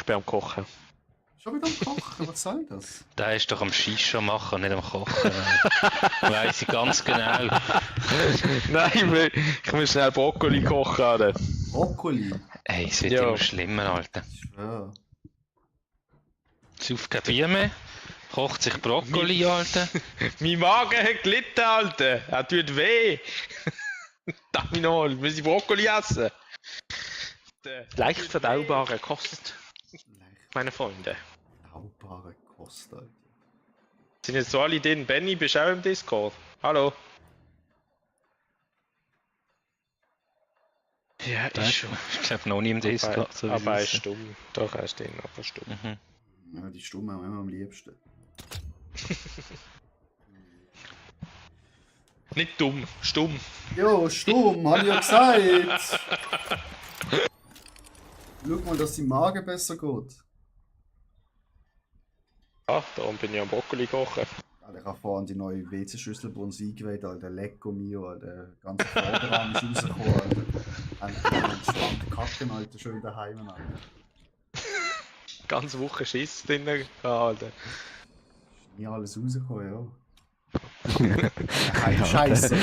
ich bin am Kochen. Schon wieder am Kochen, was soll das? Der ist doch am Shisha machen und nicht am Kochen. Weiss ich ganz genau. Nein, ich muss schnell Brokkoli kochen, Alter. Brokkoli? Ey, es wird Ja. immer schlimmer, Alter. Ich schwör. Sauft kein Bier mehr, kocht sich Brokkoli, Alter. Mein Magen hat gelitten, Alter. Er tut weh. Daminol, muss ich Brokkoli essen? Leicht verdaubare Kost, meine Freunde. Laubbare Kost, Alter. Sind jetzt so alle drin? Benny, bist du auch im Discord? Hallo? Ja, ist schon. Ich glaube noch nie im Discord. So Aber er ist wie stumm. Doch, er ist drin, aber stumm. Mhm. Ja, die Stumme haben wir immer am liebsten. Nicht dumm, stumm. Jo, stumm, hab ich ja gesagt! Schau mal, dass dein Magen besser geht. Ah, darum bin ich am Brokkoli kochen. Alter, ich habe vorhin die neue WC-Schüssel bei uns eingeweiht, Alter. Lecco mio, Alter. Der ganze Vorderarm ist rausgekommen, Alter. Endlich entspannte Kacken, Alter, schön daheim, Alter. Ganze Woche Schiss drin gehabt, Alter. Ist nie alles rausgekommen, ja. Keine Scheiße.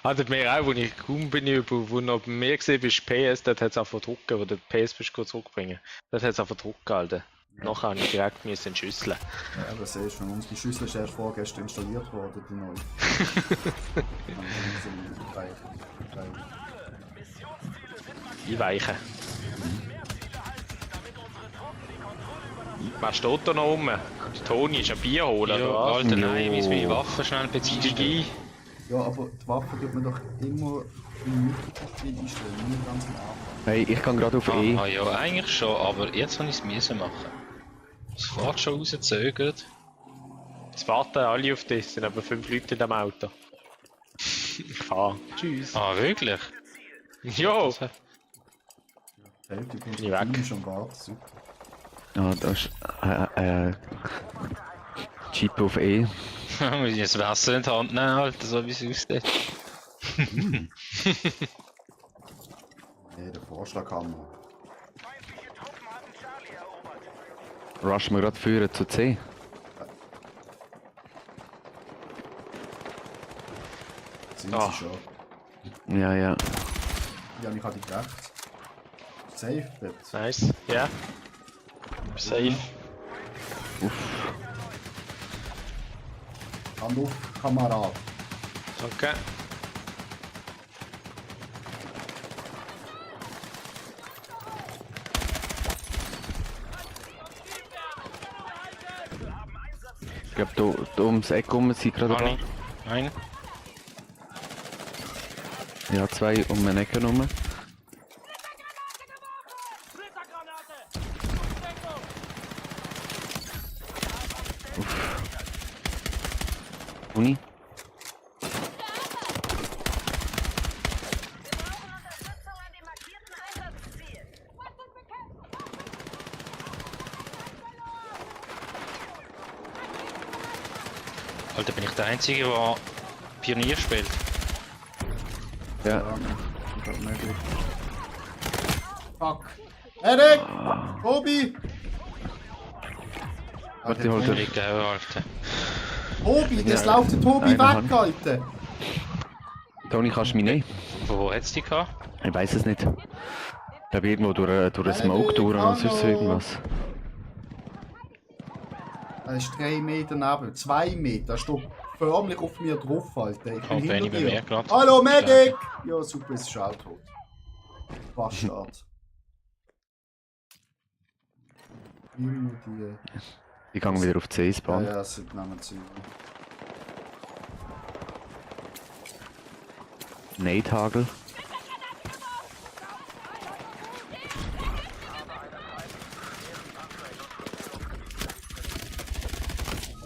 Hattet mir auch, wo ich kaum bin, wo noch bei mir gesehen bist, PS, dort hat es einfach drucken, wo der PS bist du zurückbringen. Dort hat es einfach drucken, Alter. Ja. Nachher habe ich direkt müssen schüsseln. Ja, das siehst du, unsere Schüssel ist erst vorgestern installiert worden, die neue. Einweichen. Was steht da noch rum? Der Toni ist ein Bier holen, Ja, oder was? Alter, nein, wie meine Waffen schnell beziehen. GG. Ja, aber die Waffe tut man doch immer im Mittelprofil einstellen, nicht ganz am Anfang. Hey, ich kann gerade auf E. Ah ja, eigentlich schon, aber jetzt habe ich es müssen machen. Es fährt schon rausgezögert. Es warten alle auf dich, es sind aber 5 Leute in dem Auto. Ich fahre. Tschüss. Ah, wirklich? Jo! Die Hälfte von Bin ich weg. Team ist am Warten, super. Ah, das ist Jeep auf E. Muss ich das Wasser in die Hand nehmen, Alter, so wie es aussieht. Nee, der Vorschlag haben wir. Rush wir gerade führen zu C. Sind Ah. sie schon? Ja, ja. Ja, ich habe die gedacht. Safe, Bett. Nice, ja. Safe. Hand auf, Kamerad. Danke. Ich glaube, da ums Eck rum sind gerade Kann da. ich? Nein? Ja, zwei um den Ecken rum. Uni. Alter, bin ich der Einzige, der Pionier spielt? Ja. Ja, ich hab möglich. Fuck. Erik! Tobi! Warte, hol Ich glaube, Alter. Tobi, das Ja, läuft der Tobi eine weg, Hand. Alter! Toni, kannst du mich nehmen? Wo hat's die gehabt? Ich weiß es nicht. Ich glaube irgendwo durch einen Smoke durch oder sonst hallo. irgendwas. Er ist 3 Meter neben, 2 Meter. Er steht förmlich auf mir drauf, Alter. Ich bin Oh, Benny, hinter bei mir dir. gerade. Hallo, Medic! Ja, super, es ist auch tot. Bastard. Immer die... Ich gehe wieder auf C Ja, spawn. ja, es sind nehmen sie. Nate-Hagel.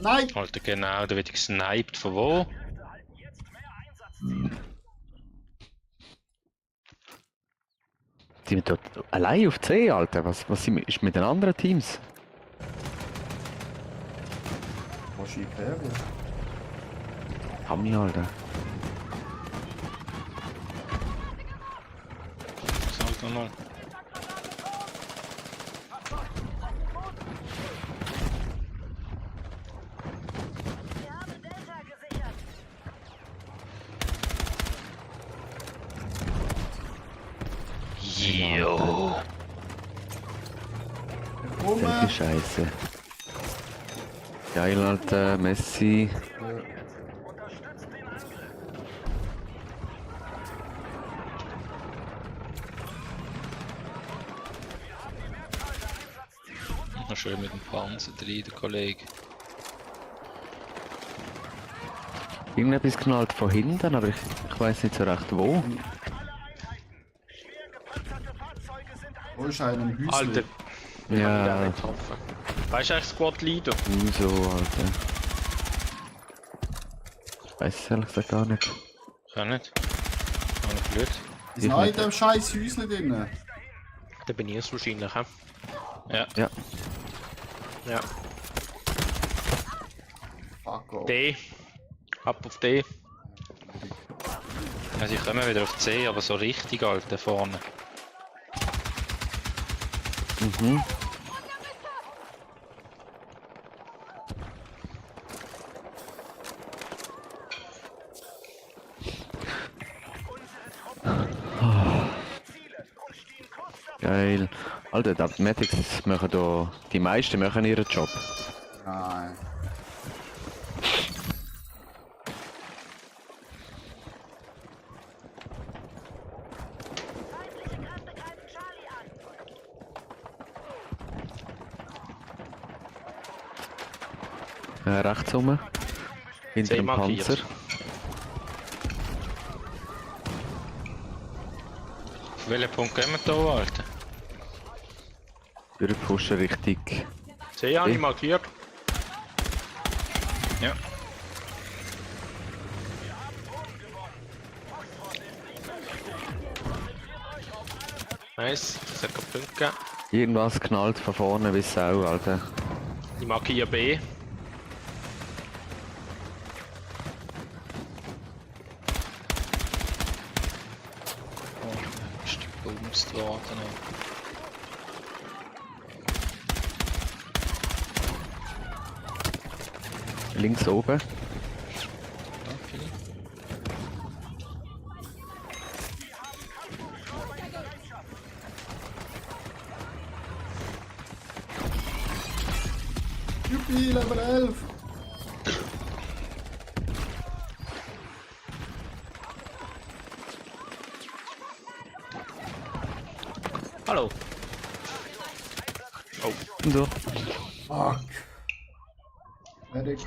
Nein! Alter, genau, da wird ich gesniped. Von wo? Sind wir dort allein auf C, Alter? Was ist mit den anderen Teams? Kannst du Imperium? Hammi, Alter. Sag doch mal. Jo. Welche Scheiße. Geil, Alter, Messi. Noch schön mit dem Panzer drin, der Kollege. Irgendetwas knallt von hinten, aber ich weiß nicht so recht wo. Wo ist einer im Häuschen? Alter, Ja, getroffen. Weißt du eigentlich Squad Leader? so, Alter. Ich weiß es ehrlich gesagt gar nicht. Kann nicht. Alles blöd. Ist noch in dem scheiß Häuschen drin? Da bin ich es wahrscheinlich, hä? Ja. Ja, Ja. Fuck off. D. Ab auf D. Also ich komme wieder auf C, aber so richtig, Alter, vorne. mhm. Geil. Alter, die Medics machen da. Die meisten machen ihren Job. Nein. Rechts rum. Hinter dem markiert. Panzer. Auf welchen Punkt gehen wir da, Alter? Durchpushen richtig. C habe ich markiert. Ja. Nice, das hat keinen Punkt gegeben. Irgendwas knallt von vorne bis Sau, Alter. Ich markiere B. Oh, ist gebumst worden. Links oben. Danke. Juppie, Level 11. Hallo. Oh, So. Fuck. Fertig.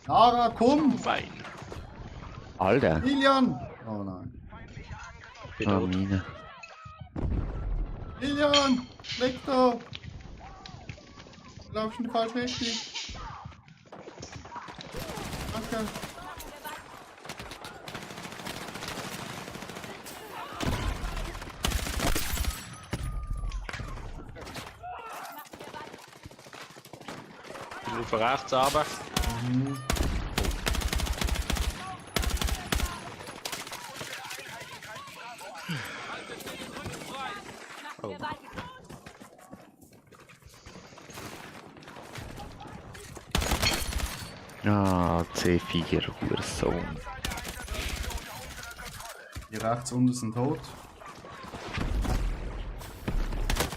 Nara, komm! fein. Alter. Lilian! Oh nein. Bin Ah, tot. Mine. Lilian! Weg da! Du laufst in die falsche Richtung. Danke. Bin auf rechts runter. Oh. Ah, C4, Hurensohn. Die rechts unten sind tot.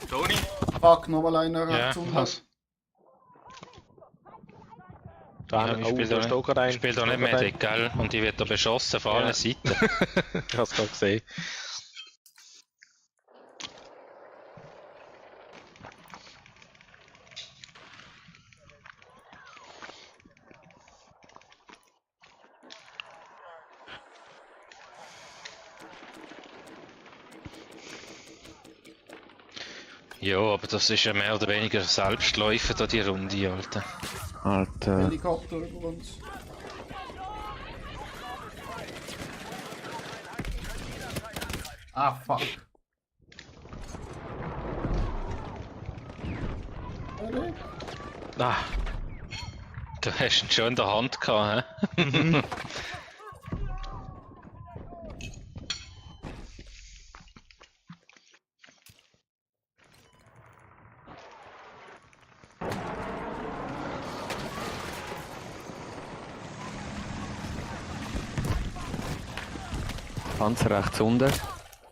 Toni? Fuck, nochmal einer Ja, rechts unten. was? Da Ja, haben ich wir spiele da steht gerade ein. da nicht Medic, gell? Und die wird da beschossen von allen Ja. Seiten. Ich hab's gerade gesehen. Ja, aber das ist ja mehr oder weniger Selbstläufer da die Runde, Alter. Alter. Helikopter über uns. Ah, fuck. Fertig. Ah, Du hast ihn schon in der Hand gehabt, hä? Panzer rechts unten.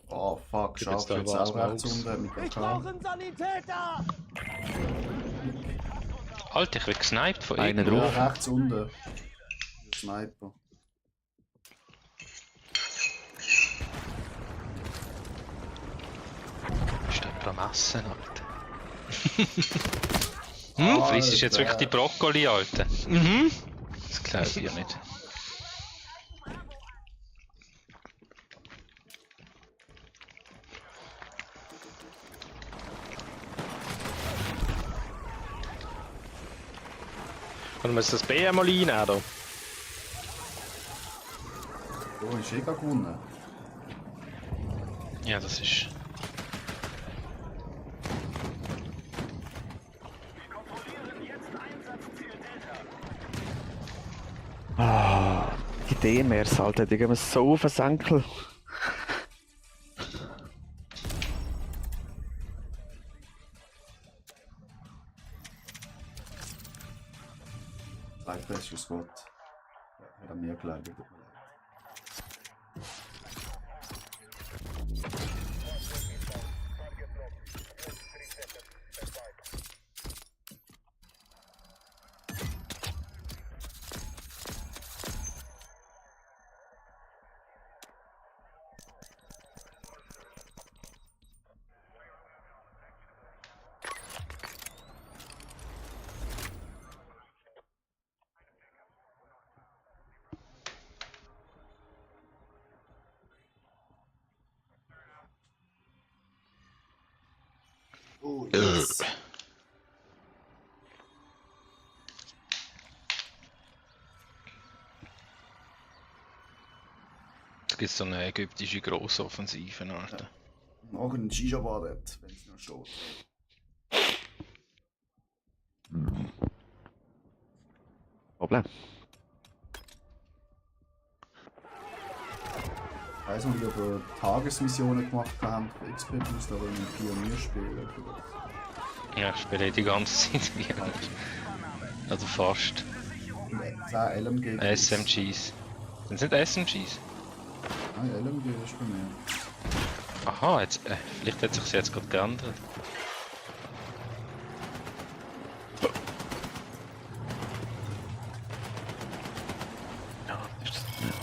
Oh fuck, Ich bin jetzt Scharf da jetzt über auch rechts Smokes. unten mit Ich AK. brauche einen Sanitäter! Alter, ich werde gesniped von Einer irgendwo. drauf. Ja, rechts unten. Der Sniper. Ist jemand am Essen, Alter? Frisst jetzt wirklich die Brokkoli, Alter? Mhm. Das glaube ich ja nicht. Können wir das B mal reinnehmen, oder? Oh, ist eh gewonnen. Ja, das ist... Die DMRs, Alter, die gehen mir so auf den Senkel. Sniper ist das Wort. Ja, hat an mir gelegen, tut mir leid. Oh, yes. Es gibt so eine ägyptische Grossoffensive, Alter. Noch ein Shisha-Bar dort, wenn es noch steht. Problem. Ich weiss noch nicht, ob wir Tagesmissionen gemacht haben für XP Boost, aber in einem Pionier spielen. Ja, ich spiele die ganze Zeit wie also fast. 10 LMG. SMGs. Sind es nicht SMGs? Nein, LMG ist bei mir. Aha, jetzt, vielleicht hat sich jetzt gerade geändert. Ja, ist das nicht.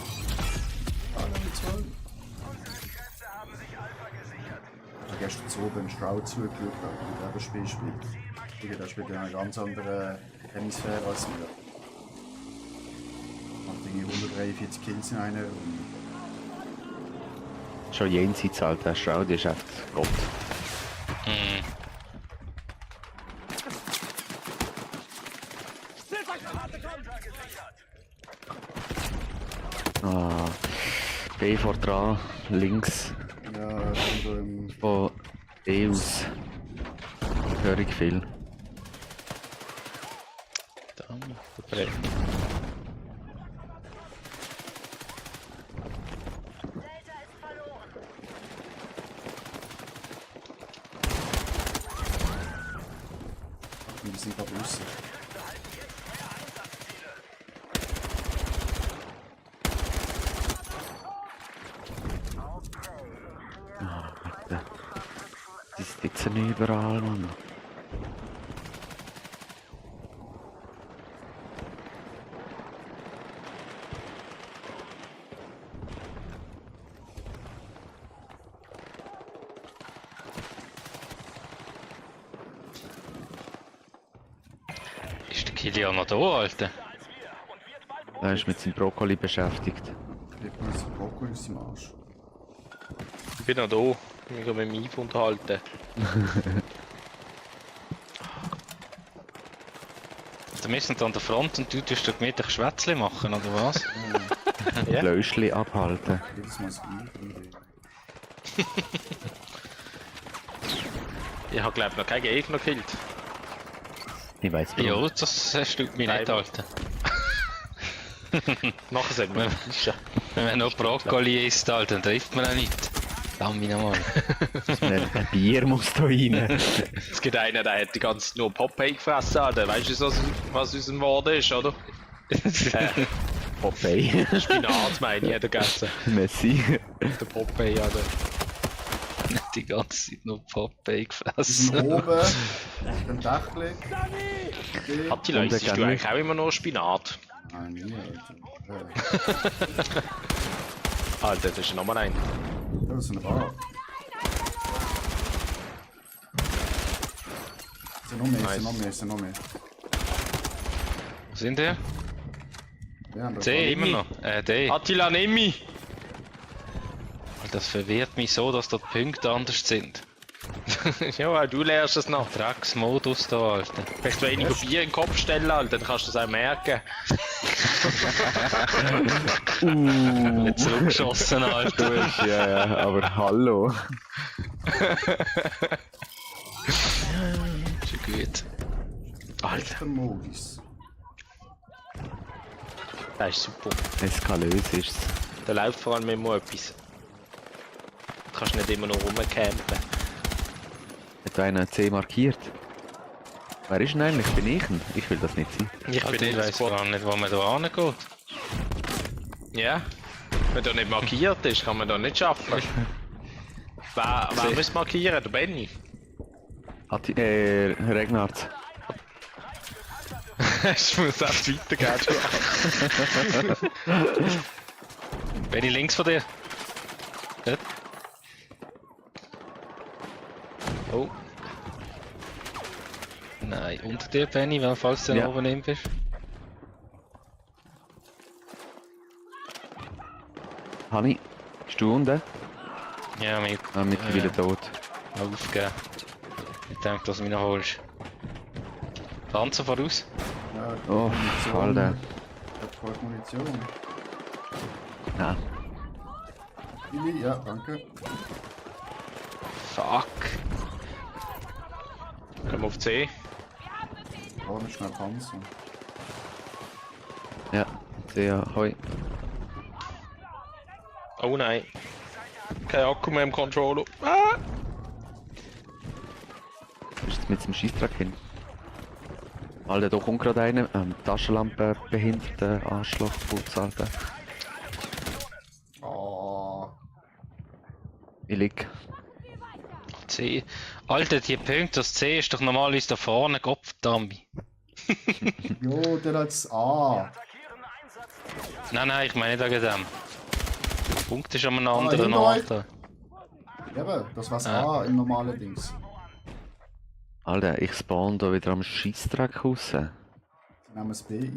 LMG 12. Ich habe gestern so beim Shroud zugeschaut, wie er das Spiel spielt. Der spielt in einer ganz anderen Hemisphäre als wir. Hat irgendwie 143 Kills in einer und Schon jenseits, Alter. Shroud ist echt Gott. Hm. Ah, B vor dran, links ja, also im von E aus. Höre ich viel. Dann, der wir sind gerade draussen. Alter. Die sitzen nicht überall, Mann. Ist der Kilian noch da, Alter? Er ist mit seinem Brokkoli beschäftigt. Kriegt man so Brokkoli aus dem Arsch. Ich bin noch da. Ich kann mich mit dem Eve unterhalten. Also wir sind an der Front und du tust da gemütlich Schwätzle machen, oder was? Ja. Löschli abhalten. Jedes Mal das Gleiche. Ich habe glaube noch keinen Gegner gekillt. Ich weiß nicht. Ja, das stimmt mich nicht, Alter. Nachher sagen wir fischen. Wenn man noch Brokkoli isst, Alter, dann trifft man auch nicht. Lass mich nochmal. Ein Bier muss da rein. Es gibt einen, der hat die ganze Zeit nur Popeye gefressen, Alter. Weißt du, was aus dem Worden ist, oder? Popeye. Spinat meine ich, hat er gegessen. Messi. Der Popeye, ja. Die ganze Zeit nur Popeye Wir sind gefressen. oben, im Dächli. Hat die Leute, Und der du kann eigentlich auch immer noch Spinat? Nein, nie, Alter. Alter, das ist nochmal ein. Das ist ein Rat. Es sind noch mehr, es sind noch mehr, es sind noch mehr. Wo sind die? Wir haben das C, immer noch. D. Attila, nimm mich! Das verwirrt mich so, dass dort die Punkte anders sind. Ja, weil du lernst es noch. Drecksmodus da, Alter. Vielleicht weniger Bier in den Kopf stellen, Alter, dann kannst du das auch merken. Jetzt zurückgeschossen, Alter. Du hast, ja, aber hallo. Schon gut. Alter, der Modus. das ist super. Eskalös ist's. Da läuft vor allem immer etwas. Du kannst nicht immer nur rumcampen. Hat einer C markiert? Wer ist denn eigentlich? Bin ich denn? Ich will das nicht sein. Ich Alter, bin ich nicht weiss Squad. gar nicht, wo man da hingeht. Ja. Wenn da nicht markiert ist, kann man da nicht schaffen. Wer muss markieren? Der Benny. Regnard. Es muss auch weitergehen. Bin ich links von dir? Nicht? Oh. Nein, unter dir, Benny, weil falls du Ja. oben neben bist. Hani, bist du unten? Ja, Mittlerweile tot. aufgeben. Ich denke, dass du mich noch holst. Panzer voraus. Ja, Oh, Alter. Ich hab voll Munition. Nein. Billy, ja, danke. Fuck. Komm auf C. Oh, nicht schnell Panzer. Ja, sehr hoi. Oh nein. Kein Akku mehr im Controller. Ah! Bist du mit dem Scheissdreck hin? Alter, da kommt gerade einer. Taschenlampe behinderter Arschlochputz, Alter. Oh. Ich lieg. C. Alter, die Punkte, das C ist doch normalerweise da vorne, Gottverdammt. Jo, der hat's A. Nein, ich meine nicht wegen dem. Der Punkt ist an einem anderen hinter euch. Ort. Eben, das war's Ah. A im normalen Dings. Alter, ich spawn da wieder am Scheissdreck raus. Dann nehmen wir das B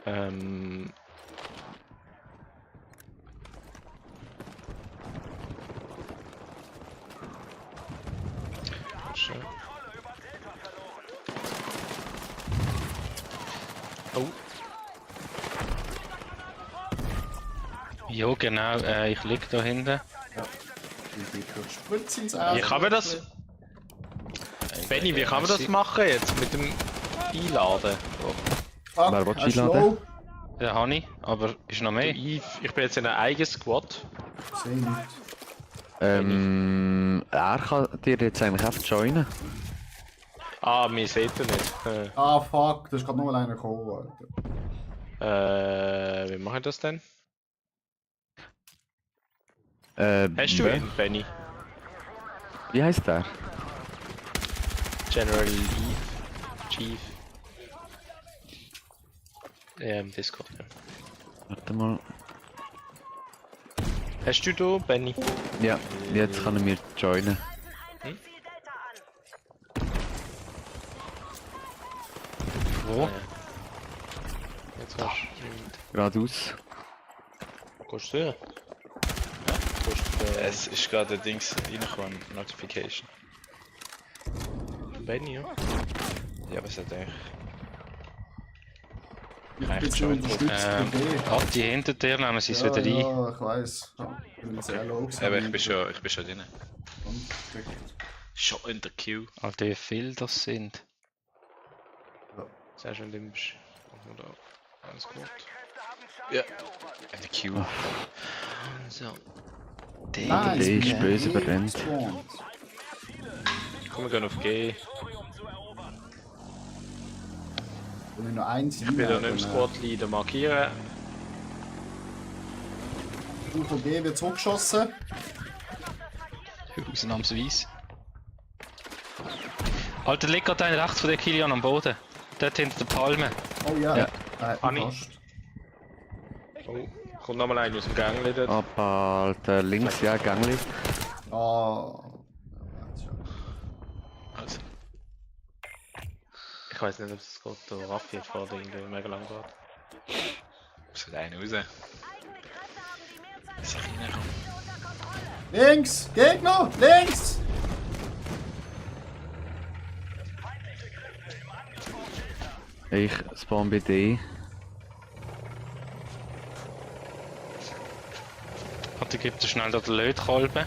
ein. Schön. Oh, Ja, genau, ich lieg da hinten. Die geht durch Spritze ins Auge. wie kann man das? Benny, wie kann man das machen jetzt mit dem Einladen? Fuck, Wer will er ist einladen? low. Ja, habe ich, aber ist noch mehr. Ich bin jetzt in einem eigenen Squad. Seh nicht. Er kann dir jetzt eigentlich einfach joinen. Ah, wir sehen ihn nicht. Ah, fuck, da ist gerade noch mal einer gekommen, Alter. Wie mache ich das denn? Hast du wer? ihn, Benny? Wie heißt der? General Chief. Discord. Ja. Warte mal. Hast du da, Benny? Ja, jetzt kann er mir joinen. Wo? Jetzt kannst du. Geradeaus. Gehst du? Ja. Gehst du, Es ist gerade ein Dings reingekommen, Notification. Benny, ja? Ja, was hat eigentlich? Ich Reicht bin schon. unterstützt bei B. Die hinter dir nehmen sie es Ja, wieder rein. ja, ich weiss. Ich bin sehr low gewesen. Aber ich bin schon drin. Und direkt. Schon in der Queue. Alter, wie viele das sind. Sehr schön, du bist. Machen wir da. Alles gut. Ja. In der Queue. So. Nein, der ich ist bin böse B überrennt. gespawnt. Komm, wir gehen auf G. Wenn wir nur eins Ich bin da nicht im Squad Leader markieren. UVG wird zurückgeschossen. Ausnahmsweise. Alter, liegt gerade einer rechts von der Kilian am Boden. Dort hinter der Palme. Oh ja, Ja. Anni. fast. Oh, kommt nochmal einer aus dem Gang dort. Aber Alter, links, ja, Gangli. Ah. Also, Ich weiß nicht, ob es geht. Der Raffi hat vor irgendwie mega lang gewartet. sollte einer raus. Ist er reingekommen? Links! Gegner! Links! Ich spawn bei D. Warte, gib dir schnell da den Lötkolben.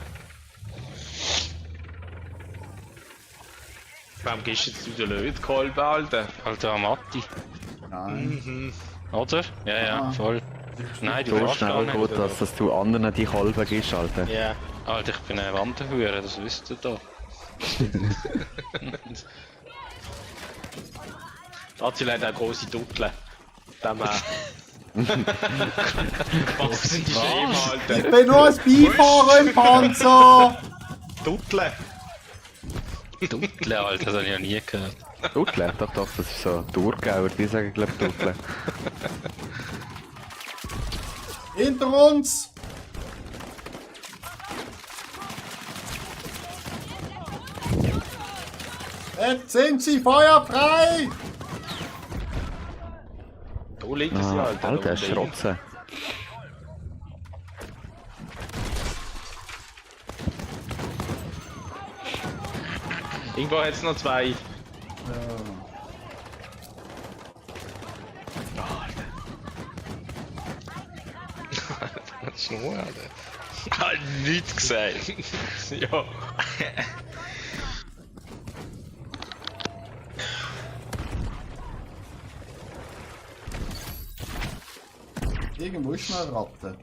Warum gehst du jetzt zu der Lötkolbe, Alter? Alter, Matti. Nein. Oder? Ja, ja, Ah. voll. Nein, du So darfst gar schnell nicht. geht das, dass du anderen die Kolben gibst, Alter. Ja. Alter, ich bin ein Wanderhure, das wisst ihr doch. Attila hat auch grosse Dutteln. Dem Was sind die Schäme, Ich Alter? bin nur ein Beifahrer im Panzer! Dutteln! Duttle, Alter, das habe ich ja nie gehört. Duttle? Doch, das ist so Thurgauer, die sagen, glaub ich, Duttle. Hinter uns! Jetzt sind sie feuerfrei! Wo liegen sie, Ah, Alter? Alter, Da Schrotzen. Irgendwo hat es noch zwei. Was ist nur, Alter? Halt nichts gesagt. Ja. Irgendwo ist noch eine Ratte.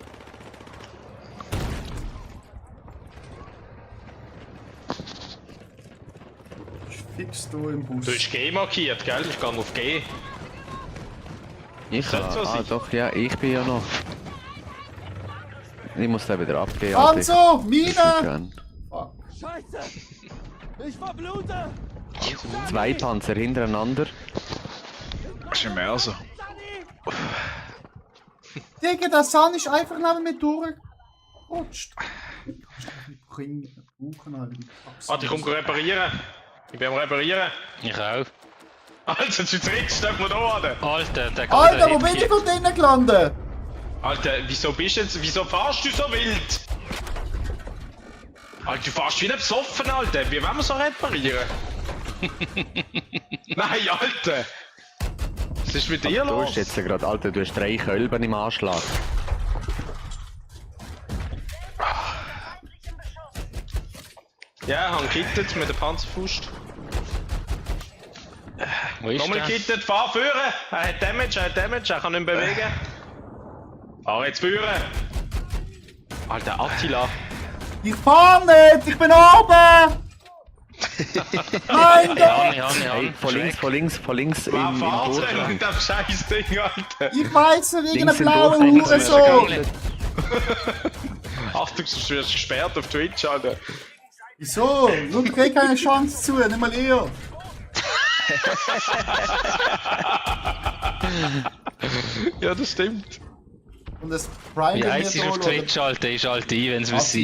Ist fix hier im Bus. Du hast G markiert, gell? Ich gehe auf G. Ich Sollte so sein. doch, ja, ich bin ja noch. Ich muss den wieder abgeben. Alter. Panzer! Mine! Gern. Fuck. Zwei Panzer hintereinander. Ist im Mörser. Digga, der Sun ist einfach neben mir durchgerutscht. Warte, ich komme reparieren. Ich bin am reparieren. Ich auch. Alter, zu dritt steht man da, Alter. Alter, der Alter, wo bin ich von drinnen gelandet? Alter, wieso bist du jetzt, wieso fahrst du so wild? Alter, du fährst wie ein besoffen, Alter. Wie wollen wir so reparieren? Nein, Alter. Was ist mit dir Du los? hast jetzt gerade, Alter, du hast 3 Kölben im Anschlag. Ja, haben gekittet mit der Panzerfaust. Wo ist Nochmal der? gekittet, fahr führen! Er hat Damage, er kann nicht mehr bewegen. Fahr jetzt führen! Alter, Attila. Ich fahr nicht! Ich bin oben! Nein, da! Hey, von links Wer im fährt denn Durchgang. mit dem scheiß Ding, Alter? Ich weiss nicht, irgendeine Links im blaue Durchgang. Hurensohn! Achtung, du wirst gesperrt auf Twitch, Alter. Wieso? Du kriegst keine Chance zu, nicht mal ihr. Ja, das stimmt. Und das Prime Wie heisst es auf Twitch, Alter? Ich schalte ein, wenn es muss sein.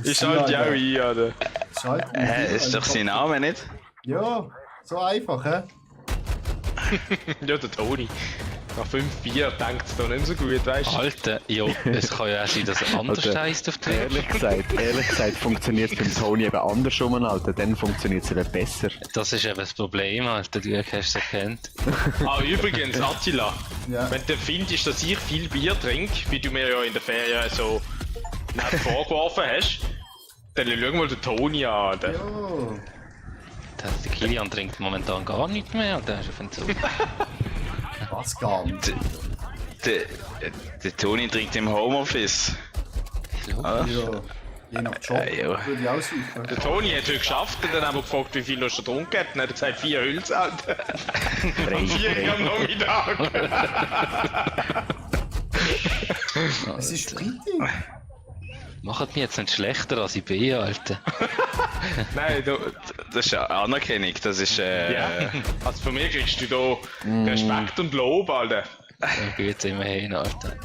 Ich schalte dich auch ein, Alter. Ist doch sein Name nicht? Ja, so einfach, hä? Ja, der Toni. Nach 5 Bier denkt es doch nicht so gut, weißt du? Alter, ja, es kann ja auch sein, dass er anders Alter, heisst auf Twitch. Ehrlich gesagt funktioniert es beim Toni eben andersrum, Alter. Dann funktioniert es eben besser. Das ist eben das Problem, Alter, du hast es erkannt. Ah, übrigens, Attila. Ja. Wenn du findest, dass ich viel Bier trinke, wie du mir ja in der Ferien so nett vorgeworfen hast, dann schau mal den Toni an, Alter. Jo. Der Kilian trinkt momentan gar nichts mehr, der ist auf Entzug. Was gar nicht. Der Toni trinkt im Homeoffice. Ja. Je nach Job Ja. würde ich ausweichen. Der Toni hat heute geschafft und dann haben wir gefragt, wie viel er schon getrunken hat. Und er hat gesagt, 4 Hülse, Alter. Um 4 Uhr am Nachmittag. Es ist Freitag. Macht mich jetzt nicht schlechter als ich bin, Alter. Nein, das ist eine Anerkennung, das ist Ja. Also von mir kriegst du da Respekt und Lob, Alter. Ja, gut, immerhin, Alter.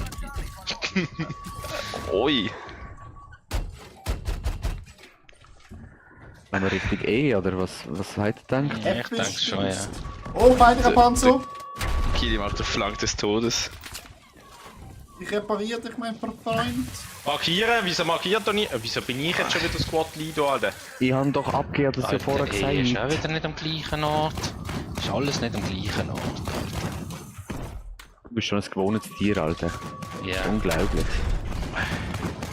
Oi. Haben wir richtig E oder was hat er gedacht? Ja, ich denke schon, ja. Oh, feindlicher Panzer! Kili macht den Flank des Todes. Ich repariere dich, mein Freund. Markieren? Wieso markiert er nicht? Wieso bin ich jetzt schon wieder Squad Leader, Alter? Ich habe doch abgegeben, das ja vorher Alter, ist auch gesagt. wieder nicht am gleichen Ort. Ist alles nicht am gleichen Ort. Du bist schon ein gewohntes Tier, Alter. Ja, Unglaublich.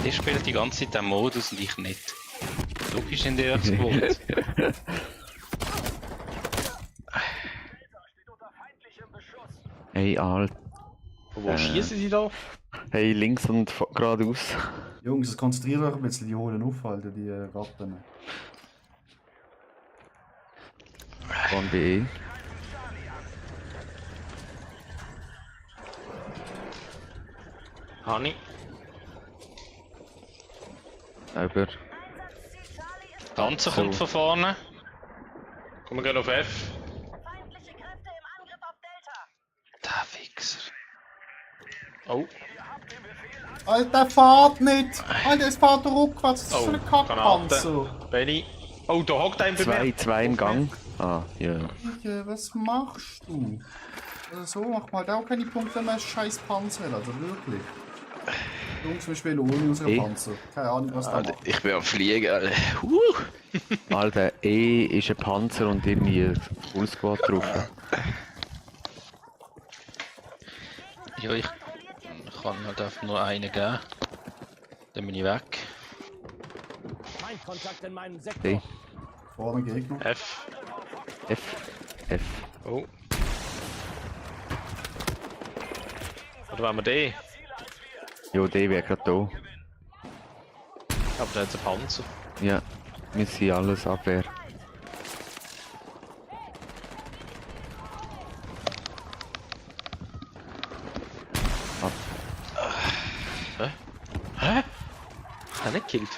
ihr spielt die ganze Zeit den Modus und ich nicht. Du bist in dir gewohnt. Hey, Alter. Wo schießen sie da? Hey, links und geradeaus. Jungs, konzentriert euch ein bisschen, die holen aufhalten, die Ratten. Von BE. Hani. Aber. Panzer kommt von vorne. Kommen wir gehen auf F. Feindliche Kräfte im Angriff auf Delta. Der Wichser. Oh, Alter, fahrt nicht! Alter, es fährt rückwärts, das ist oh, so ein Kackpanzer! Granate. Benny. Oh, da hockt ein bei mir. Zwei im Gang. Ah, ja. Digga, was machst du? Also so macht man halt auch keine Punkte mehr, scheiß Panzer, also wirklich. Jungs, wir spielen ohne unseren Panzer. Keine Ahnung, was da Alter, macht. ich bin am Fliegen, Alter. Alter, E ist ein Panzer und irgendwie ein Full Squad drauf. Ja, ich kann halt einfach nur einen geben. Dann bin ich weg. D. Vorne Gegner. F. F. F. Oh. Oder wollen wir D? Jo, D wäre gerade da. Aber da hat es einen Panzer. Ja, wir sind alles Abwehr. Hä? Hat er nicht gekillt?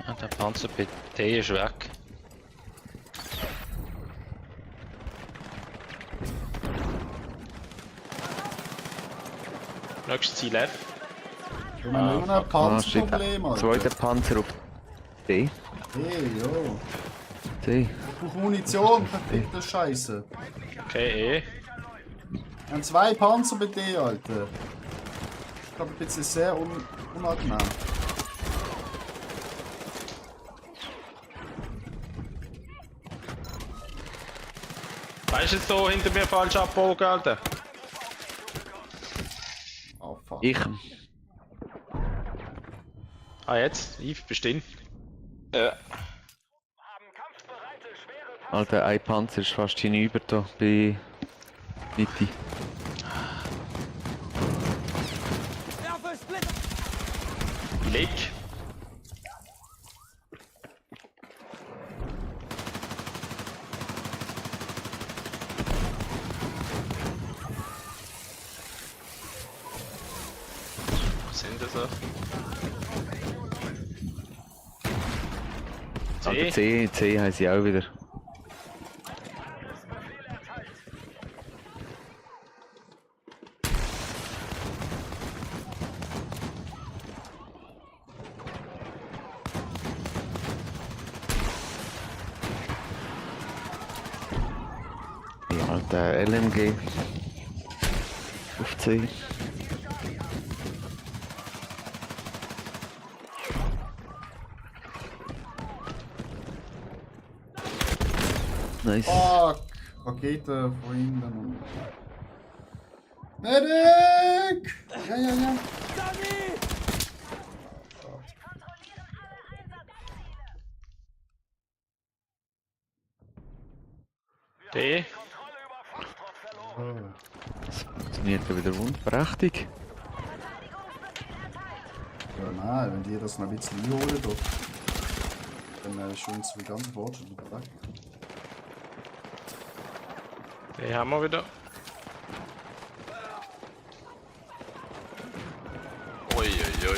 Ja, der Panzer bei D ist weg. Nächstes Ziel F. Wir haben immer noch ein Panzerproblem, Alter. Zweiter Panzer auf D. Hey, jo. D. Ich brauche Munition, verfickte Scheiße. Okay, E. Wir haben zwei Panzer bei dir, Alter. Ich glaube, jetzt ist es sehr unangenehm. Weißt du jetzt da hinter mir falsch abbogen, Alter? Oh, fuck. Ich. Ah, jetzt? Yves, bestimmt. Ja. Alter, ein Panzer ist fast hinüber da bei Mitte. Leg. Was sind das so? Alter, C haben sie auch wieder. Ja, Alter, LMG. Auf C. Nice. Fuck! Rakete von hinten. Medic! Ja, ja, ja. D. Das funktioniert ja wieder wunderprächtig. Ja, nein, wenn die das noch ein bisschen einholen, dann ist uns der ganze Fortschritt wieder weg. D haben wir wieder. Uiuiui.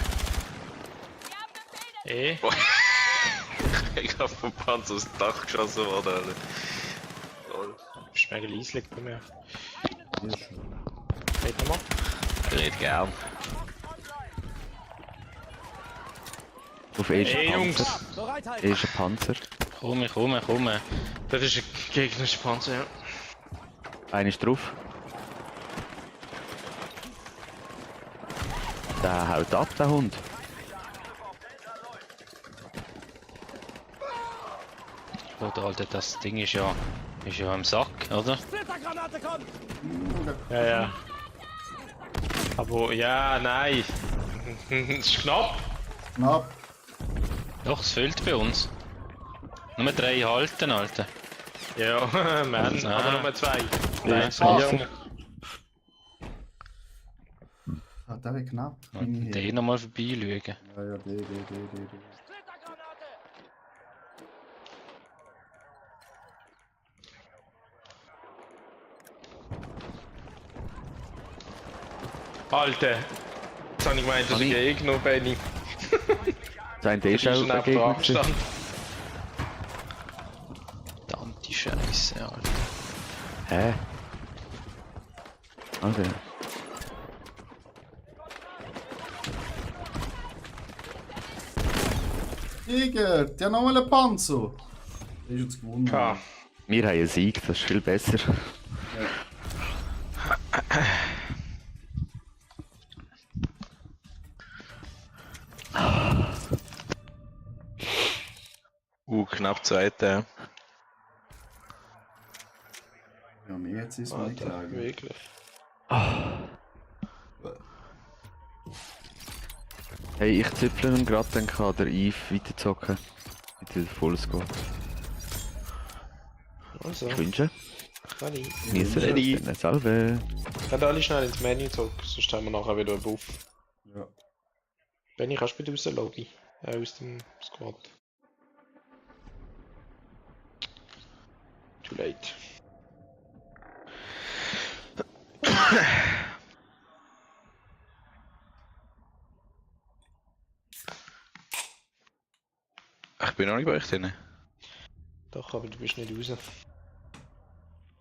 Ich hab vom Panzer aus dem Dach geschossen worden, Alter. Lol. Ist mega leislich bei mir. Hier schon. Reden wir. Red gern. Auf E ist Ey, ein Jungs! Panzer. E ist ein Panzer. Komm. Das ist ein gegnerischer Panzer, ja. Einer ist drauf. Der haut ab, der Hund. Oder Alter, das Ding ist ja im Sack, oder? Ja. Aber, ja, nein. Es ist knapp. Knapp. Doch, es fehlt bei uns. Nur 3 halten, Alter. Ja, man, aber nur 2. Ja, Nein, ja. Hat der knapp. Und den nochmal vorbeischauen. Ja, der. Alter. Jetzt habe ich gemeint, das ist ein Gegner, Benny. Sein Die ist auch ist ein auf Gegner. Abstand. Verdammte Scheiße, Alter. Hä? Okay. Tiger, der hat nochmal einen Panzer. Der ist jetzt gewonnen. Ja. Wir haben einen Sieg, das ist viel besser. Knapp zweite. Ja, mir jetzt ist es nicht klar. Wirklich. Hey, ich züpple ihn gerade, dann kann der Eve weiterzocken. Mit der Vollsquad. Also, Ich wünsche. kann ich. Genießen wir dann selber. Kann alle schnell ins Menü zurück, sonst haben wir nachher wieder einen Buff. Ja. Benny, kannst du bitte aus der Lobby? Aus dem Squad. Too late. Ich bin noch nicht bei euch drin. Doch, aber du bist nicht raus.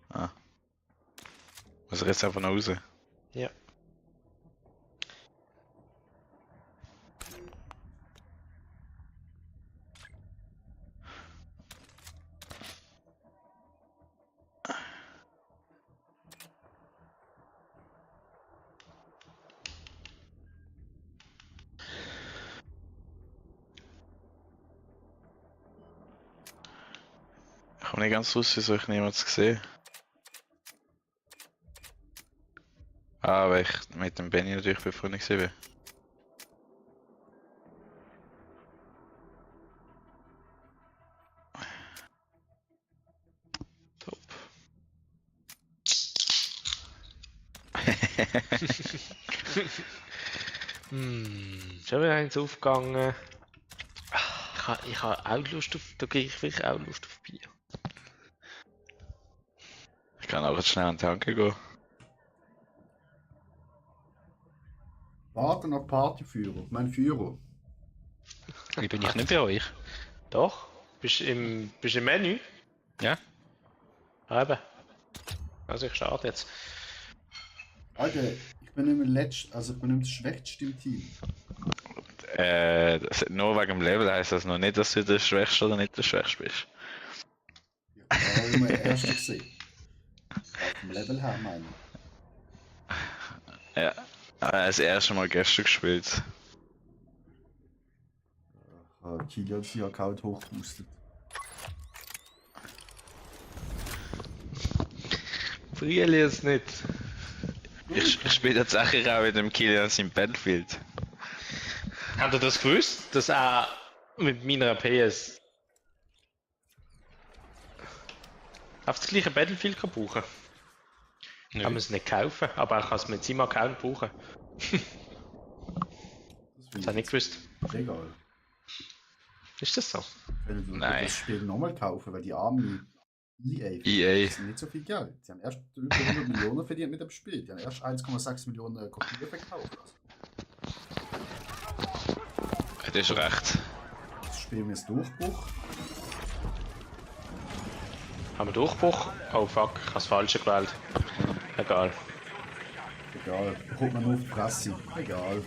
Ah. Muss ich jetzt einfach noch raus? Ja. Ich komme nicht ganz raus, wieso ich niemals gesehen. Ah, weil ich mit dem Benny natürlich befreundet gewesen bin. Top. Schon wieder eins aufgegangen. Ich habe auch Lust auf, da gehe ich wirklich auch Lust auf Bier. Ich kann auch jetzt schnell an die Tanke gehen. Warten auf Partyführer. Mein Führer. Wie bin ich nicht bei euch? Doch? Bist du im Menü? Ja? Ah, eben. Also ich starte jetzt. Alter, ich bin immer ich bin immer das Schwächste im Team. Nur wegen dem Level heisst das noch nicht, dass du der Schwächste oder nicht der Schwächste bist. Ja, ich war immer Erster gesehen. Vom Level her meine ich. Ja. Das erste Mal gestern gespielt. Kilian sie Account hochgeboostet. Frieli jetzt nicht. Ich spiele tatsächlich auch mit dem Kilian im Battlefield. Habt ihr das gewusst, dass er mit meiner PS auf das gleiche Battlefield kann brauchen? Nö. Kann man es nicht kaufen, aber er kann es mit seinem Account brauchen. Das habe ich nicht gewusst. Egal. Ist das so? Wenn du Nein. das Spiel nochmal kaufen, weil die armen EA. das sind nicht so viel Geld. Die haben erst über 100 Millionen verdient mit dem Spiel. Die haben erst 1,6 Millionen Kopien verkauft. Das ist recht. Das spielen wir jetzt Durchbruch. Haben wir Durchbruch? Oh fuck, ich habe das Falsche gewählt. Egal. Egal, bekommt man nur auf die Presse. Egal.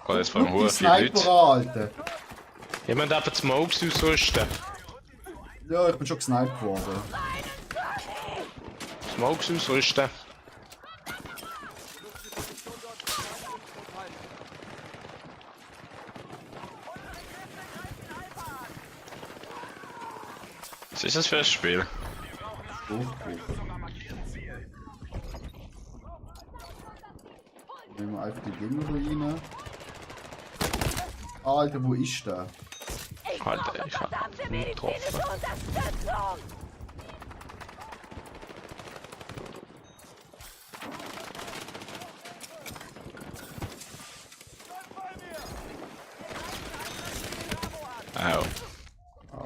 Geht jetzt vor dem Guck die Huren viele Leute. Sniper an, Alter. Jemand darf die Smokes ausrüsten. Ja, ich bin schon gesniped worden. Smokes ausrüsten. Was ist das für ein Spiel? Durchbruch. Nehmen wir einfach die Dinger rein. Alter, wo ist der? Alter, ich hab ihn getroffen. Au.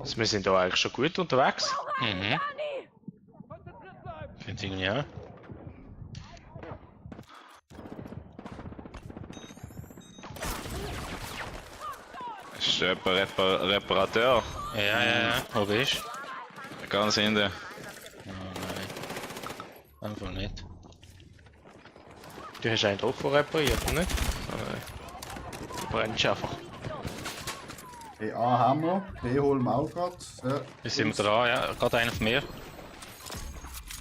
Also wir sind da eigentlich schon gut unterwegs. Mhm. Finde ich irgendwie auch. Ist jemand Reparateur? Ja. Wo bist du? Ganz hinten. Oh nein. Einfach nicht. Du hast einen Druck repariert, oder nicht? Du brennst einfach. Hey, A haben wir. B holen wir auch gerade. Ja. Jetzt sind wir dran, ja. Gerade einer von mir.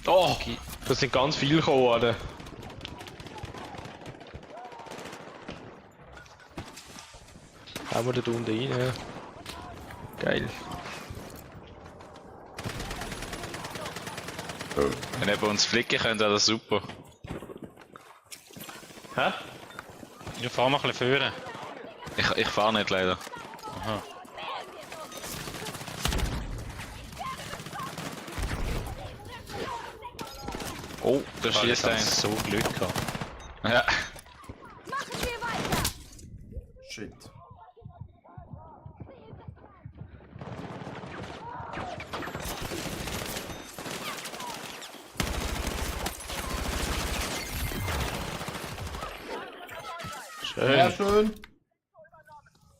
Oh! Da sind ganz viele gekommen, oder? Hauen wir da unten rein. Geil. Wenn ihr bei uns flicken könnt, wäre das super. Hä? Ja, fahr mal ein bisschen führen. Ich fahre nicht leider. Aha. Oh, da Ich schießt habe ein. so Glück gehabt. Ja. Shit. Sehr Schön. schön.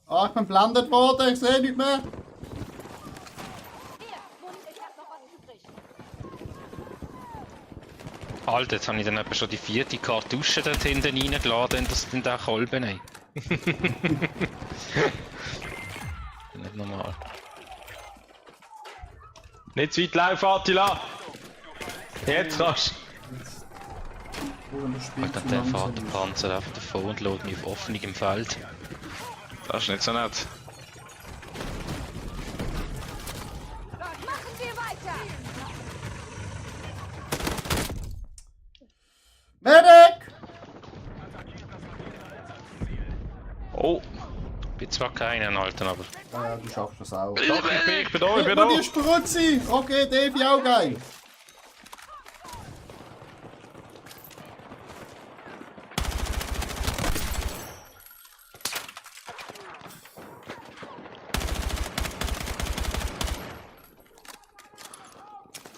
Ah, ich bin blendet worden, ich sehe nicht mehr. Alter, jetzt habe ich dann etwa schon die 4. Kartusche dort hinten reingeladen in den Kolben. Ey. Nicht normal. Nicht zu weit laufen, Attila! Jetzt kannst Oh, und das Spiel Und dann zu der langsam fährt der ist. Panzer einfach davon und lädt mich auf offenem Feld. Das ist nicht so nett. Machen wir weiter! Medic! Oh! Bin zwar keinen Alten, aber Ja, du schaffst das auch. Doch, ich bin da, ich bin Gib da! mir die Sprütze! Okay, Devi auch geil.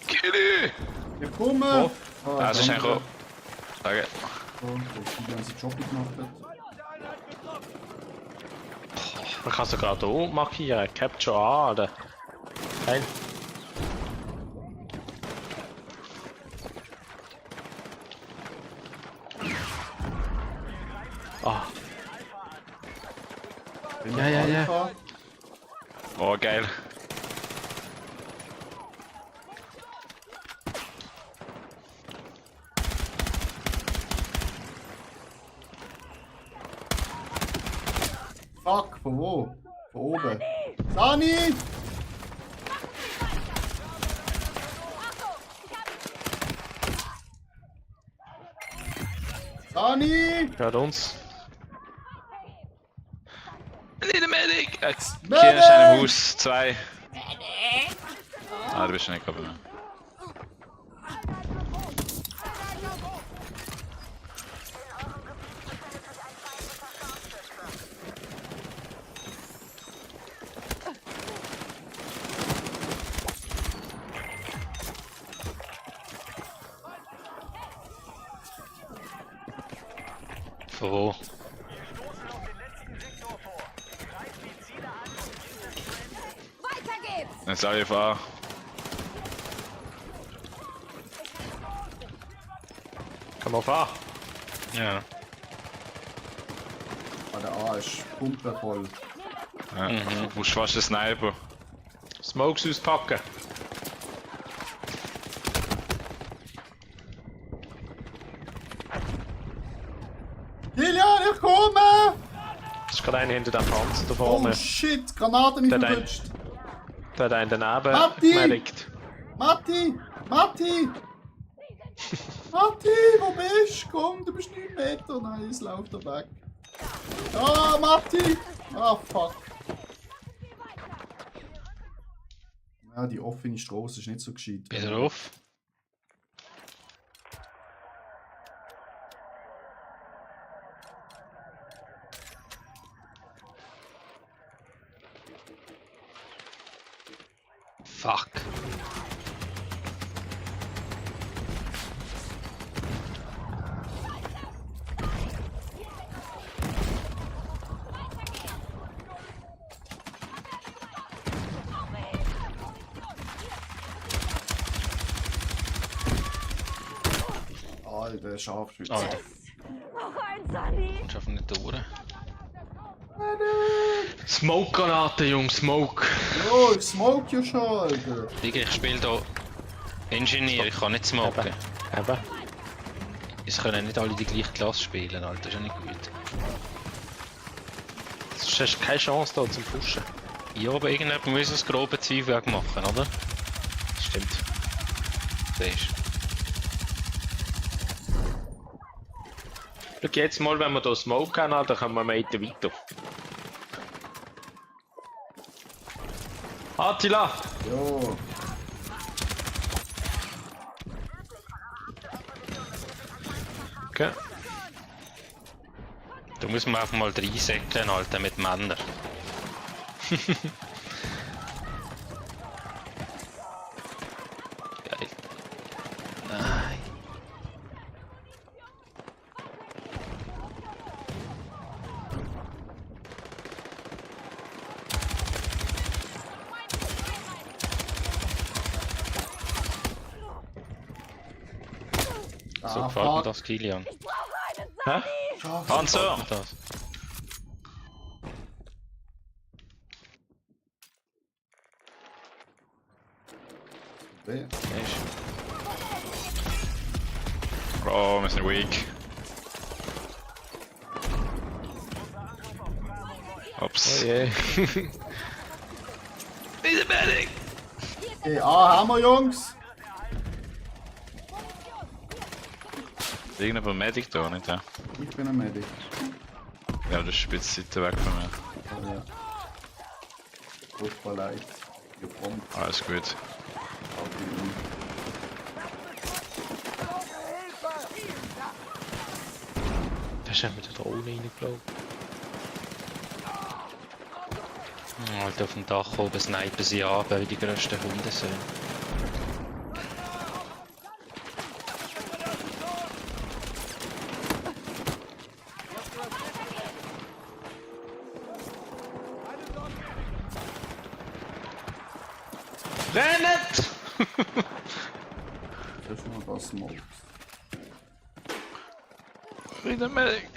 Kitty! Wir kommen! Wo? Ah, Das ist ein danke. Ro. Danke. So, jetzt die ganze Job gemacht hat. Man kann sogar hier markieren. Capture A, oder? Geil. Ah, Bin Ja, ja, ja. Alpha. Oh, geil. Fuck, von wo? Von oben. Sani! Sani! hört uns. Nicht der Medic! Hier ist Medic! ein Haus, 2. Ah, du bist nicht kaputt. von wo? Jetzt einfach. Kann man fahren? Ja. Ah, der A ist pumpenvoll. Ja. Du musst fast einen Sniper. Smokes auspacken. Kilian, ich komme! Es ist gerade einer hinter dem Panzer da Oh vorne. shit, Granate mich Der da- verwünscht. Der hat einen daneben Matti! gemeldet. Matti! Matti! Matti, wo bist du? Komm, du bist 9 Meter. Nein, es läuft er weg. Ah, Matti! Ah, fuck. Ja, die offene Straße ist nicht so gescheit. Wieder auf. Fuck. Alter, Scharfschütze. Alter, Noch ein Sani. ich schaffe nicht durch. Smoke-Granate, Jungs, Smoke. Oh, ich smoke ja schon, Alter. Digga, ich spiele hier Engineer, ich kann nicht smoken. Eben. Es können nicht alle die gleiche Klasse spielen, Alter, das ist ja nicht gut. Sonst hast du keine Chance da zum Pushen. Ja, aber irgendjemand muss das grobe Zielwerk machen, oder? Stimmt. Siehst Schau jetzt mal, wenn wir hier Smoke haben, dann können wir Meter weiter. Attila! Jo. Okay. du, da muss man einfach mal reinsäckeln, Alter, mit Männern. Geil. Nein. So gefällt mir fuck. das, Kilian. Hä? Panzer! Gefällt mir das. Wer? Siehst Oh, wir sind weak. Ups. Oh je. Okay, A haben wir, Jungs. Irgendein Medic da, nicht? Ja, Ich bin ein Medic. ja das ist ein bisschen weiter weg von mir. Oh, ja. Tut mir leid. Ihr kommt. Alles gut. Da ist ja mit der Drohne reingeflogen. du? Alter, auf dem Dach oben snipen sie an, wie die grössten Hundesöhne. Rennet! Das ist noch das Smoke. Wieder Medic.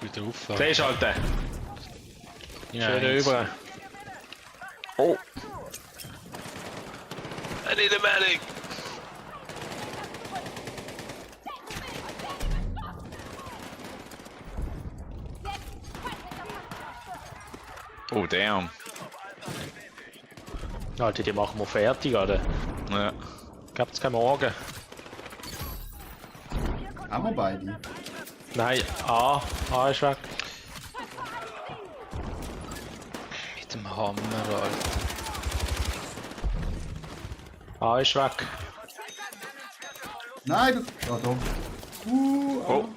Wieder auffahren. Drehschalten! Schön eins. über. Oh! I need a medic! Oh, damn. Alter, die machen wir fertig, oder? Ja. Gibt's keinen Morgen? Haben wir beide? Nein, A ist weg. Mit dem Hammer, Alter. A ist weg. Nein, das. Ja, doch. Oh!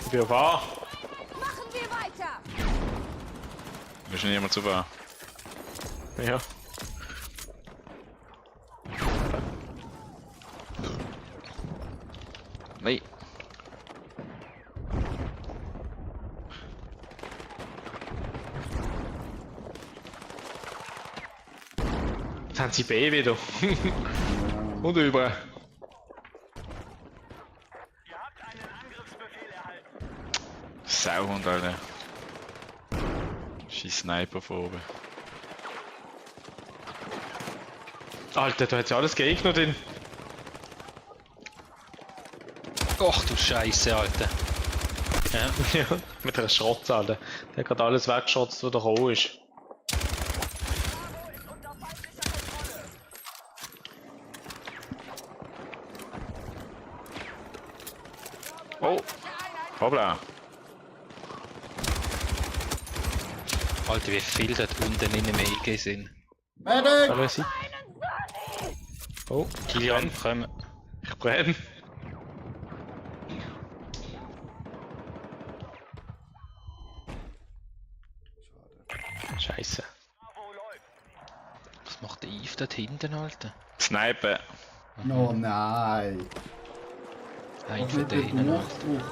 Ich bin auf A. Machen wir weiter! Wir sind niemand zu fahren. Ja. Nein. Jetzt haben sie B wieder. Und über. Sauhund, Alter. Scheiß Sniper von oben. Alter, da hat ja alles Gegner drin. Ach du Scheiße, Alter. Ja. Ja, mit einer Schrotz, Alter. Der hat gerade alles weggeschrotzt, was da roh ist. Oh! Hoppla! Alter, wie viel dort unten in dem EG sind. Medic! Alles. Oh, Kilian, komm. ich brenne. Scheiße. Was macht der Yves dort hinten, Alter? Sniper! Oh nein! Ein Was von mit dem denen, Alter. Durchbruch?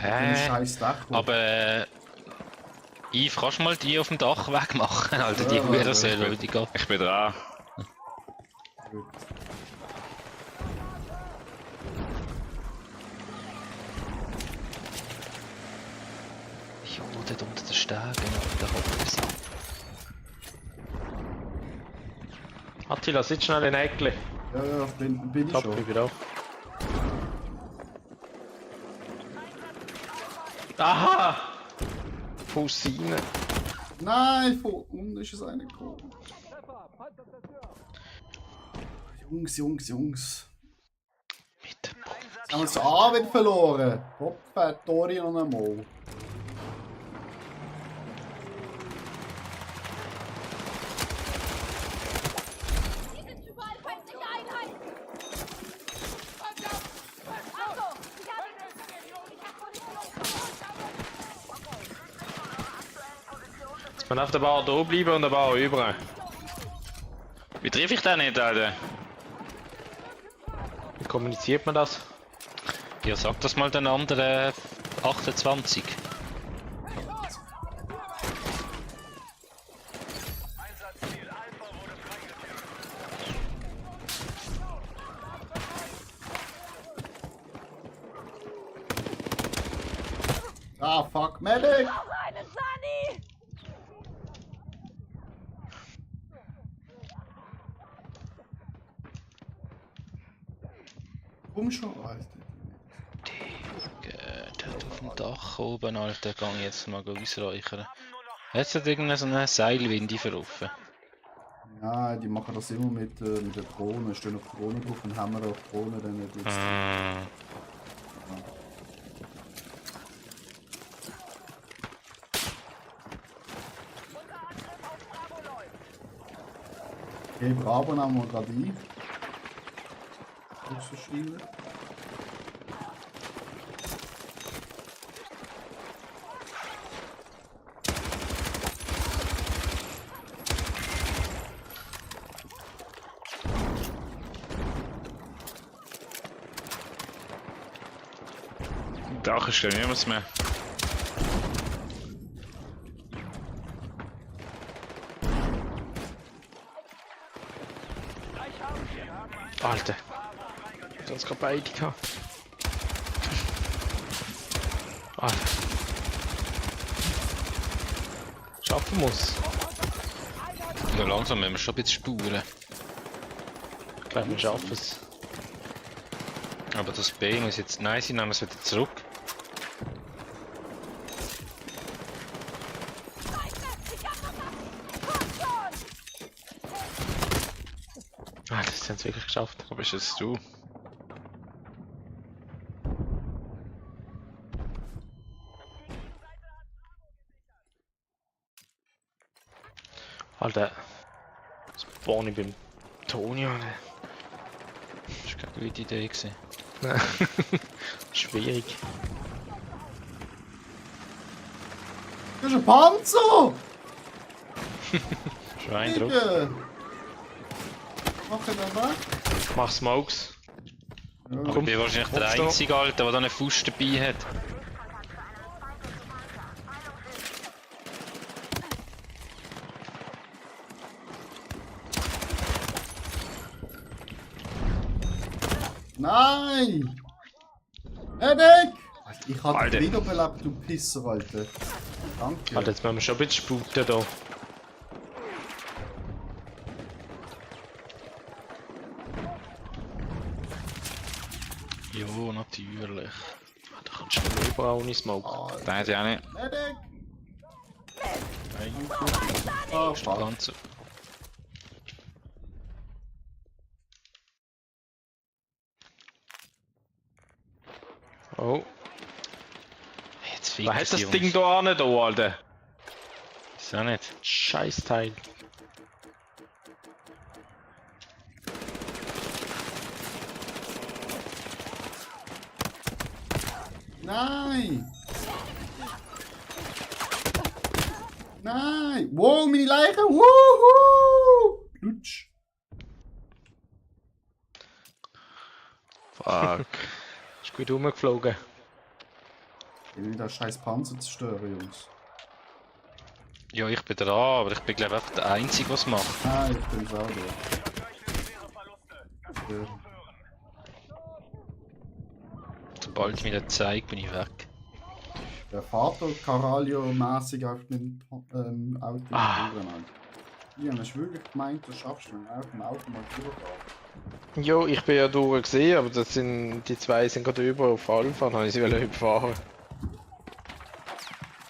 Den scheiß Dach. Aber Yves, kannst du mal die auf dem Dach wegmachen, Alter? Die Ja, Hurensäule, die geht. Ich bin dran. Gut. Jo, dort unter den Stegen, Alter, hoffen sie. Attila, sitz schnell in den Eckli. Ja, bin ich Top, schon. ich bin auch. Aha! Fuß rein. Nein, von unten ist es eine gekommen. Jungs, Jungs, Jungs. Mit dem Jetzt haben wir das A wieder verloren. Hopp, Tori noch einmal. Hier sind überall feindliche Einheiten! Achtung! Ich hab Position! Man darf der Bauer da bleiben und der Bauer über. Wie treffe ich den nicht, Alter? Wie kommuniziert man das? Ja, sag das mal den anderen 28. Ah, fuck, Medic! Noch einen Sani! Komm schon, Alter. Der hat auf dem Dach oben, Alter, gang ich jetzt mal ausreichern. Hat es irgendeine so eine Seilwinde verrufen? Ja, die machen das immer mit der Drohne. Stehen auf die Drohne drauf und haben wir auf die Drohne dann nicht jetzt. Okay, Bravo nehmen wir gerade ein. Das ist so Dach ist ja niemand mehr. Alter. Du hast gerade beide gehabt. Alter. Schaffen muss. Ja, langsam müssen wir schon ein bisschen spuren. Ich glaube, wir schaffen es. Aber das B muss jetzt... Nein, sie nehmen es wieder zurück. Ah, das haben sie wirklich geschafft. Wo bist jetzt du? Alter. Das Bonnie beim Antonio. Das war keine gute Idee. Gewesen. Nein. Schwierig. Das ist ein Panzer! Schwein drauf. Digga! Mach ihn dann weg. Ich mach Smokes. Ja. Ich bin wahrscheinlich der Kommst du? einzige Alter, der da einen Fuß dabei hat. Nein! Medic! Ich hab Alter. dich wiederbelebt, du Pisser, Alter. Danke. Alter, jetzt müssen wir schon ein bisschen sputen da. Jo, natürlich. Da kannst du mir überall ohne Smoke. Ah, Den hätte ich auch nicht. Medic! Nein, Ah, fuck. Ganze. Oh, Jetzt wer hat das Jungs. Ding da nicht, da, Alter? Ist auch nicht. Scheiß Teil. Nein! Nein! Wow, meine Leiche! Wuhu! Lutsch! Fuck. Ist gut rumgeflogen. Ich will das scheiß Panzer zerstören, Jungs. Ja, ich bin dran, aber ich bin glaube ich einfach der Einzige, der es macht. Nein, ich bin selber. Ja. Sobald ich mir das zeige, bin ich weg. Der Vater Caralio-mäßig auf dem Auto. Ah. Ja, hast du wirklich gemeint, du schaffst mit dem Auto mal durchfahren? Jo, ich bin ja durch gesehen, aber das sind, die zwei sind gerade über auf Alpha und habe ich sie überfahren.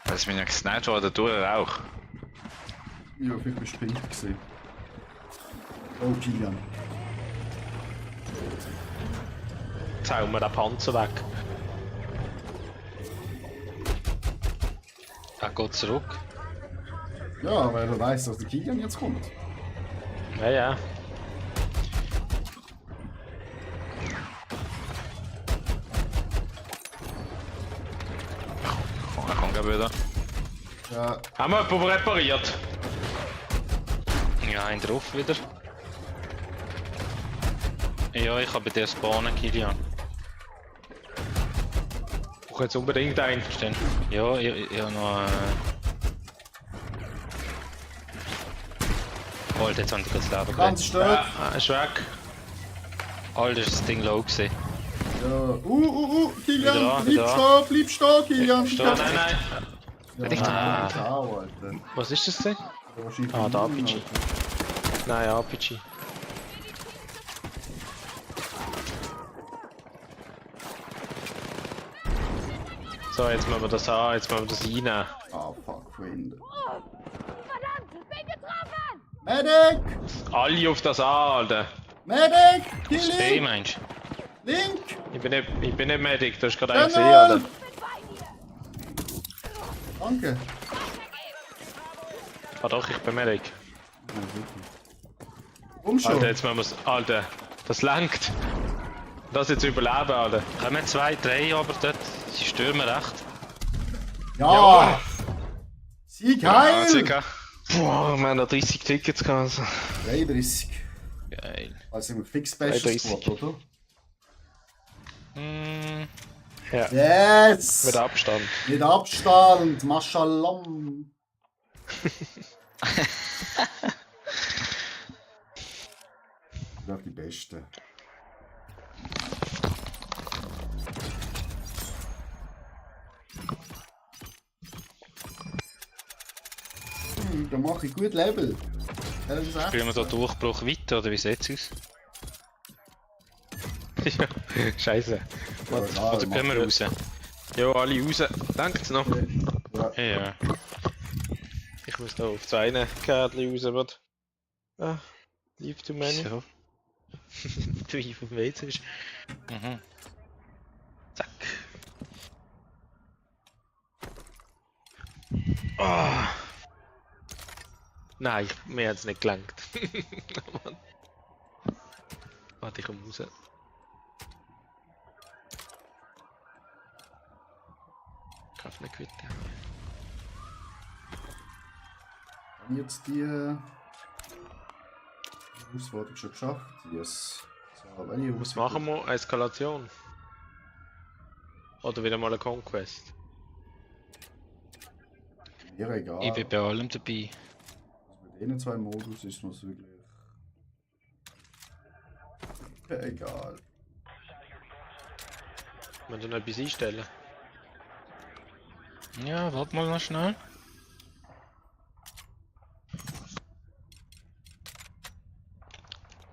Weil bin ja gesniped worden durch Rauch. Ja, vielleicht bist du blind gewesen. Oh, Kilian. Jetzt hauen wir den Panzer weg. Er geht zurück. Ja, weil du weißt, dass der Kilian jetzt kommt. Ja, ja. Er kommt gleich wieder. Ja, Haben wir jemanden repariert? Ja, ein drauf wieder. Ja, ich habe bei dir spawnen, Kilian. Ich brauche jetzt unbedingt einen. Verstehen? Ja, ich habe noch. Alter, jetzt haben die das Leben ganz gerettet. stark. Ja, ist weg. Alter, ist das Ding low gewesen. Ja. Kilian, Wieder bleib da. stehen, Kilian. Stehen. Nein, nein. Ja, Alter. Was ist das denn? Wahrscheinlich Ah, der Kilian, RPG. Alter. Nein, RPG. So, jetzt machen wir das an, jetzt machen wir das rein. Ah, fuck, Freunde. Verdammt, bin getroffen! Medic! Alle auf das an, Alter. Medic! B Killing! meinst du? Link! Ich bin nicht Medic, das ist gerade einen Tunnel! gesehen, Alter. Bin bei dir! Danke. Ah doch, ich bin Medic. Komm schon. Alter, jetzt machen wir es. Alter, das langt. Das jetzt überleben, Alter. Kommen 2, 3, aber dort sie stürmen recht. Ja! Sieg heil! Circa. Boah, wir haben noch 30 Tickets gehabt. 33. Geil. Also im fix bestes 33. Spot, oder? Hm, Ja, Yes! mit Abstand. Mit Abstand, Mashallah. Ja, die Beste. Da mache ich gut Level. spielen wir da Durchbruch weiter oder wie sieht es aus? Ja, scheiße. Oder gehen wir raus? Ja, alle raus. Denkt's noch? Ja. Ja. Ich muss da auf das eine Kärtchen raus, warte. Ah, leave too many. So. Wie vom WC ist. Mhm. Zack. Ah. Nein, mir hat's nicht gelangt. Warte, ich komme raus. Ich kann nicht quitten. Haben wir jetzt die Herausforderung schon geschafft? Yes. So, wenn ich Was machen wir? Eskalation? Oder wieder mal eine Conquest? Mir egal. Ich bin bei allem dabei. Also mit denen zwei Modus ist mir wirklich egal. Wenn wir noch etwas einstellen? Ja, warte mal noch schnell.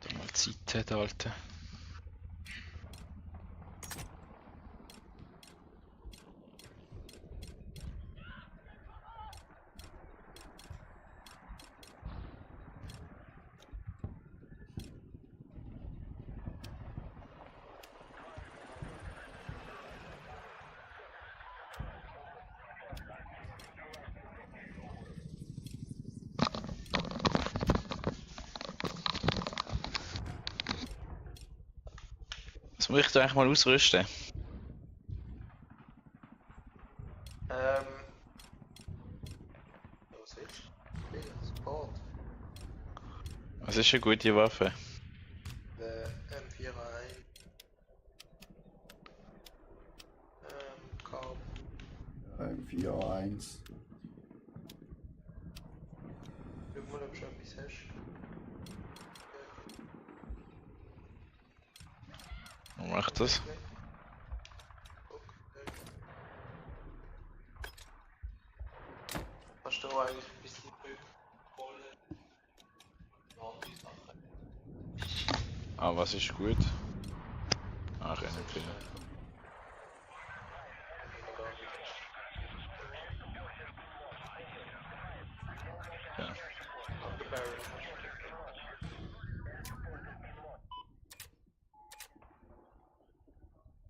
Da mal Zeit hat, Alter. Was möchtest du eigentlich mal ausrüsten? Was willst du? Support. Was ist eine gute Waffe? Der M41. Carb. Im 4A1. Schau mal, ob du schon etwas hast. Was macht das? Hast du eigentlich ein bisschen Rückrollen? Andere Sachen. Ah, was ist gut? Ach, ja, viel. Ja.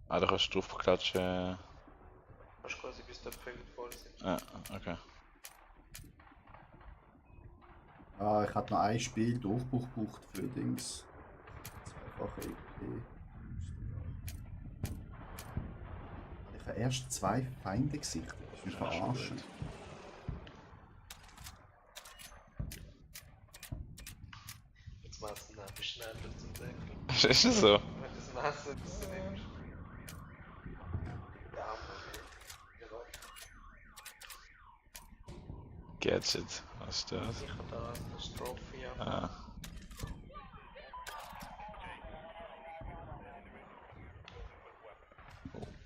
Ah, da kannst du drauf klatschen. Hast quasi bis der Punkt voll sind. Ah, okay. Ah, ich hatte noch ein Spiel Durchbruch gebucht für Dings. Zweifache EP. Ich habe erst 2 Feinde gesichtet. Das ist mich verarschen. Jetzt machst du ein bisschen schneller zum Deckel. Ist das so? Wenn das Messer das du nimmst. Ja, Gadget. Was ist das? sicher da, das ist Trophy, ja. Ah.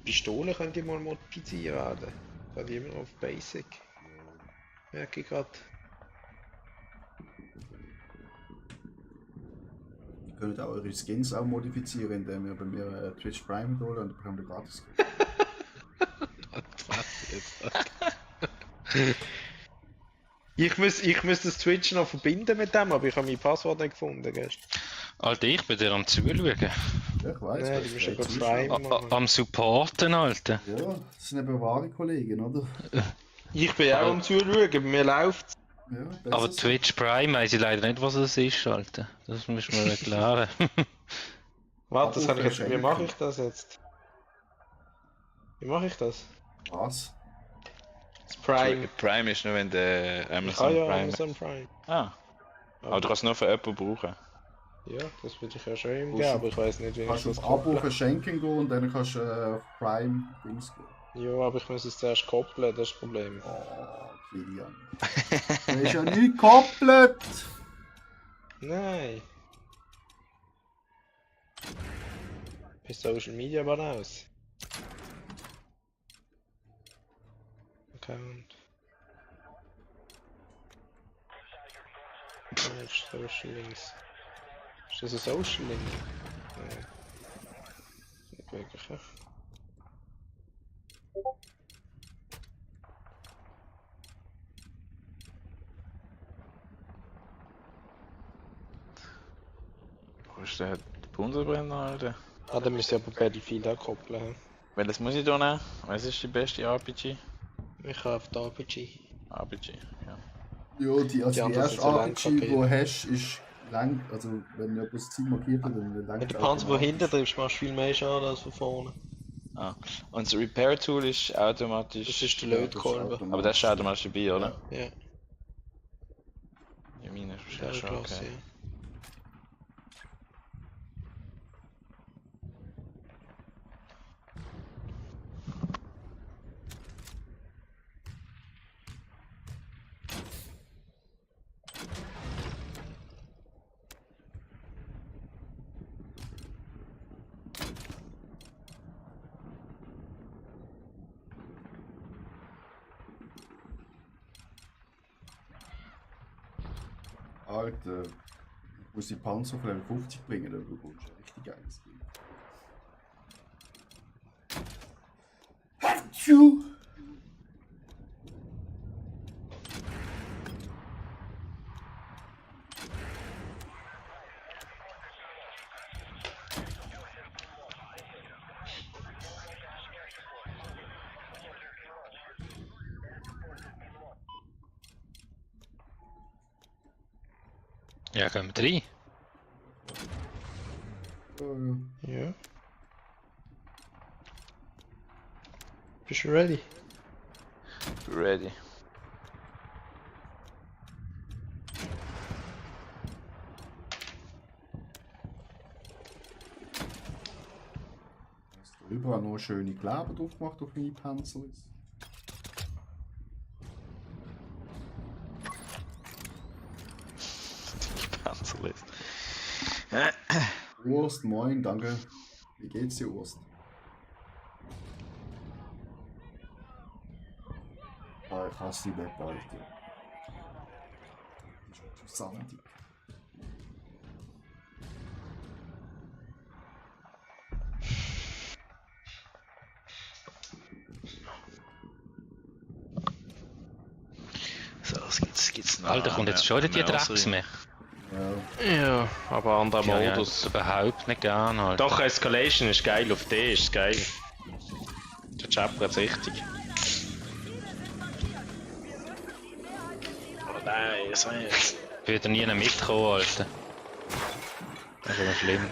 Pistole könnt ihr mal modifizieren werden. Gerade immer auf Basic. Merke ich gerade. Ihr könnt auch eure Skins auch modifizieren, indem ihr bei mir Twitch Prime holt und dann bekommt ihr gratis. Was jetzt? Ich muss das Twitch noch verbinden mit dem, aber ich habe mein Passwort nicht gefunden gestern. Alter, ich bin dir am Zuschauen. Ja, ich weiss. Nein, was du musst ja steht gerade Zuschauer. Prime machen. Am Supporten, Alter. Ja, das sind eben wahre Kollegen, oder? Ich bin auch am Zuschauen, bei mir läuft's. Ja, besser Aber so. Twitch Prime weiss ich leider nicht, was das ist, Alter. Das müssen wir erklären. Warte, das kann ich jetzt. Wie Schenken. mache ich das jetzt? Wie mache ich das? Was? Das Prime. Prime ist nur, wenn der Ich Amazon habe ja Prime. Amazon Prime. Ah. Aber du kannst es nur für Apple brauchen. Ja, das würde ich ja schon ihm geben, aber ich weiß nicht, wie ich Kannst du das auf Abo kopple. verschenken gehen und dann kannst du auf Prime Dings gehen. Ja, aber ich muss es zuerst koppeln, das ist das Problem. Oh, Kilian. Der ist ja nicht gekoppelt! Nein. Bei Social Media aber aus. Account. Manage Social Links. Ist das ein Social Link? Nein. Nicht wirklich, ja. Wo ist der Bunsenbrenner, Alter? Ah, dann müssen wir aber Battlefield auch koppeln. Hm? Welches muss ich da nehmen? Was ist die beste RPG? Ich habe auf die RPG. RPG, ja. Ja, die Die anderen erste sind so lang RPG, die du hast, ist Lang, also wenn jemand das Ziel markiert hat, dann Wenn langt der Panzer von hinten triffst, machst du viel mehr Schaden als von vorne. Ah. Und das Repair Tool ist automatisch. Das ist der Ja, das ist Lötkolben. Aber das ist automatisch dabei, oder? Ja, Ja, meine ist ja, schon klasse, okay. ja. Alter, ich muss die Panzer auf Level 50 bringen, dann bekommst du ein richtig geiles Bild. Hatschu! Ja, gehen wir rein. Ja. Bist du ready? Ready. Hast du überall noch schöne Kleber drauf gemacht auf meine Panzer? Panzerlist. Urst, moin, danke. Wie geht's dir, Urst? Ah, ich hasse die Web, Alter. Die ist sandig. So, was gibt's noch? Alter, kommt jetzt schon wieder die Drecksmech. Ja. Ja, aber anderer Ja, ja, Modus. überhaupt nicht gern, Alter. Doch, Escalation ist geil, auf D ist geil. Der chappert richtig. Oh nein, was soll ich jetzt? Wird er nie mitkommen, Alter. Das ist aber schlimm.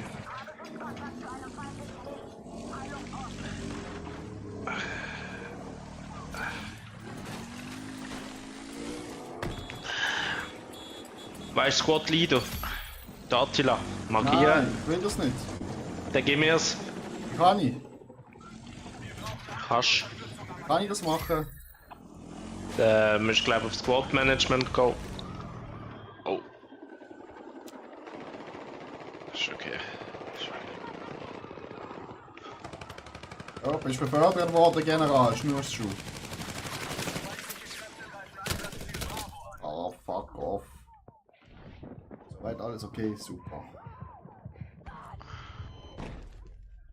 Weißt du, Squad Leader? Der Attila. Markieren. Nein, ich will das nicht. Dann gib mir's. Kann ich? Kannst. Kann ich das machen? Dann musst du, glaube ich, auf Squad Management gehen. Oh. Ist okay. Ja, bist befördert worden, General. Schnurrschuh. Oh, fuck off. Soweit alles okay, super.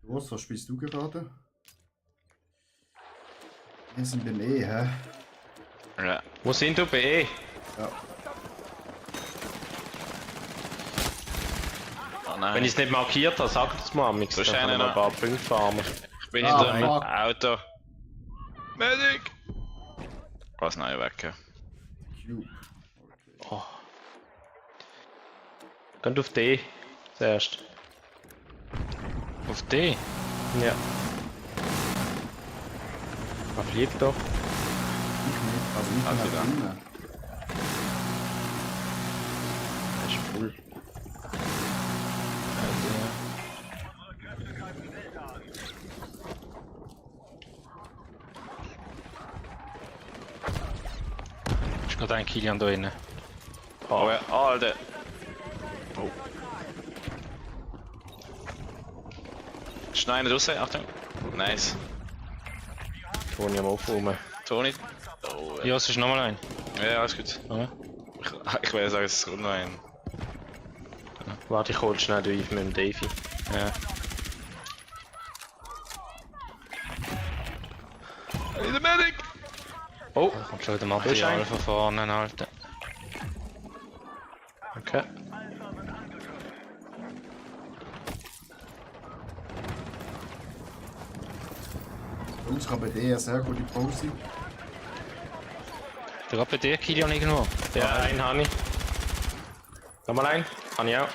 Was spielst du gerade? Wir sind beim E, hä? Ja. Wo sind du bei E? Ja. Oh nein. Wenn ich es nicht markiert habe, sag es mir amix. Dann kann ich noch ein paar Punkte farmen. Ich bin Ah, hinter dem fuck. Auto. Medic! Was nein, weg. Cube. Okay. Geht auf D zuerst. Auf D? Ja. Man fliegt doch. Ich nicht. Also ich Also bin dann. drinnen. Das ist voll. Ist gerade ein Kilian da drin. Oh ja, Alter. Oh. Schneiden raus, Achtung. Nice. Toni am Aufräumen. Toni. Oh, Ja, es ist nochmal ein. ja, alles gut. Ja. Ich will sagen, es kommt noch ein. Warte, ich hol schnell durch mit dem Davy. Ja. In der Medic! Oh, Da kommt schon wieder ist Material ein. von vorne, Alter. okay. Uns kann bei dir eine sehr gute Pause. Da geht bei dir Kilian irgendwo. Ja, einen habe ich. Nochmal ein. Kann ich auch.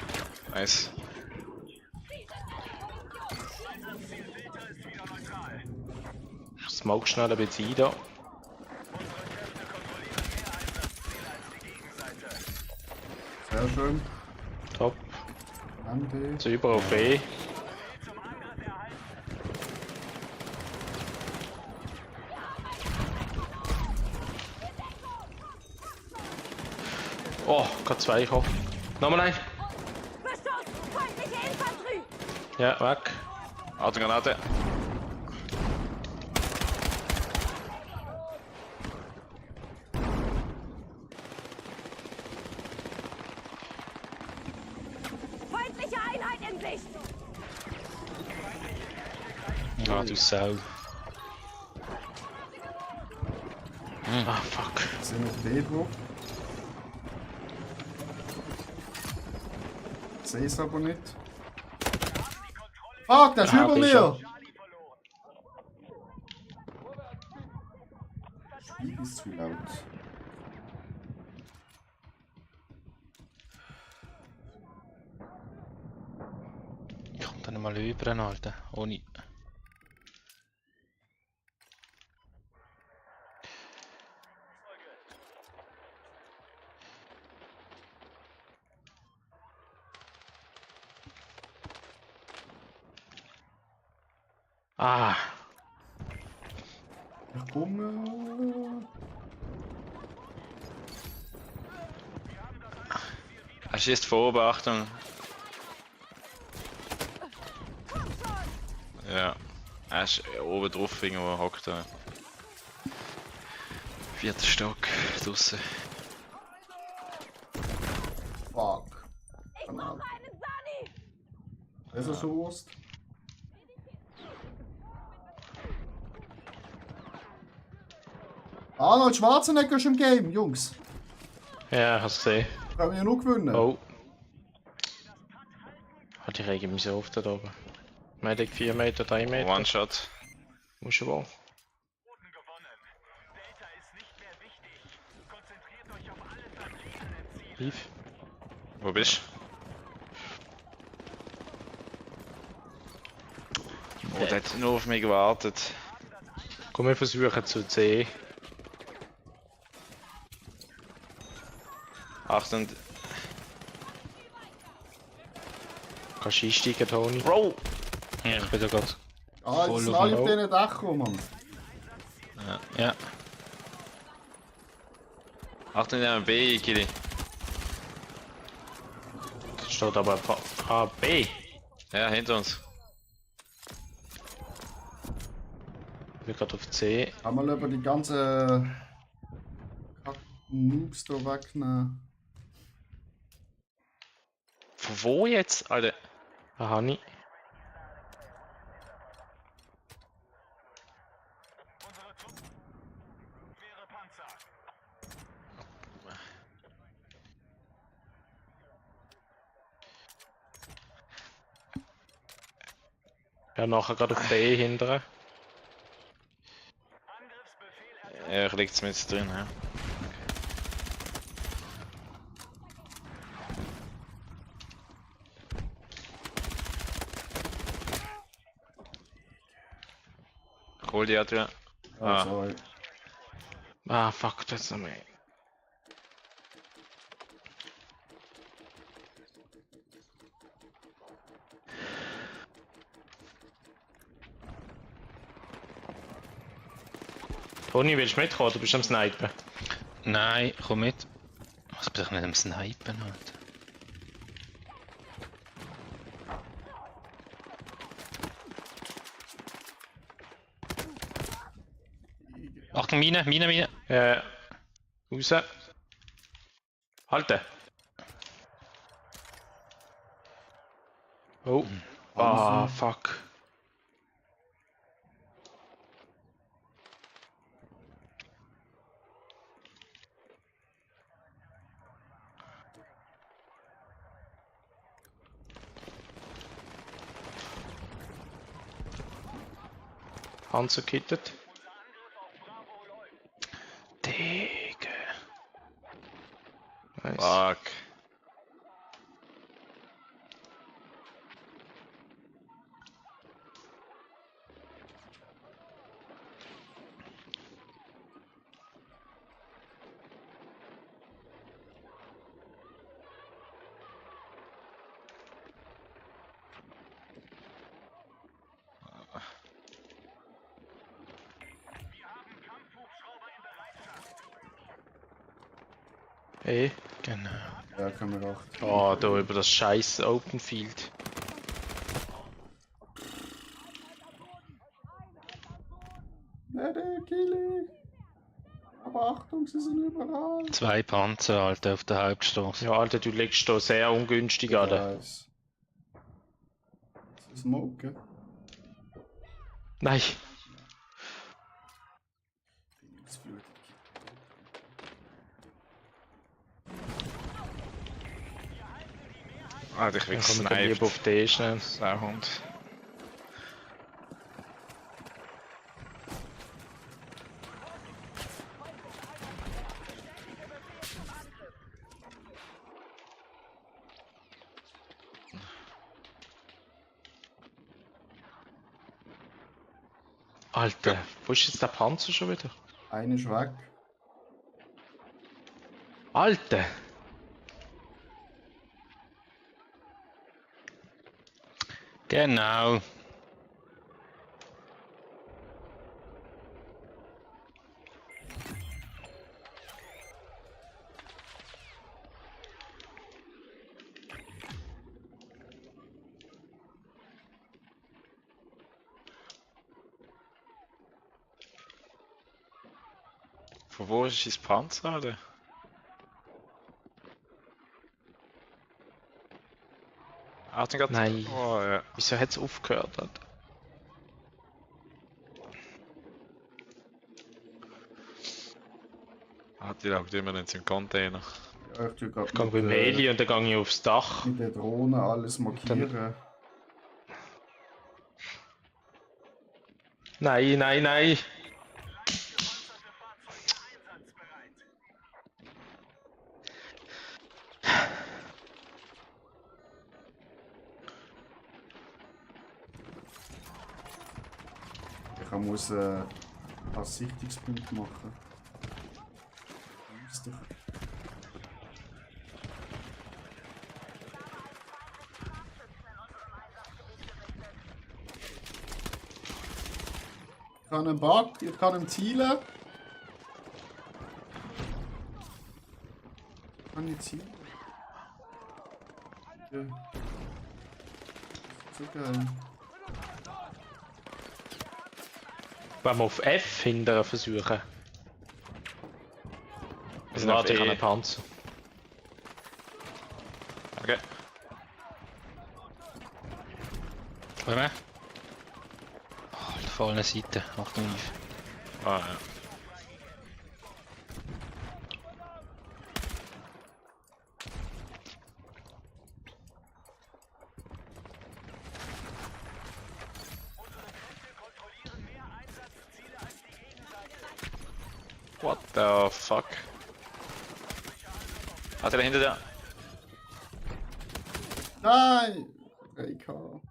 Nice. Smoke schnell ein bisschen ein da. Sehr schön. Top. Danke. Jetzt über auf E. Oh, gerade zwei gekommen. Nochmal ein. Beschuss! Feindliche Infanterie! Ja, weg. Autogranate. Feindliche Einheit in Sicht! Ah, du Sau. Ah, fuck. Sind wir B drauf? Sehe es aber nicht. Fuck, der ist Ah, über bin mir! schon. Spiel ist zu laut. Ich komme dann mal über, Alter. Ohne. Ah, Ich komme. Er schießt von oben, Achtung. Ja. Er ist oben drauf, irgendwo hockt er. 4. Stock, draussen. Fuck. Ich Genau. brauche einen Sani! Das ist so Wurst. Arnold Schwarzenegger ist im Game, Jungs. ja, hast du gesehen. Können wir ja nur gewinnen. Oh. Hat die regen mich so auf da oben. Medic 4 Meter, 3 Meter. One-Shot. Muss schon wohl. Tief. Wo bist du? Oh, der hat nur auf mich gewartet. Komm, wir versuchen zu C. Achtung. Kannst du einsteigen, Toni? Bro! Ja, ich bin da gerade. Ah, jetzt sind alle auf diesen Dächern, Mann. Ja. Achtung, der haben B, Kili. Da steht aber A, B. Ja, hinter uns. Ich bin gerade auf C. Kann man lieber die ganzen Noobs da wegnehmen. Von wo jetzt, Alter? Da habe ich. Ja, nachher gerade auf B hinterher. Ja, ich lieg's mit drin, ja. Hol die Adrian. Ah, Ah. sorry. Ah, fuck, das ist noch mehr. Toni, willst du mitkommen? Du bist am Snipen. Nein, komm mit. Was bin ich nicht am Snipen, Alter? Achtung, Mine! Raus. Halten. Oh. Ah, fuck. Panzer kittet. Digga. Nice. Fuck. Genau. Ja, können wir auch. Oh, da über das scheiß Open Field. Kili. Aber Achtung, sie sind überall. 2 Panzer, Alter, auf der Hauptstraße. Ja, Alter, du legst da sehr ungünstig an. Weiß. Das ist Smoke. Nein. Alter, ich Dann will kommen wir dann lieber auf gesniped. den schnell. Sauhund. Alter, wo ist jetzt der Panzer schon wieder? Eine ist weg. Alter! Genau. Von wo ist dein Panzer, Alter? Achtung, grad. Nein. Oh, ja. Wieso hat es aufgehört? Alter? Hat die laugt immer in seinem Container. Ja, ich tue Ich gehe gerade beim Heli und dann gehe ich aufs Dach. mit der Drohne alles markieren. Nein, nein, nein! Ich muss einen Sichtungspunkt machen. Ist doch- Ich kann einen Bug, ich kann ihn zielen. Kann ich zielen? Ja. So geil. Wenn wir auf F hindern versuchen. Wir Dann sind auf warte ich an E. einen Panzer. Okay. Komm her. Oh, auf der fallen Seite. Achtung, Yves. Ah, ja. What the fuck? Hat er da hinter dir? Nein! 3K.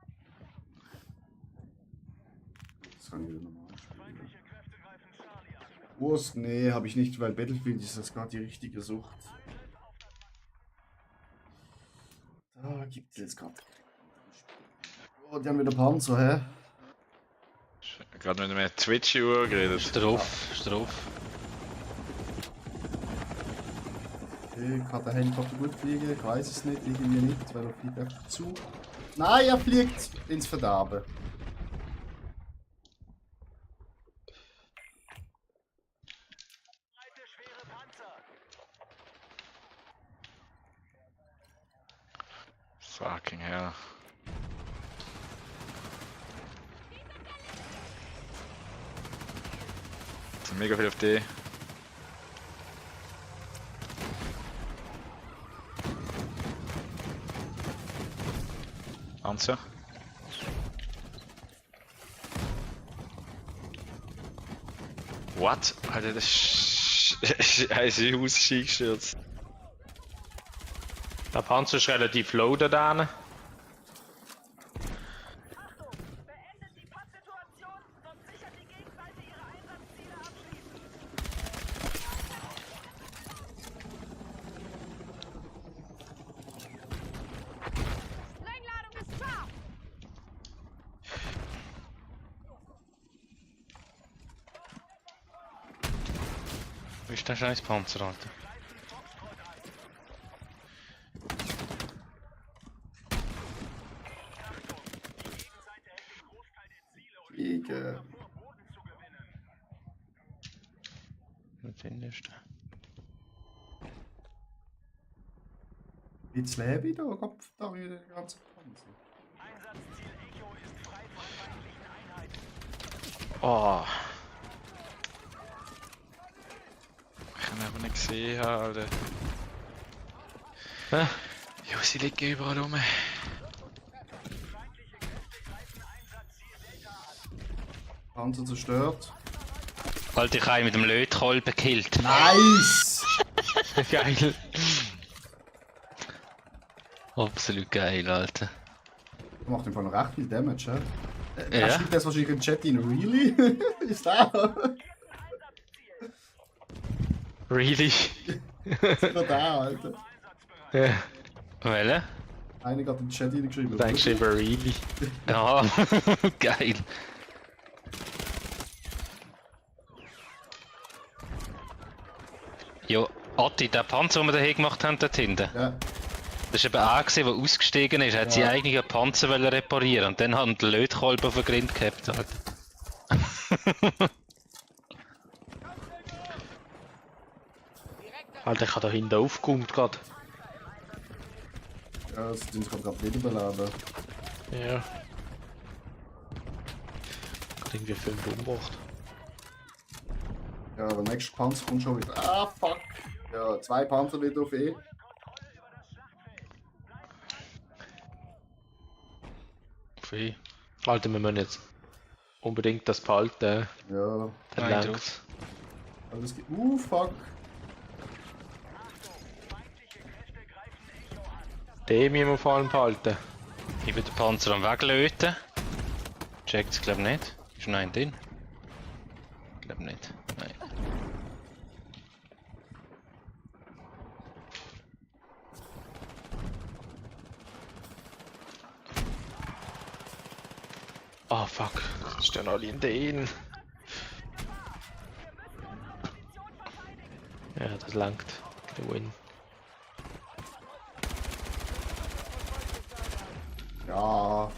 Das kann ich wieder normal spielen. Wurst? Nee, habe ich nicht, weil Battlefield ist das gerade die richtige Sucht. Da gibt es jetzt gerade. Oh, die haben wieder Panzer, hä? Gerade mit einem Twitch-Uhr geredet. Ist drauf, ist drauf. Okay, kann der Helikopter gut fliegen? Ich weiß es nicht, irgendwie nicht, weil er fliegt einfach zu. Nein, er fliegt ins Verderben. Fucking hell. Es sind mega viel auf die. Panzer. What? Alter, das ist ein Haus eingestürzt. Der Panzer ist relativ low da dran. Beendet die Pattsituation, sonst sichert die Gegenseite ihre Einsatzziele abschließend. Sprengladung ist scharf. Wo ist der scheiß Panzer, Alter? Liegen. Was findest du? Jetzt lebe ich da, Kopf da wieder den ganzen Panzer. Oh. Ich kann aber nicht gesehen, Alter. Hä? Jo, sie liegen überall rum. Panzer zerstört. Alter, ich habe ihn mit dem Lötkolben gekillt. Nice! Geil. Absolut geil, Alter. Das macht im Fall noch recht viel Damage, hä? Ja. Er schreibt das wahrscheinlich im Chat in Really? Ist das? Really? Ist nur da, Alter. Ja. Welche? Einer hat im Chat reingeschrieben. Denkst du über Really? Ja, geil. Jo, Atti, der Panzer, den wir hier gemacht haben, dort hinten. Ja. Das war eben einer, der ausgestiegen ist. Er hat seinen eigenen Panzer reparieren und dann hat er den Lötkolben auf den Grind gehabt. Alter. Alter, ich habe da hinten aufgeräumt gerade. Ja, das tun sie gerade wiederbeleben. Ja. Gerade irgendwie 5 umgebracht. Ja, der nächste Panzer kommt schon wieder. Ah, fuck! Ja, 2 Panzer wieder auf E. Pfui. Alter, wir müssen jetzt unbedingt das behalten. Ja, Dann Nein, längt's. alles geht. Fuck! Den müssen wir vor allem behalten. Ich will den Panzer am Weglöten. Checkt es, glaube ich, nicht. Ist noch ein drin? Ich glaube nicht. Nein. Ah, fuck. Das stehen alle in den. Ja, das langt. Der Win. Ja.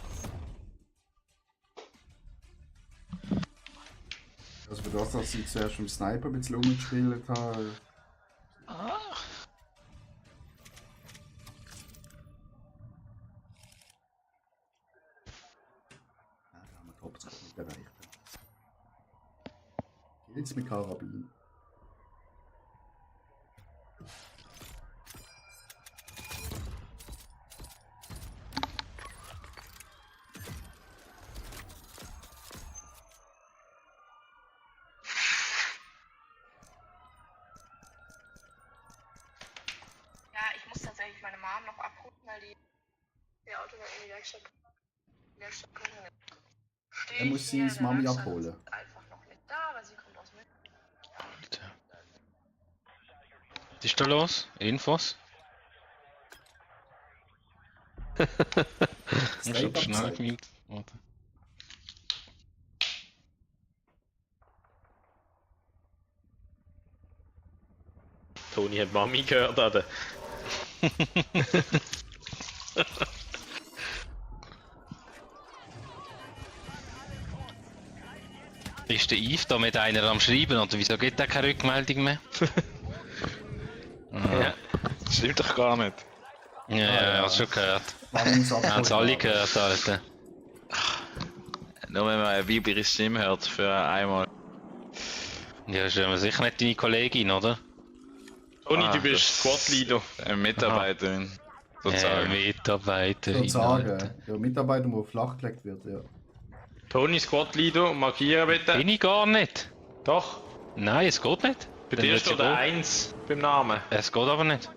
Also für das, dass ich zuerst mit dem Sniper ein bisschen rumgespielt habe. Ja, da haben wir die Hauptsache nicht erreicht. Jetzt mit Karabin. Ja, ich muss tatsächlich meine Mom noch abholen, weil die ihr Auto noch in die Werkstatt können. Er muss sie ins Mami abholen. Einfach noch nicht da, aber sie kommt aus München. Alter. Was ist da los? Infos? Ich hab schnell gemutet. Warte. Toni hat Mami gehört, oder? Ist der Yves da mit einer am Schreiben oder wieso gibt er keine Rückmeldung mehr? Ja. Das stimmt doch gar nicht. Ja, ich hab's schon gehört. Mami muss abholen. Haben es alle gehört, Alter. Nur wenn man eine weibliche Stimme hört, für einmal. Ja, ist ja sicher nicht deine Kollegin, oder? Toni, Ah, du bist das- Squad-Leader. Eine Mitarbeiterin. Sozusagen. Mitarbeiterin. Sozusagen. Alter. Ja, Mitarbeiter, der flachgelegt wird, ja. Toni, Squad-Leader, markieren bitte. Bin ich gar nicht. Doch. Nein, es geht nicht. Bei Dann dir wird sie steht der gehen. 1 beim Namen. Es geht aber nicht.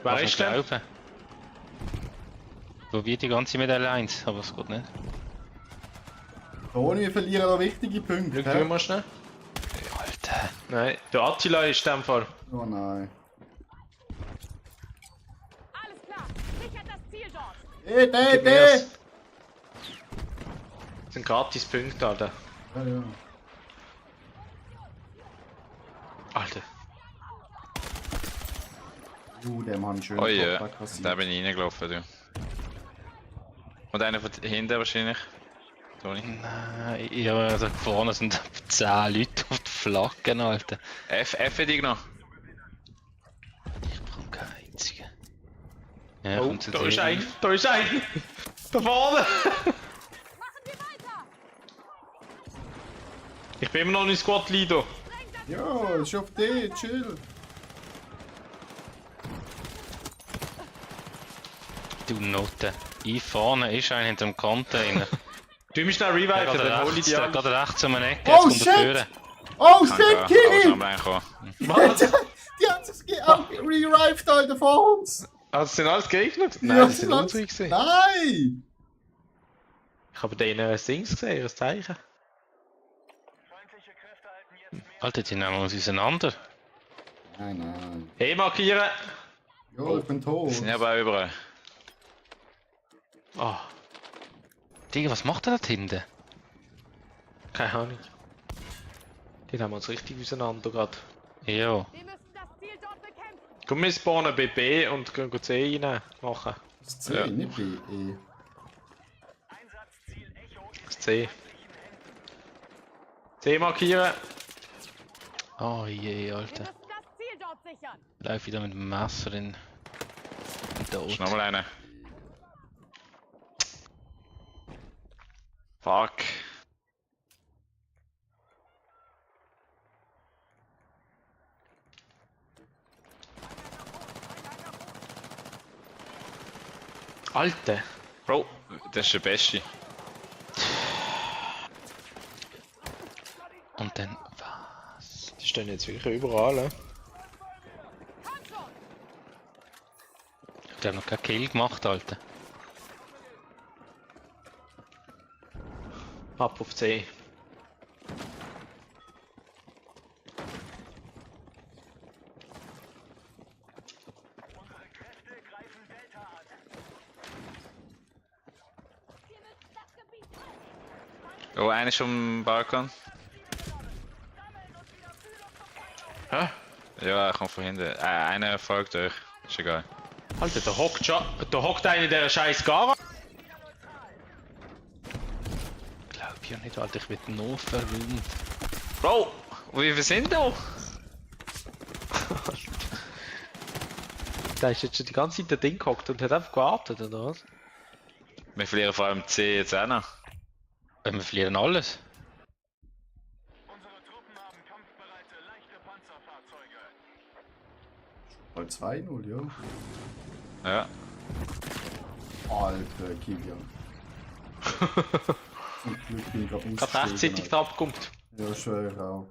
Wer Darf ist nicht der? glauben. Probiert die ganze Medaille 1, aber es geht nicht. Toni, wir verlieren da wichtige Punkte. Schau hä? mal schnell. Alter. Nein, der Attila ist in dem Fall. Oh nein. Alles klar, sichert das Ziel dort. Gib mir das. Das sind gratis Punkte, Alter. Ja, ja. Alter. Dem habe ich schön Oh ja, kassiert. da bin ich reingelaufen, du. Und einer von hinten wahrscheinlich. Toni. Nein, ja, da vorne sind 10 Leute auf die Flaggen, Alter. F hätte ich noch. Ich brauche keinen einzigen. Ja, Oh, kommt zu da dir. ist ein! Da ist ein! Da vorne! Ich bin immer noch nicht Squad Leader. Ja, ist auf dich, chill. Du Note. Ich vorne ist einer hinter dem Container. Du musst schnell Der reviven, dann hol ich die geht an. rechts um eine Ecke, Oh, jetzt kommt er shit! führen. Oh Kann shit, gehen, aber Kitty! schnell reinkommen. Was? Die haben sich revived, Alter, vor uns! Also sind alles Gegner? Nein, Ja, die sind das- unsere gewesen. Nein! Ich habe denen ein Dings gesehen, ein Zeichen. Alter, die nehmen uns auseinander. Nein, nein. Hey, markieren! Ja, ich bin tot. Die sind aber auch überall. Oh, Digga, was macht er da hinten? keine Ahnung. Die haben uns richtig auseinander gerade. Ja. Wir müssen das Ziel dort bekämpfen. Komm, wir spawnen bei B und gehen C rein machen. Das C, Ja. nicht B, E. Das C. C markieren. Oh je, Wir Alter. müssen das Ziel dort sichern. Lauf wieder mit dem Messer in den Ist Tod. nochmal einer. Fuck. Alter! Bro, das ist der Beste. Und dann was? Die stehen jetzt wirklich überall. Ne? Ich hab noch keinen Kill gemacht, Alter. Ab auf C. Oh, einer ist am Balkon. Hä? Ja, er kommt von hinten. Einer folgt euch. Ist egal. Alter, da hockt einer in dieser scheiß Garage. Glaub ja nicht, Alter, ich werde noch verwundet. Bro, wie wir sind da? Der ist jetzt schon die ganze Zeit da drin gehockt und hat einfach gewartet, oder was? Wir verlieren vor allem C jetzt auch noch. Wir verlieren alles. Mal 2-0, ja. Ja. Alter, Kilian. Zum Glück bin ich gerade Gerade rechtzeitig da abkommt. Ja, schwör auch.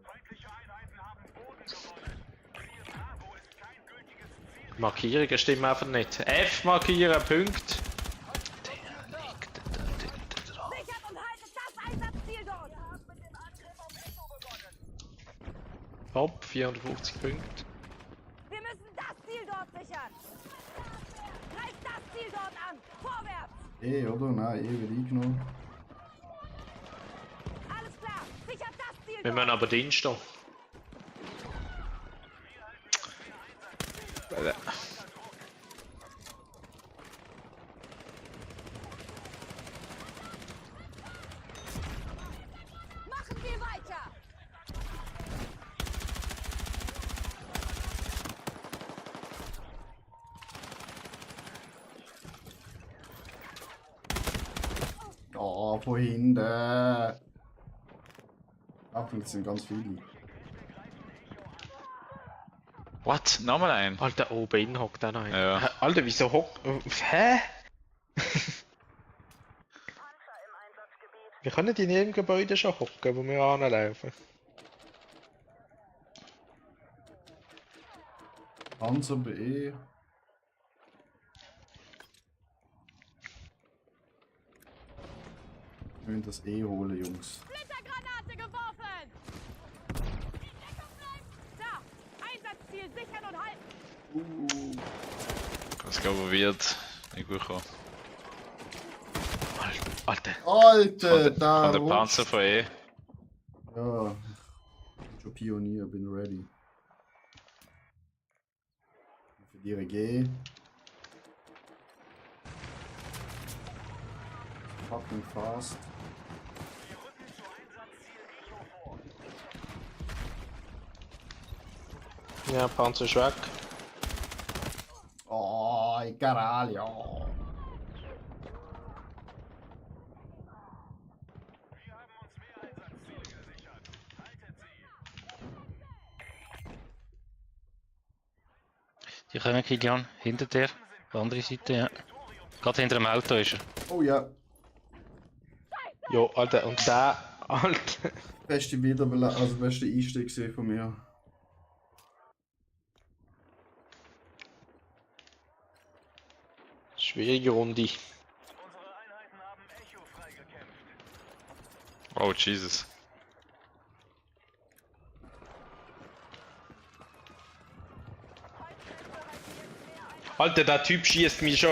Markierungen stimmen einfach nicht. F markieren, Punkt. Der liegt da hinten dran. Sichert und haltet das Einsatzziel dort. Hopp, 450 Punkte. Wir müssen das Ziel dort sichern. Greift das Ziel dort an. Vorwärts. E, oder? Nein, E wird eingenommen. Alles klar. Sichert das Ziel Wir dort. müssen aber Dienst stehen. Machen wir weiter. Oh, von hinten. Achtung, das sind ganz viele. What? Nochmal ein? Alter, oben innen hockt auch noch einer. Ja. Hä, Alter, wieso hockt... Hä? Wir können die in jedem Gebäude schon hocken, wo wir anlaufen. Panzer bei E. Wir müssen das E holen, Jungs. Splittergranate geworfen. Da. Einsatzziel sichern und halten. Ich glaube, wird nicht gut kommen. Alter. Alter, Von da der rutscht. Panzer von E. Ja, ich bin schon Pionier, bin ready. Ich verliere G. Fucking fast. Ja, Panzer ist weg. Oh, Caralho. Die kommen, Kilian, hinter dir. Auf der anderen Seite, ja. Gerade hinter dem Auto ist er. Oh ja. Jo, Alter, und der, Alter. Beste beste Einstieg gewesen von mir. Schwierige Runde. Oh, Jesus. Alter, der Typ schießt mich schon.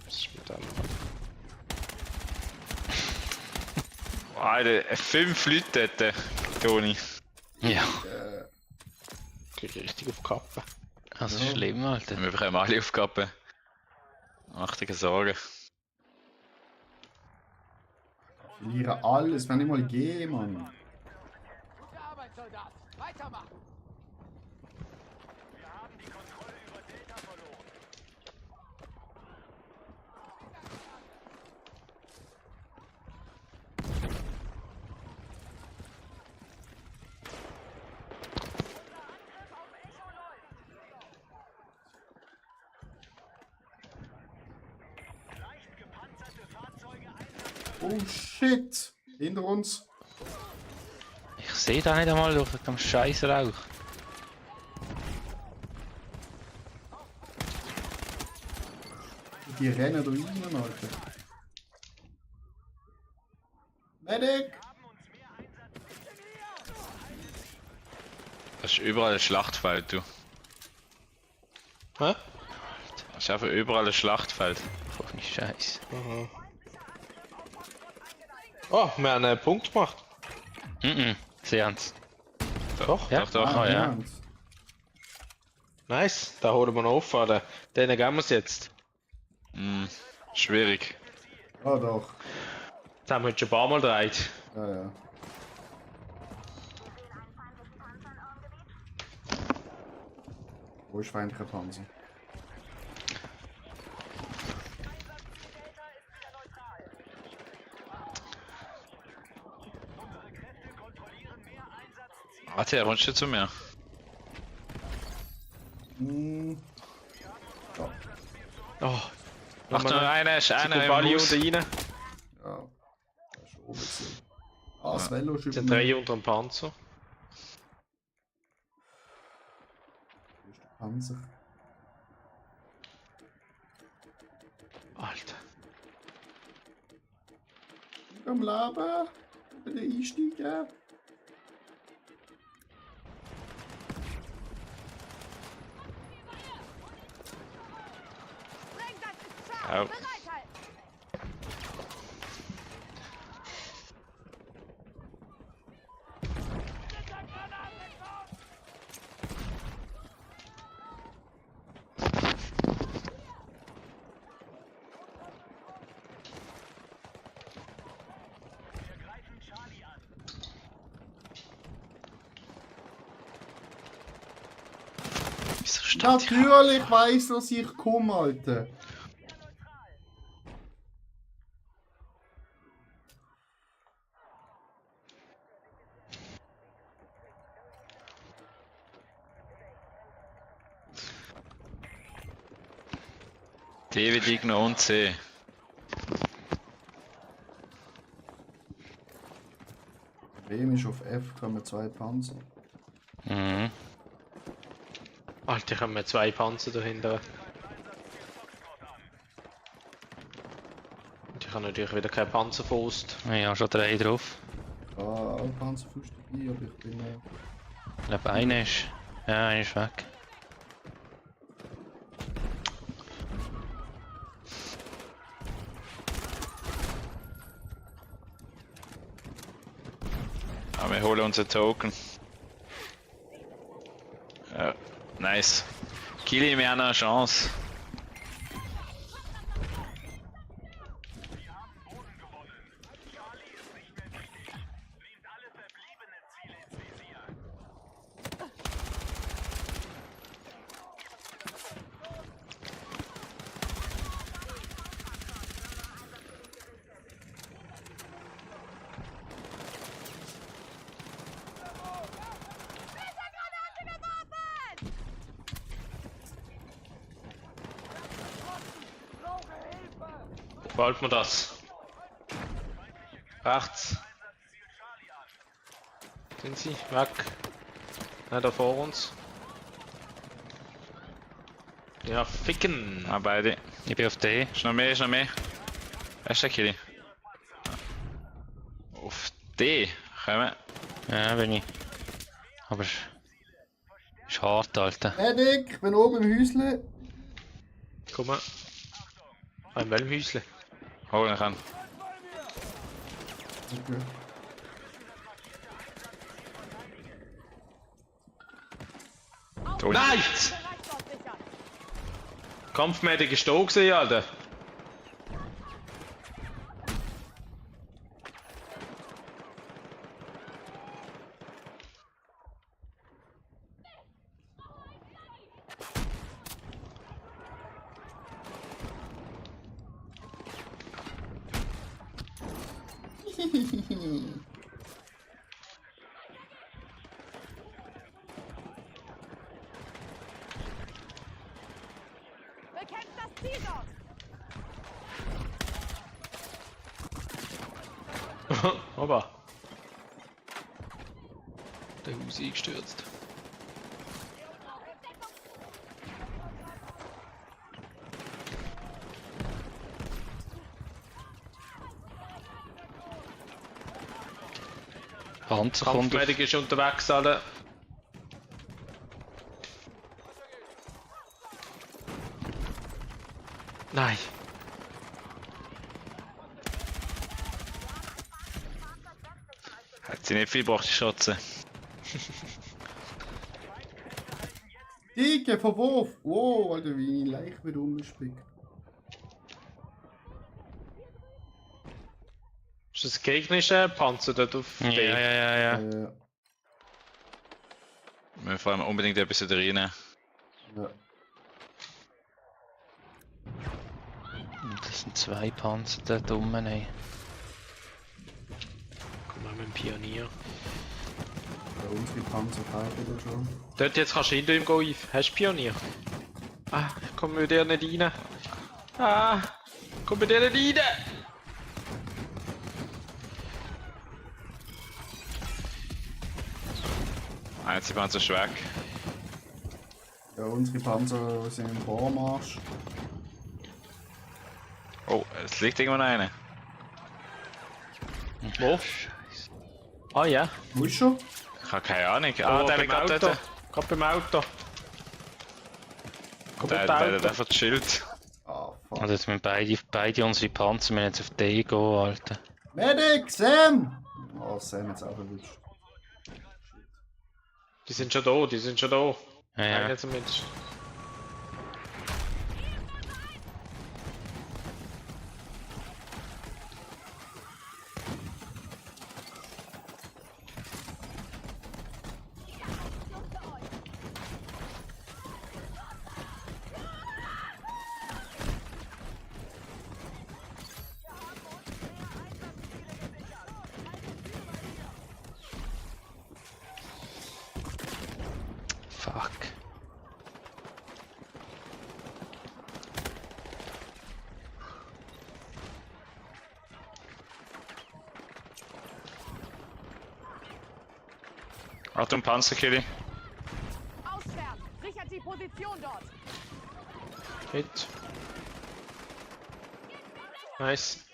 Was ist mit dem? Alter, 5 Leute dort, Toni. Ja. Krieg ich richtig auf die Kappe. Das ist schlimm, Alter. Wir bekommen alle Aufgaben. Mach dir keine Sorgen. Ich verliere alles, wenn ich mal gehe, Mann. Gute Arbeit, Soldat. Weitermachen. Oh shit! Hinter uns. Ich sehe da nicht einmal durch den scheiß Rauch. Die rennen da rein, Alter. Medic! Das ist überall ein Schlachtfeld, du. Hä? Das ist einfach überall ein Schlachtfeld. Ohne Scheiß. Oh, wir haben einen Punkt gemacht. Sie haben's. Doch, Ja? Doch, doch. Ah, ja. niemand. Nice, da holen wir noch auf, Alter. Denen geben wir es jetzt. Schwierig. Ah doch. Das haben wir heute schon ein paar Mal gedreht. Ja, ja. Wo ist feindlicher Panzer? Warte, kommst du zu mir? Hm. Oh, Ach, nur einer ist einer im Bali Haus. unten rein. Ja. Da ist oben gewesen. Ah, das Velo ist Es sind über 3 unter dem Panzer. Hier ist der Panzer. Alter. Ich am Leben. Bitte einsteigen. Sprenggas ist scharf. Au. Bereithalten. Wieso steht hier? Natürlich weiss, dass ich komme, Alter. D wie Digno und C. Wem ist auf F kommen 2 Panzer. Mhm. Alter, haben wir 2 Panzer dahinter. Und ich habe natürlich wieder keinen Panzerfaust. Ich habe schon 3 drauf. Ah, alle Panzerfaust dabei, aber ich bin... Ich glaube, einer ist. Ja, einer ist weg. Ah, wir holen uns einen Token. Ja, nice. Kili, wir haben noch eine Chance. Wollt man das? Rechts. Sind sie? Weg. Nein, da vor uns. Ja, ficken. Ah, beide. Ich bin auf D. Ist noch mehr, ist noch mehr. Wer ist der Kili? Auf D. Kommen. Ja, bin ich. Aber ist hart, Alter. Medic, ich bin oben im Häusle. Komm mal. Ein welchem Häusle? Hol ihn an. Okay. Da unten. Nein! Bereich dort sichern. Kampfmedic ist da gewesen, Alter. Bekämpft das Ziel dort. Aber. Der Haus eingestürzt. Panzer kommt auf. Kampfmedic ist unterwegs, Alter. Nein. Hat sie nicht viel gebraucht, die Schotze. Dicke, von wo? Oh, Alter, wie leicht wieder rumgespickt. Ist das gegnerische Panzer dort auf Ja, D? ja. Wir wollen unbedingt etwas da rein. Ja. Das sind 2 Panzer dort oben, ey. Komm mal mit dem Pionier. Bei uns die Panzer wieder schon. Dort jetzt kannst du hinter ihm gehen, Yves. Hast du Pionier? Ah, ich komm mit dir nicht rein. Ah, ich komm mit dir nicht rein. Einzige Panzer ist weg. Ja, unsere Panzer sind im Vormarsch. Oh, es liegt irgendwo noch einer. Wo? Ah ja. Wo ist schon? Ich habe keine Ahnung. Ah, Oh, der beim liegt gerade Auto. dort. Gerade beim Auto. Komm Der mit dem hat Auto. einfach das Schild. Ah, fuck. Also jetzt müssen beide unsere Panzer müssen jetzt auf D gehen, Alter. Medic, Sam! Oh, Sam hat's auch erwischt. Die sind schon da, die sind schon da. Ja, Einer ja. zumindest. Fuck. Achtung, Panzerkilli. Auswärts. Sichert die Position dort. Hit. Nice.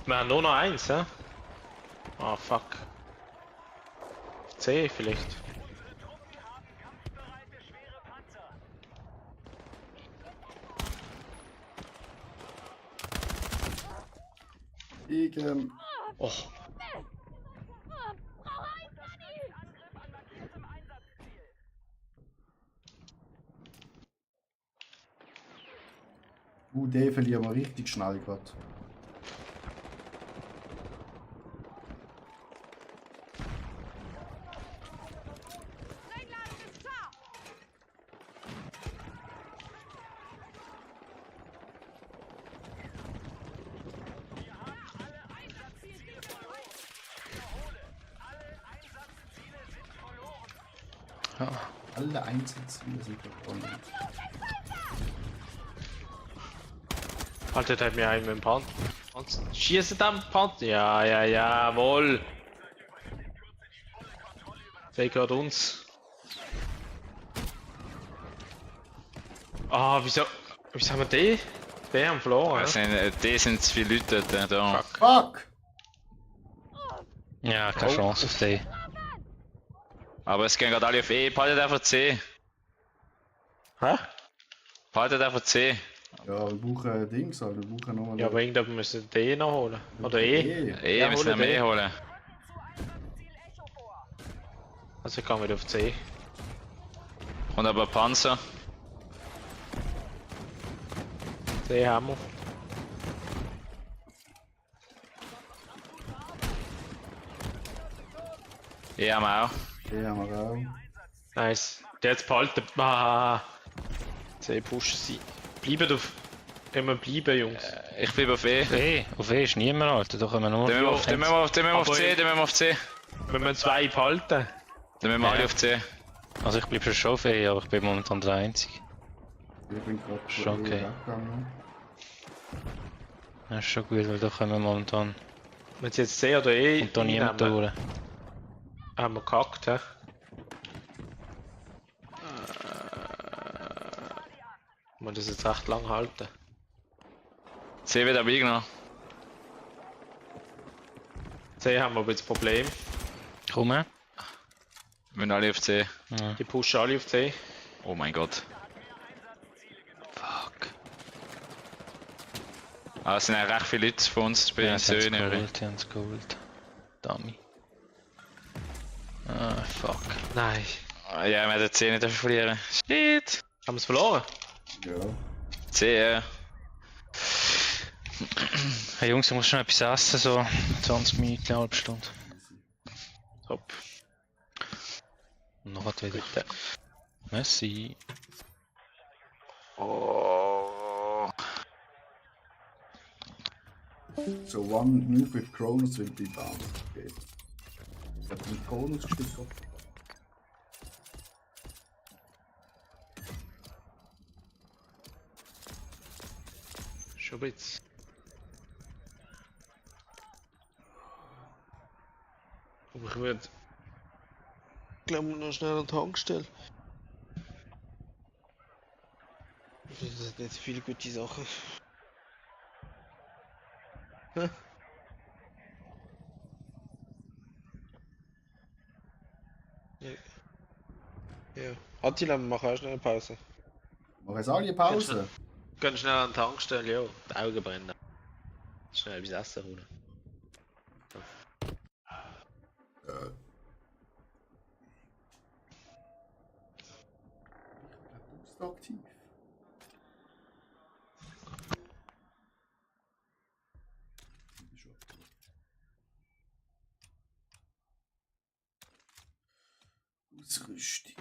Wir haben nur noch eins, hä? Ah, fuck. C vielleicht. Ich, Oh, den verlieren wir richtig schnell gerade. Sprengladung ist klar. Ja. Alle Einsatzziele sind verbunden. Alter, der hat mir einen mit dem Panzer. Schießen am Panzer. Ja, ja, jawohl. Der gehört uns. Ah, wieso haben wir den? Den haben wir verloren, Es ne? sind, die sind zu viele Leute da. Fuck! Ja, keine Chance auf die. Aber es gehen gerade alle auf E. Behaltet einfach C. Hä? Behaltet einfach C. Ja, wir brauchen Dings, Alter. Wir brauchen nochmal. Ja, aber irgendjemand müsste den noch holen. Oder E. E, Ja, müssen wir hol mehr den. holen. Also ich kann wieder auf C. Und aber Panzer. C haben wir. E haben wir auch. Ja, haben wir auch. Nice. Der jetzt behalten. Ah. C pushen sie. Bleiben auf. Immer bleiben, Jungs. Ich bleibe auf E. Auf E ist niemand, Alter. Da können wir nur. Dann müssen wir auf C, Aber- dann müssen wir auf C. Wenn wir zwei behalten. Dann müssen wir alle auf C. Also ich bleibe schon auf E, aber ich bin momentan der Einzige. Ich bin gerade Schon okay. weggegangen. Das ist schon gut, weil da können wir momentan. Wenn sie jetzt C oder E Und da niemand einnehmen, durch. haben wir gekackt, hä? Man das jetzt recht lang halten. C wird aber eingenommen. C haben wir aber jetzt Problem. Komm her. Wir sind alle auf C. Ja. Die pushen alle auf C. Oh mein Gott. Fuck. Ah, es sind ja recht viele Leute von uns bei den Sie Söhnen. haben es geholt. Dummy. Ah, fuck. Nein. Ah, ja, wir hätten C nicht dürfen verlieren. Shit. Haben wir es verloren? Ja. C, Hey Jungs, ich muss schon etwas essen, so 20 Minuten, eine halbe Stunde. Top. Und noch wieder. Merci. Oh. So, one move with Cronus will be down. Okay. Ich hab den Cronus gespielt. Schon ein bisschen. Aber ich würde. Glaube noch schnell an die Tankstelle. Das sind nicht viele gute Sachen. Hä? Ja. Ja. Attila, wir machen auch schnell eine Pause. Machen jetzt alle Pause? Gehen schnell an die Tankstelle, ja. Die Augen brennen. Schnell etwas Essen holen. Du bist aktiv. Ausrüstung.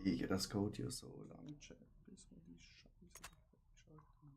Digga, das geht ja so lang, Chat, bis wir die Scheiße freigeschaltet haben.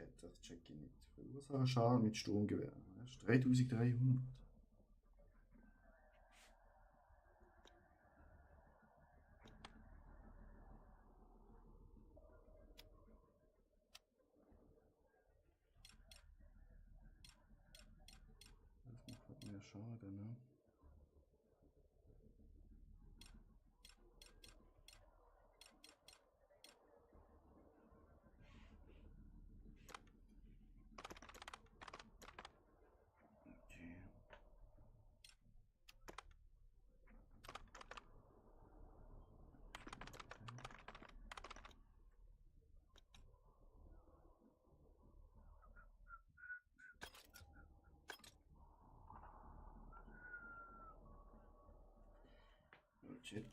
Chat, das check ich nicht. Verursacher Schaden mit Sturmgewehr. Das ist 3300. Das macht halt mehr Schaden, ne? Okay. Shit.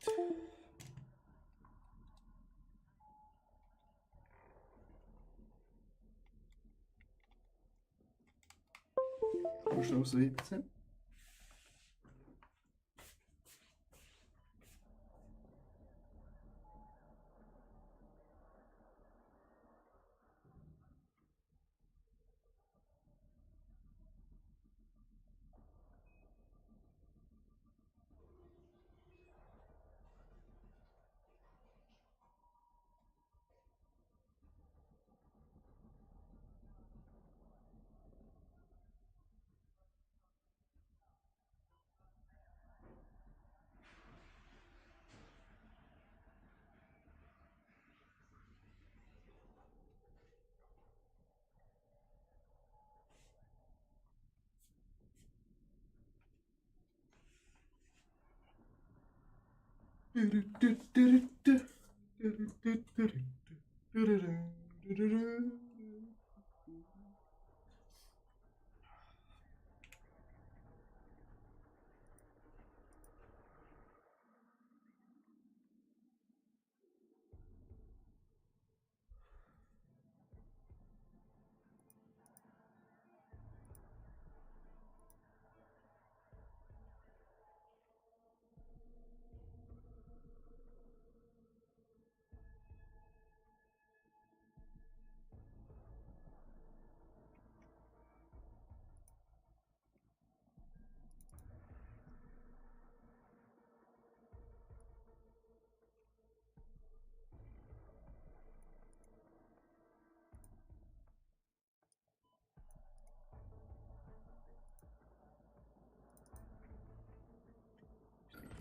Kommst du aufs WC?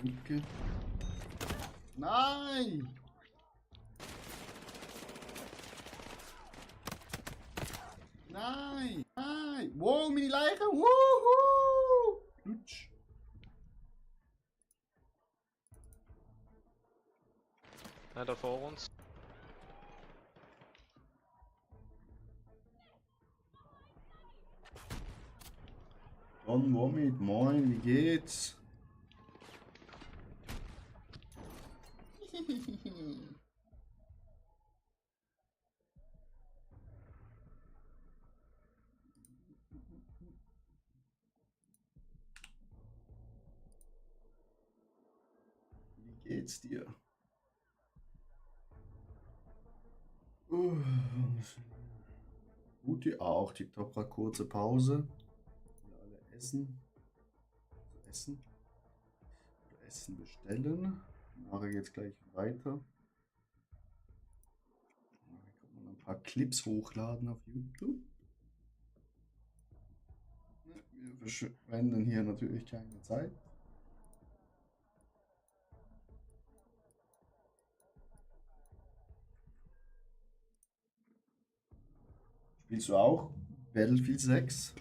Danke. Nein! Nein! Nein! Wow, meine Leiche! Wuhu! Lutsch. Ja, da vor uns. John Womit, moin, wie geht's? Wie geht's dir? Gute auch, TikTok gerade kurze Pause. Wir alle essen. Also essen. Oder Essen bestellen. Nachher geht's gleich weiter. Nachher kann man ein paar Clips hochladen auf YouTube. Ja, wir verschwenden hier natürlich keine Zeit. Spielst du auch Battlefield 6?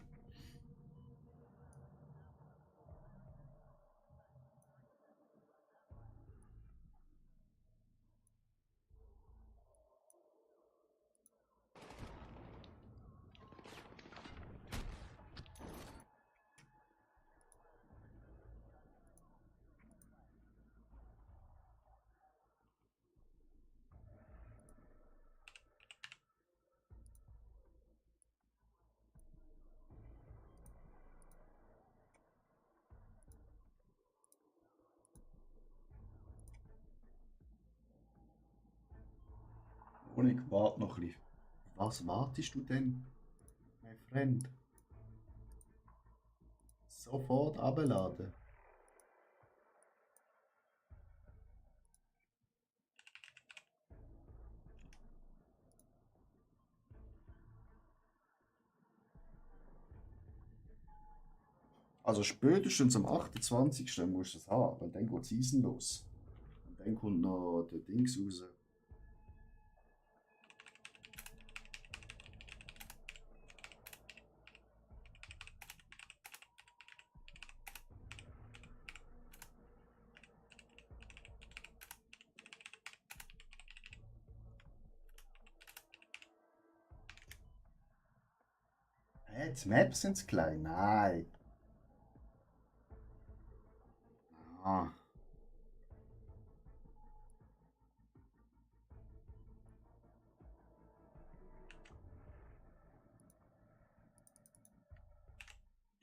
Honig, wart noch ein bisschen. Was wartest du denn, mein Freund? Sofort abladen. Also spätestens am 28. musst du es haben, weil dann geht die Season los. Und dann kommt noch der Dings raus. Hä, die Maps sind zu klein? Nein. Ah.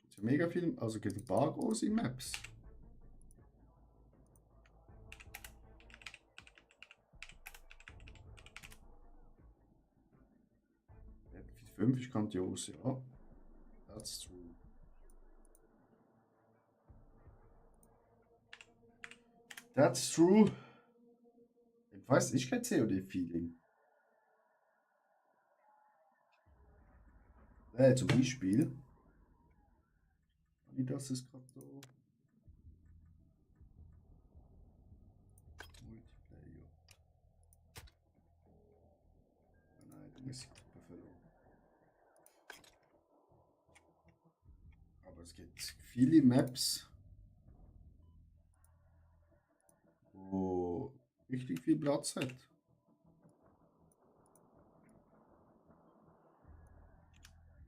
Gibt's ja mega viel, also gibt ein paar große Maps. Battlefield 5 ist grandios, ja. That's true. That's true. Ich weiß, ich kein COD-Feeling. Zum Beispiel. Wie das ist gerade so. Multiplayer. Nein, dann ist die Gruppe verloren. Aber es gibt viele Maps, wo richtig viel Platz hat.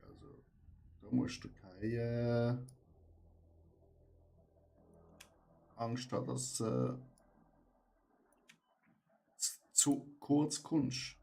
Also, da musst du keine Angst haben, dass zu kurz kommst.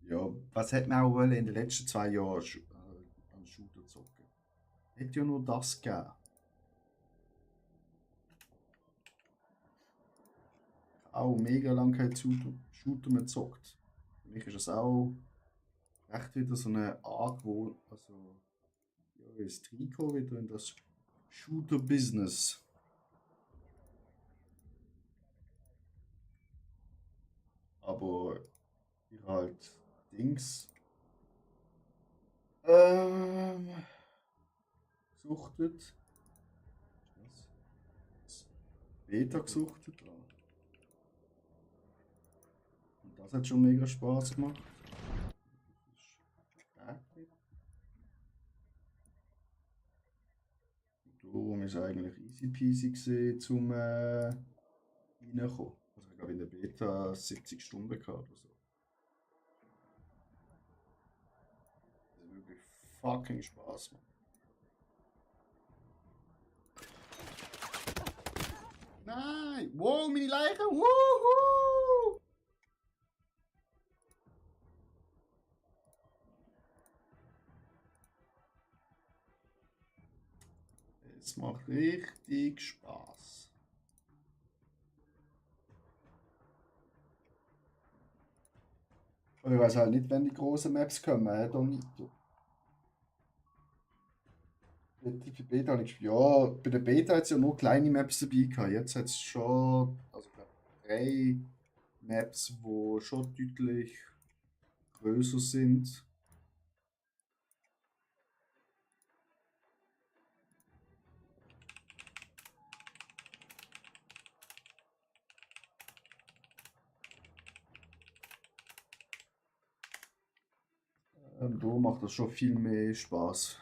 Ja, was hätte man auch wollen in den letzten 2 Jahren an Shooter zocken? Hätte ja nur das gegeben. Auch mega lange kein Shooter mehr gezockt. Für mich ist das auch echt wieder so eine Angewohnheit, also ja, ist Trikot wieder in das Shooter-Business. Aber ich halt Dings gesuchtet. Was? Beta gesuchtet. Und das hat schon mega Spaß gemacht. Darum ist eigentlich easy peasy gesehen, zum reinkommen. Also ich glaube in der Beta 70 Stunden gehabt oder so. Das ist wirklich fucking Spaß macht. Nein! Wow, meine Leiche! Wuhu! Es macht richtig Spaß. Aber ich weiß halt nicht, wenn die großen Maps kommen, Donito. Die Beta habe ich gespielt. Ja, bei der Beta hat es ja nur kleine Maps dabei gehabt. Jetzt hat es schon, also ich glaube, 3 Maps, die schon deutlich größer sind. Da macht das schon viel mehr Spaß.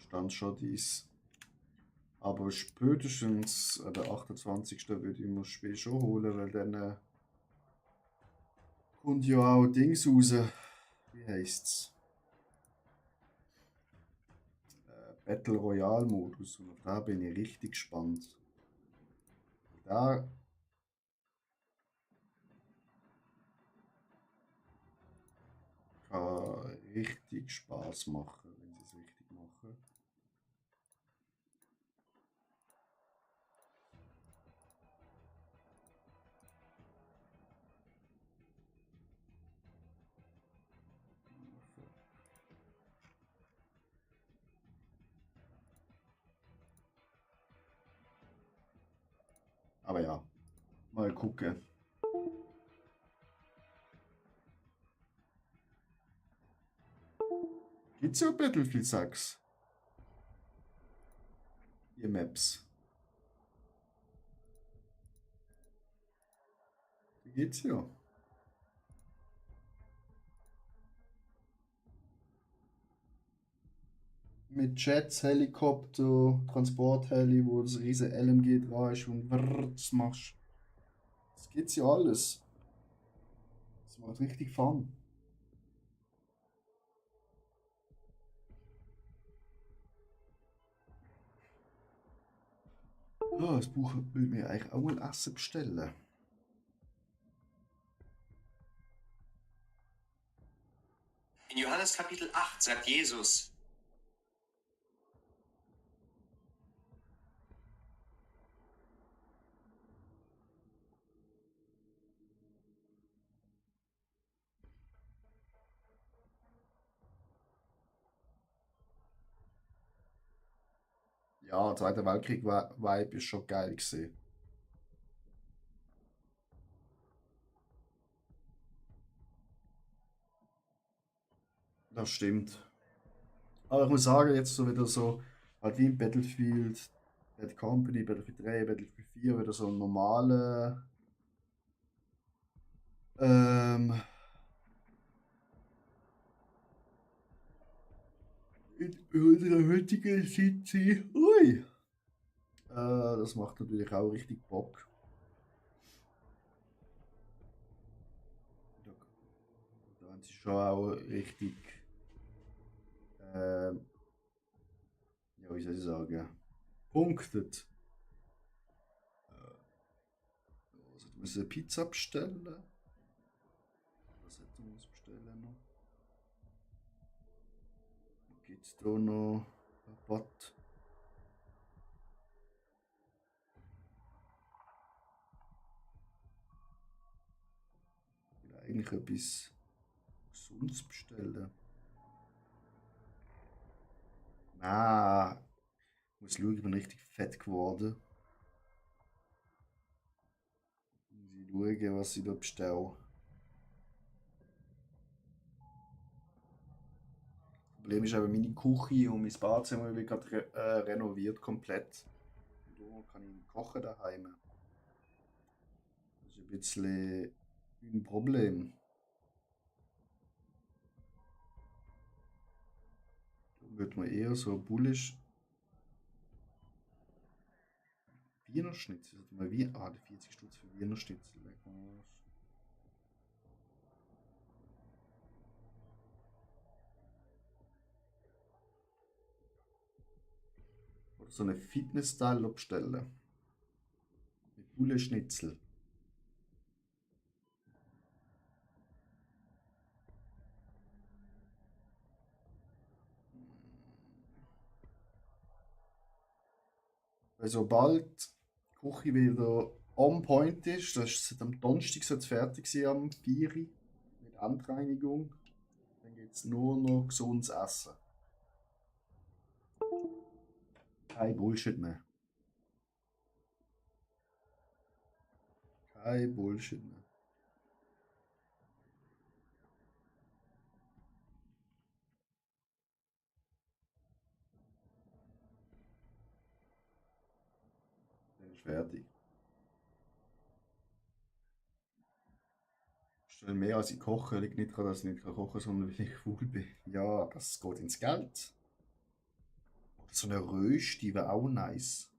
Stand schon dies. Aber spätestens an der 28. würde ich mir das Spiel schon holen, weil dann kommt ja auch Dings raus. Wie heißt's? Battle Royale Modus. Und auf da bin ich richtig gespannt. Da kann richtig Spaß machen, wenn sie es richtig machen. Aber ja, mal gucken. Gibt's ja Battlefield 6? Ihr Maps. Wie geht's ja? Mit Jets, Helikopter, Transportheli, wo das riesen LMG dran ist und das machst. Das gibt's ja alles. Das macht richtig Fun. Ja, das Buch will mir eigentlich auch mal Essen bestellen. In Johannes Kapitel 8 sagt Jesus: Ja, Zweiter Weltkrieg-Vibe ist schon geil gewesen. Das stimmt. Aber ich muss sagen, jetzt so wieder so, halt wie im Battlefield, Bad Company, Battlefield 3, Battlefield 4, wieder so ein normale, ähm, in unserer heutigen City, ui, das macht natürlich auch richtig Bock. Da haben sie schon auch richtig, ja, wie soll ich sagen, punktet. Also, du musst eine Pizza bestellen. Was hätte man bestellen noch? Gibt es da noch Rabatt? Ich will eigentlich etwas Gesundes bestellen. Nein, ich muss schauen, ich bin richtig fett geworden. Ich muss schauen, was ich da bestelle. Das Problem ist aber, meine Küche und mein Badezimmer wird gerade renoviert komplett. Und darum kann ich nicht kochen daheim. Das ist ein bisschen ein Problem. Da würde man eher so bullisch Wiener Schnitzel. Mal wie, die 40 Stutz für Wiener Schnitzel. Oder so eine Fitness-Style bestellen. Mit Bulle Schnitzel. Weil sobald die Küche wieder on point ist, das ist seit am Donnerstag so fertig gewesen, am 4 Uhr mit Endreinigung, dann gibt es nur noch gesundes Essen. Kein Bullshit mehr. Kein Bullshit mehr. Dann ist fertig. Stell mehr als ich koche, liegt nicht daran, dass ich nicht kochen kann, sondern weil ich faul bin. Ja, das geht ins Geld. Oder so eine Rösti wäre auch nice.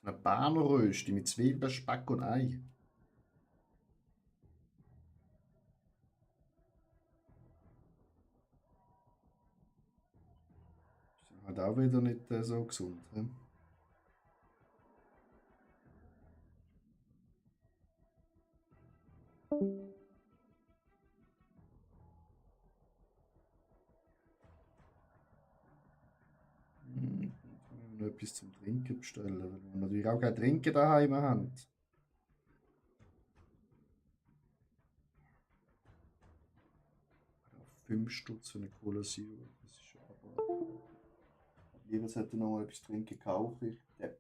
So eine Berner Rösti mit Zwiebeln, Speck und Ei. Ist halt auch wieder nicht so gesund. He? Noch etwas zum Trinken bestellen, weil wir natürlich auch kein Trinken daheim haben. Auf 5 Stutz für eine Cola Zero. Das ist schon aber. Jeweils hätte noch mal etwas trinken kaufen. Ich Depp.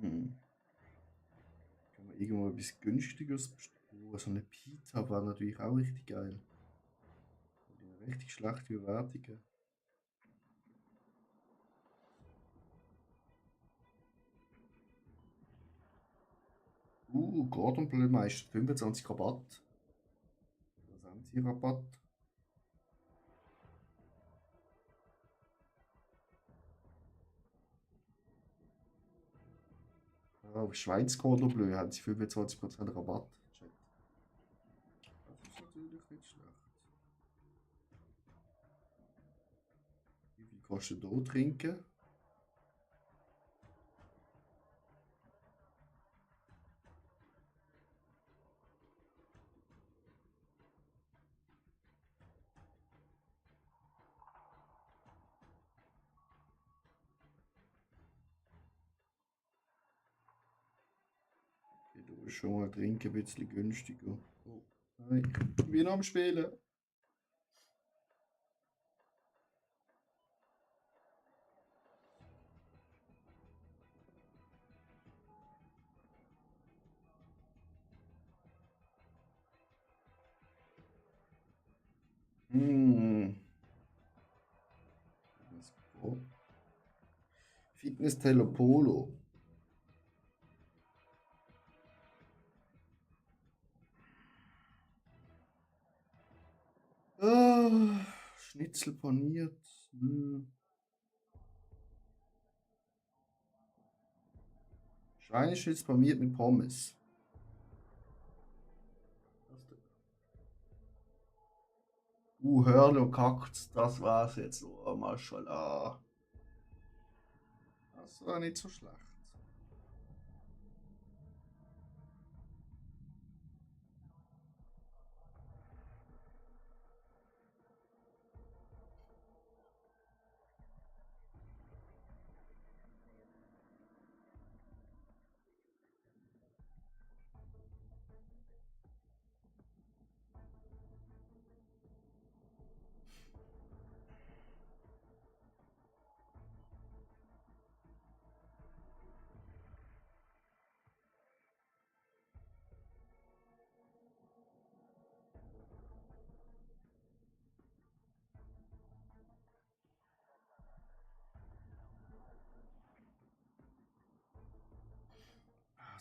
Hm. Kann man irgendwo etwas günstiges bestellen? Oh, so eine Pita war natürlich auch richtig geil. Richtig schlechte Bewertungen. Gordon Bleu Meister, 25 Rabatt. Was haben sie Rabatt? Auf Schweiz Cordon Bleu haben sie 25% Rabatt. Check. Das ist natürlich nicht schlecht. Wie viel kostet hier trinken? ist schon mal trinken ein bisschen günstiger. Oh, nein, ich bin noch am Spielen. Hm. Fitness Telopolo. Ah, Schnitzel paniert. Schweineschnitzel paniert mit Pommes. Hörle und Kakt, das war's jetzt. Oh, Maschallah. Das war nicht so schlecht.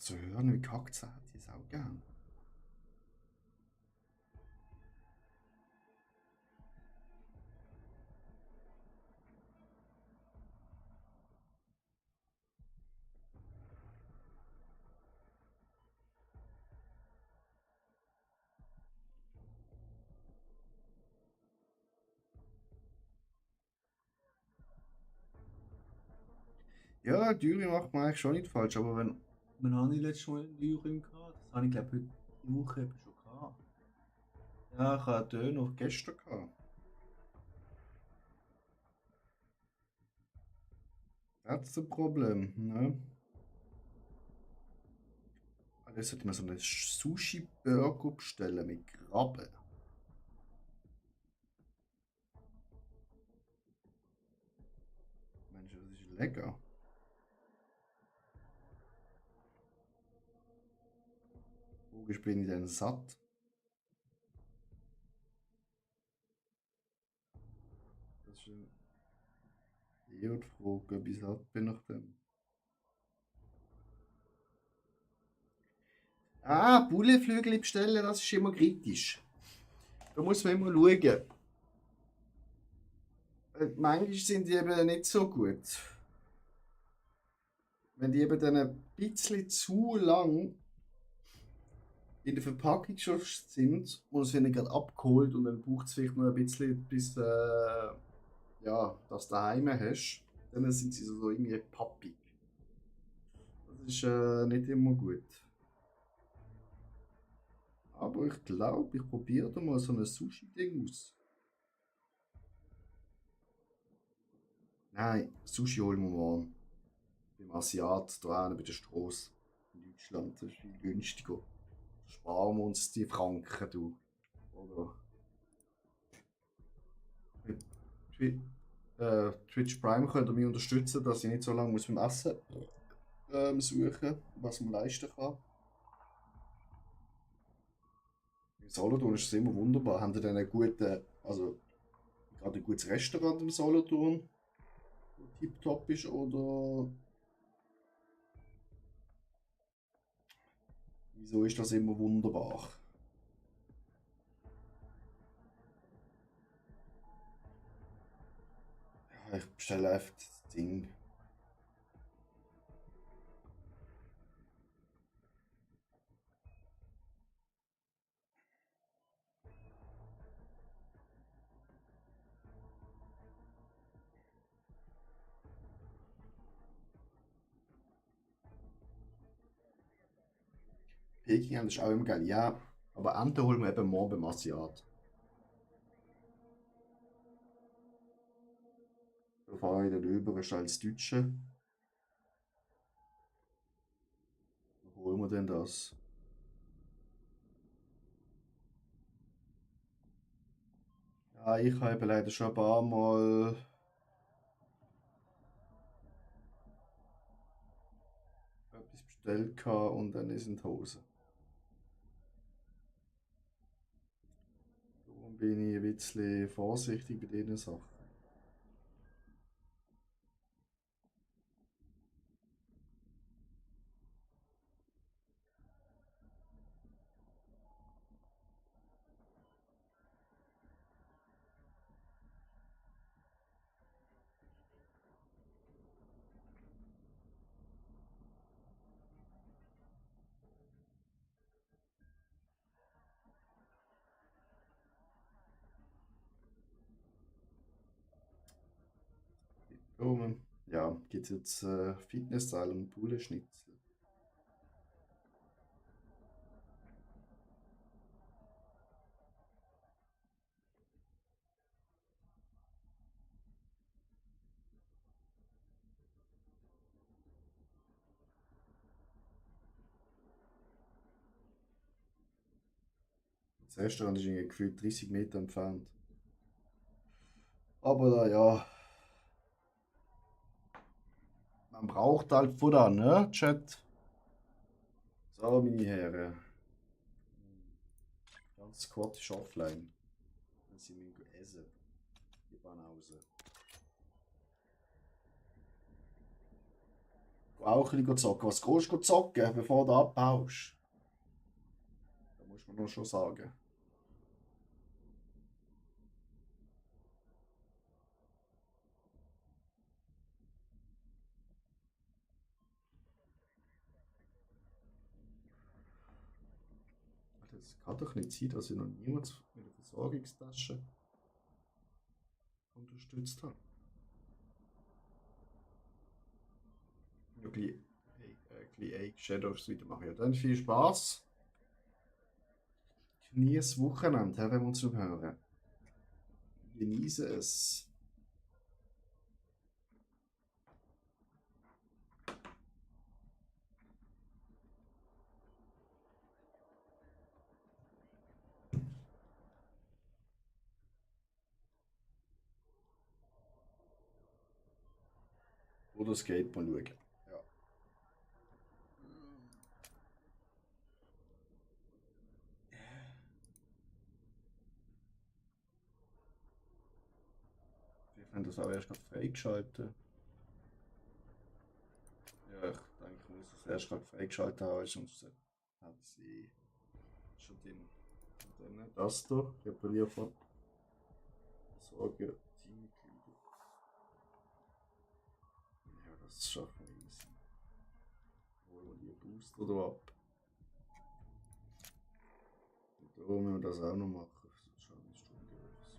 Also hören wie Kakt hat ich es auch gern. Ja, Dürre macht man eigentlich schon nicht falsch, aber wann habe ich letztes Mal Dürre gehabt? Das habe ich glaube heute die Woche eben schon gehabt. Ja, ich hatte den noch gestern gehabt. Das ist ein Problem, ne? Jetzt sollte man so einen Sushi-Burger bestellen mit Krabben. Mensch, das ist lecker. Logisch bin ich dann satt. Das ist eher die Frage, ob ich satt bin nach dem. Ah, Bulleflügel bestellen, das ist immer kritisch. Da muss man immer schauen. Manchmal sind die eben nicht so gut. Wenn die eben dann ein bisschen zu lang in der Verpackung schon sind und es werden gerade abgeholt und dann braucht es vielleicht noch ein bisschen, bis ja, das daheim hast, dann sind sie so irgendwie pappig. Das ist nicht immer gut. Aber ich glaube, ich probiere da mal so ein Sushi-Ding aus. Nein, Sushi holen wir mal beim Asiat, da hinten bei der Straße in Deutschland. Das ist viel günstiger. Sparen wir uns die Franken, du. Oder? Twitch Prime könnt ihr mich unterstützen, dass ich nicht so lange muss beim Essen suchen, was man leisten kann. Im Solothurn ist es immer wunderbar. Haben die dann einen guten, also gerade ein gutes Restaurant im Solothurn, das tipptopp ist, oder wieso ist das immer wunderbar? Ja, ich bestelle einfach das Ding. Peking ist auch immer geil, ja. Aber Ente holen wir eben morgen beim Asiat. Da fahre ich dann rüber, ist als Deutsche. Wo holen wir denn das? Ich habe eben leider schon ein paar Mal etwas bestellt gehabt und dann ist in die Hose. Darum bin ich ein bisschen vorsichtig bei diesen Sachen. Darum, ja, gibt es jetzt Fitnessteil und Poulet-Schnitzel. Das Restaurant ist irgendwie gefühlt 30 Meter entfernt. Aber da, ja, man braucht halt Futter, ne, Chat? So, meine Herren. Ganz Squad ist offline. Dann sind wir essen. Die Banause. Geh auch ein bisschen zocken. Was gehst du zocken, bevor du abhaust? Da muss man noch schon sagen. Das kann doch nicht sein, dass ich noch niemand mit der Versorgungstasche unterstützt habe. Ein bisschen Egg Shadows wieder machen. Ja, dann viel Spaß. Genieß Wochenende, wenn wir uns noch hören. Genieße es. Oder Skate mal schauen. Ja. Wir haben das auch erst gerade freigeschaltet. Ja, ich denke, ich muss das erst gerade freigeschaltet haben, sonst hat sie schon den. Und dann das hier, reparieren von Sorge Teammitglieder. Ja, das schaffen wir easy. Holen wir die Booster da ab. Und da müssen wir das auch noch machen. Sonst schauen wir Stunde aus.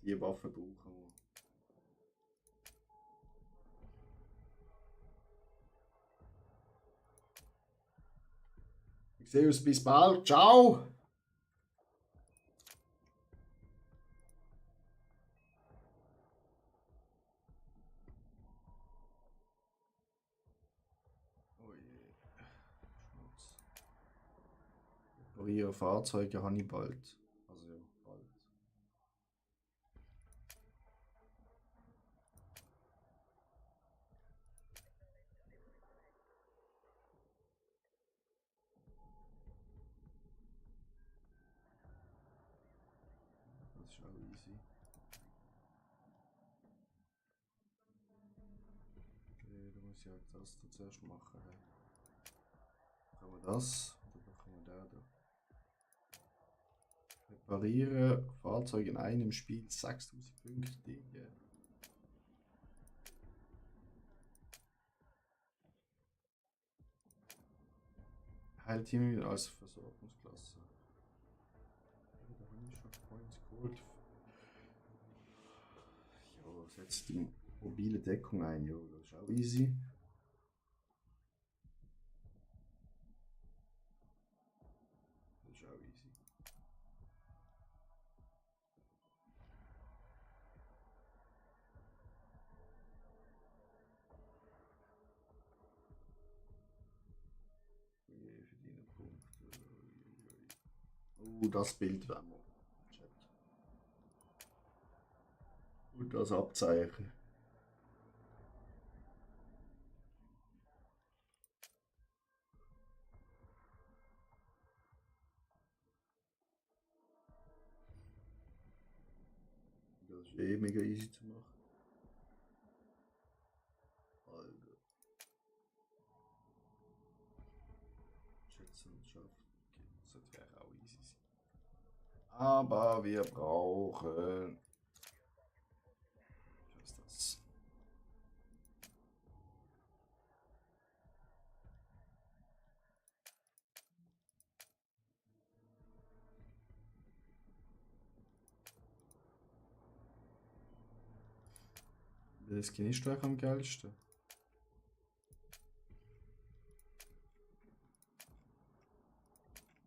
Die Waffe brauchen wir. Ich sehe uns bis bald. Ciao! Oh je. Schmutz. Reparieren Fahrzeuge habe ich bald. Also ja, bald. Das ist auch easy. Okay, da muss ich halt das da zuerst machen. Hey. Machen wir das oder machen wir da da? Repariere Fahrzeug in einem Spiel 6000 Punkte. Yeah. Heilteam als Versorgungsklasse. Da habe ich schon Points geholt. Jo, setzt die mobile Deckung ein, jo, das ist auch easy. Das ist auch easy. Wir verdienen Punkte. Das Bild werden wir. Chat. Und das Abzeichen. Das ist eh mega easy zu machen. Alter. Schätzenschaft. Okay, das sollte eigentlich auch easy sein. Aber wir brauchen. Was ist das? Das Skin ist doch am geilsten.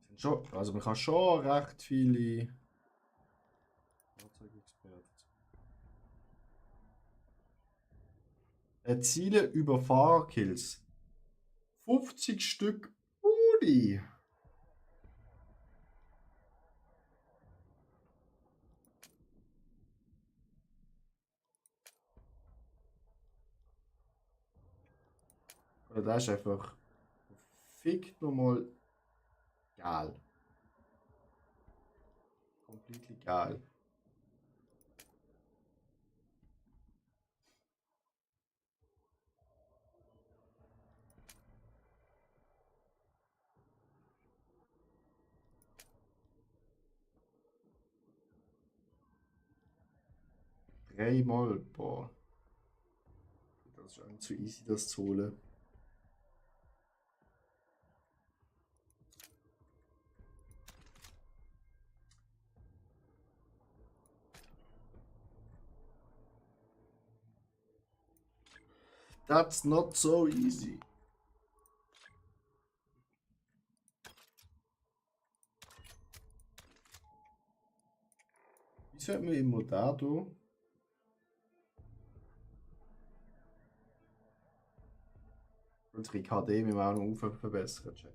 Sind schon, also man kann schon recht viele Fahrzeugexperten. Erziele über Fahrerkills 50 Stück Udi. Das ist einfach fickt nochmal geil. Completely geil. Dreimal, boah. Das ist eigentlich zu easy, das zu holen. That's not so easy. Wie sollten wir immer da tun? Unsere KD müssen wir auch noch verbessern. Chat.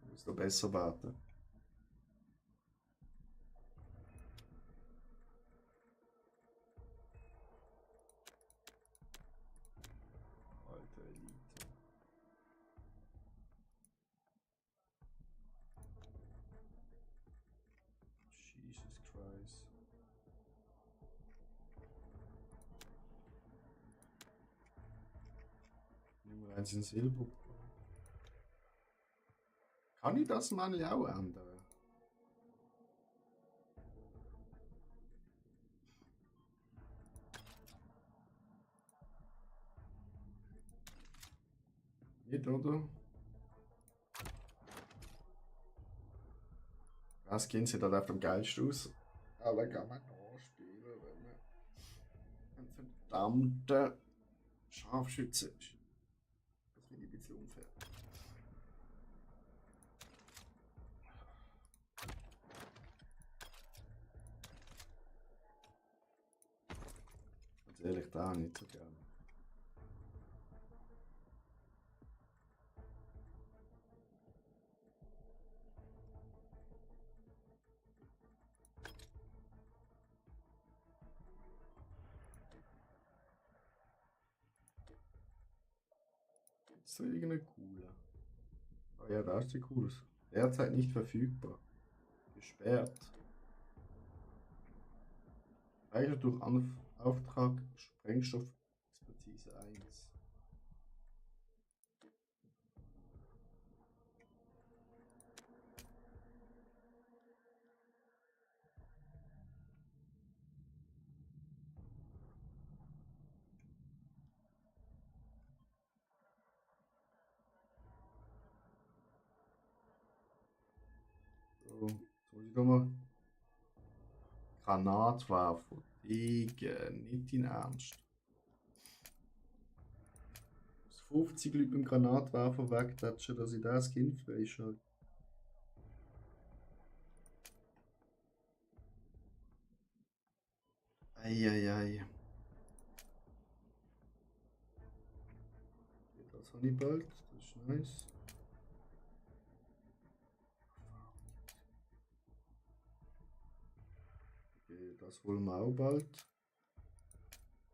Muss noch besser werden. Alter Elite. Jesus Christ. Nummer 1 in Silber. Kann ich das mal auch ändern? Nicht, oder? Das Skin sieht halt einfach am geilsten aus. Aber kann man nachspielen, wenn man ein verdammter Scharfschütze ist. Das finde ich ein bisschen unfair. Ganz ehrlich, da nicht so gerne. So irgendeine coole. Oh ja, da ist die cool. Derzeit nicht verfügbar. Gesperrt. Speichert durch Auftrag Sprengstoff Expertise 1. So, jetzt muss ich doch mal. Granatwerfer. Digga, nicht in Ernst. 50 Leute beim Granatwerfer wegtatschen, dass ich das Kind freischalte. Eieiei. Das habe ich bald. Das ist nice. Okay, das holen wir auch bald.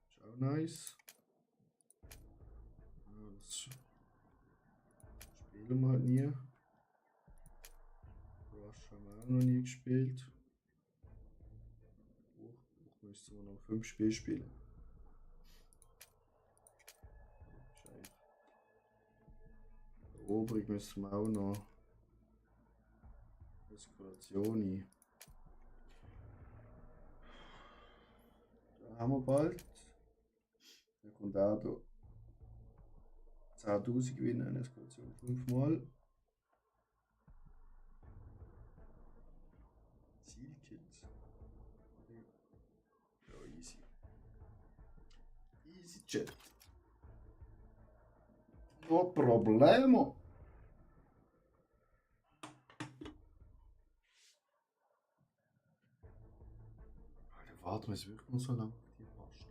Ist auch nice. Ja, das spielen wir halt nie. Rush haben wir auch noch nie gespielt. Ich müsste noch 5 Spiele spielen. Eroberung müssen wir auch noch. Eskalation. Da haben wir bald. Dann kommt auch da 10.000 gewinnen, eine Eskalation 5 Mal. Zielkills. Ja, easy. Easy Chat. No problemo. Alter, warten wir es wirklich nur so lange auf die Pasta.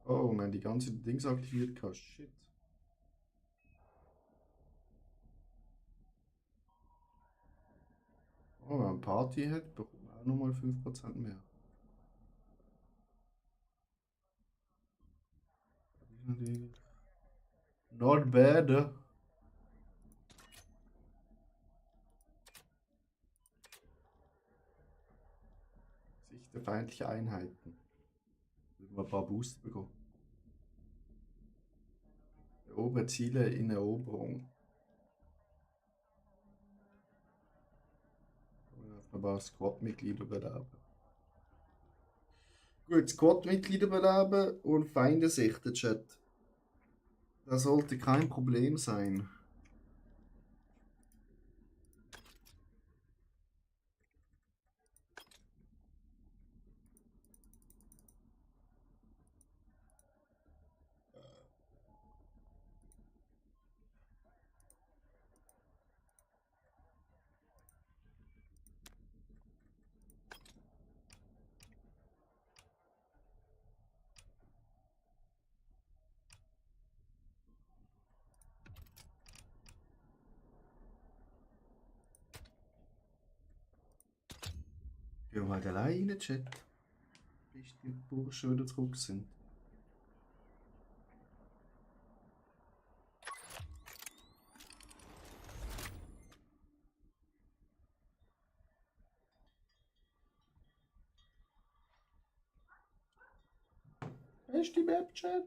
Oh, man, die ganze Dings aktiviert kann. Shit. Oh, wenn man Party hat, bekommt man auch nochmal 5% mehr. Not bad. Sichter feindliche Einheiten. Würden wir ein paar Boosts bekommen. Erobere Ziele in Eroberung. Ein paar Squad-Mitglieder beleben. Gut, Squad-Mitglieder beleben und Feinde sichten, Chat. Das sollte kein Problem sein. Gehen wir mal alleine rein, Chat. Bis die Burschen wieder zurück sind. Ist die Map, Chat?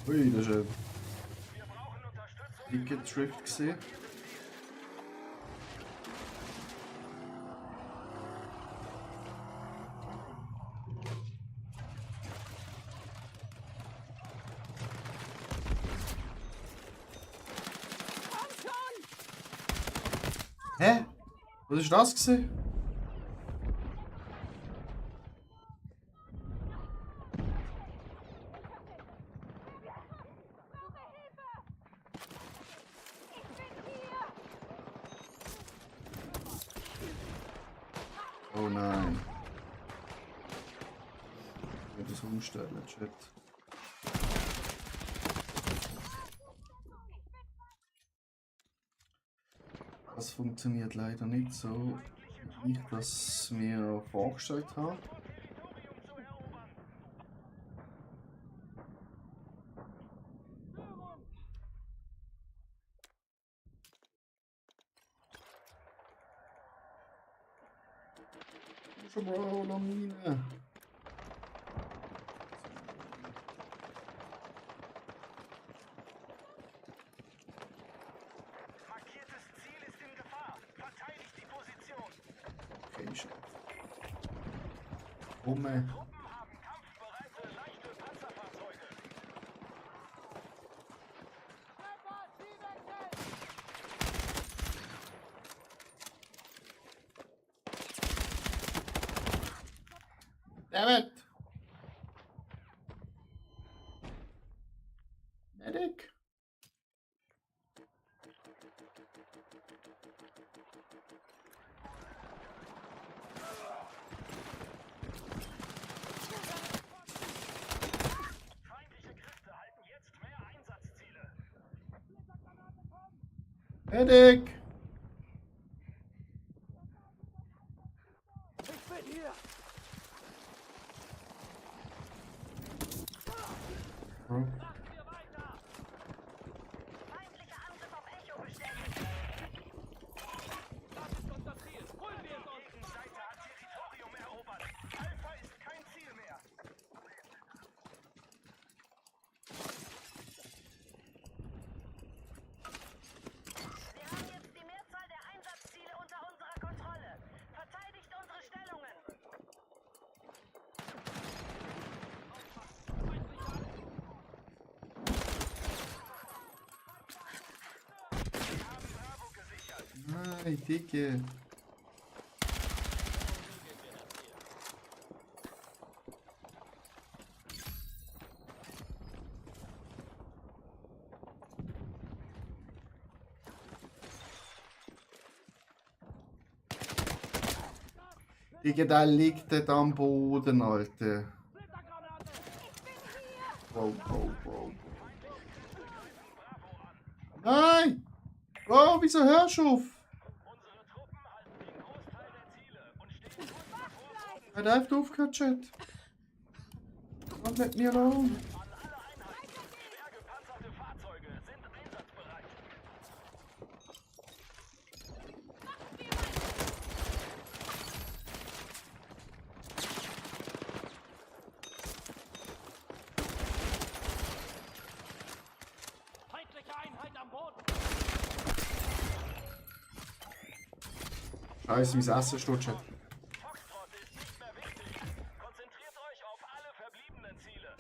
Ui, das ist ein Ticket Drift gesehen. Hä? Was ist das gesehen? Oh nein. Ich will das umstellen, Chat. Das funktioniert leider nicht so, wie ich das mir vorgestellt habe. Schon Bro, Lamine. Markiertes Ziel ist in Gefahr. Verteidigt die Position. Okay, Chat. Rumme. Truppen haben kampfbereite leichte Panzerfahrzeuge. Dammit! Medic! Feindliche Kräfte halten jetzt mehr Einsatzziele. Medic! Bro. Feindlicher Angriff auf Echo bestätigt. Gegenseite hat Territorium erobert. Alpha ist kein Ziel mehr. Wir haben jetzt die Mehrzahl der Einsatzziele unter unserer Kontrolle. Verteidigt unsere Stellungen. Nein, Dicke. Digga, da liegt der da am Boden, Alter. Wow, wow, wow. Nein! Oh, wieso hörst du auf? Unsere Truppen halten den Großteil der Ziele und stehen kurz davor. Hat einfach aufgehört, Chat. Let me alone. An alle Einheiten. Schwer gepanzerte Fahrzeuge sind einsatzbereit. Feindliche Einheit am Boden. Scheiße, mein Essen steht, Chat. Foxtrot ist nicht mehr wichtig. Konzentriert euch auf alle verbliebenen Ziele.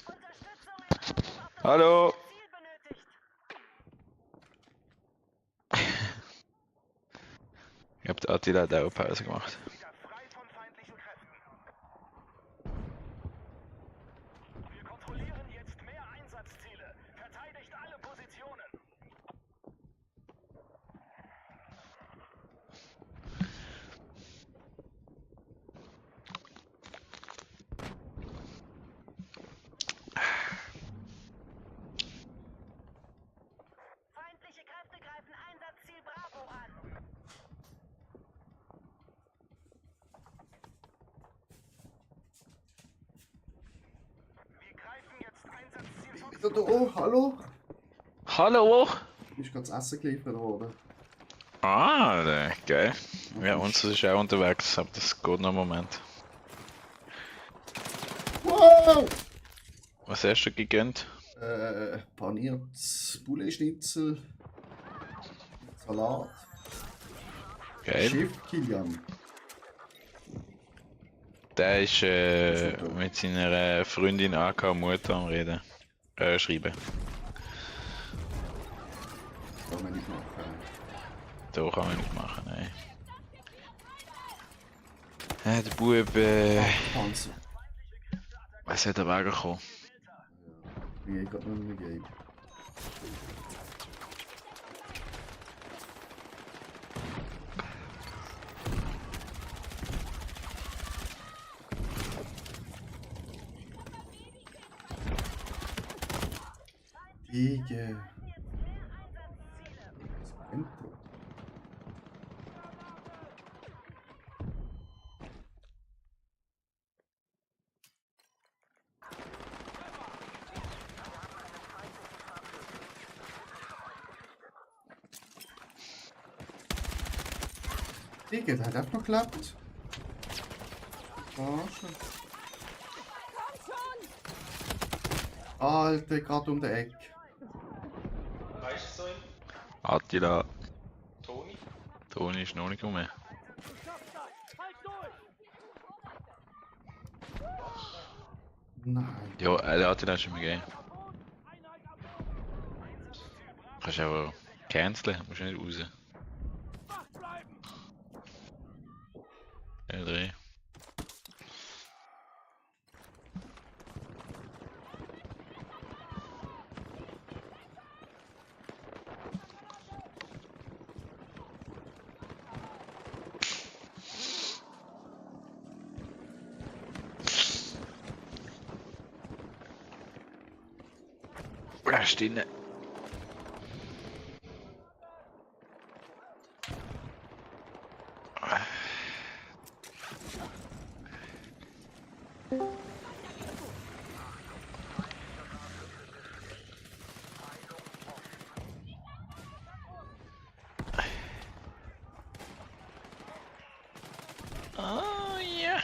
Unterstützung im Angriff auf das Hallo. Ziel benötigt. Ich hab der Attila hat auch Pause gemacht. Wieder frei von feindlichen Kräften. Wir kontrollieren jetzt mehr Einsatzziele. Verteidigt alle Positionen. Feindliche Kräfte greifen Einsatzziel Bravo an. Wir greifen jetzt Einsatzziel Fox. Wieder da, oh, hallo? Hallo. Mir ist gerade das Essen geliefert worden. Ah, geil. Ja, uns ist auch unterwegs, aber das geht noch einen Moment. Wow! Was hast du gegönnt? Paniertes Poulet-Schnitzel. Salat. Geil. Chef Kilian. Der ist mit seiner Freundin AK Mutter am Reden. Schreiben. Kann man nicht machen. Da kann man nicht machen, nein. Der Bub, Panzer. was hat er weggekommen? Ich bin gerade noch nicht mehr Game. Digga. Was brennt da? Digga, der hat einfach noch geklappt. Verarsche. Alter, gerade um die Ecke. Weißt du so? Attila. Toni? Toni ist noch nicht rum. Nein. Ja, der Attila ist immer gegeben. Kannst aber canceln, musst nicht raus. L3. Ja, stehen. Oh ja.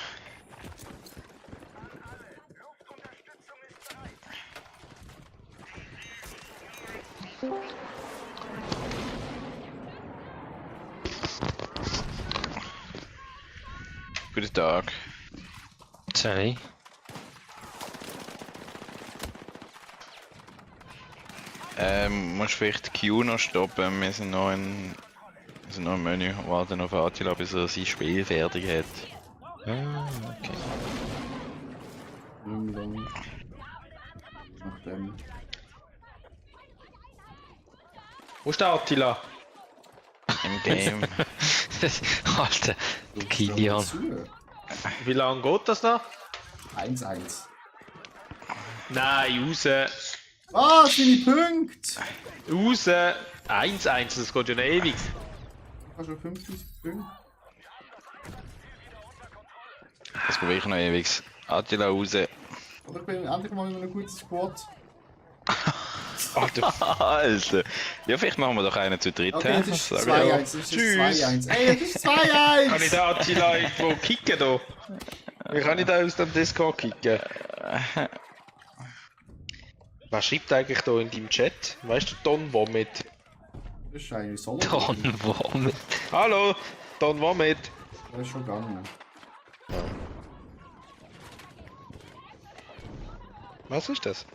Guten Tag. Sorry. Musst vielleicht Q noch stoppen, wir sind noch im Menü, warten auf Attila, bis er sein Spiel fertig hat. Ah, okay. Lang. Nachdem. Wo ist der Attila? Im Game. Alter, Kilian. Wie lange geht das noch? 1-1. Nein, raus. Ah, seine Punkte! Raus. 1-1, das geht ja noch ewig. Ich habe schon 5000 Punkte. Das probiere ich noch ewig. Attila raus. Oder ich bin endlich mal in einem guten Squad. Alter. Ja, vielleicht machen wir doch einen zu dritt. Okay, hä? das ist Sag 2-1. ich. Das ist Tschüss. 2-1. Ey, das ist 2-1! Kann ich den Attila irgendwo kicken da? Wie kann ich den aus dem Discord kicken? Was schreibt eigentlich da in deinem Chat? Weißt du, Don Vomit? Das ist eigentlich so. Don Vomit. Hallo, Don Vomit. Das ist schon gegangen. Was ist das?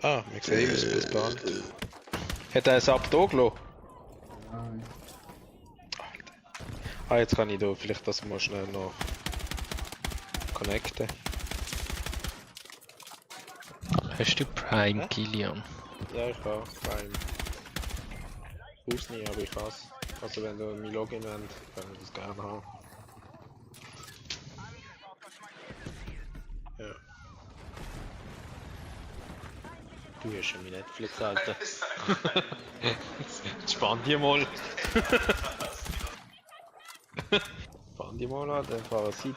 Ah, wir sehen uns das Bahn. Hat er ein Sub da gelassen? Nein. Ah, jetzt kann ich da vielleicht das mal schnell noch connecten. Hast du Prime, Kilian? Ja, ich habe Prime. Brauch's nicht, aber ich has. Also wenn du mein Login wollt, kann ich das gerne haben. Ja. Du hast schon mein Netflix, Alter. Spann die mal. Spann die mal an, den Parasit.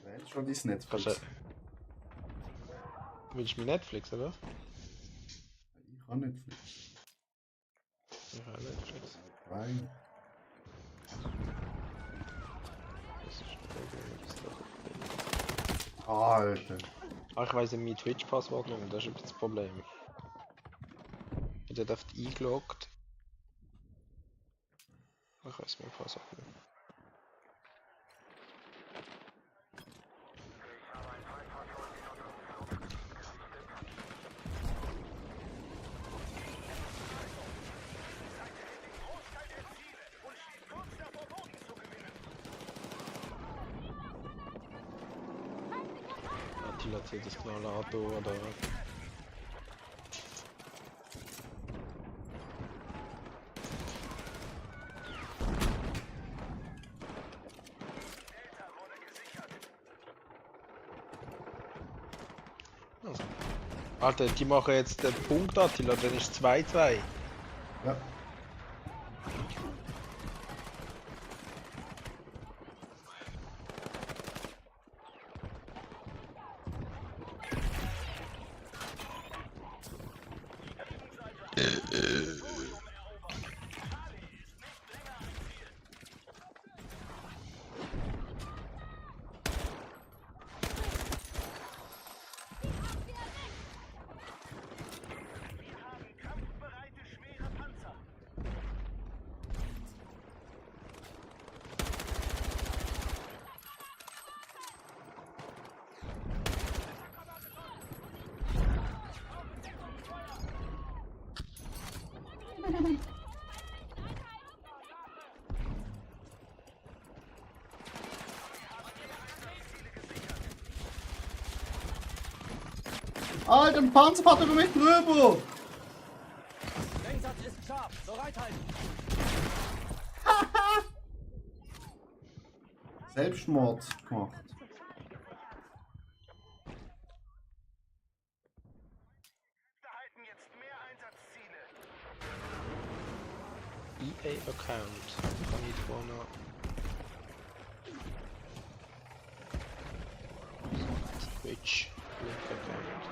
Wer hat schon dein Netflix? Kannst du... Willst du mein Netflix, oder? Ich habe Netflix. Ich habe Netflix. Nein. Das ist Alter. ah, ich weiss mein Twitch-Passwort nicht mehr, das ist ein bisschen das Problem. Ich bin dort eingeloggt. Ich weiss mein Passwort nicht mehr. Attila zieht das Knallauto oder... Alter, die machen jetzt den Punkt, Attila, dann ist 2-2. Ja. Kampfbereite schwere Panzer. Alter, ein Panzer fährt über mich drüber! Decksatz ist scharf. Bereithalten. Selbstmord gemacht. Wir halten jetzt mehr Einsatzziele. EA-Account. Kann ich da noch... Twitch. Link-Account.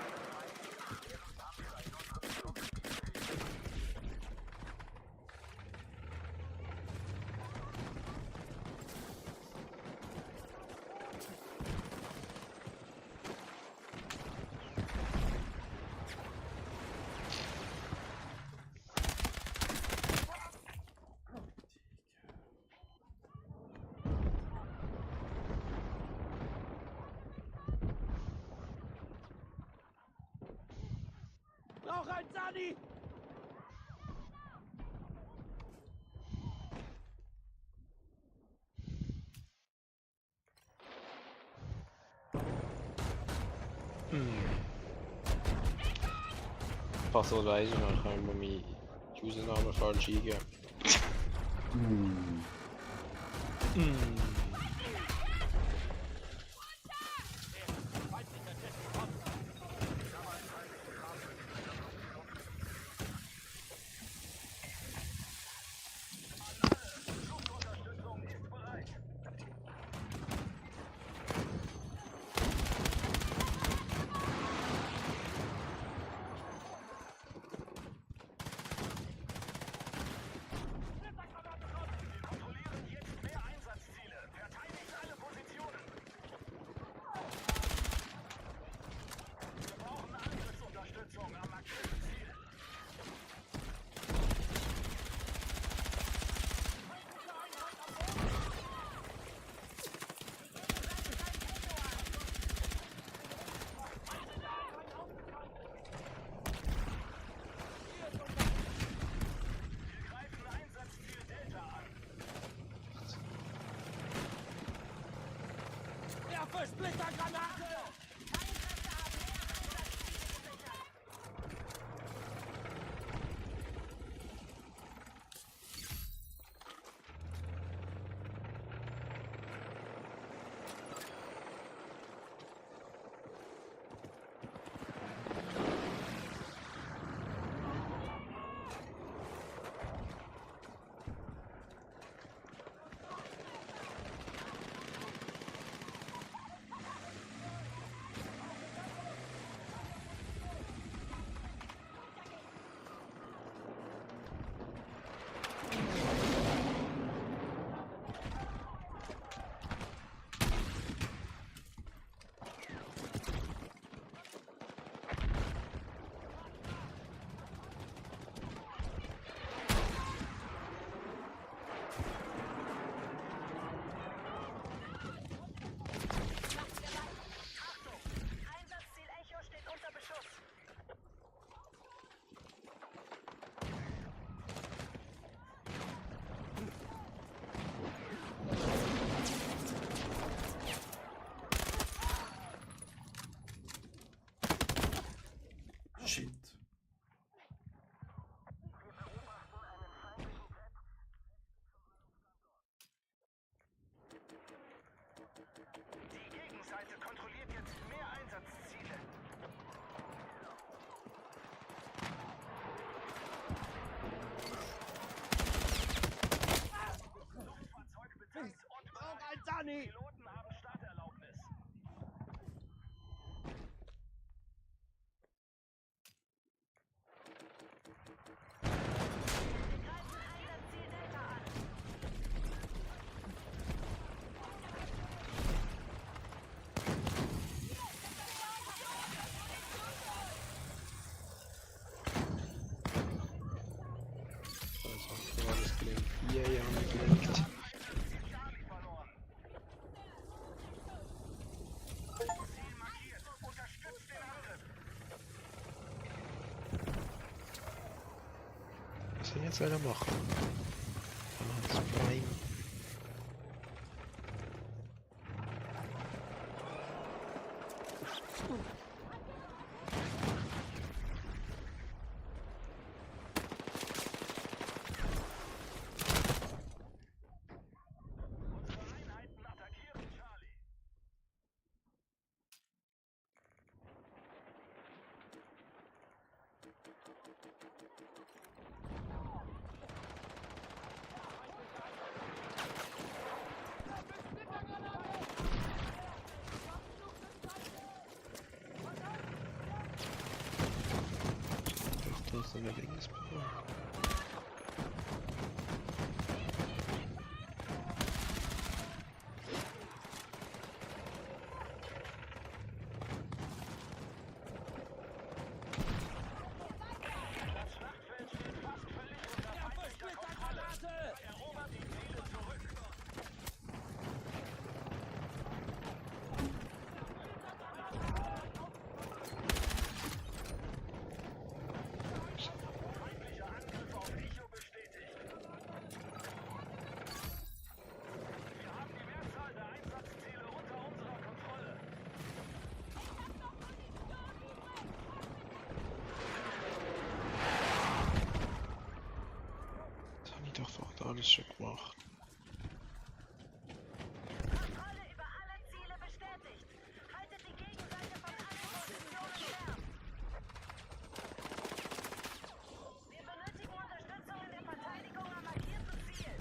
Brauch ein Sani! Passwort weiss ich noch, ich habe immer meinen Usernamen falsch eingegeben. Hm. Kontrollieren jetzt mehr Einsatzziele. Verteidigt alle Positionen. Wir brauchen Angriffsunterstützung am markierten Ziel. Wir greifen Einsatzziel Delta an. Werfe Splittergranate! Einsatzziel Echo steht unter Beschuss. Shit. Die Gegenseite kontrolliert jetzt mehr Einsatzziele. Johnny! Piloten haben Starterlaubnis. Also, alles gelingt. 4 Jahre gelingt. Charlie verloren. Ziel markiert. Unterstützt den Angriff. Was soll ich jetzt wieder machen? Ah, das Prime. Unsere Einheiten attackieren Charlie. Da ist eine Linksbau. Das Schlachtfeld steht fast völlig unter feindlicher Kontrolle. Splittergranate! Erobert die Ziele zurück. Feindlicher Angriff auf Echo bestätigt. Wir haben die Mehrzahl der Einsatzziele unter unserer Kontrolle. Das habe ich doch vorher alles schon gemacht. Kontrolle über alle Ziele bestätigt. Haltet die Gegenseite von allen Positionen fern. Wir benötigen Unterstützung in der Verteidigung am markierten Ziel.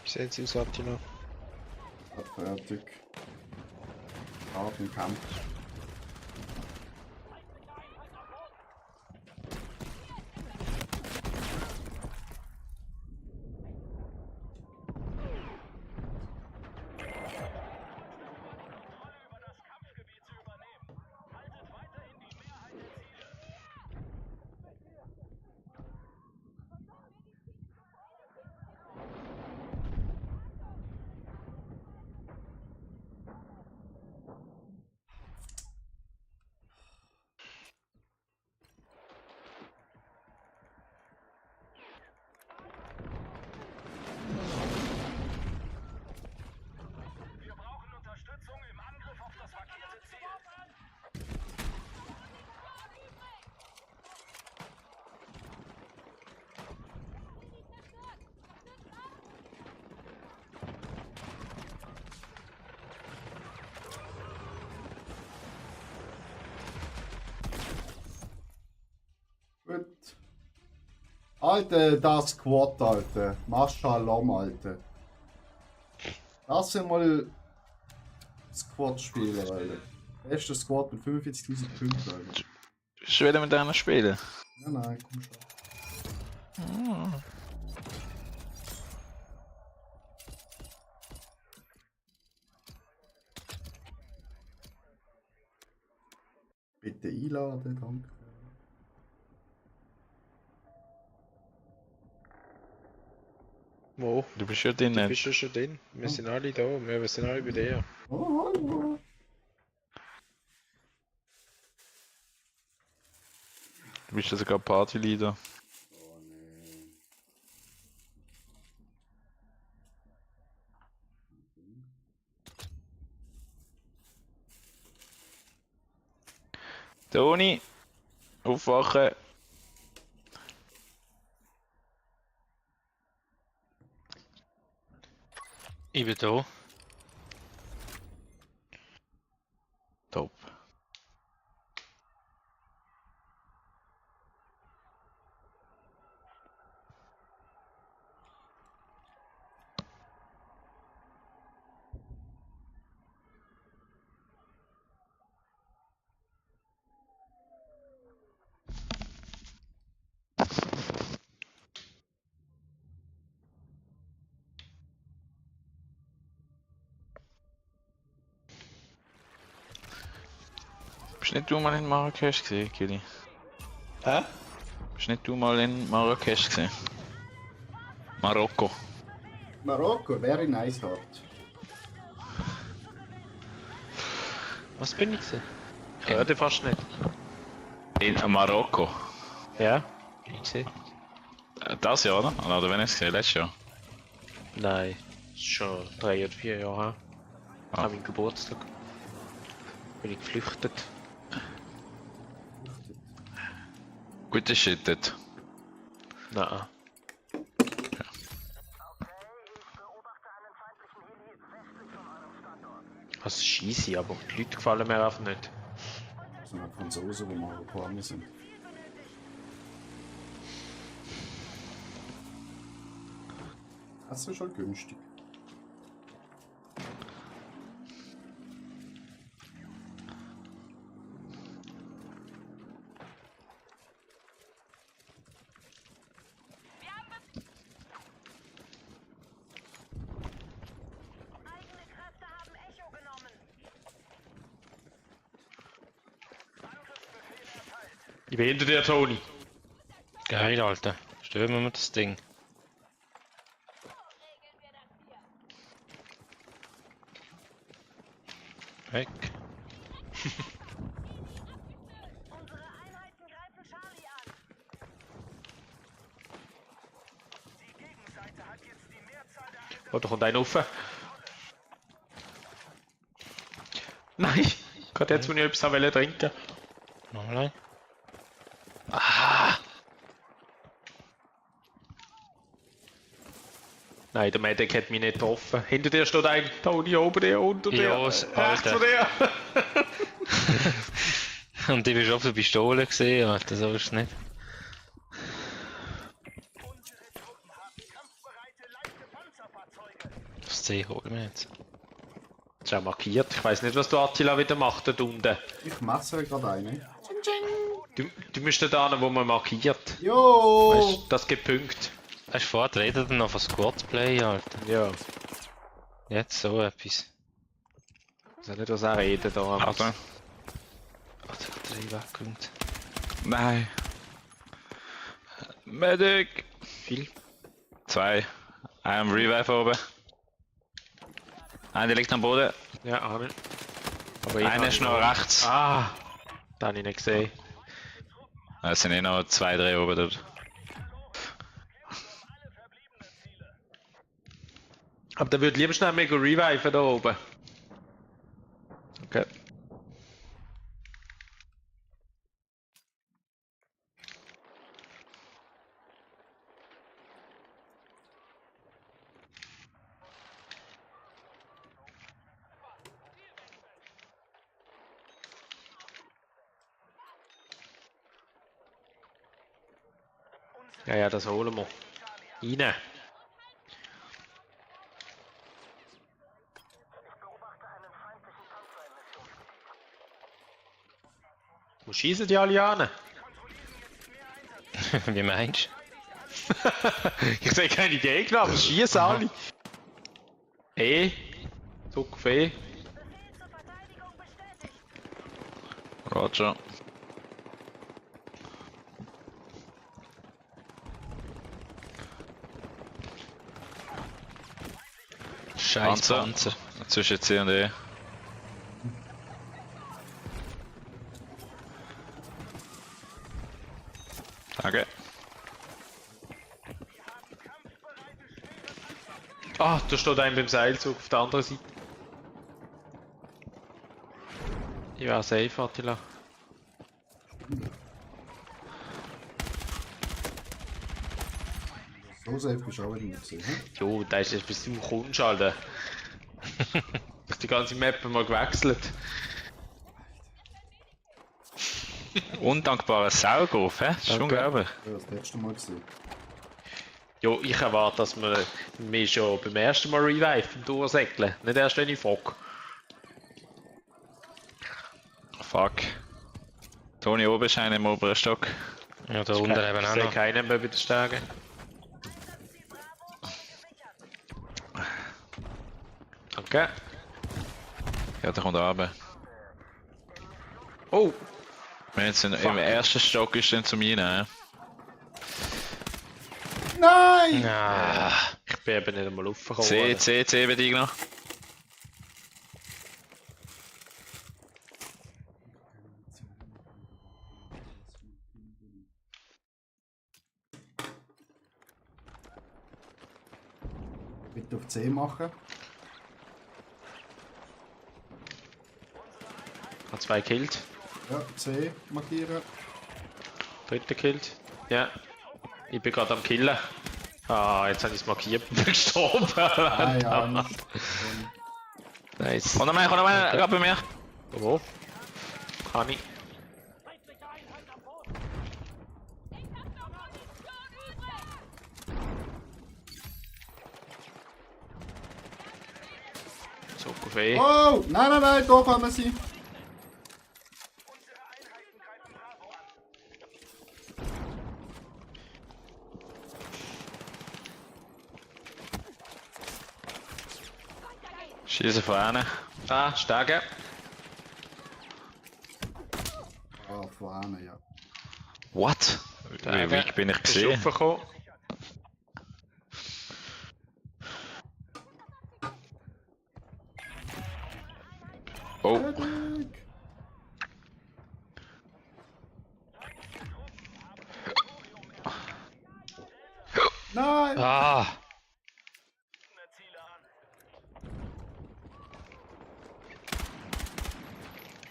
Wie sieht es aus, Attila? Fertig. Auf dem Kampf. Kontrolle über das Kampfgebiet zu übernehmen. Haltet weiterhin die Mehrheit der Ziele. Wir brauchen Unterstützung im Angriff auf das markierte Ziel. Gut. Alter, das Squad, Alter. Mashallah, Alter. Lass mal Squad spielen, Alter. Beste Squad mit 45.000 Punkten, Alter. Ich will mit einer spielen. Ja, nein, komm schon. Bitte einladen, danke. Wo? Du bist ja drin. Du bist ja schon drin. Wir sind alle da. Wir sind alle bei dir. Oh, hallo. Du bist ja sogar Partyleader. Oh, nee. Toni, aufwachen. Ich bin da. Top. Bist nicht du mal in Marrakesch gesehen, Kili? Hä? Bist nicht du mal in Marrakesch gesehen? Marokko. Marokko, very nice hart. Was bin ich gesehen? Ich höre dich fast nicht. In Marokko. Ja? Ich sehe. Das Jahr, oder? Oder wenn ich es gesehen, letztes Jahr. Nein, ist schon 3 oder 4 Jahre her. Ah. An meinem Geburtstag. Bin ich geflüchtet. Guter Shit dort. Nein. Das ist scheisse, aber die Leute gefallen mir einfach nicht. So eine Franzosen, die Marokkaner sind. Das ist schon günstig. Eigene Kräfte haben Echo genommen. Ich bin hinter dir, Toni. Geil, Alter. Stürmen wir das Ding. Weg. Unsere Einheiten greifen Charlie an. Oh, da kommt einer rauf. Nein! Gerade jetzt, wo ich etwas wollte trinken. Nochmal ein. Nein, der Medic hat mich nicht getroffen. Hinter dir steht ein Toni, oben dir, unter dir. Ja, Rechts Alter. von dir. Und ich bin schon auf der Pistole gesehen, Alter, so ist es nicht. Das C holen wir jetzt. Das ist auch markiert. Ich weiss nicht, was der Attila wieder macht dort unten. Ich messe gerade einen. Du müsstest da hin, wo man markiert. Jo! Weißt, das gibt Punkte. Hast du vorher redet noch von Squadplay, Alter? Ja. Jetzt so etwas. Ich weiß nicht, was er redet da. Achtung. Ach, der hat 3 weggekommt. Nein. Medic. Viel. 2. Ein Revive oben. Einer liegt am Boden. Ja, Armin. Aber Einer ist noch rechts. Ah! Den habe ich nicht gesehen. Es sind eh noch 2, 3 oben dort. Aber der würde lieber schnell mega reviven da oben. Okay. Ja, ja, das holen wir. Rein. Wo schießen die alle an? Wie meinst Ich sehe keine Gegner, aber schießen alle. Zuck auf E. Befehl zur Verteidigung bestätigt. Roger. du? Scheiß Panzer. Zwischen C und E. Danke. Ah, da steht einer beim Seilzug auf der anderen Seite. Ich wäre safe, Attila. So safe bist du auch wieder nicht gesehen. Hm? Jo, da ist jetzt bis du kommst, Alter. Ich die ganze Map mal gewechselt. Undankbarer Saugrof, hä? Das ist Danke. unglaublich. Ja, das letzte Mal gesehen. Jo, ich erwarte, dass wir mich schon beim ersten Mal reviven durchsäckeln. Nicht erst, wenn ich frage. Fuck. Toni oben ist einer im oberen Stock. Ja, da unten eben Ich auch sehe noch. keinen mehr bei den Stärken. Danke. Ja, der kommt runter. Oh! Wir jetzt im ersten Stock ist dann zu mir rein. Nein! Ah, Ich bin eben nicht einmal aufgekommen. C bei dir noch. Bitte auf C machen. Hat 2 gekillt. Ja, C markieren. Dritter killt. Ja. Ich bin gerade am Killen. Ah, jetzt habe ich es markiert und bin gestorben. Ah ja, nicht. Nice. Komm noch mehr, gerade bei mir. Wo? Kann ich. Zug auf E. Oh! Nein, nein, nein, da kommen sie. Schieße vorne. Ah, Stärke. Ah, vorne, ja. What? Wie weit bin ich Ist gesehen? raufgekommen. Oh, Fertig. Nein! ah,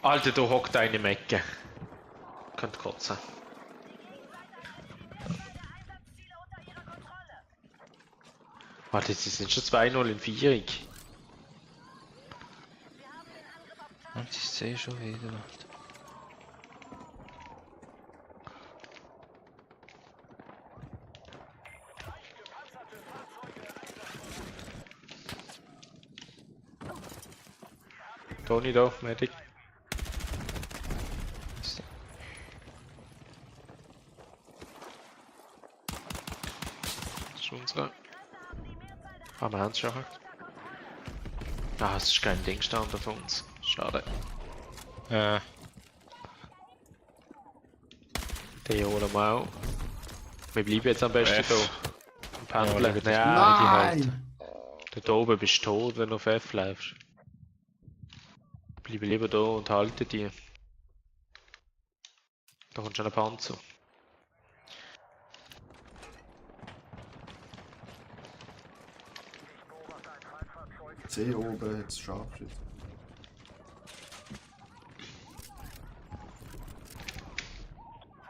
Alter, da hockt eine im Ecke. Könnt kotzen. Warte, sie sind schon 2-0 in Vierung. und ich sehe schon wieder. Toni da, Medic. Das ist unsere. Ah, wir haben es schon. Ah, es ist kein Ding gestanden von uns. Schade. Den holen wir auch. Wir bleiben jetzt am besten F. hier. Am Pendeln. Ja, Ja, Nein! da oben bist du tot, wenn du auf F läufst. Bleib lieber da und halte die. Da kommt schon ein Panzer. C oben, jetzt Scharfschütze.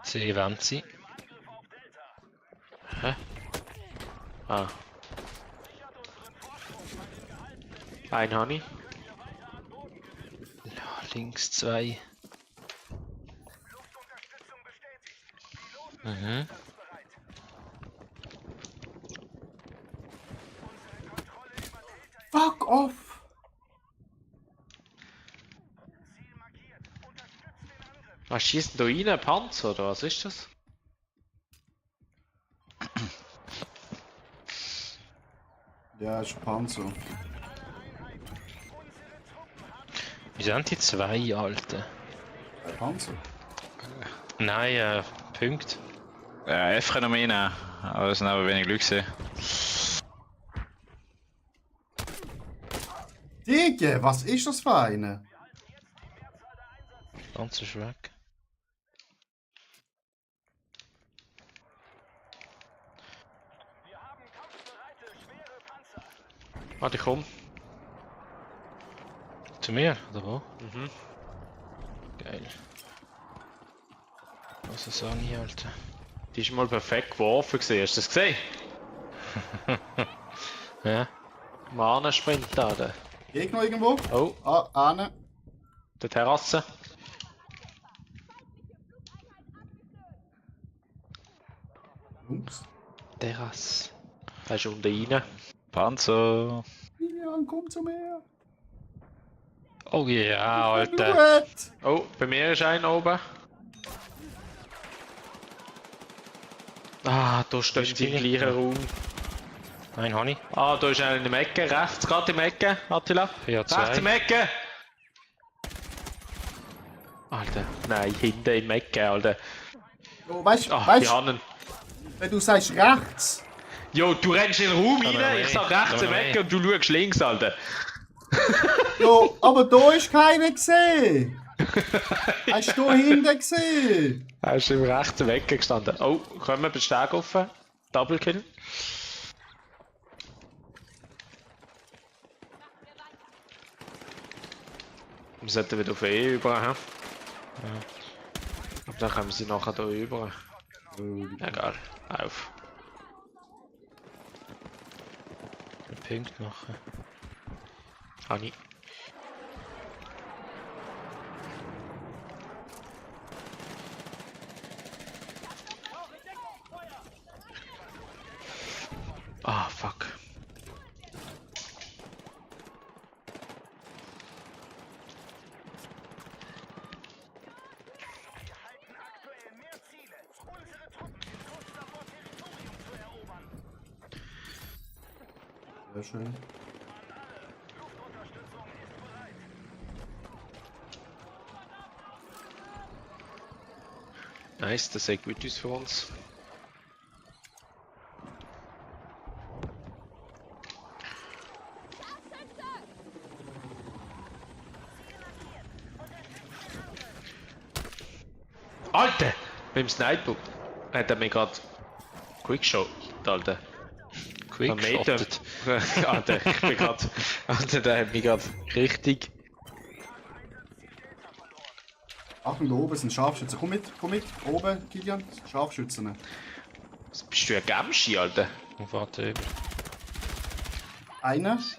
C wollen sie. Hä? Ah. Ein habe ich. Ja, links 2. Mhm. Fuck off! Was schießt denn da rein? Ein Panzer oder was ist das? Ja, ist ein Panzer. Wie sind die 2 Alten? Ein Panzer? Nein, Punkt. F können wir nehmen, aber es sind aber wenig Glück gesehen. Digi, was ist das für eine? Ganz ist weg. Warte, ich komm. Zu mir, oder wo? Mhm. Geil. Was ist das nicht, Alter? Die ist mal perfekt geworfen gesehen. Hast du das gesehen? Ja. Mahnensprint da. Der. Gegner irgendwo? Oh, Ah, eine. der Terrasse. Jungs. Terrasse. Der ist unten rein. Panzer. Lilian, komm zu mir. Oh ja, Alter. Duett. Oh, bei mir ist einer oben. Ah, da stehen sie im gleichen Raum. Nein, Honey. Ah, da ist einer in der Ecke. Rechts, gerade im Ecke, Attila. Ja, 2. Rechts im Ecke! Alter, nein, hinten im Ecke, Alter. Oh, weißt Ach, du, die Hannen. wenn du sagst rechts, Jo, du rennst in den Raum Komm rein, noch ich sag mehr, rechts komm im noch Ecke mehr. und du schaust links, Alter. ja, aber da ist keiner gesehen. Hast du da hinten gesehen? Er ist im rechten im Ecke gestanden. Oh, können wir den Steg offen? Double Kill. Wir sollten wieder auf E über, hä? Ja. Aber dann kommen sie nachher hier über. Egal, auf. Einen Punkt machen. Hani. Ah, fuck. Aktuell mehr Ziele. Unsere Truppen sind kurz davor, Territorium zu erobern. Sehr schön. Luftunterstützung ist bereit. Nice, das sieht gut aus für uns. Alter! Mit dem Sniper hat er mich gerade quickshot, Alter. Quickshottet. Alter, ich bin gerade. Alter, der hat mich gerade richtig. Achtung, da oben sind Scharfschützen. Komm mit. Oben, Kilian. Scharfschützen. Bist du ein Gamschi, Alter? Und warte über. Einer. Es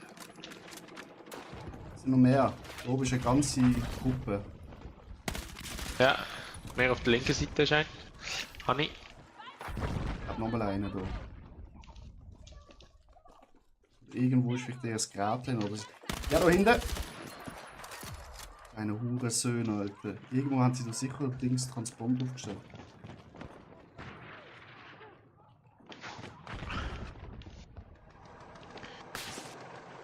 sind noch mehr. Da oben ist eine ganze Gruppe. Ja, mehr auf der linken Seite scheint. Hani. Ich hab nochmal einen da. Irgendwo ist vielleicht eher das Grätchen oder so. Ja, da hinten! Eine Hurensöhne, Alter. Irgendwo haben sie da sicher Dings Transponder aufgestellt.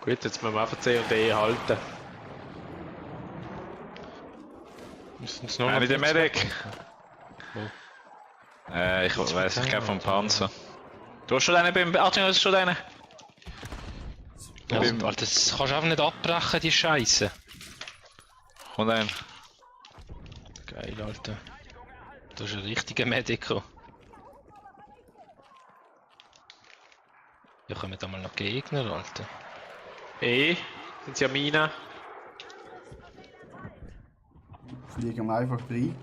Gut, jetzt müssen wir einfach C und E halten. Müssen es noch Nicht der Medic. Wo? Ich weiß, ich glaube vom Panzer. Du hast schon einen beim Adrian, hast du schon einen? Ja, Alter, das kannst du einfach nicht abbrechen, die Scheiße. Und einen. Geil, Alter. Du bist ein richtiger Medico. Ja, kommen da mal noch Gegner, Alter. E, sind sie an Mina? Fliegen wir einfach rein.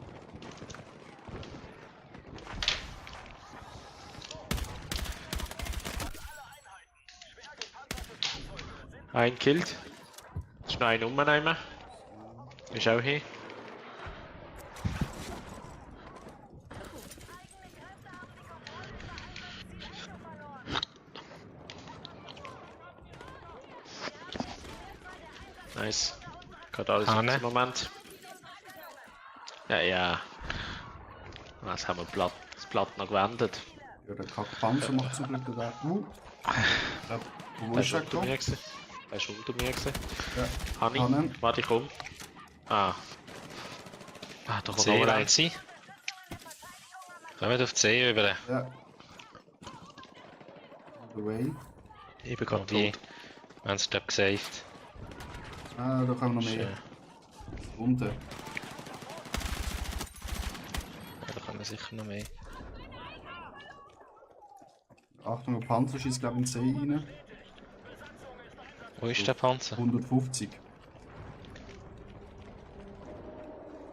Ein killt. Ist noch einen umnehmen. Ist auch hier. Nice. Gerade alles Hanne. im Moment. Ja, ja. Was haben wir das Blatt noch gewendet? Ja, der Kackpanzer macht zum Glück da. Wo Der ist ist er unter mir gekommen? gewesen. Der ist unter mir gewesen. Ja. Hani, Hanne. warte, ich komm. Ah. Ah, da kommt C noch wollen ein. sie. Kommen auf C über. Ja. The way. Ich bin gerade Wie? tot. Wenn sie glaub gesaved. Ah, da kommen noch mehr. Schön. Unten. Ja, da kommen sicher noch mehr. Achtung, der Panzer schießt glaube ich in den See rein. Wo ist der Panzer? 150.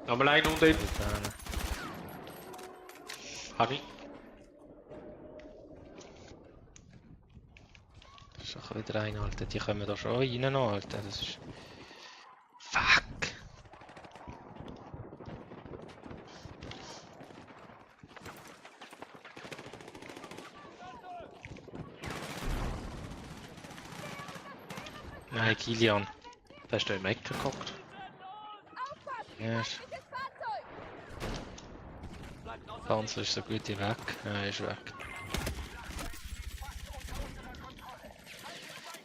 Nochmal einen unten. Da. Hani. Das ist doch wieder ein, Alter. Die kommen da schon rein noch, Alter. Das ist... Fuck! Nein, Kilian. Der ist da im Eck geguckt. Ja, Panzer ist so gut wie weg. Ja, er ist weg.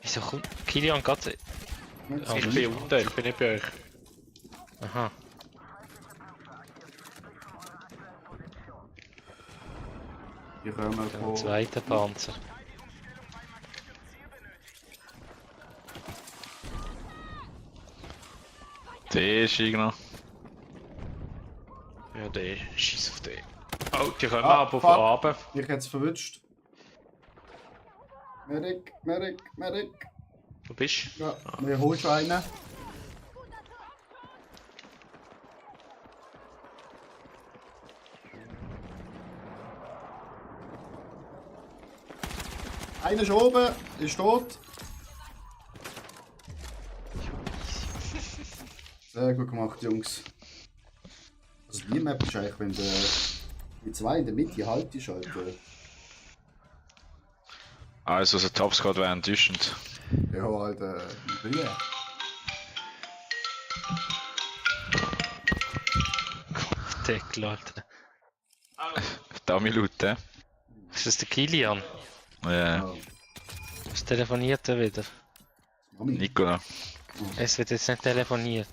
Wieso kommt Kilian gerade... Ich bin unten, ich bin nicht bei euch. Aha. Die kommen Den von... zweiten Panzer. Der ist noch. Ja, der schießt auf den. Oh, die kommen Ah, aber fuck. von oben. Ich hätte es verwünscht. Medic, Medic, Medic. Wo bist du? Ja, wir holen schon einen. Einer ist oben, ist tot. Sehr gut gemacht, Jungs. Also die Map ist eigentlich, wenn die zwei in der Mitte haltest, Alter. Also, der Topsquad wäre enttäuschend. Ja, Alter, ja. Deckel, Alter. Da Minuten. Ist das der Kilian? Ja, Was telefoniert er wieder? Mami. Nicola. Es wird jetzt nicht telefoniert.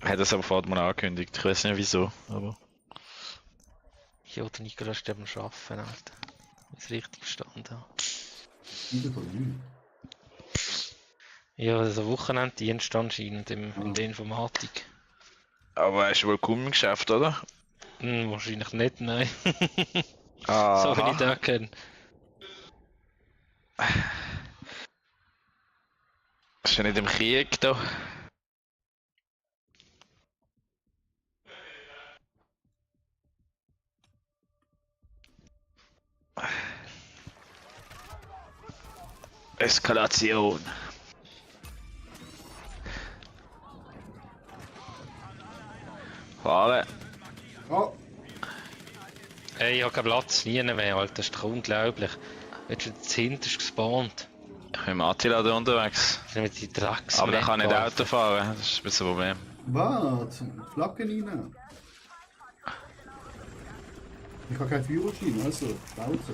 Hat das aber vorher mal angekündigt. Ich weiß nicht wieso, aber. Ja, der Nikola ist am Arbeiten, Alter. Wenn ich es richtig verstanden habe. Wieder von mir. Ja, also Wochenenddienst anscheinend in der Informatik. Aber er ist wohl kaum im Geschäft, oder? Wahrscheinlich nicht, nein. Ah, So wie ich den kenne. Ist er nicht im Krieg da? Eskalation. Fahren. Oh, Hey, ich habe keinen Platz, nie mehr, Alter. Das ist doch unglaublich. Jetzt schon hinterst gespawnt. Ich bin mit Attila da unterwegs. Sind wir die Drecks. Aber der kann nicht Auto fahren, das ist ein bisschen ein Problem. was? Flaggen rein. Ich habe keinen Führerschein, also, Pause.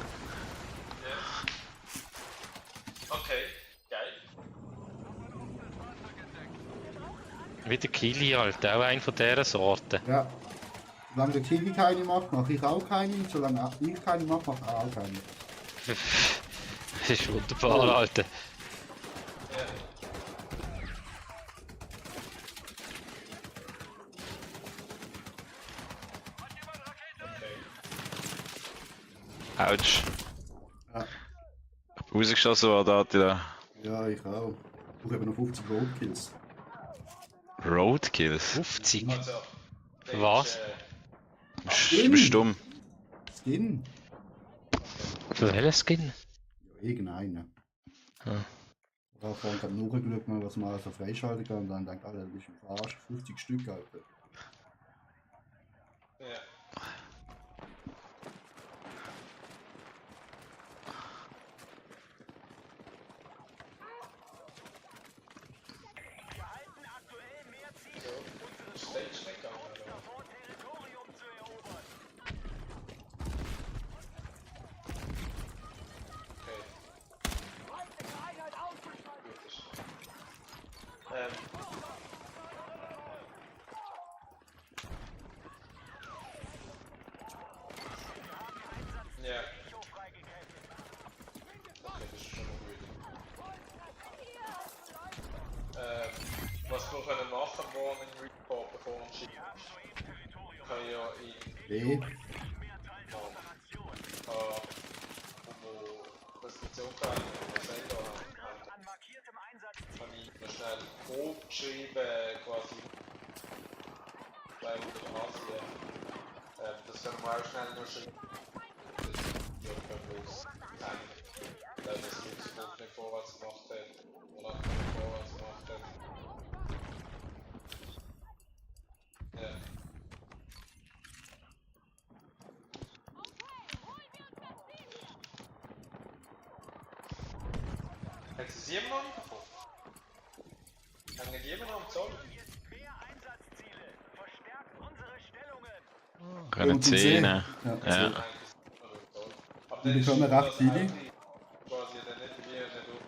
Okay, geil. Wie der Kili, Alter. Auch einer von dieser Sorte. Ja. Solange der Kili keine macht, mache ich auch keine. Solange auch ich keine mache, macht er auch keine. Das ist wunderbar, Alter. Autsch. Ja. Rausgeschossen worden, Attila. Ja, ich auch. Ich brauche eben noch 50 Roadkills. Roadkills? 50. Also, Für was? Du bist stumm. Skin? Für welchen Skin? Ja, irgendeinen. Hm. Ich habe vorhin gerade nachgeschaut, mal, was man also freischalten kann und dann denke ich, Alter, du bist im Arsch. 50 Stück, Alter. ja. Davor, Territorium zu erobern. Ja. Okay, das ist schon mal gut. Was wir können machen, Warning Report, bevor wir schicken. Wir können ja in B. Präsentation kann selber kann ich noch schnell grob geschrieben, quasi 200 Asien. Das können wir auch schnell noch schreiben. Ja, können wir uns zeigen, dass es nicht vorwärts gemacht hat oder nicht vorwärts gemacht hat. Ja. Hat sie 7 noch nicht bekommen? Hängen die immer noch am Zoll? Mehr Einsatzziele. Verstärkt unsere Stellungen. Können Und 10. Ja, Ja. Aber Die dann ist bekommen es recht das viele. eigentlich quasi dann nicht wie nicht auf.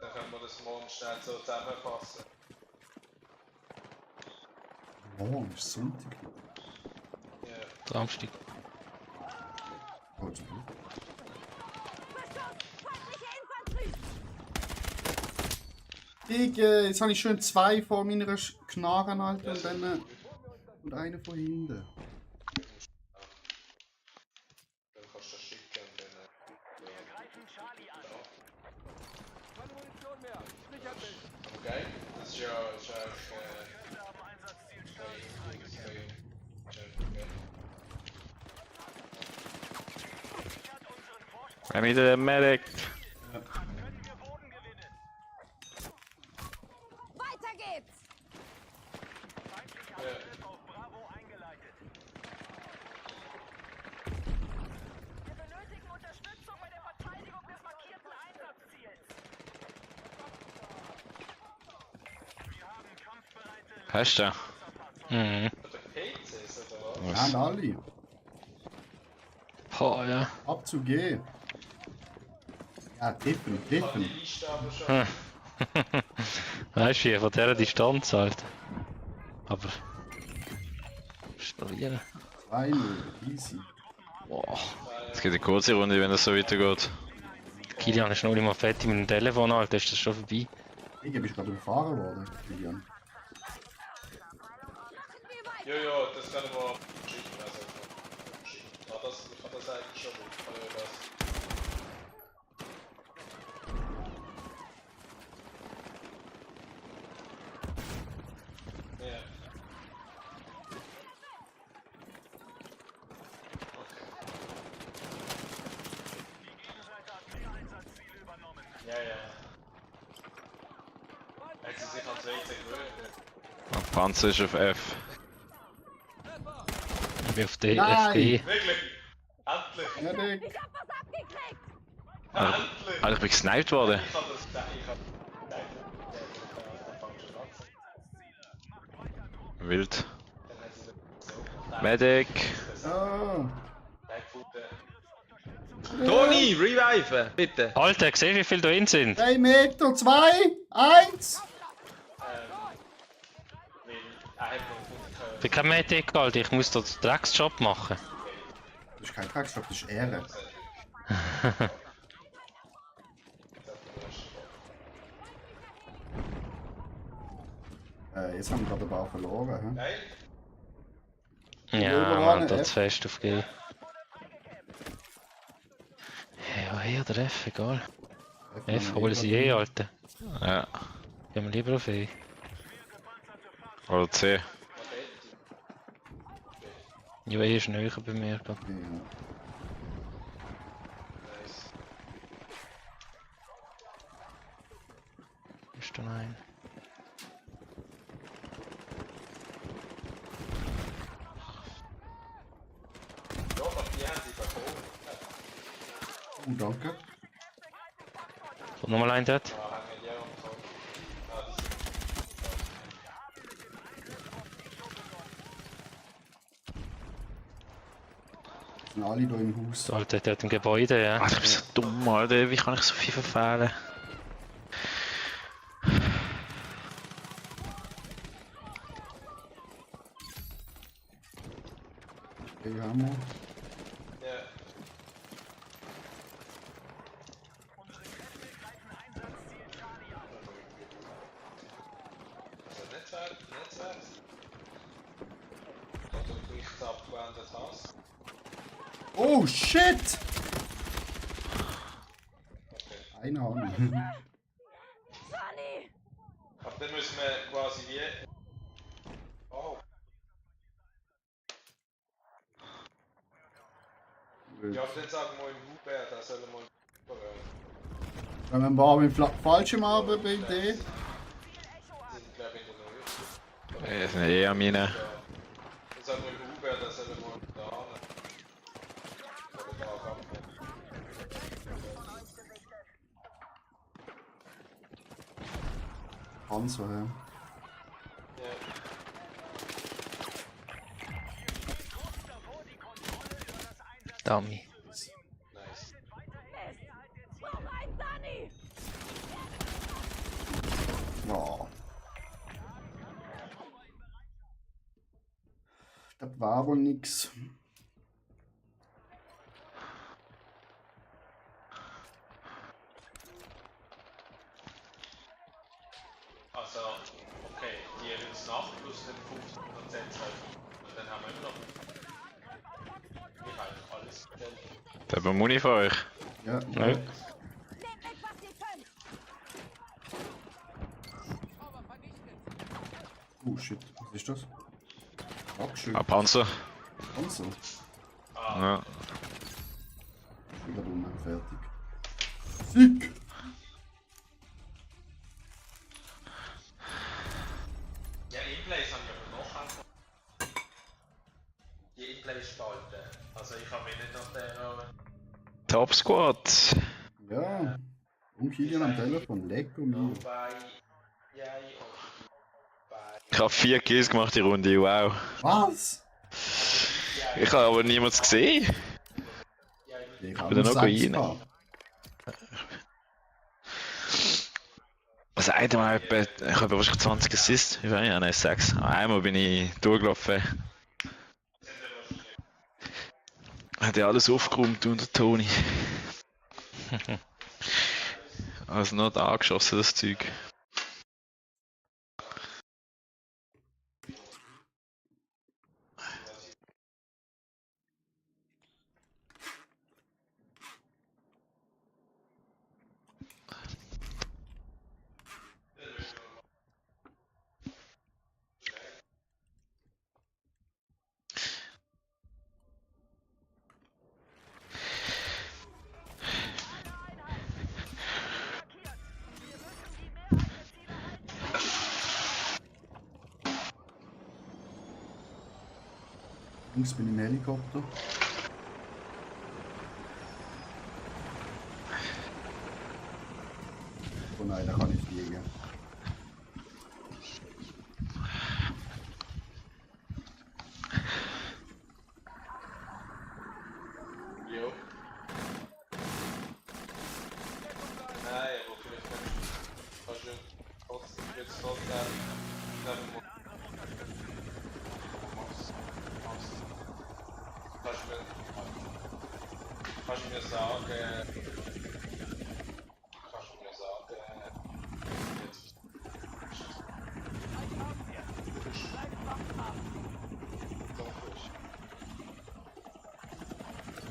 Dann können wir das morgen schnell so zusammenfassen. Morgen ist Sonntag. Ja. Samstag. Oh, zum Glück. Beschuss! Feindliche Infanterie! Jetzt habe ich schön 2 vor meiner Knarren, Alter, und dann und eine von hinten. Dann kannst du das schicken und dann. Wir greifen Charlie an. Keine Munition mehr. Sichert mich. Okay, das ist ja eigentlich. Kräfte haben Einsatzziel Charlie freigestellt. Sichert unseren Vorsprung. Wer mit der Medic? Können wir Boden gewinnen. Weiter geht's! Feindlicher Angriff auf Bravo eingeleitet. Wir benötigen Unterstützung bei der Verteidigung des markierten Einsatzziels. Wir haben kampfbereite Hast du? Mhm. PCs oder was? Ja, und alle. Boah, ja. Abzugehen. Ja, tippen. Die Liste aber schon. Weißt du, wie, von dieser Distanz halt. Aber. Stabilieren. 2-0, easy. Boah. Es geht eine kurze Runde, wenn das so weitergeht. Kilian ist noch nicht mal fertig mit dem Telefon, Alter. Ist das schon vorbei? Ich bin gerade überfahren worden, Julian. Ja, das kann ich mal schicken. Also, schicken. Ich kann das eigentlich schon gut. Ja. Ja. Hat sie sich ans WC gewöhnt? Panzer ist auf F. Ich bin auf D, Nein! FD. Wirklich? Endlich! Ja, Dick. Ich hab was abgekriegt! Endlich! Alter, ich bin gesniped worden. Ich hab das Wild. Medic. Ah, Toni, revive, bitte! Alter, siehst du, wie viel da drin sind? 3 Meter, 2, 1. Ich bin kein Medic, Alter. Ich muss da den Drecksjob machen. Das ist kein Drecksjob, das ist Ehre. Jetzt haben wir gerade aber auch verloren. Hä? Ja, überall man, da F. zu fest auf G. Ja, E oder F, egal. F holen sie eh, Alter. Ja. Gehen wir lieber auf E. Oder C. Ja, E ist näher bei mir. Ja. Ist da ein? Danke. Kommt nochmal ein dort? Sind alle hier im Haus. Alter, der hat ein Gebäude, ja. Alter, ich bin so dumm, Alter. Wie kann ich so viel verfehlen? Okay, haben wir. Oh shit! Eine Hand. Johnny! Aber dann müssen wir quasi wie. Oh. Ja, aber dann sagen wir im Hubert, da sollen wir überrollen. Wenn wir ein paar mit falschem Arbeit bei D. Die sind, glaube ich, in der Nähe. Das sind eh an meine. Dann sagen wir im Hubert, da sollen wir da hin. Oder da rampen. Panzer, ja. Dummy. Nice. Bereit, Danny! Ja. Das war wohl nix. 1 nach plus den 50% Zeit. Dann haben wir immer noch. Ich habe alles bestellt. Da haben wir Muni für euch. Ja, Ja. Nehmt mit, was ihr könnt! Oh shit, was ist das? Abgeschüttet. Ah, Panzer. Panzer. Ja. Wieder dumm, fertig. Sick! Ja, Inplays haben wir aber noch einfach. Die Inplays spalten. Also ich habe mich nicht nach der. Top Squad. Ja. Und Kilian am Telefon, Lego mir. Bei. Ja, und bei. Ich habe 4 Kills gemacht die Runde, wow. Was? Ich habe aber niemanden gesehen. Ich bin da noch 6 rein. gehabt. Also einmal etwa, ich habe wahrscheinlich 20 Assists. Ich weiß nicht, 6. Einmal bin ich durchgelaufen. Hat ja alles aufgeräumt unter Toni. Also nicht angeschossen, das Zeug. Jungs, bin im Helikopter. Oh nein, da kann ich fliegen. Jo. Nein, aber vielleicht kannst du trotzdem jetzt trotzdem. Kannst du mir sagen,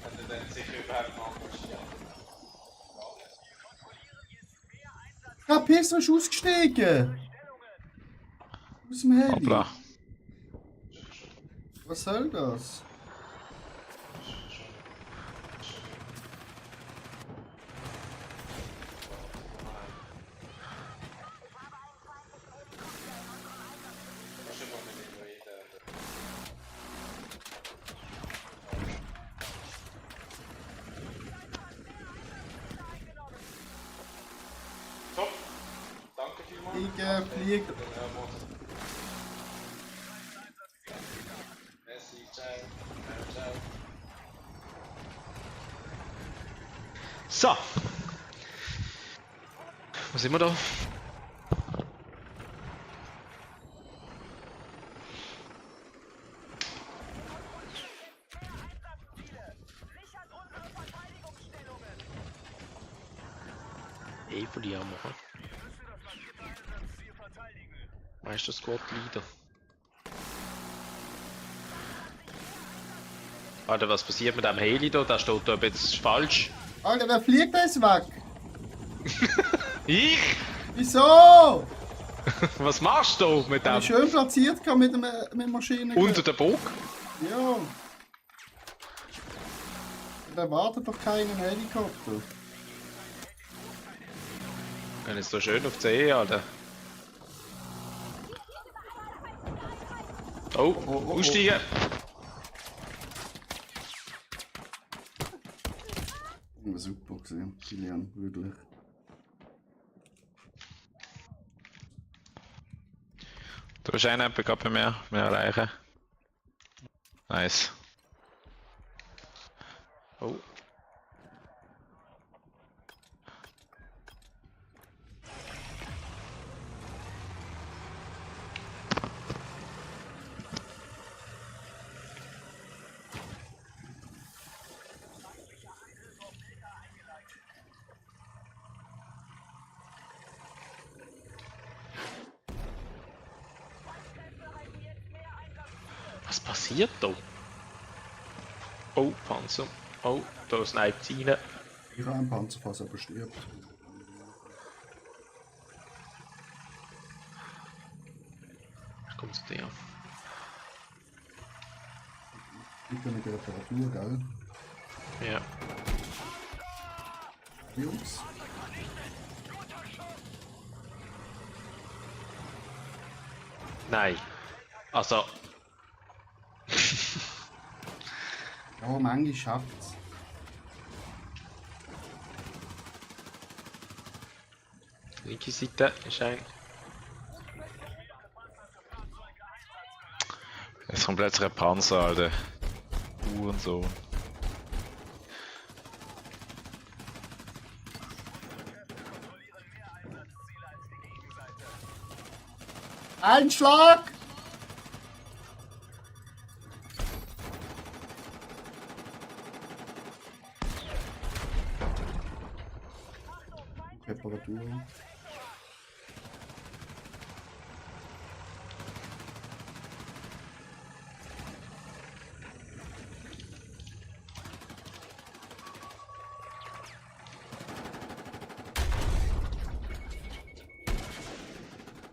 wenn du dann sicher überhaupt noch engagiert. Ja, Peso ist ausgestiegen! Aus dem Heli. Hoppla. Was soll das? Top, danke vielmals. Fliegen, fliegen. Merci, ciao. Ciao. So. Wo sind wir da? Evoli am machen. Meister Squad Leader. Alter, was passiert mit dem Heli da? Der steht da jetzt falsch. Alter, wer fliegt das weg? Ich? Wieso? Was machst du mit Hab dem? ich schön platziert gehabt mit Maschinen. Unter der Burg? Ja. Da wartet doch keinen Helikopter. Kann jetzt da schön auf die See, Alter. Oh, aussteigen! Ja, super gesehen, Kilian, wirklich. Du hast einen gerade bei mir erreichen. Nice. Oh. passiert da? Oh, Panzer. Oh, da sniped sie rein. Ich habe einen Panzerfass, aber stirbt. Ich komme zu dir. Ich bin mit der Reparatur, gell? Ja. Jungs. Nein. Also. Ja, manchmal schafft es. Die linke Seite ist ein. Jetzt kommt plötzlich ein Panzer, Alter. Und so. Einschlag! Reparatur.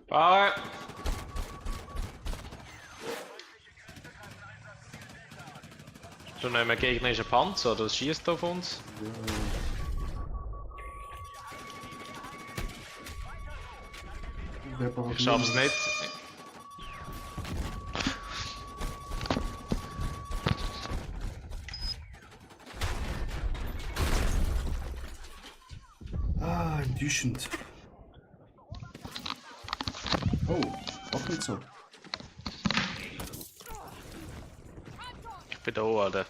Fahre! Du nehmen gegnerischen Panzer, das schießt auf uns. Reparatur. Ich schaff's nicht. Ah, enttäuschend. Oh, auch nicht so. Ich bin da, Alter.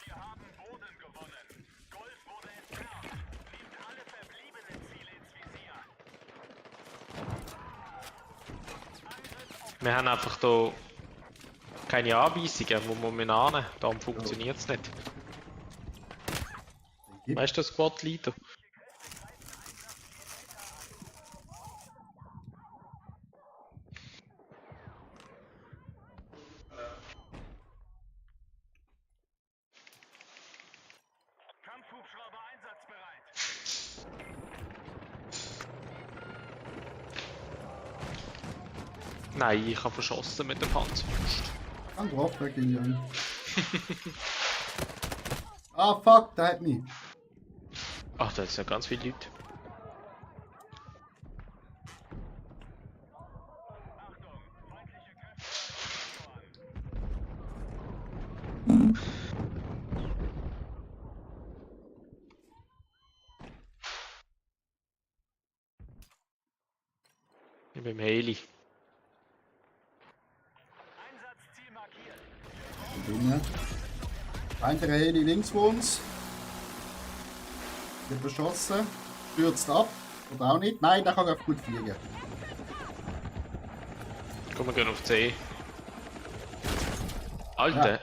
Wir haben Boden gewonnen. Golf wurde entfernt. Nehmt alle verbliebenen Ziele ins Visier. Wir haben einfach da keine Anweisungen, wo wir hin. Darum funktioniert es nicht. Weißt du, das Squad Leader? Kampfhubschrauber einsatzbereit. Nein, ich habe verschossen mit der Panzerfaust. Kann drauf, weg, Ilian. Ah, fuck, der hat mich. Ach, da sind ja ganz viele Leute. Ich bin im Heli. Einsatzziel markiert. Dinge. Ein der Heli links von uns. Wird beschossen. Stürzt ab. Oder auch nicht. Nein, der kann einfach gut fliegen. Komm, wir gehen auf C. Alter! Ja.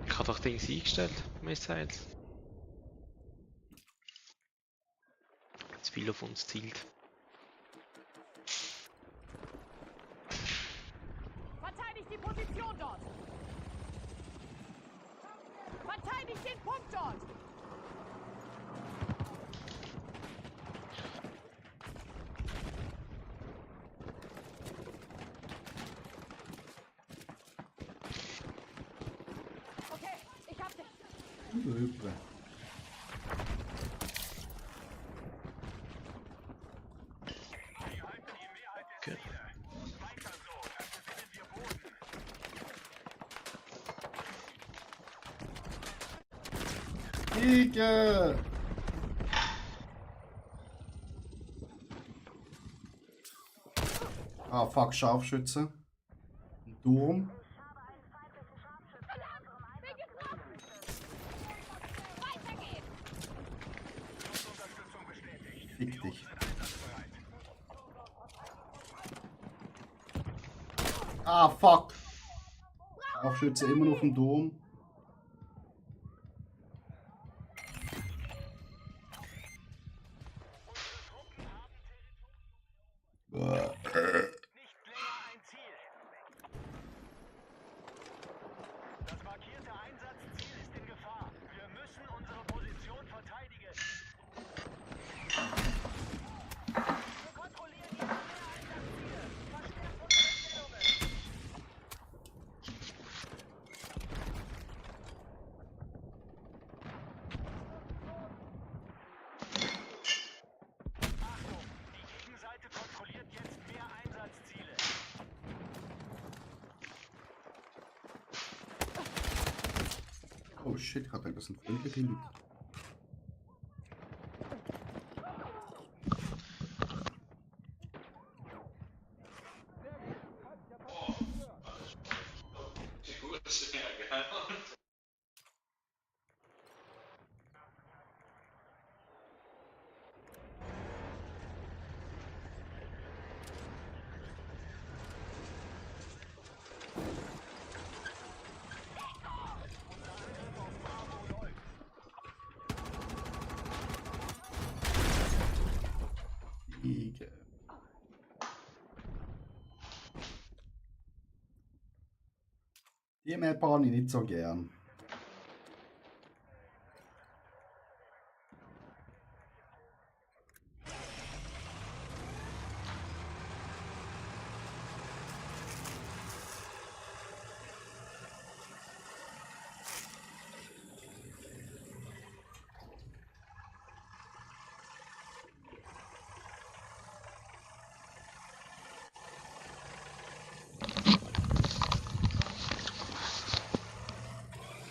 Ich habe doch Dings eingestellt, Missiles. Zu viel auf uns zielt. Verteidigt die Position dort! Verteidigt den Punkt dort! Okay, ich hab dich! Rüber. Okay. Weiter so, dann gewinnen wir Boden. Fliege! Ah, fuck, Scharfschütze. Ein Turm. Bin getroffen! Weiter geht's! Unterstützung bestätigt. Fick dich. Ah, fuck. Scharfschütze immer noch im Turm. Oh shit, ich hab gedacht, das sind freundliche Leute. Egal. Die Map habe ich nicht so gern.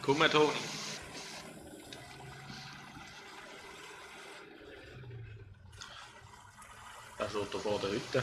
Komm mal, Toni. Da steht er vor der Hütte.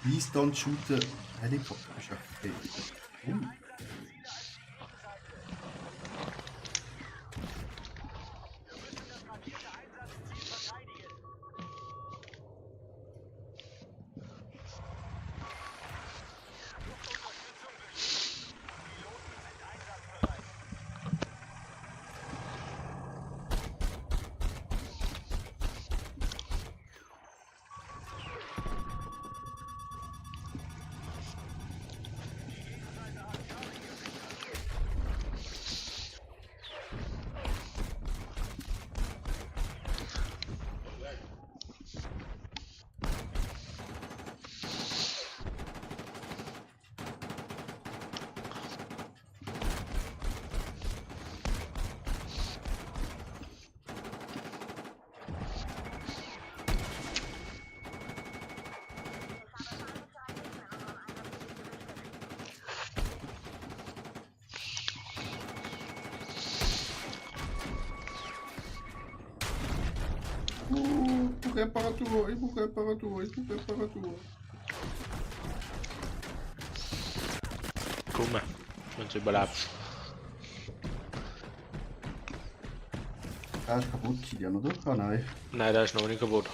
Please don't shoot the helicopter. Ist ja okay. Reparatur, ich brauche Reparatur, ich brauche Reparatur. Komm, wenn du überlebst. Er ist kaputt, Kilian, oder? Ah nein. Nein, der ist noch nicht kaputt.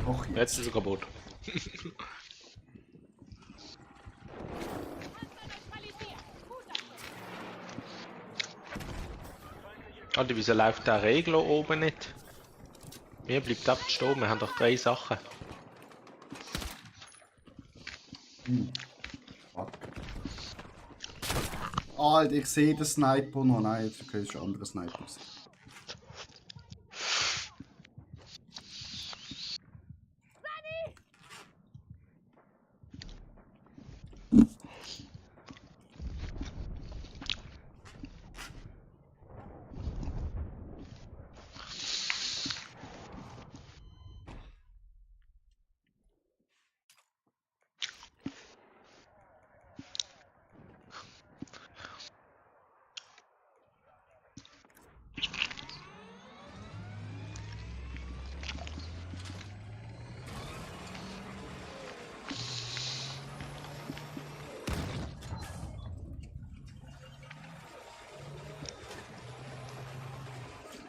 Ach Jetzt ist er kaputt. Alter, wieso läuft der Regler oben nicht? Mir bleibt einfach stehen, wir haben doch 3 Sachen. Fuck. Alter, ich sehe den Sniper noch. Nein, jetzt okay, ist ein anderer Sniper.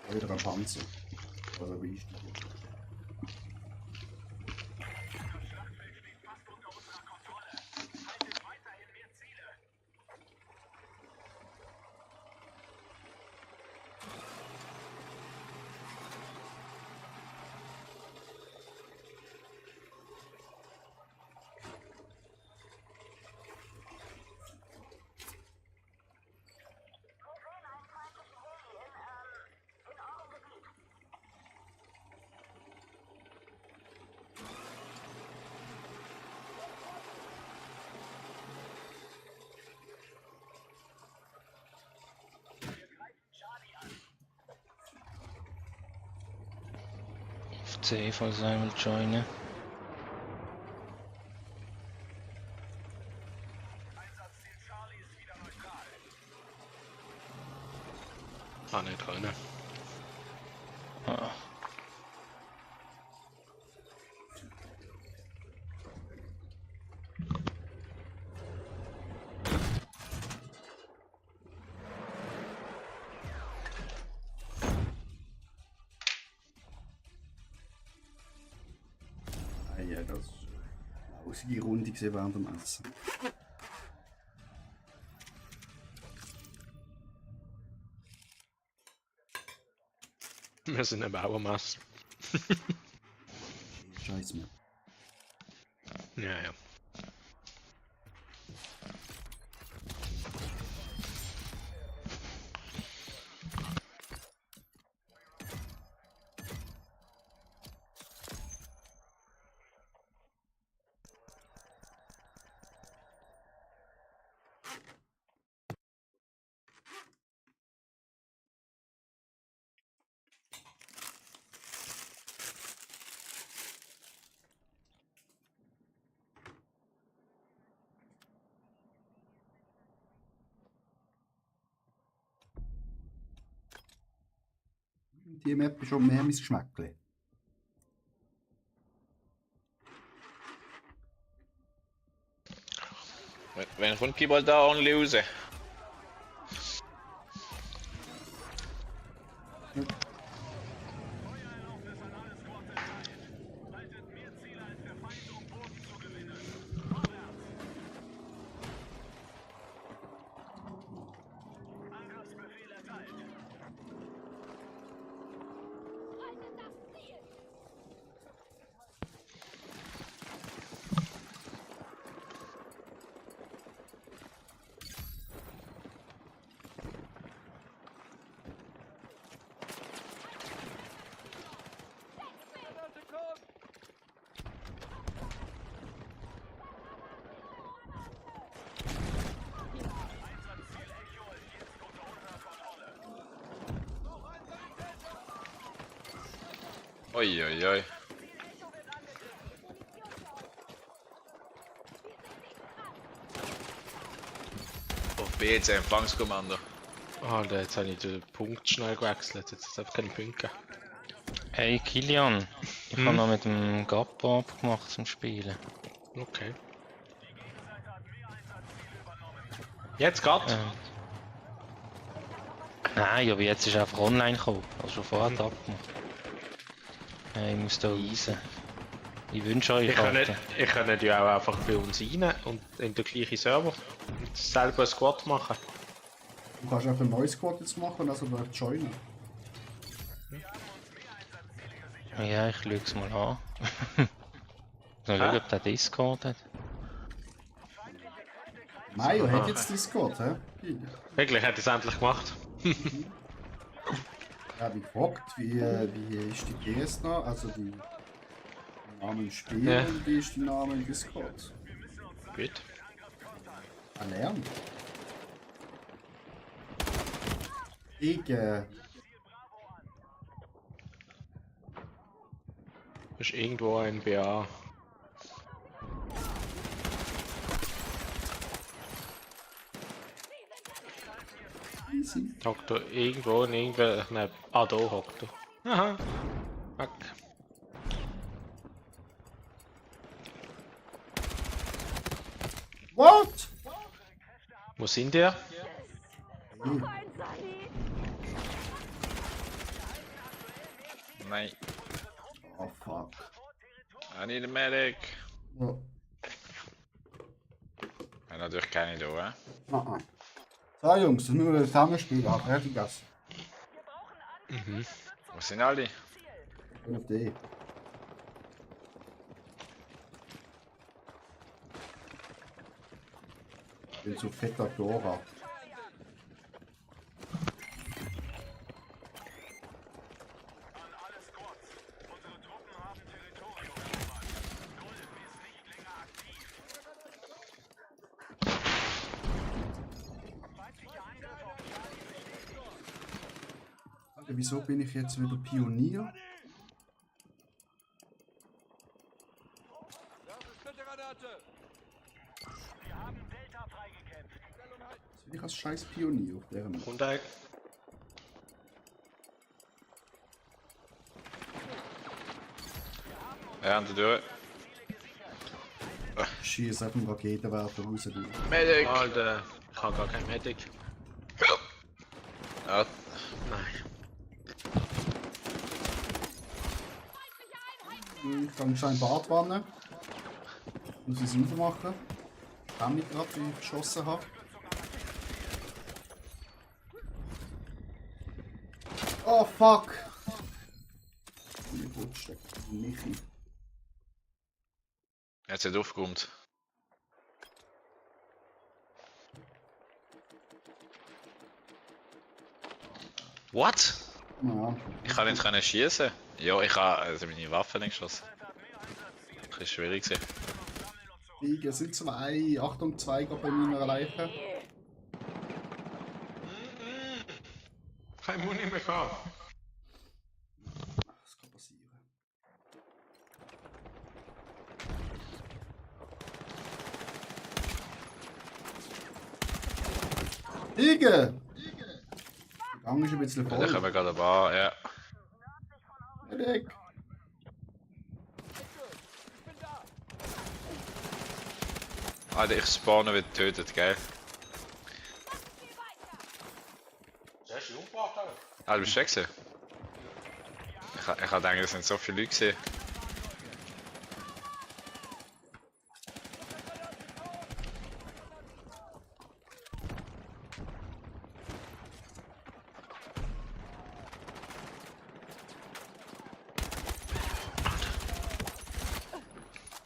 Wieder ein Panzer. Oder wie ist die? auf C, falls einer will joinen. Ah, nicht können. Ah. Ah ja, das ist eine lausige Runde gewesen während dem Essen. Wir sind eine Bauermasse. Scheiß mir. Ja, ja. Die Map ist schon mehr mein Geschmäckle. Wenn kommt die mal da only raus? Oi, oi, oi. Auf B jetzt Empfangskommando. Alter, jetzt habe ich den Punkt schnell gewechselt. Jetzt ist einfach keine Punkte. Hey Kilian, ich habe noch mit dem Gappo abgemacht zum Spielen. Okay. Jetzt geht. Nein, aber jetzt ist er einfach online gekommen. Also schon vorher abgemacht. Ich muss da raus. Ich wünsche euch Ich kann nicht ja auch einfach bei uns rein und in den gleichen Server und selber ein Squad machen. Du kannst einfach ein neues Squad jetzt machen und also dort joinen. Ja, ich schaue es mal an. Mal schauen, ob der Discord hat. Mayo hat jetzt Discord, hä? Wirklich, hat es endlich gemacht. Ich habe mich gefragt, wie ist die GS noch? Also die Namen im Spiel Ja. und wie ist die Name im Discord? Gut. Lernen. Ist irgendwo ein BA. Easy. Hockt er irgendwo in irgendwelchen. Ah, da hockt er. Aha. Fuck. What? Wo sind die? Nein. Oh fuck. I need a medic. Ja. Ja, natürlich keine da, hä? So Jungs, das müssen wir zusammen spielen. Fertig das. Wo sind alle? Ich bin auf D. Ich bin zu fetter Dora. Wieso bin ich jetzt wieder Pionier? Flotte! Wir haben Delta freigekämpft. Stellung halten! Das bin ich als scheiß Pionier auf dieser Map. Und er. Ja, und durch. Schieß auf den Raketenwerfer raus, du. Medic! Alter, ich habe gar kein Medic. Ja, Nein. Ich kann anscheinend Badwanne. Muss ich es aufmachen. Ich kann mich gerade, wie ich geschossen habe. Oh fuck! Ich rutsche nicht hin. jetzt hat aufgeräumt. What? Ja. Ich kann nicht können schießen. Ja, ich habe also meine Waffe nicht geschossen. Das ist schwierig gewesen. Liegen sind zwei. Achtung, zwei gerade bei meiner Leiche. Kein Muni mehr gehabt. Das kann passieren. Liegen! Der Gang ist ein bisschen Ja, da kommen voll. wir gerade ein paar, ja. Medic! Alter, ich spawne wird getötet, gell? Hast du ihn umgebracht, Alter? Ah, du bist weg gewesen? Ich habe gedacht, es sind so viele Leute gewesen.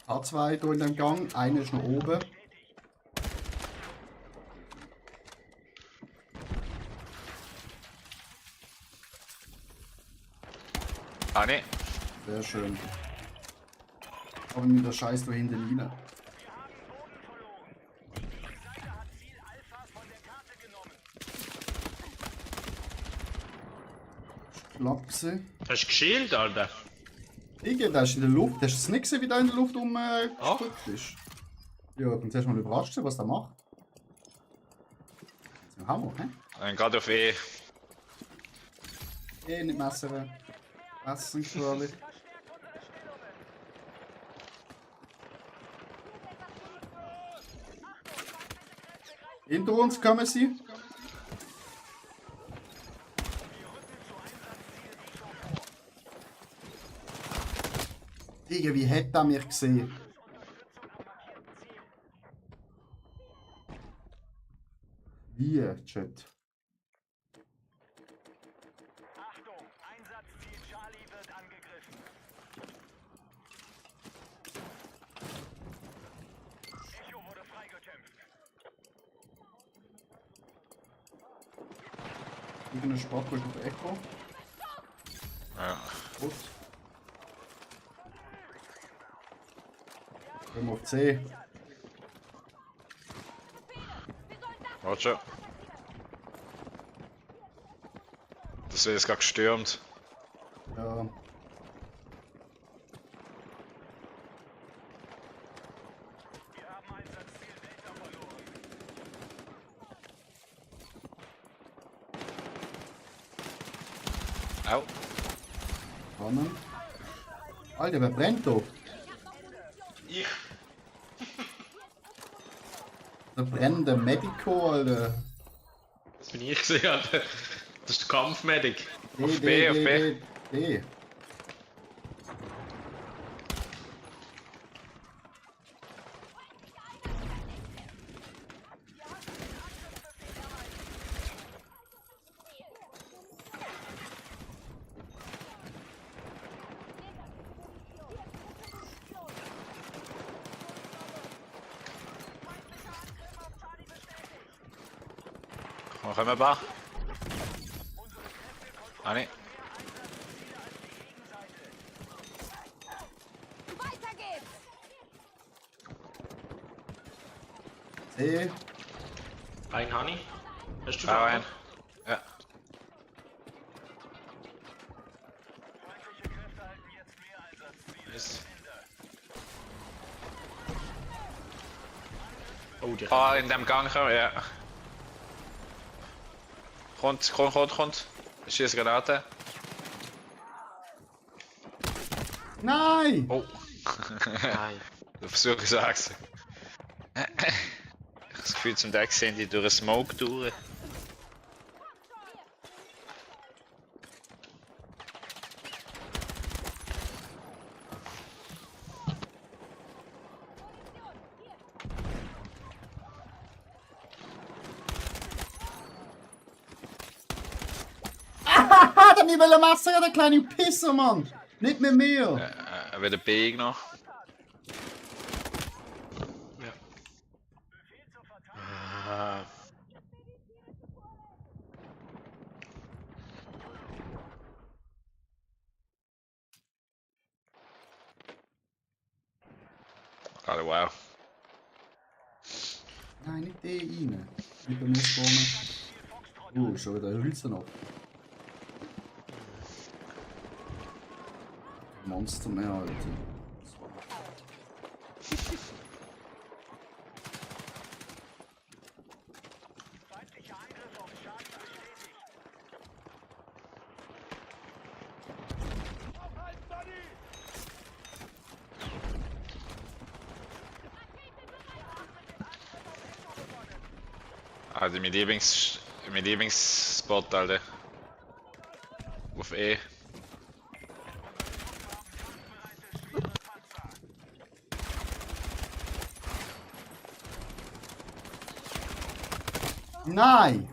H2 hier in dem Gang, einer ist noch oben. Ah, ne. Sehr schön. Aber mir der Scheiß da hinten rein. Klapse. Hast du geschält, Alter? Digga, der ist in der Luft. Hast du es nicht gesehen, wie der in der Luft rumgespuckt ist? Ja, ich bin zuerst mal überrascht, was der macht. Das ist ein Hammer, hä? Gerade auf E. Nicht messern. Messer sind gefährlich. Hinter uns kommen sie. Digga, wie hat er mich gesehen? Wie, Chat? Achtung, Einsatzziel Charlie wird angegriffen. Echo wurde freigekämpft. Irgendein Spattel ist auf Echo. Ja. Gut. Gehen wir auf C. Roger. Das wird jetzt gerade gestürmt. Ja. Wir haben Einsatzziel Delta verloren. Au. Spannend. Alter, wer brennt da? Ich. Der brennende Medico, Alter. Das bin ich gesehen, Alter. Das ist der Kampfmedic. Auf B, auf B. D. Wo kommen wir ein paar? Ah, ne. Weiter geht's! C. Ein Honey. Hast du Hau da ein. Ja. Yes. Oh, die Ah, in dem Gang kommen, ja. Kommt. Ich schieße Granate. Nein! Oh. Nein. Du versuchst es auch. Ich habe das Gefühl, zum Deck sind die durch einen Smoke durch. Ah, der will Messer, der kleine Pisser, Mann! Nicht mit mir! Wieder B noch. Ah. Gerade wow. Nein, nicht den rein. Nicht bei mir spawnen. Schon wieder Hülse noch. Monster mehr, Alter. Also mein Lieblingsspot, Alter. Auf E. Nein!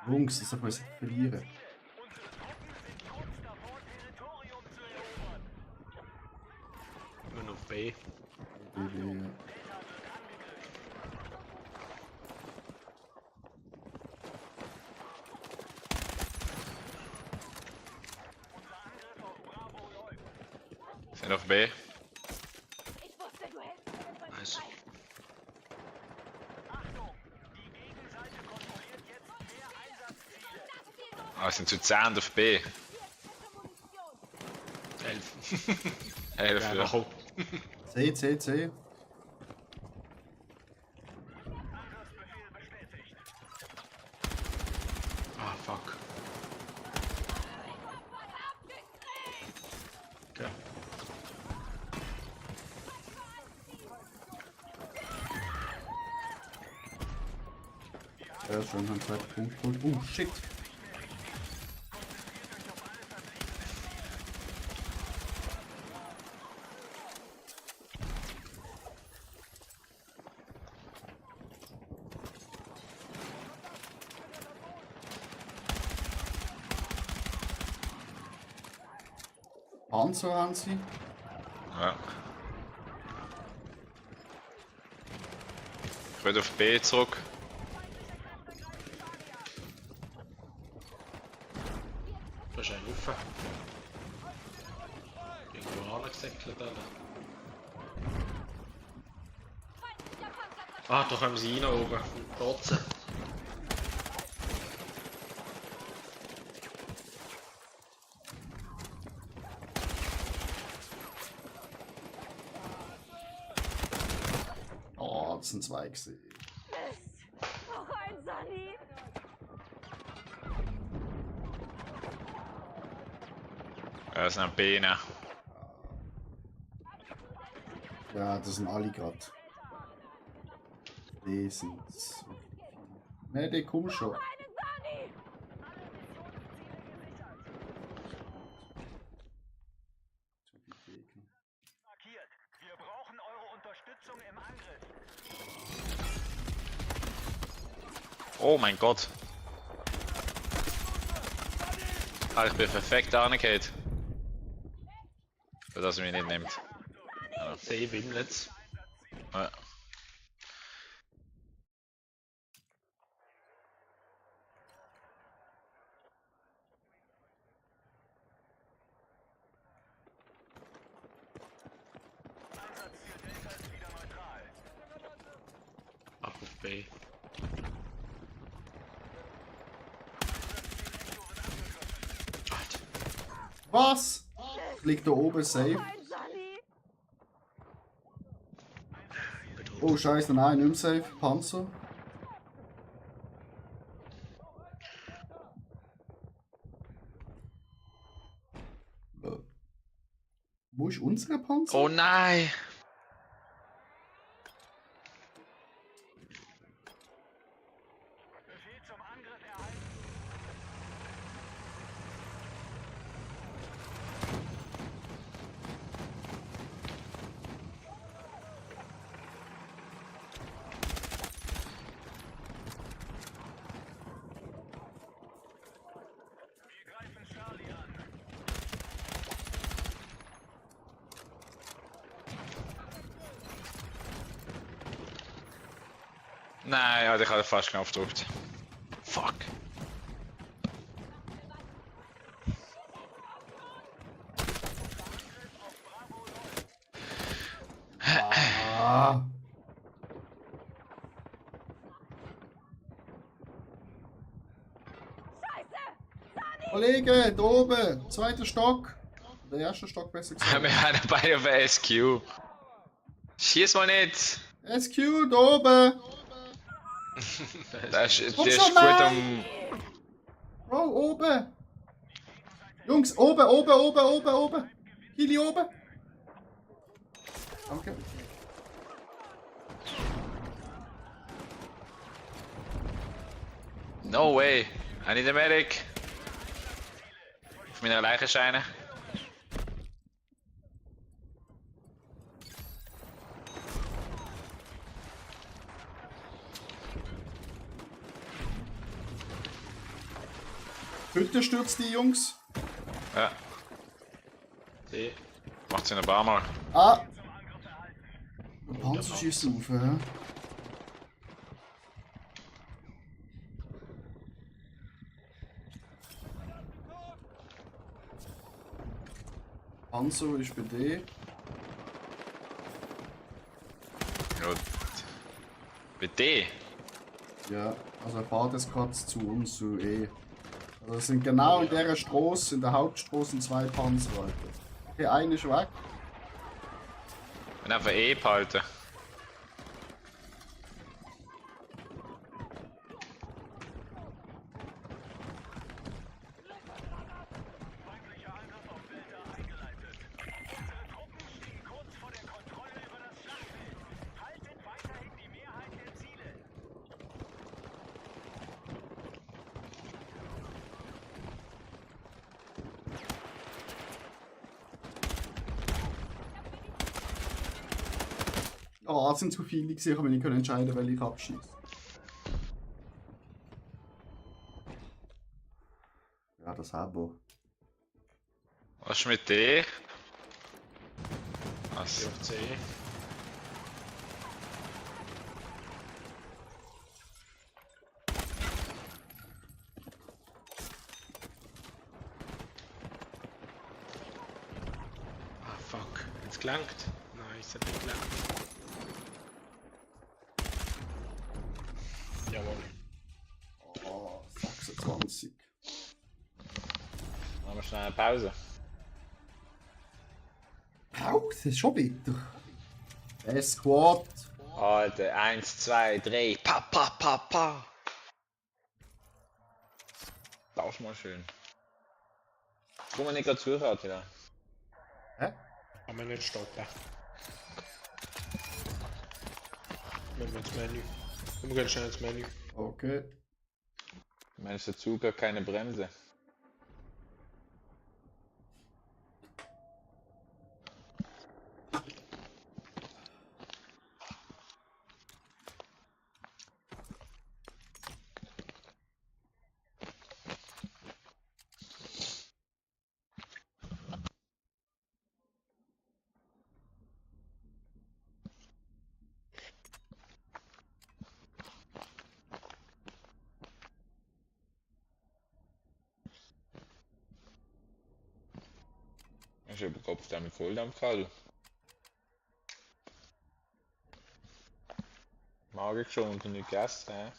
Jungs, das darf man nicht verlieren. Immer noch B. Sind auf B. Ich wusste, du hältst mir den Rücken Nice. frei. Ah, wir sind zu 10 auf B. 11. 11, Ja, ja. komm. C. Ah, fuck. Okay. Ja, schon, haben 2 Punkte geholt. Shit! Panzer haben sie. Ja. Ich will auf B zurück. Da ist ein Haufen. Irgendwo angesäckelt, Alter. Ah, da kommen sie rein oben. Botzen. Oh, das sind 2 gesehen. Mist. Noch ein Sani. Ja, das sind B, ne? Ja, das sind alle gerade. Die sind so viele. Ne, die kommen schon. Eine Sani. Markiert. Wir brauchen eure Unterstützung im Angriff. Oh mein Gott. Ah, ich bin perfekt angehört. Für das er mich nicht nimmt. C wimmelt. Ja. Ab auf B. Was? Liegt da oben safe. Nein, Sunny! Oh scheiße, nein, nicht mehr safe. Panzer. Wo ist unser Panzer? Oh nein! Befehl zum Angriff erhalten. Wir greifen Charlie an. Nein, ja, ich habe den falschen Knopf gedrückt. Fuck. Ah. Kollege, da oben, zweiter Stock. Der erste Stock besser gesagt. Wir haben beide auf der SQ. Schieß mal nicht! SQ, da oben. Der ist Komm gut schon, am. Bro, oben. Jungs, oben, oben, oben, oben, oben. Kili oben. Danke. No way! I need a medic! Auf meiner Leiche scheinen. Hütte stürzt die Jungs. Ja. Die. Macht sie ein paar Mal. Ah. Der Panzer schießt auf, ja. Panzer ist bei dir. Gut. Bei D. Ja, also er fährt jetzt gerade zu uns, zu E. Also es sind genau in dieser Straße, in der Hauptstraße, zwei Panzer, Alter. Okay, einer ist weg. Und einfach E behalten. Feindlicher Angriff auf Delta eingeleitet. Unsere Truppen stehen kurz vor der Kontrolle über das Schlachtfeld. Haltet weiterhin die Mehrheit der Ziele. Ah, es sind zu viele gewesen, ich habe nicht entscheiden, welche ich abschieße. Ja, das Abo. Was ist mit D? Was? Auf C. Ah, fuck. Jetzt gelangt. Nein, es hat nicht gelangt. Jawohl. Oh, 26. Machen wir schnell eine Pause. Pause, schon bitter. Squad. Alter, 1, 2, 3. Pa, pa, pa, pa. Das ist mal schön. Komm mal nicht gerade zu, Attila. Hä? Kann man nicht stoppen. Wenn wir ins Menü. Wir gehen schnell ins Menü. Okay. Mensch, der Zug hat keine Bremse. Ich habe Kopf damit Volldampfkall. Mag ich schon und nicht gegessen, hä?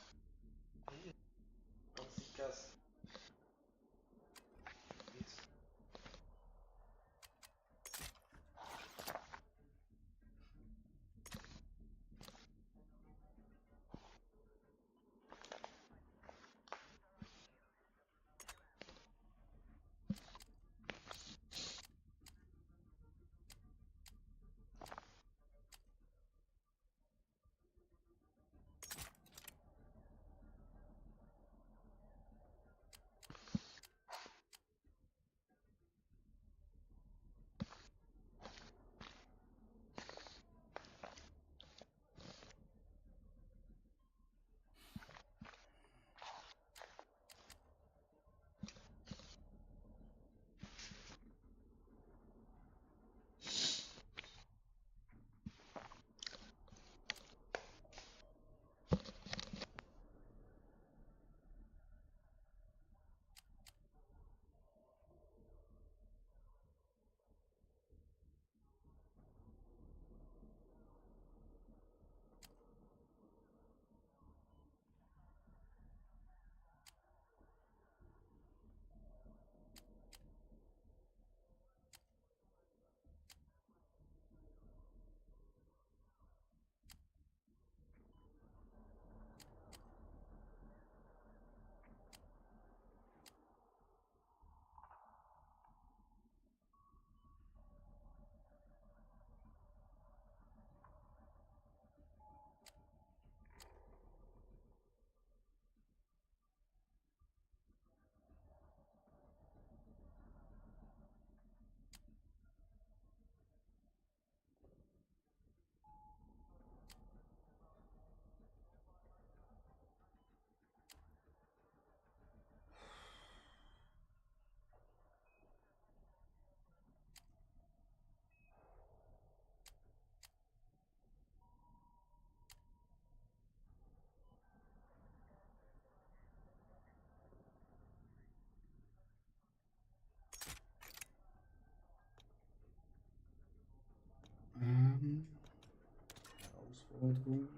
Herausforderung.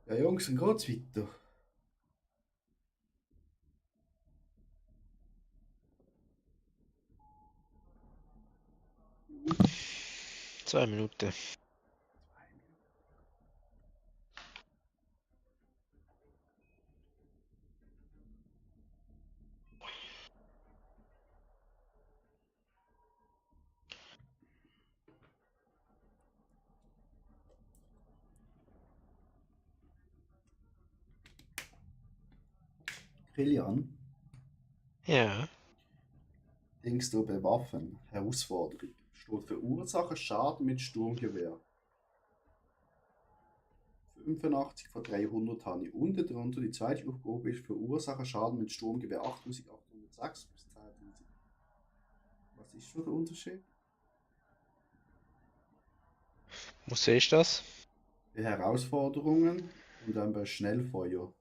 Ja, Jungs, dann geht's weiter. Zwei Minuten. Kilian, Ja. denkst du bei Waffen, Herausforderung, steht verursachen Schaden mit Sturmgewehr. 85 von 300 habe ich. Unten drunter die zweite Aufgabe ist verursachen Schaden mit Sturmgewehr 8806 bis 10.000. Was ist schon der Unterschied? Wo siehst du das? Bei Herausforderungen und dann bei Schnellfeuer.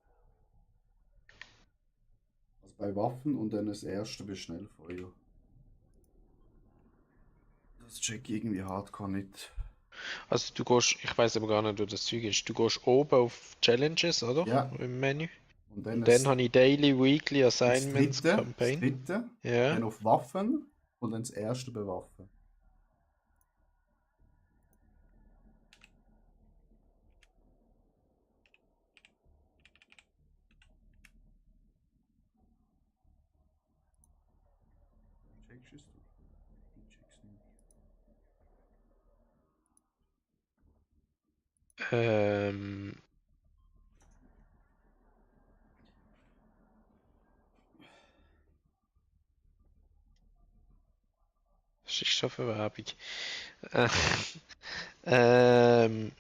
Also bei Waffen und dann das erste bei Schnellfeuer. Das check ich irgendwie hardcore nicht. Also du gehst, ich weiß aber gar nicht, wo das Zeug ist. Du gehst oben auf Challenges, oder? Ja. Im Menü. Und Und dann habe ich Daily, Weekly, Assignments, das Campaign. dritte, Ja. dann auf Waffen und dann das erste bei Waffen. Checkst du es? Ich check's nicht. Was ist schon für Werbung? Ähm,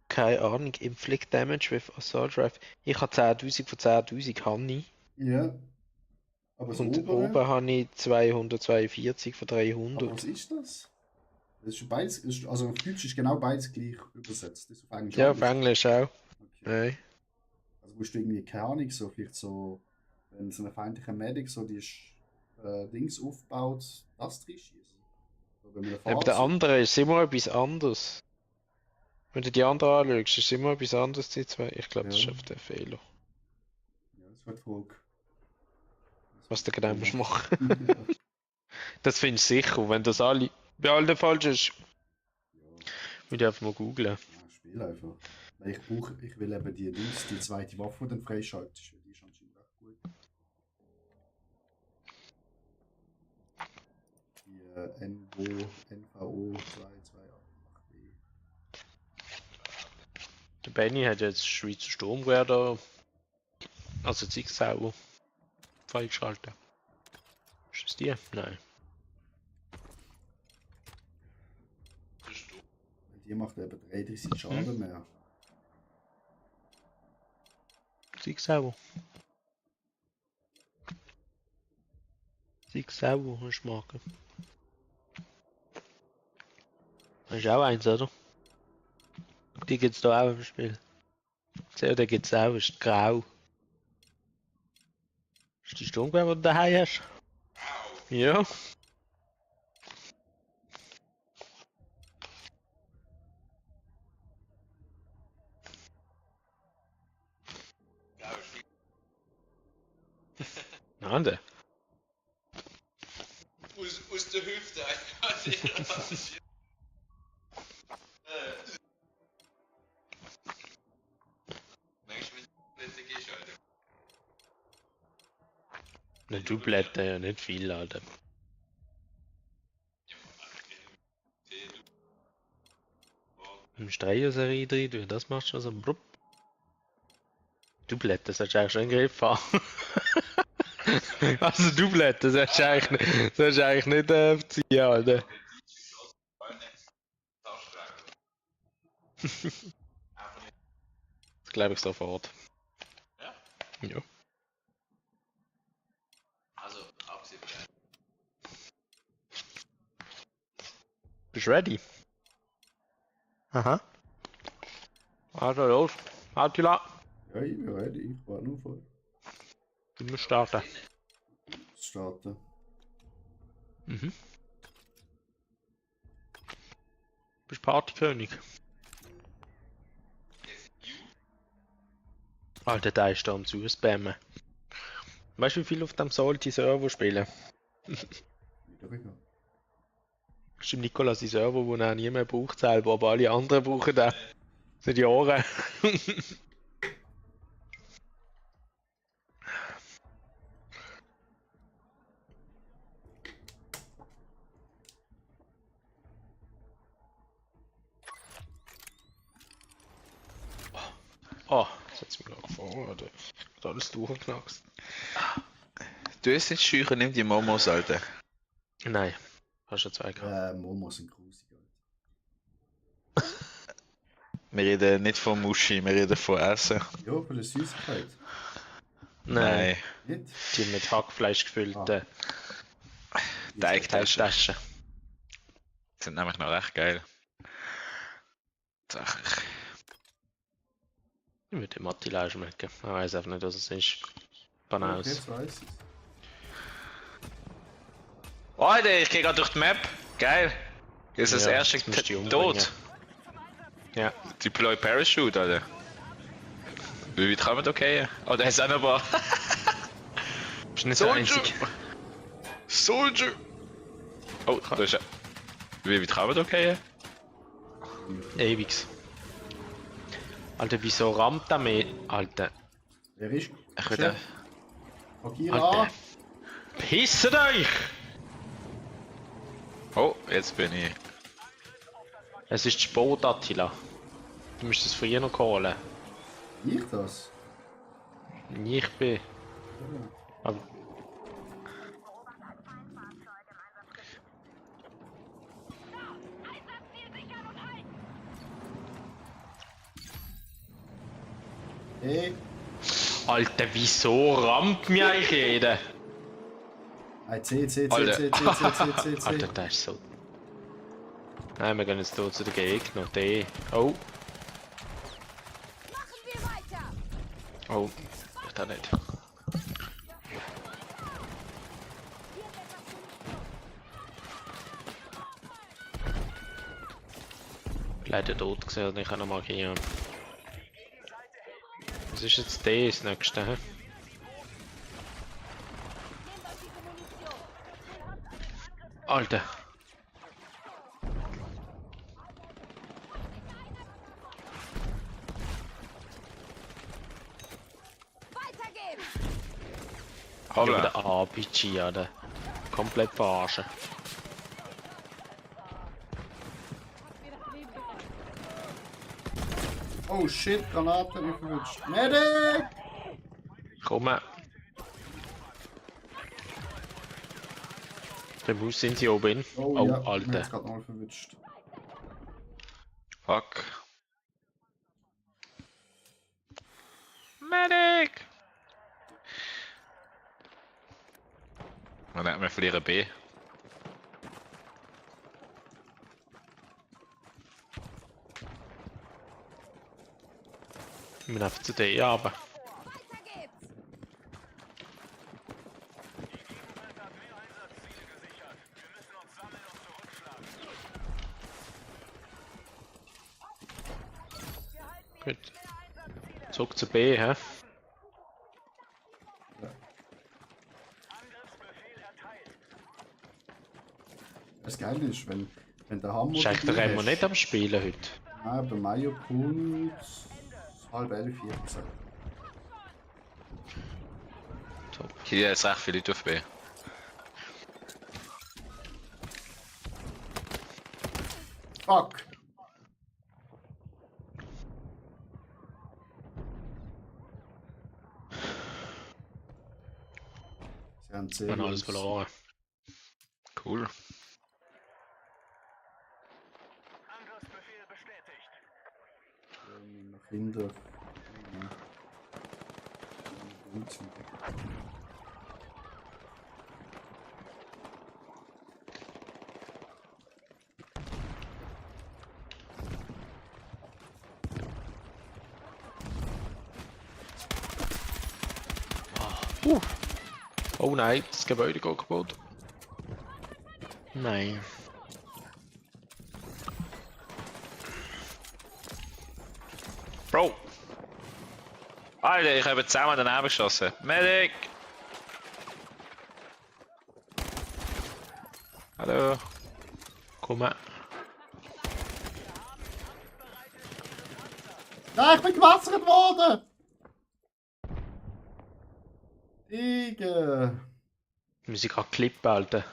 keine Ahnung, Inflict Damage with Assault Rifle. Ich habe 10.000 von 10.000 habe ich. Ja. Aber das Und obere? oben habe ich 242 von Aber 300. was ist das? Das ist beides, also auf Deutsch ist genau beides gleich übersetzt. Das ist auf Englisch Ja, auf anders. Englisch auch. Okay. Nein. Also musst du irgendwie, keine Ahnung, so vielleicht so, wenn so ein feindlicher Medic so die Dings aufbaut, das drin schießen. Oder wenn man eine Aber der Fahrzeug- andere ist immer etwas anderes. Wenn du die andere anschaust, ist immer etwas anderes, die zwei. Ich glaube, das ist Ja. einfach der Fehler. Ja, das wird die Frage. Was du genau musst machen. Ja. Das findest du sicher. Wenn das alle bei allen falsch ist, Ja. würde ich einfach mal googlen. Ja, spiel einfach. Weil ich will eben die Dings, die zweite Waffe, die dann freischaltest, weil die ist anscheinend recht gut. Die NVO 228B. Der Benny hat jetzt Schweizer Sturmgewehr da. Also Zigzauber freigeschaltet. Ist das die? Nein. Die macht eben 33 Schaden mehr. Zigzauber. Zigzauber hast du machen. Das ist auch eins, oder? Die gibt's da auch im Spiel. COD gibt's auch, ist grau. Ist die Sturmgewehr, die du daheim hast? Ja. Nein, der. Aus der Hüfte einfach. Ne, du blätter ja nicht viel, Alter. Im Streicherserie drin, du das machst du so ein Brupp. Du blätter, solltest du eigentlich schon in den Griff haben. Also du blätter, solltest du eigentlich nicht ziehen, Alter. Das glaube ich sofort. Ja? Ja. Also, abgesehen. Bist du ready? Aha. Also los, Attila. Ja, ich bin ready, ich war nur voll. Du musst starten. Starten. Mhm. Bist Partykönig. Alter, der ist da am Zuspammen. Weißt du, wie viele auf dem Salty-Server spielen? Wieder egal. Das ist im Nikolas die Server, wo er nie mehr braucht selber, aber alle anderen brauchen den. Seit Jahren. Oh, das hat's mir gerade vor, oder? Ich hab alles durchgeknackst. Du hast nicht schücher, nimm die Momos, Alter. Nein, hast du zwei gehabt. Momos sind grusig. Wir reden nicht von Muschi, wir reden von Essen. Ja, von der Süßigkeit. Nein, Nicht? die mit Hackfleisch gefüllte Teigtaschen. Taschen. Sind nämlich noch recht geil. Sag ich. Ich würde dem Attila auch schmecken. Ich weiß einfach nicht, was es ist. Kann Ja, aus. jetzt weiß ich's. Alter, ich geh grad durch die Map. Geil. Das ist Ja, das erste jetzt musst du die Tot. umbringen. Ja. Deploy Parachute, Alter. Wie weit kann man da gehen? Oh, da ist auch noch ein paar. Bist nicht der Soldier! Einzige. Soldier! Oh, da ist er. Wie weit kann man da gehen? Ewigs. Alter, wieso rammt er mich? Alter. Wer ist? Ich will Akira! Alter. Pisset euch! Oh, jetzt bin ich. Es ist das Boot, Attila. Du musst es von ihr noch holen. Ich das? Ich bin. Aber Hey. Alter, wieso rammt mir eigentlich jeder? C. Alter, der ist so. Nein, wir gehen jetzt hier zu den Gegner. D. Oh. Machen wir weiter! Oh. Da nicht. Leider tot gesehen, ich kann noch mal gehen. Was ist jetzt D das nächste? Hä? Alter. Weitergehen! Ja, der RPG, Alter. Komplett verarschen. Oh shit, Granate hat mich verwünscht. Medic! Komm. Wo sind sie oben? Oh, Oh, ja, mich Alter. hat's grad mal verwünscht. Fuck. Medic! Und dann wir verlieren B. Wir müssen einfach zu D runter. Weiter geht's! Gut. Zurück zu B, hä? Das Geile ist, wenn der Hammer. Ist eigentlich der dabei Remo hast- nicht am Spielen heute? Nein, der Mayo kommt 10:30, Hier sind jetzt recht viele Leute auf B. Fuck! Sie haben Wir haben alles verloren. Cool. Angriffsbefehl bestätigt. Nach hinten. Ja. Gut sind. Oh nein, das Gebäude geht kaputt. Nein. Bro! Alter, ich habe zusammen daneben geschossen. Medic! Hallo? Komm mal. Nein, ich bin gewassert worden! Digga! Wir müssen gerade klippen, Alter.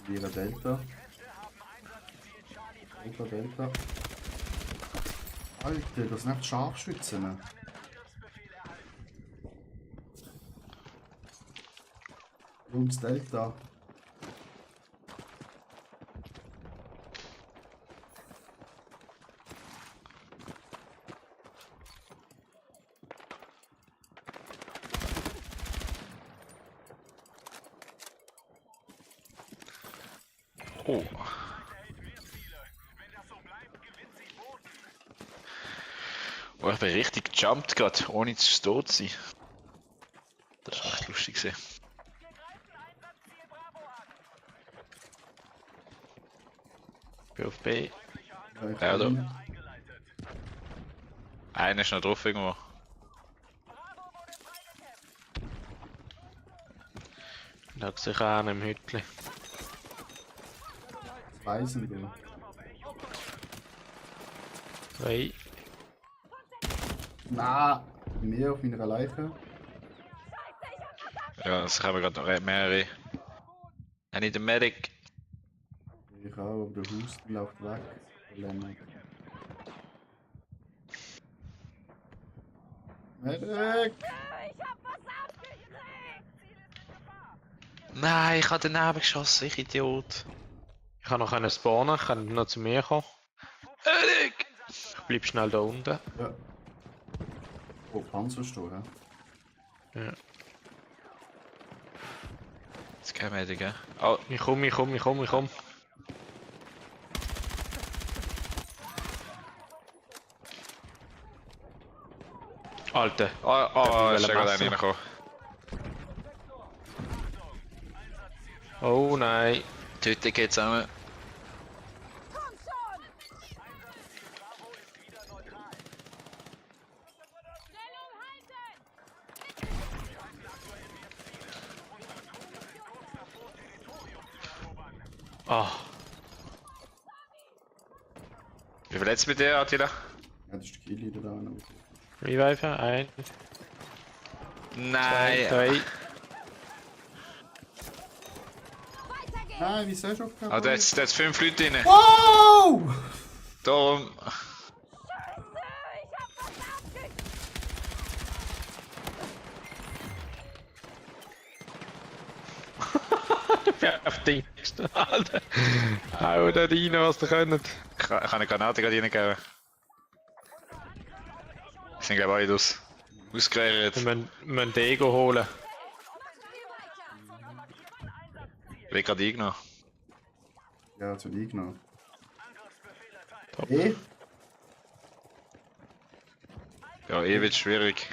Wieder Delta. Delta. Alter, das sind nicht Scharfschützen. Jungs, Delta. Oh. Oh, ich bin richtig gejumpt gerade, ohne zu tot zu sein. Das war echt lustig gewesen. Ich bin auf B. Ja, da. Einer ist noch drauf irgendwo. Da sich an im Hütli. Reisende. Hey. Na, mehr auf meiner Leiche. Ja, es haben gerade noch mehrere. I need a medic. Ich auch, aber der Husten läuft weg. Der Lennart. Medic! Ich hab was abgekriegt! Nein, ich habe daneben geschossen, ich Idiot. Ich kann noch einen spawnen, ich kann noch zu mir kommen. Medic! Ich bleib schnell da unten. Ja. Oh, Panzerstor, hä? Ja. Das ist kein Medic, gell? Oh, Ich komm. Alter. oh, ist will ja gerade Messer. einer reingekommen. Oh nein. Töte geht zusammen. Komm schon! Stellung halten! Ah. Wie viel jetzt mit dir, Attila? Ja, das ist der Killleader da. Noch. Revive, 1, 2, Nein! 3. Weiter geht's! Nein, wieso hast du aufgehört? Ah, da hat 5 Leute drin. Wow! Darum. Scheiße! Ich hab was abgekriegt! Perfekt. Alter. Hau da rein, was ihr könnt. Ich kann eine Granate gerade reingeben. Die sind glaube ich alle ausgereiert. Wir müssen den Ego holen. Wird gerade eingenommen. Ja, zu dir genommen. Top. Eh? Ja, wird schwierig.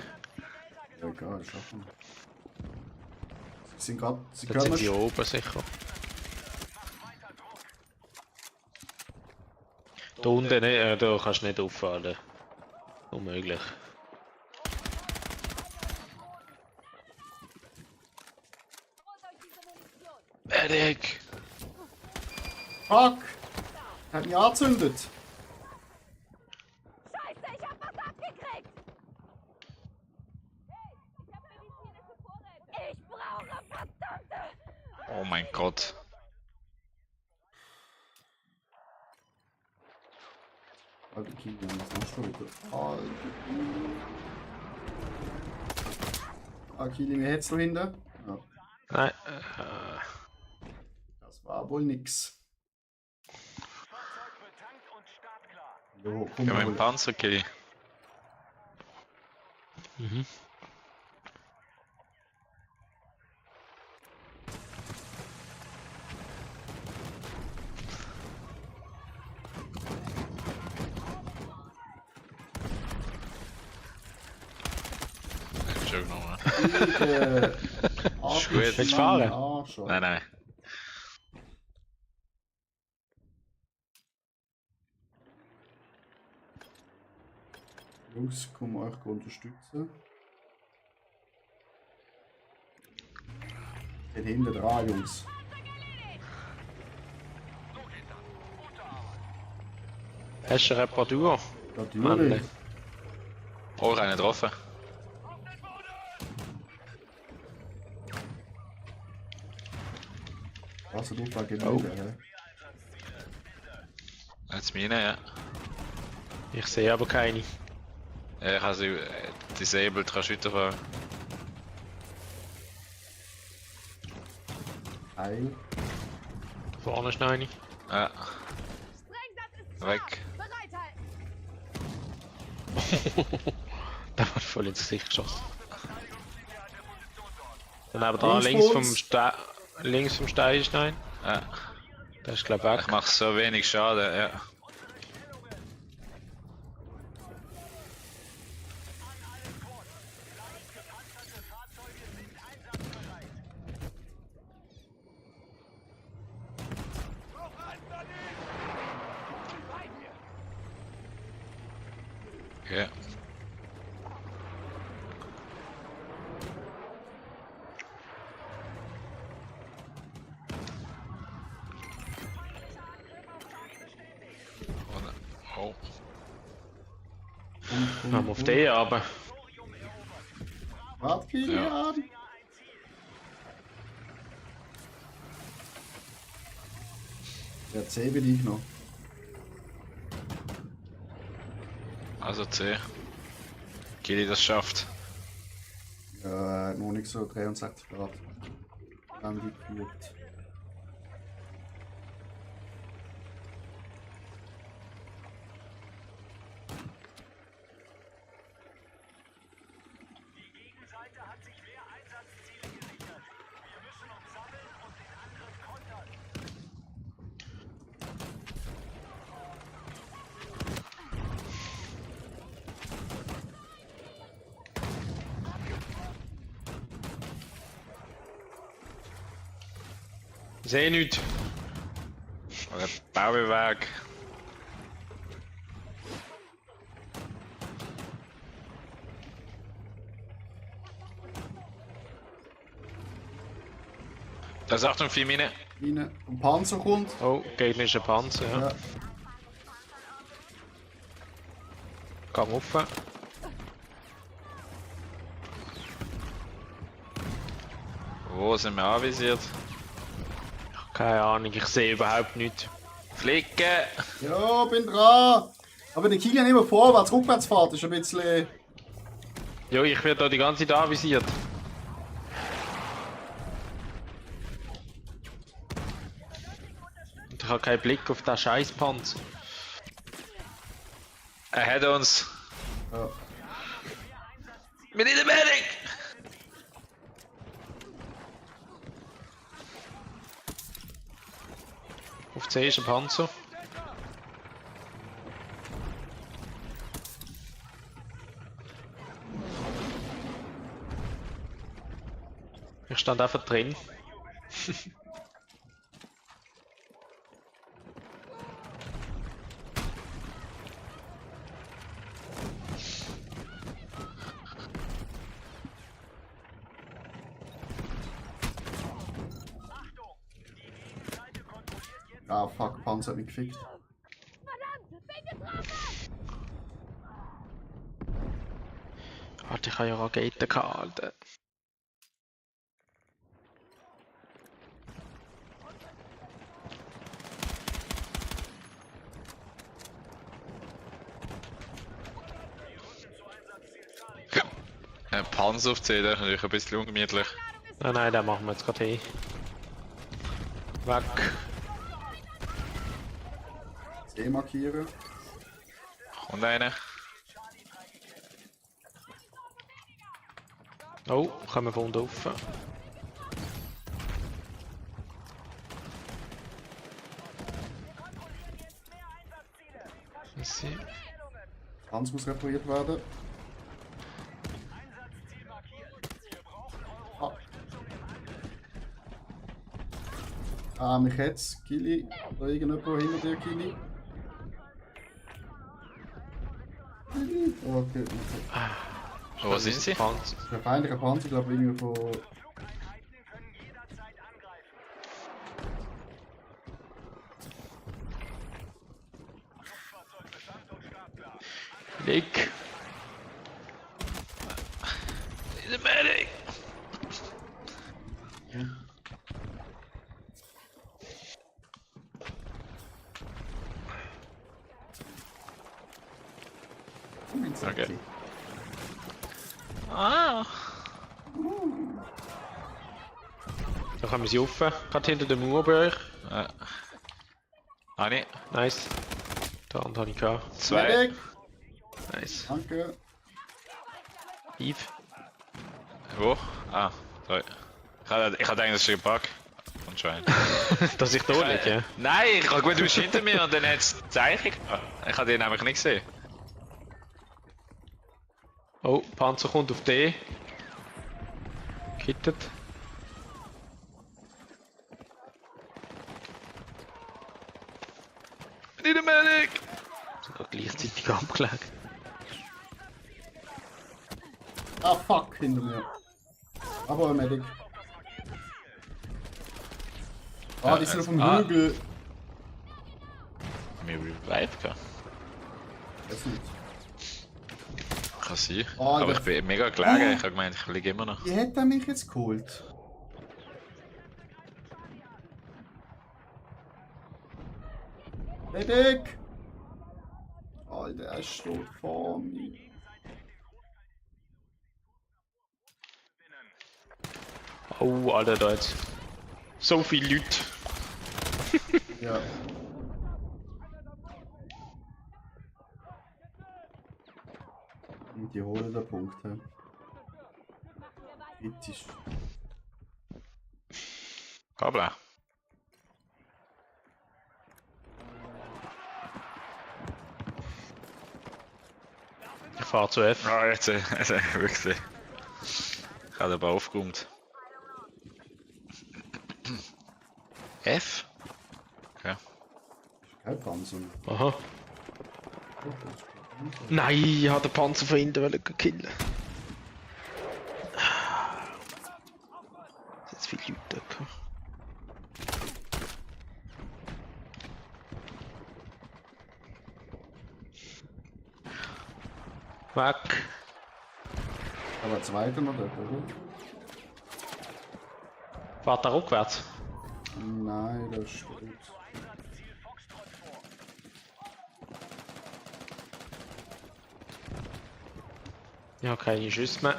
Ja, egal, schaffen wir. Sie sind gerade. Sie Jetzt sind können die oben sicher. Da unten nicht, da kannst du nicht auffallen. Unmöglich. Medic! Fuck! Hat mich angezündet! Scheiße, ich hab was abgekriegt! Hey, ich hab medizinische Vorräte! Ich brauche verdammte! Oh mein Gott. Alter, Kili, wir haben das schon wieder. Alter. Kili, mir hättest du hinten? Ja, Nein. das war wohl nix. Jo, komm Ja, mit mal. dem Panzerkill. Mhm. Schon genommen. Ist gut. Willst du fahren? Nein, nein. Jungs, komm euch unterstützen. Geht hinten dran, Jungs. Hast du eine Reparatur? Natürlich. Oh, ich habe einen getroffen. Was du da gegen Oh. hä? Jetzt meine, ja. Ich sehe aber keine. Ja, ich habe sie disabled, kannst du weiterfahren. Heil. Vorne ist noch eine. Ja, Sprengsatz ist weg. bereithalten! Der wird voll ins Gesicht geschossen. Daneben dran, Links links von vom uns. links vom Stein ist noch ein. Ja. Der ist glaub weg. Ich mache so wenig Schaden, ja. Ja. Haben wir auf den aber. Warte, Kilian! Der C bin ich noch. Also C. Gili das schafft. Ja, noch nicht so 63 Grad. Handy geführt. Gegenseite hat sich mehr Einsatzziele gesichert. Wir müssen uns sammeln und den Angriff kontern. Seh nicht. Oder Bauwerk. Das ist Achtung, 4 Mine. Mine. Und Panzer kommt. Oh, gegnerischer Panzer, ja. Ja. Gang offen. Wo sind wir anvisiert? Keine Ahnung, ich sehe überhaupt nichts. Flicken! Ja, bin dran. Aber der Kilian immer vorwärts, rückwärts fährt, ist ein bisschen... Jo, ich werde da die ganze Zeit anvisiert. Und ich habe keinen Blick auf den scheiß Panzer. Er hat uns. Ja. Wir need a medic! Auf C ist ein Panzer. Ich stand einfach drin. Ah, fuck, Panzer hat mich gefickt. Warte, ich habe ja Raketen gehabt, Alter. Panzer auf C, das ist natürlich ein bisschen ungemütlich. Nein, nein, den machen wir jetzt gerade hin. Weg. C markieren. Und einer. Oh, kommen wir von unten rauf. Hans muss repariert werden. Mich jetzt, Kili. Oder irgendjemand hinter dir, Kili. Oh, okay. Wo sind sie? Panzer. Der feindliche Panzer, glaube ich, irgendwie von... Blick. The medic! Okay. Ah! Da kommen sie rauf. Gerade hinter dem Mauer bei euch. Eine, Nice. Da andere habe ich gehabt. 2. Medic! Nice. Danke. Eve. Wo? Ah, 3. Ich hatte eigentlich das schon gepackt. Anscheinend. Dass ich da liege, ja. Nein, ich habe gut, du bist hinter mir und dann hat es Zeichen gehabt. Ich habe den nämlich nicht gesehen. Oh, Panzer kommt auf D. Kittet. Need a medic! Sogar gleichzeitig abgelegt. Ah, fuck, hinter mir. Aber ein Medic. Ah, die sind auf dem Hügel. Mir revive gehabt. Das nicht. Kann sein. Ah, Aber der- ich bin mega gelegen, ich habe gemeint, ich liege immer noch. Wie hat er mich jetzt geholt? Medic! Alter, er steht vor mir. Oh, Alter, da jetzt. So viele Leute. Ja. Und die holen den Punkt. He. Kritisch. Kabel. Ich fahre zu F. Ah, jetzt wirklich. Ich habe aber aufgeräumt. F? Okay. Kein Panzer. Aha. Nein, ich habe den Panzer von hinten killen. Jetzt viele Leute. Okay. Weg. Aber zweiter noch dort, oder? Fahrt er rückwärts? Nein, das ist gut. Ich habe keine Schüsse mehr.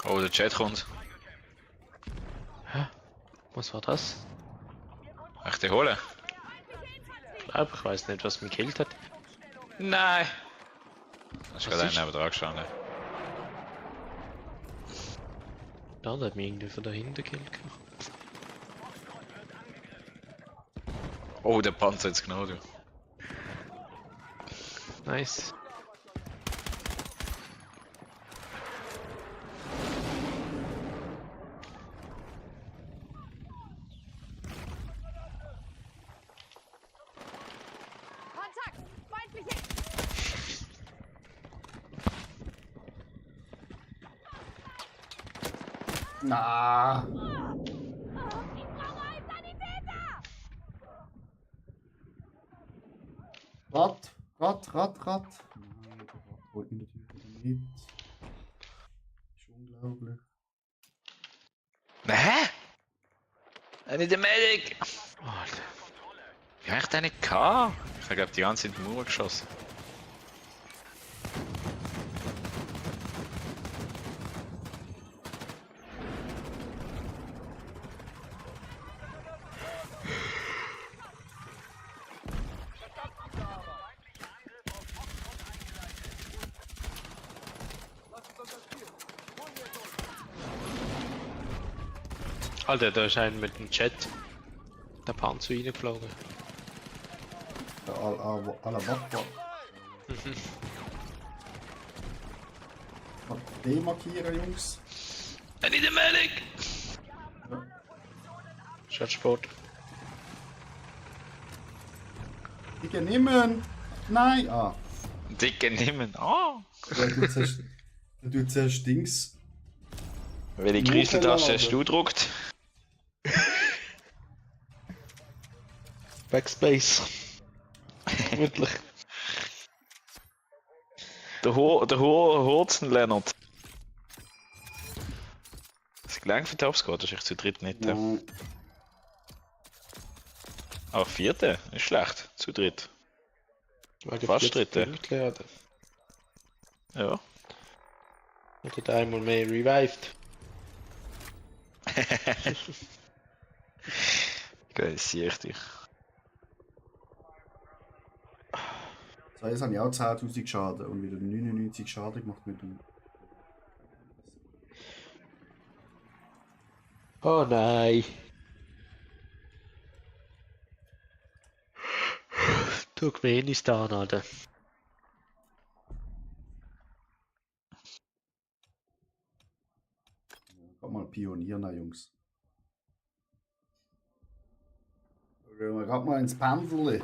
Oh, der Chat kommt. Was war das? Echt den holen? Ich weiß nicht, was mich gekillt hat. Nein! Da ist Was gerade ist? einer neben dran gestanden. Da hat mich irgendwie von dahinter gekillt. Oh, der Panzer jetzt genau, du. Nice. Kontakt! Feindliche! Na. Rad. Nein, der Rad wollte mich natürlich wieder mit. Ist unglaublich. Hä? Nicht der Medic! Alter. Wie habe ich den nicht gehabt? Ich habe die ganze Zeit in die Mauer geschossen. Alter, da ist einer mit dem Jet. Der Panzer reingeflogen. Der Alabakwa. Demarkieren, Jungs. Nicht der Medic! Schadsport. Ich kann nehmen. Nein. Ah. Dicke nehmen. Ah! Ja, du zuerst Dings. Welche Nur Kriseltasche hast Verladen. du gedruckt? Backspace. Wirklich. Der Hurzen Leonard. Das Gelenk für Topscore, das ist echt zu dritt nicht. Ja. Nein. Aber vierte, ist schlecht. Zu dritt. Fast dritte. Ja. Hat einmal mehr revived. Geil, sehe ich dich. So, jetzt habe ich auch 10.000 Schaden und wieder 99 Schaden gemacht mit dem. Oh nein. Turkmenistan, Alter. Komm mal Pionier nach, Jungs. Gehen wir gerade mal ins Pendeln.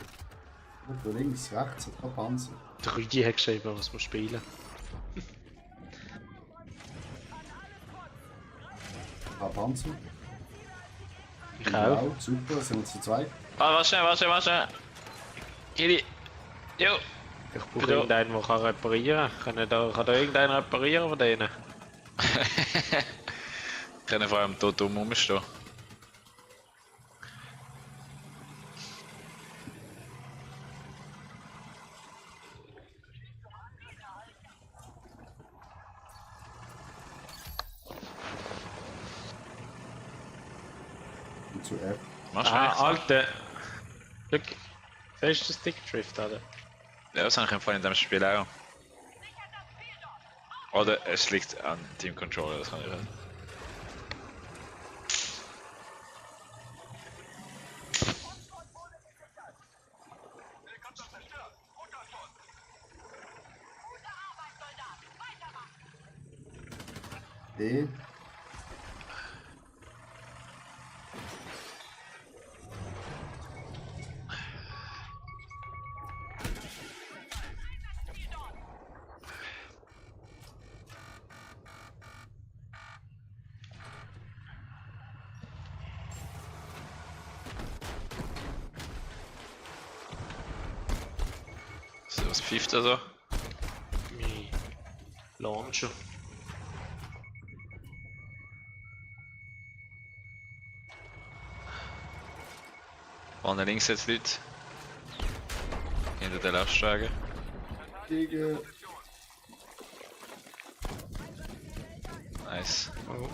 Gut, links, rechts, hat kein Panzer. Der Rüdi hat geschrieben, was wir spielen. Kein Panzer. Ich auch. Super, sind wir zu zweit. Ah, warte schnell. Kili. Jo. Ich brauche irgendeinen, der kann reparieren kann. Kann da irgendeiner reparieren von denen? Können vor allem dort rumstehen. Und zu F. Machst du Ah, nichts? Alter! Look, siehst du den Stickdrift, oder? Ja, das habe ich empfohlen in diesem Spiel auch. Oder es liegt an Team Controller, das kann ich nicht. D. So, was pfeift da so? Mein Launcher. Vorne links jetzt Leute. Hinter der Lastwagen. Gegen. Nice. Oh,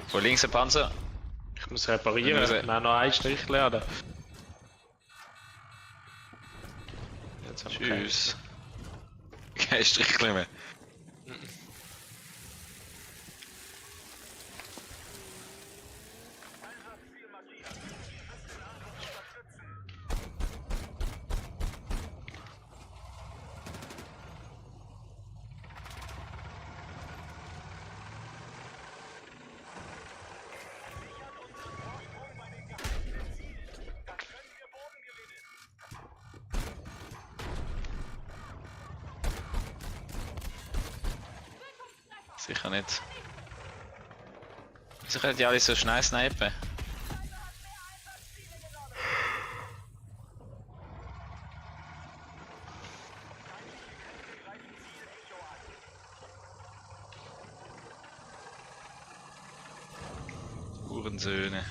Von links ein Panzer. ich muss reparieren, Wir müssen- wir haben noch einen Strich lernen. Jetzt haben wir keinen. Tschüss. Kein Strichchen mehr. Sicher nicht. Wieso können die alle so schnell snipen? Hurensöhne.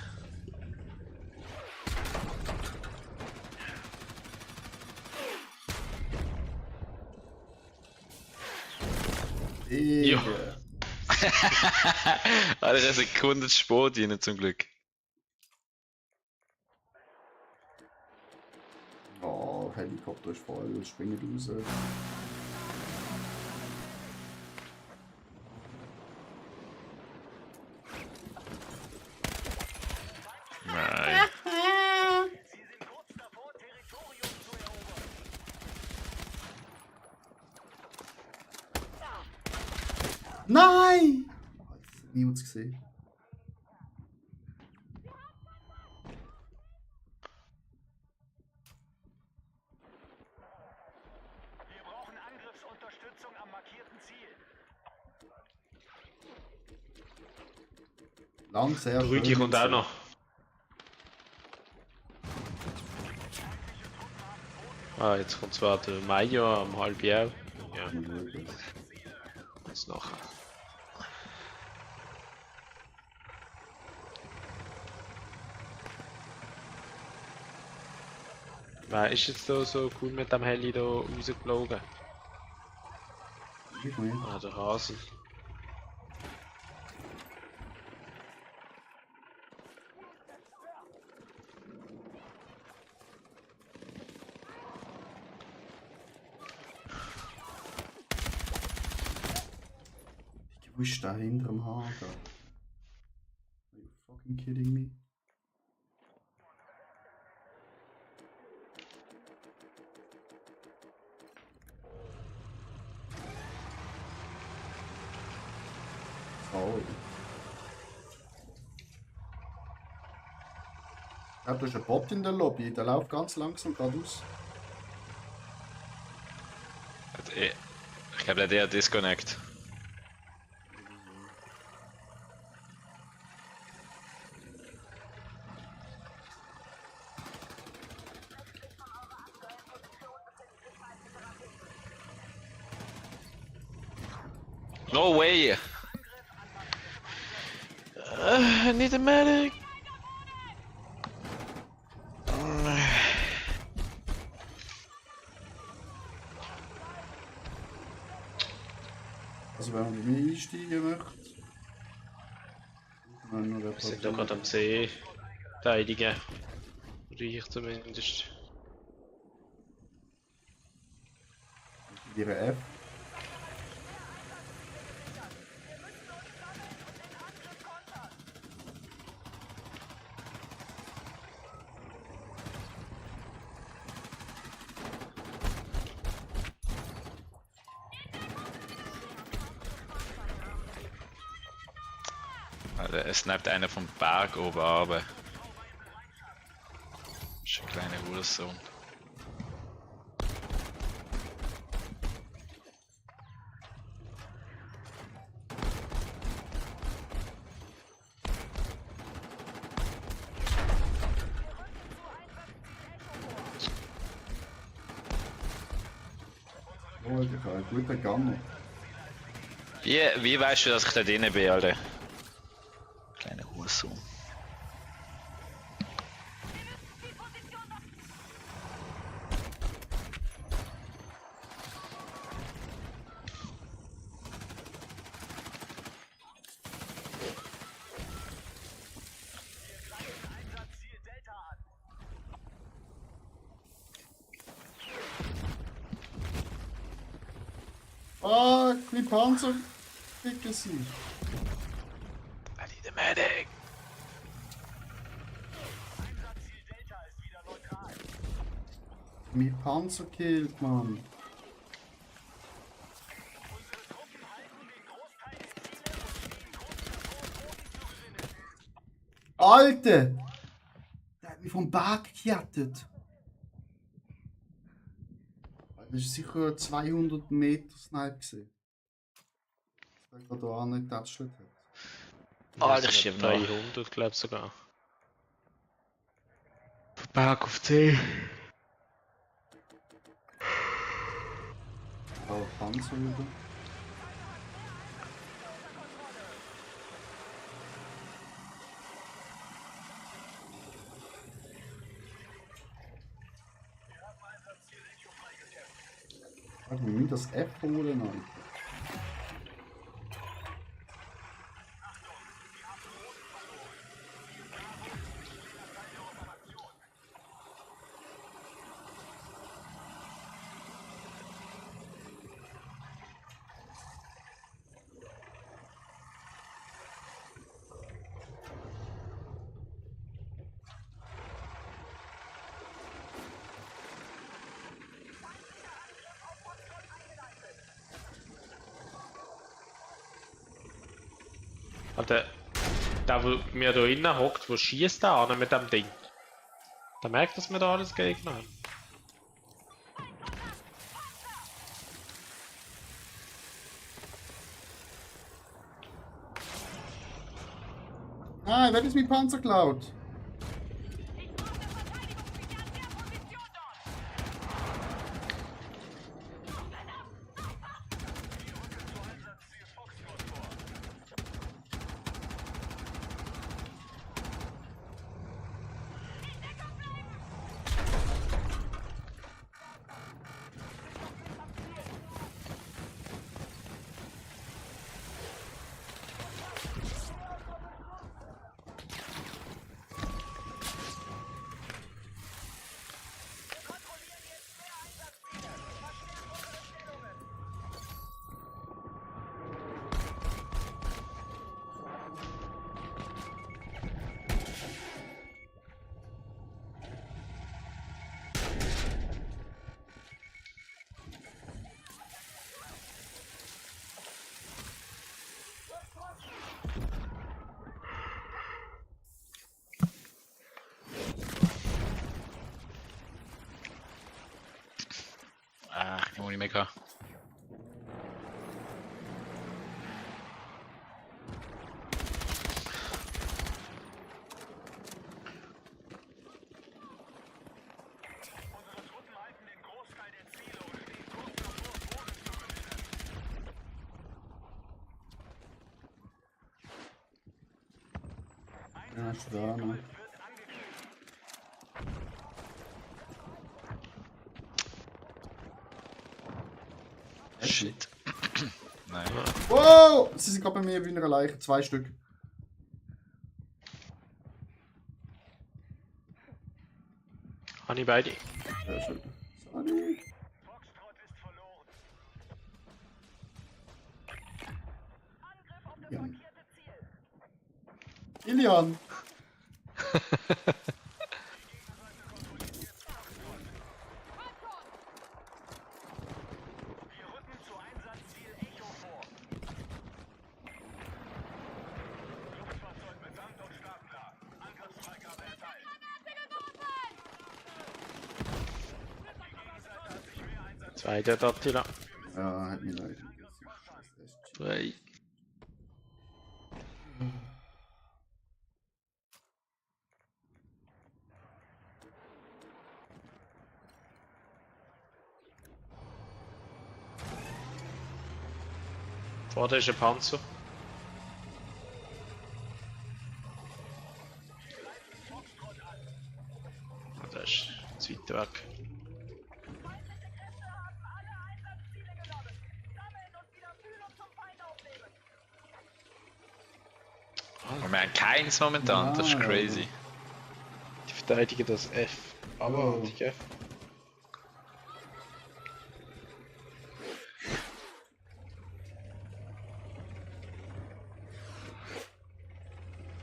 D. Ja. Eine Sekunde zu spät rein, zum Glück. Oh, Helikopter ist voll, springt raus. Nein. Nein! Hat niemand gesehen. Wir brauchen Angriffsunterstützung am markierten Ziel. Lang, sehr Brügge schön. kommt auch noch. Ah, jetzt kommt zwar der Major am halb Jahr. Ja, jetzt nachher. Wer ist jetzt da so cool mit dem Heli da rausgeflogen? Ich nicht. Ah, der Hase. Wo ist der hinter dem Hagen? Are you fucking kidding me? Sorry. Ich glaube, da ist ein Bot in der Lobby, der läuft ganz langsam geradeaus. Ich glaube, der hat Disconnect. No way! Nicht ein Medic! Also wenn man bei mir einsteigen möchte. Wir sind doch gerade am See verteidigen. Oder ich zumindest. Ihre F. Alter, es snappt einer vom Berg oben runter. Das ist ein kleiner Hurensohn. Oh, ich habe einen guten Gunner. Wie weißt du, dass ich da drinnen bin, Alter? Kleiner Hurensohn. Ah, mein Panzer ficken sie. I need a medic! Mein Panzer killt, Mann. Alter! Der hat mich vom Berg gekettet. Das war sicher ein 200 Meter Snipe gewesen. Der gerade da angetatscht hat. Alter, ich schieb noch. 300, glaube ich sogar. Berg auf C. Oh, Panzer wieder. Warte, wir müssen das F holen, Alter. Der, der mir da innen hockt, wo schießt der an mit dem Ding? Der merkt, dass wir da alles Gegner haben. Ah, wer hat mein Panzer geklaut? Ach, ich muss nicht mehr gehen. Ja, ist da, ne? Shit. Nein. Wow! Sie sind gerade bei mir wie in einer Leiche. 2 Stück. Habe ich beide. Sehr schön. Sorry. Foxtrot ist verloren. Jan. Ilian! Wir rücken zu Einsatzziel Echo vor. Luftfahrzeug besandt und startklar. Angriffsfreigabe erteilt. Zweiter Attila. Ja, hat mir leid. Drei. Vorne ist ein Panzer. Das ist zu weit weg. Und wir haben keins momentan, das ist Ja. crazy. Die verteidigen das F. Aber Oh. die F.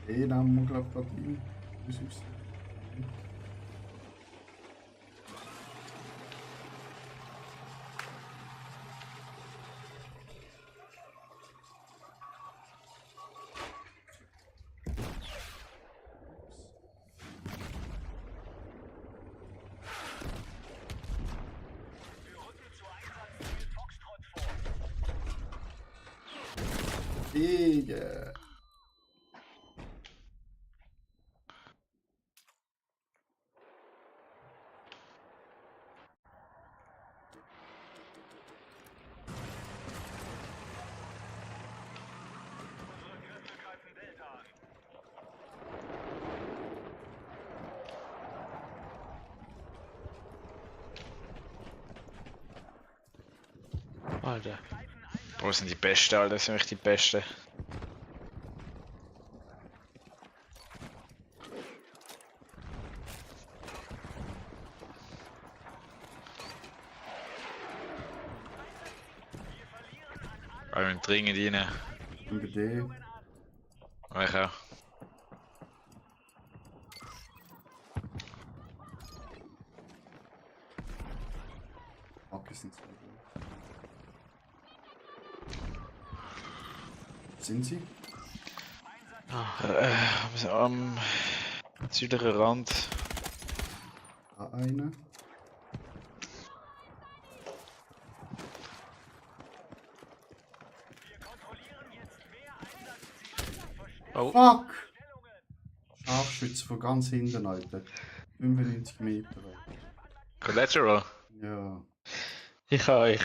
Den haben wir, glaube ich, gerade ihn. Wie süß. Foxtrot vor. Digga. Unsere Kräfte greifen Delta an. Alter. Wo sind die Besten, Alter? Das sind wirklich die Besten. Wir müssen dringend rein. Danke dir. Ich auch. Hacke sind zwei. Sind sie? Am südlichen Rand. Da eine. Oh, Fuck! Scharfschütze von ganz hinten, Alter. 95 Meter weit. Collateral. Ja. ich habe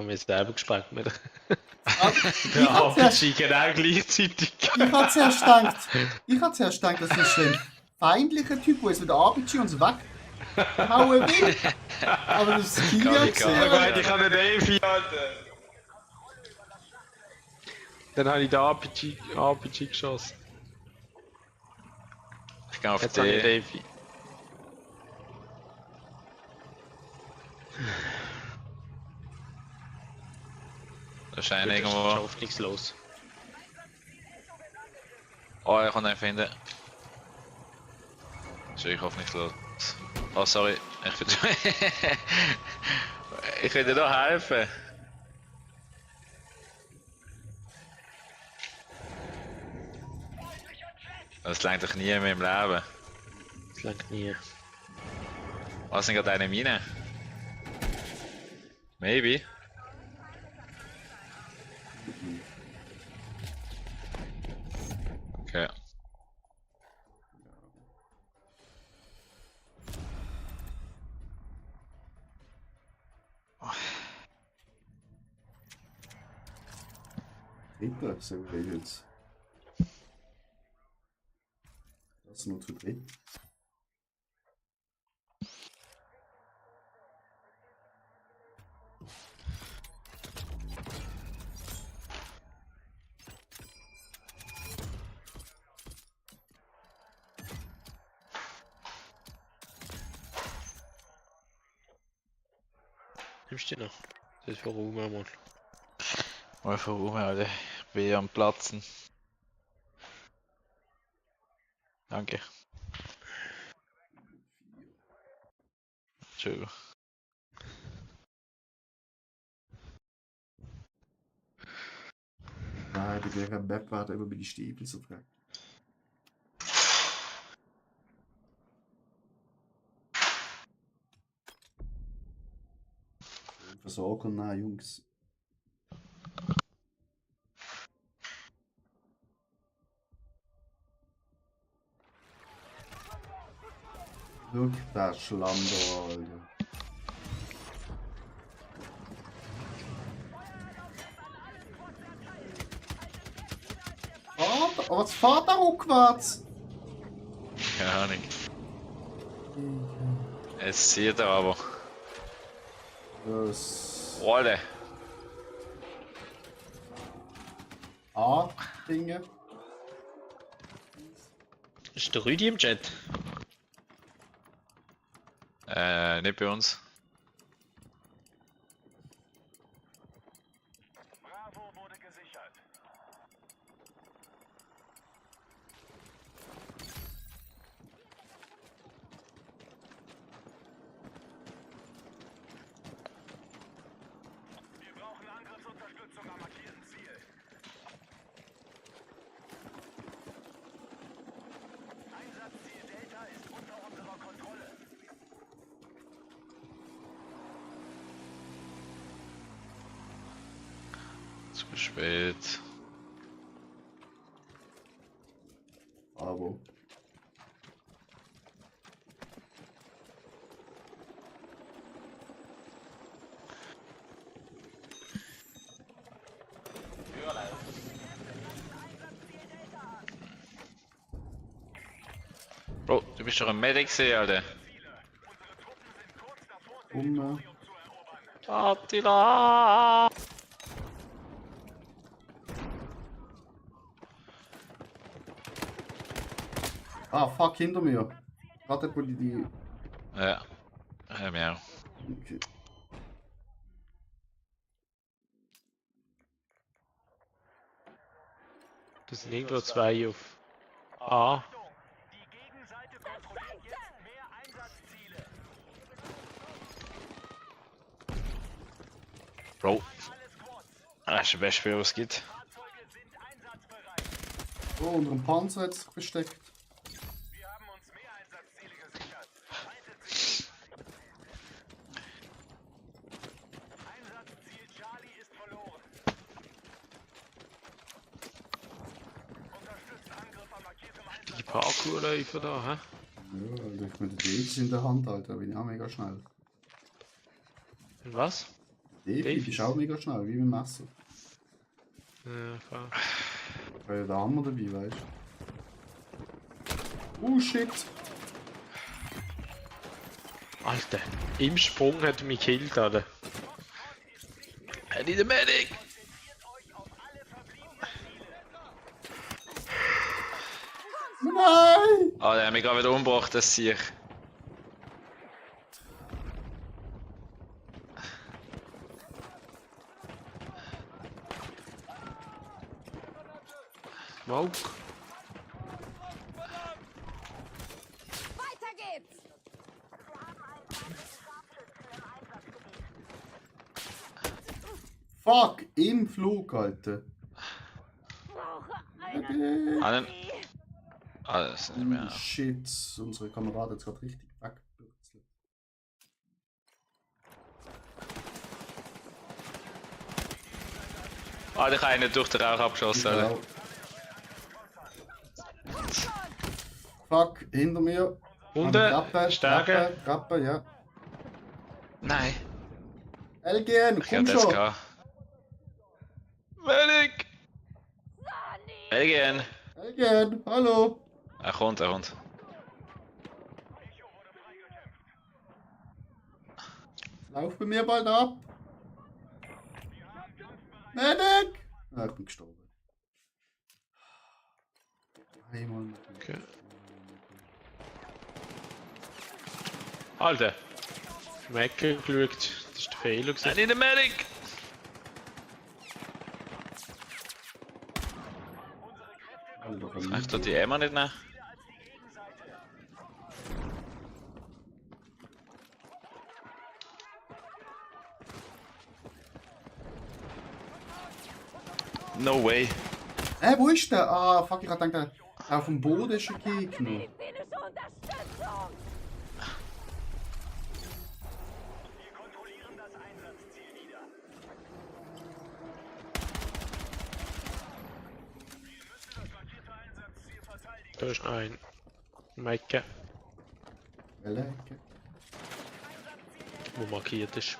mir selber gesprengt mit Ich der hab zuerst- RPG genau gleichzeitig. ich hab zuerst gedacht, das ist ein feindlicher Typ, der jetzt mit der RPG uns weghauen will. Aber das ist Kilian Kann ich gesehen. gar Nein, ich habe den Davy, Alter. Dann habe ich den RPG geschossen. Ich gehe auf Jetzt habe ich die. Davy. Da ist einer Das ist irgendwo. hoffnungslos. Oh, ich kann ihn finden. Ist ich hoffnungslos. Oh, sorry. Ich will. Ich will dir doch helfen. Das längt doch nie mehr im Leben. Das langt nie. Was sind gerade eine Mine? Maybe. Okay. Dritter, so will jetzt. Das ist nur zu dritt. Nimmst du die noch? Das ist für Raum einmal. Einfach rum, Alter. Ich bin am Platzen. Danke. Tschö. Nein, bei dieser Map werden immer meine Stiefel so dreckig. Versorger, nein, Jungs. Look, der Schlammer, Alter. Vater, was fährt da rückwärts? Keine Ahnung. Es sieht aber. Das Alter. A-Dinge. Ist der Rüdi im Chat? Nicht bei uns. Bravo wurde gesichert. Wir brauchen Angriffsunterstützung am markierten Ziel. Einsatzziel Delta ist unter unserer Kontrolle. Zu spät. Aber. Bro, du bist doch ein Medic, Alter. Attila! Ah, fuck, hinter mir. Warte, wo die. Ja. Ja. Okay. Das sind irgendwo zwei auf A. Die Gegenseite kontrolliert jetzt mehr Einsatzziele. Bro. Das ist das beste Spiel, was es gibt. Fahrzeuge sind einsatzbereit. Oh, unter dem Panzer hat sich versteckt. Wir haben uns mehr Einsatzziele gesichert. Haltet sie. Einsatzziel Charlie ist verloren. Unterstützt Angriff an markiertem Die Einsatz. Parkourläufer da, hä? Ja, Alter, ich meine, die Davis in der Hand, Alter, bin ich auch mega schnell. Und was? Die Davis? ist auch mega schnell, wie mit dem Messer. Ja, klar. Ich habe ja den Hammer dabei, weißt du. Oh shit! Alter, im Sprung hat er mich gekillt, Alter. Eddie the Medic! Nein! Ah, der hat mich gerade wieder umgebracht, das sehe ich. Smoke. Weiter geht's! Fuck, im Flug, Alter. Brauche einen. Einen. Ah, das ist nicht mehr. Oh shit, unsere Kameraden hat gerade richtig wegbürzelt. Ah, ich habe einen durch den Rauch abgeschossen, Alter. Genau. Fuck, hinter mir. Unten, Stärke. Trappe, ja. Nein. LGN, Ich komm hab das schon. gehabt. Medic! LGN! LGN, hallo. Er kommt. Lauf bei mir bald ab! Medic! Ah, ich bin gestorben. Einmal. Okay. Alter! Mecke geschaut, das ist der Fehler. Nein, nicht der Medic! Ich tue die immer nicht nach. No way. Wo ist der? Ah, fuck, ich hab gedacht, auf dem Boden ist ein Gegner. Medizinische Unterstützung! Wir kontrollieren das Einsatzziel wieder. Wir müssen das markierte Einsatzziel verteidigen. Da ist noch ein Mecke, Welche Ecke? wo markiert ist.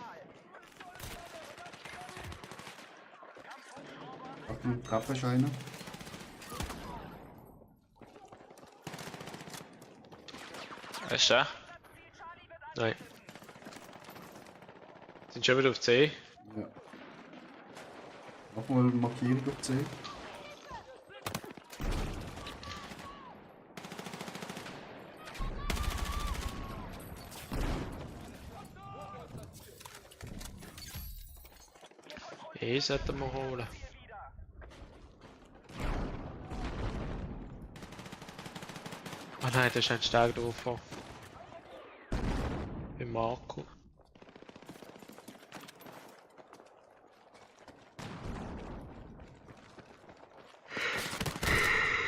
Achtung, Trefferscheine. Ist der? Nein. Sind schon wieder auf C? Ja. Nochmal Markierung auf C. Sollten wir holen. Ah nein, da ist ein Steg drauf. Bei Marco.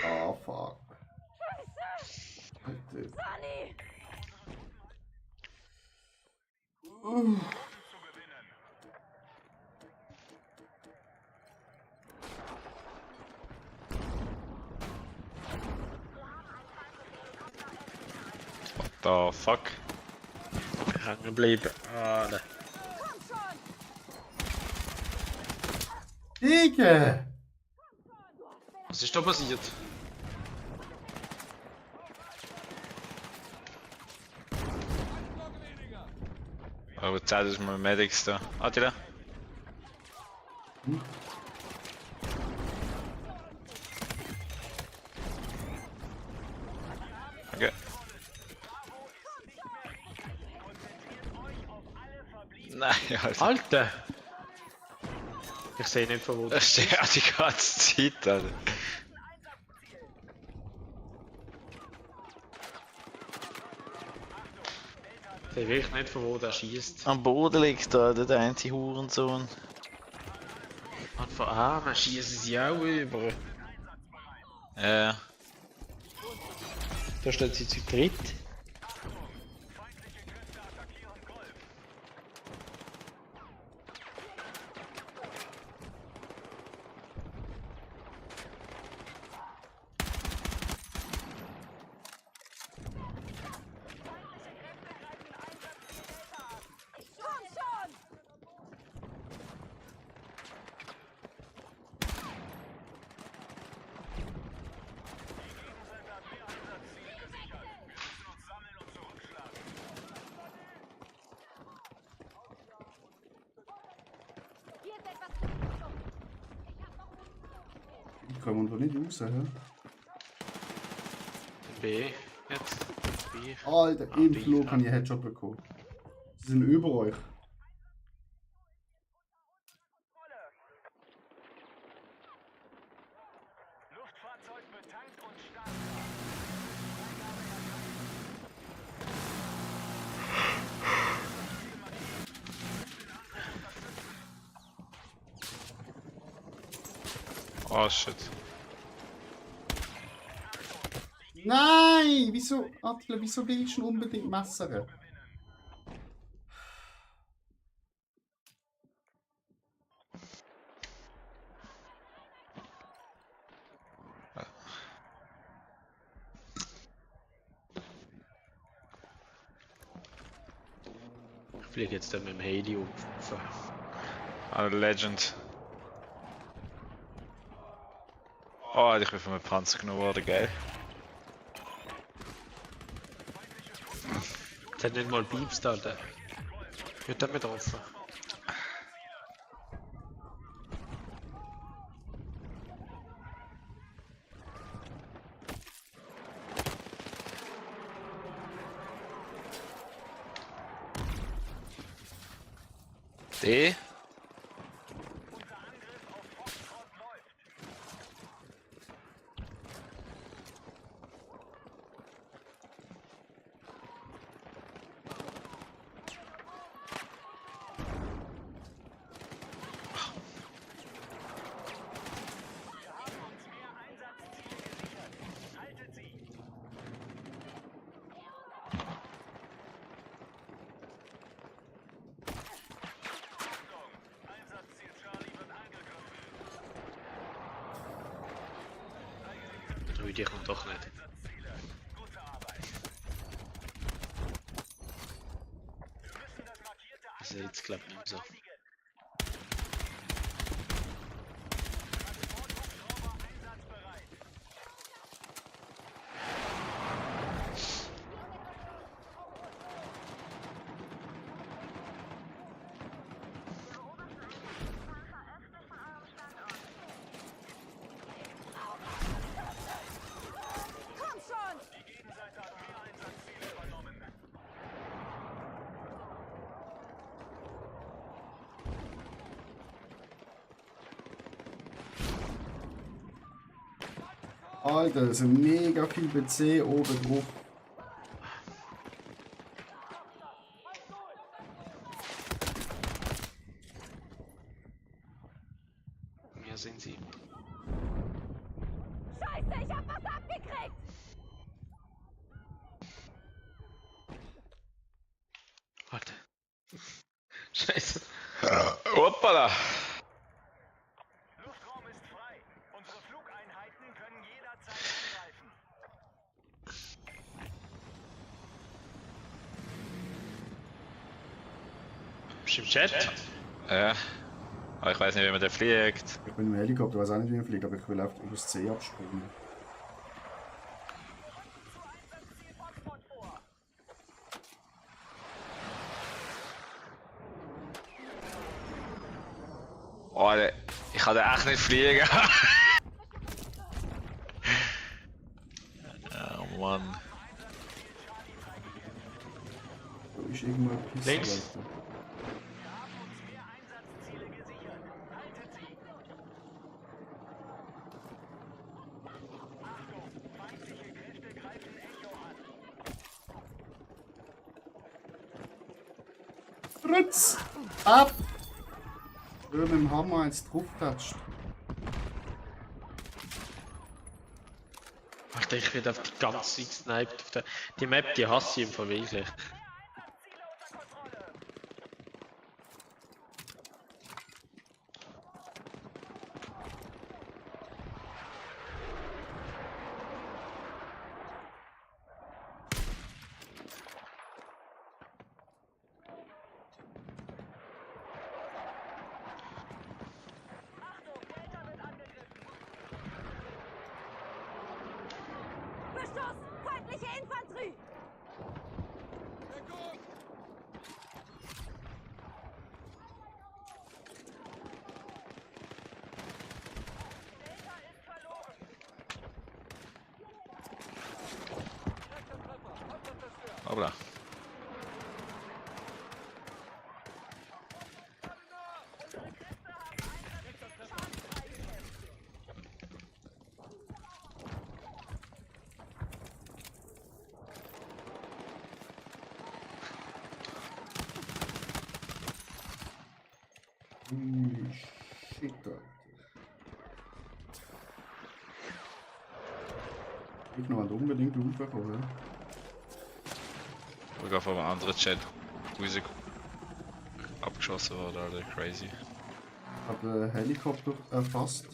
Ah, fuck. Alter. Sunny! The fuck? Hängen geblieben. Ah, da. Komm schon! Digga! Was ist da passiert? Oh, Zeit ist mein Medics da. Attila? Okay. Nein, Alter. Alter! Ich sehe nicht von wo Das steht ja die ganze Zeit, Alter. Ich sehe wirklich nicht von wo der schießt. Am Boden liegt da der einzige Hurensohn. Und von Armen schießen sie auch über. Ja. Da steht sie zu dritt. Komm schon! Hier ist etwas Verletzung. Ich hab noch Munition. Ich komme da nicht raus, hä? B. Jetzt. B. Alter, im Flug habe ich einen Headshot bekommen. Sie sind über euch. Luftfahrzeug betankt und startklar. Oh shit. Nein! Wieso, Attila, wieso willst du unbedingt messern? Ich fliege jetzt dann mit dem Heli auf. Ah, Legend. Oh, ich bin von einem Panzer genommen worden, geil. Jetzt hat nicht mal Beeps da, Alter. Wird dann betroffen. D. Die kommt doch nicht. Das ist jetzt glaube ich nicht so. Komm schon! Alter, da sind mega viel PC oben drauf. Mir sind sie. Scheiße, ich hab was abgekriegt! Warte. Scheiße. Hoppala! Luftraum ist frei. Unsere Flugeinheiten können jederzeit angreifen. Bist du im Chat? Ja. Aber ich weiß nicht, wie man da fliegt. Ich bin im Helikopter, weiß auch nicht, wie ich fliege, aber ich will einfach über das C abspringen. Oh, ich kann da echt nicht fliegen. Oh Mann. Da ist irgendwo ein Piste, Links. Alter. Rutz! Ab! Schön mit dem Hammer eins drauftatscht. Alter, ich werde auf die ganze Zeit gesniped. Die Map, die hasse ich im Fall wirklich. Beschuss! Feindliche Infanterie! Hoppla. Holy shit, Alter. Ich noch unbedingt raufkommen. Ja? Ich gehe von einem anderen Chat abgeschossen worden, Alter. Crazy. Ich habe einen Helikopter erfasst.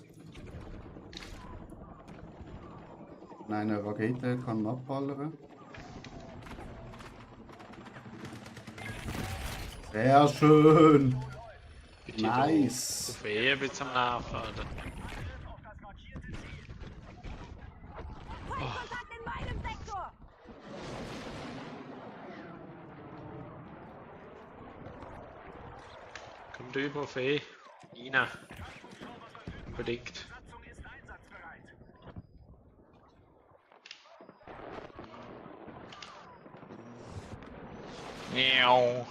Nein, eine Rakete kann abballern. Sehr schön! Nice! Auf ein bisschen am Nerven, Alter. Feindkontakt in meinem Sektor! Komm drüber auf E. Rein. Unbedingt. Miau.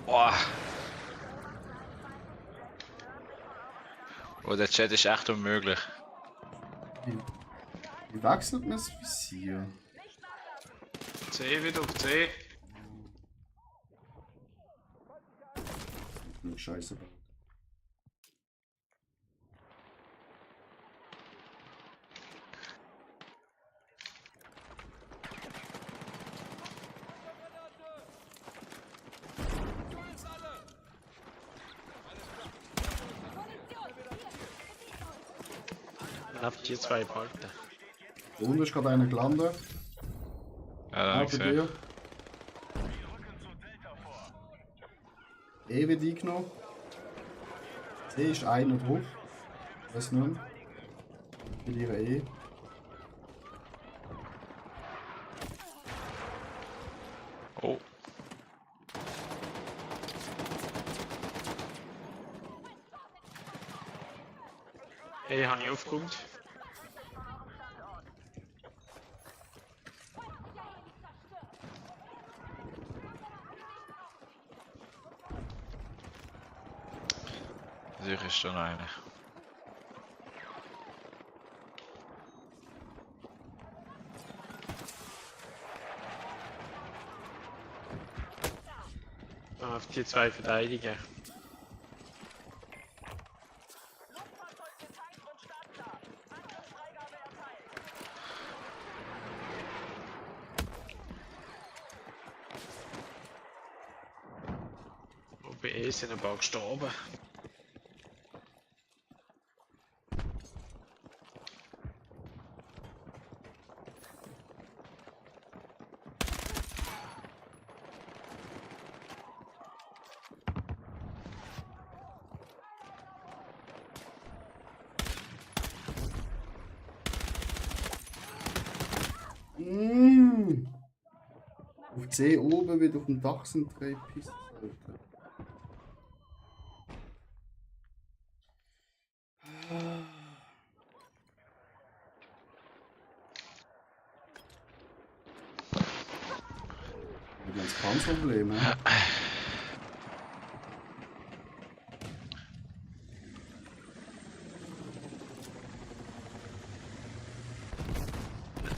Boah. Oh, der Chat ist echt unmöglich. Wie wechselt man das Visier? C wieder auf C. Scheiße. Dann habt ihr 2 behalten. Unten ist gerade einer gelandet. Ja, Auch bei dir. E wird eingenommen. C ist einer drauf. Was nun? Mit ihrer E. Oh. E habe ich aufgeräumt. Sicher ist schon einer. Auf die 2 verteidigen. Und bei E sind ein paar gestorben. Auf C oben wieder auf dem Dach sind 3 Pisten. Wir haben kein Problem, ne?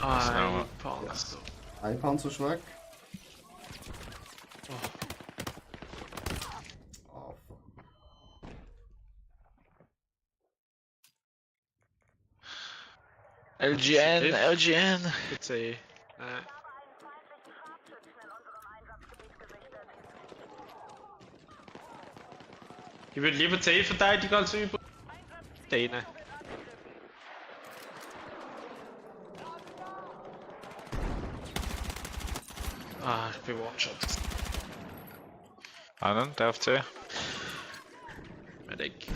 Ein Panzer. Ein Panzer ist weg. Oh, fuck. LGN, LGN. Für C. Ich würde lieber C verteidigen als über denen. Ah, ich bin One-Shot. Einen, der auf C. Medic.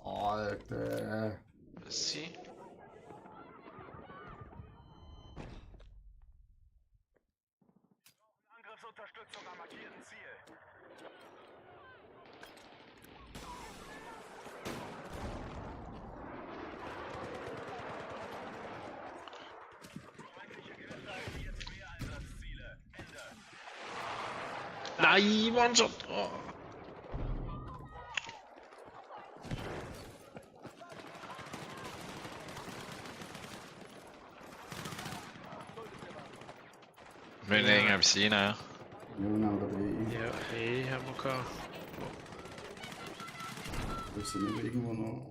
Alter. Sie. Angriffsunterstützung am markierten Ziel. Nein, One-Shot. Oh. Wir müssen irgendetwas rein, ja. Ja, genau, da bin ich. Ja, E haben wir gehabt. Wir sind aber irgendwo noch.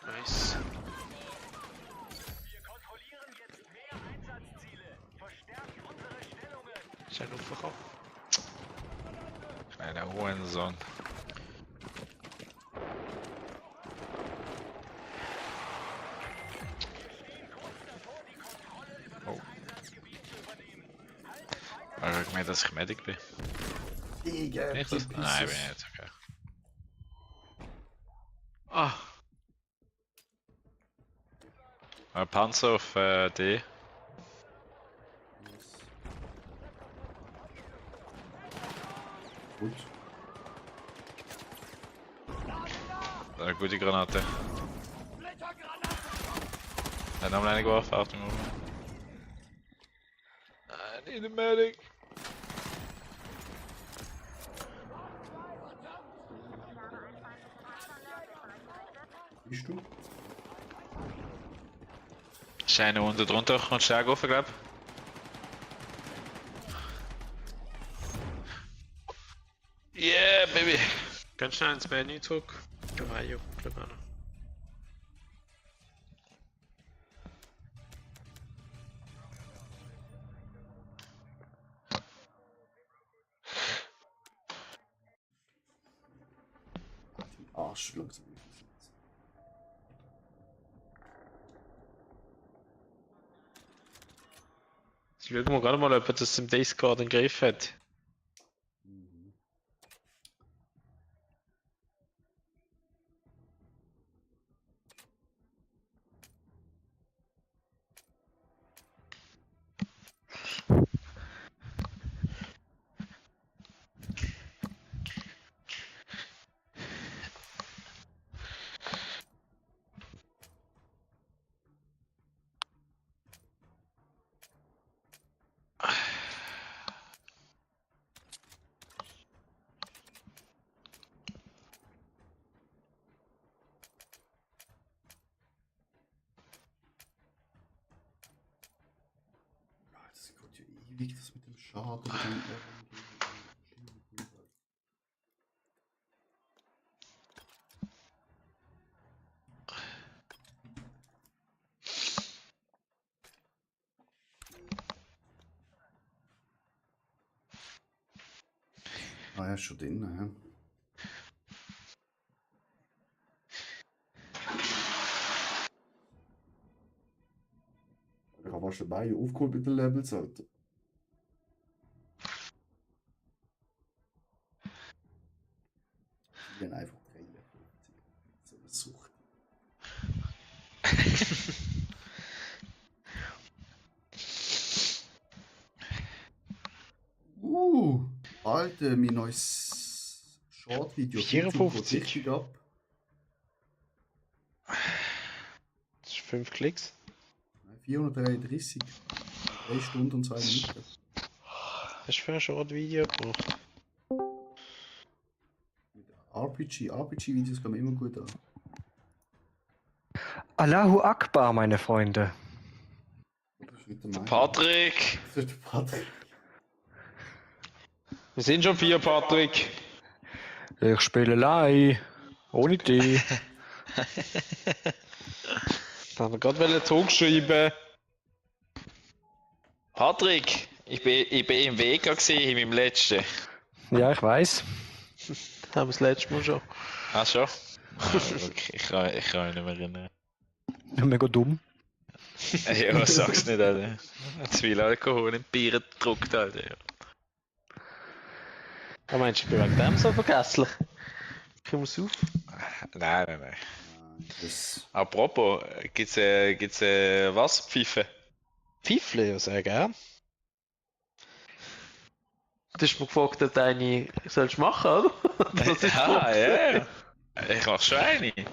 Nice. Wir kontrollieren jetzt mehr Einsatzziele. Verstärkt unsere Stellungen. Ist er aufgekommen? Kleiner Hurensohn. Oh. Einsatzgebiet zu übernehmen. dass ich Medic bin. Digga, Bin ich das? die Nein, Pisses. bin ich nicht, okay. Ah, Panzer auf D. Gut. Eine gute Granate. Er hat noch eine geworfen, Achtung. I need a medic. Bist du? Ist einer unten drunter und stark offen, glaub ich. Yeah, baby! ganz schnell ins Menü zurück. Cavallo, glaube ich auch noch. Arsch langsam. Jetzt schauen wir gerade mal, ob er das im Discord im Griff hat. Das geht ja ewig, das mit dem Schaden. Mit dem Ah ja, ist schon drin, ja. Ich habe fast dabei aufgeholt mit den Levels, Alter. Ich bin einfach 53. So eine Sucht. Alter, mein neues Short-Video. 54. Richtig ab. Das ist 5 Klicks. Nein, 433. 3 Stunden und 2 Minuten. Hast du für ein Short-Video gebraucht? Mit RPG-Videos kommen immer gut an. Allahu Akbar, meine Freunde. Das ist nicht der Meinung. Patrick! Das ist der Patrick. Wir sind schon 4, Patrick. Ich spiele Lai. Ohne dich. Da haben wir gerade zurückschreiben. Patrick! Ich bin im Weg in meinem letzten. Ja, ich weiß. Haben wir das letzte Mal schon. Ach schon? Okay, ich kann mich nicht mehr erinnern. Mega dumm. Ja, sag's nicht, Alter. Zu viel Alkohol in Bier gedruckt, Alter. Ja. Da meinst du, ich bin wegen dem so vergesslich? Komm mal auf. Nein. Das Apropos, gibt's Wasserpfeife? Pfeifle, ja, sehr gern. Du hast mir gefragt, ob du eine sollst machen, oder? Das ist Ja. Ich mach schon eine. Du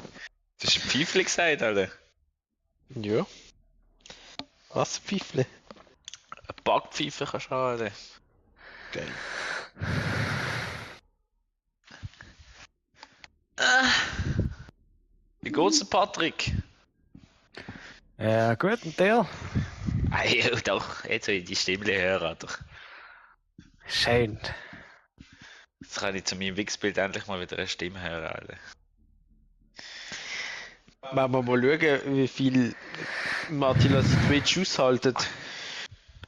hast ein Pfeifle gesagt, Alter. Ja. Was, Pfeifle? Eine Backpfeife kannst du haben, Alter. Geil. Wie geht's dir, Patrick? Ja, gut, und der? Ja, doch, jetzt soll ich die Stimme hören, doch. Schön. Jetzt kann ich zu meinem Wichsbild endlich mal wieder eine Stimme hören, Alter. Wenn wir mal schauen, wie viel Martilas Twitch aushaltet.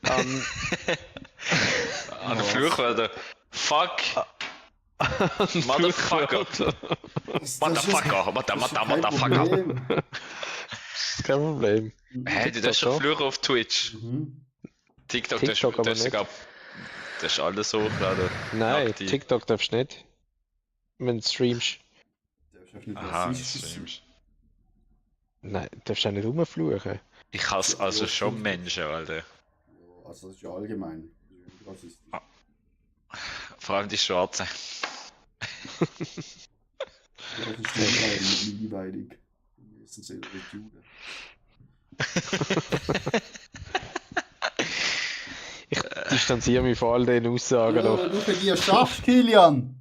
An der Fluchwörter. Fuck! Motherfucker! Motherfucker! Motherfucker! Das ist kein Problem. Hey, du darfst schon fluchen auf Twitch. Mhm. TikTok, TikTok das aber ist sogar Das ist alles hochladen. Nein, Aktiv. TikTok darfst du nicht. Wenn du streamst. Du darfst einfach nicht Aha, rassistisch sein. streamst. Nein, darfst du auch nicht rumfluchen. Ich hasse also schon Menschen, Alter. Ja, also das ist ja allgemein. Das ist ja rassistisch. Vor allem die Schwarzen. Ja, das ist nicht langweilig. Wir müssen selber nicht Juden. Ich distanziere mich von all den Aussagen. Ja, noch. du für dich schaffst, Kilian!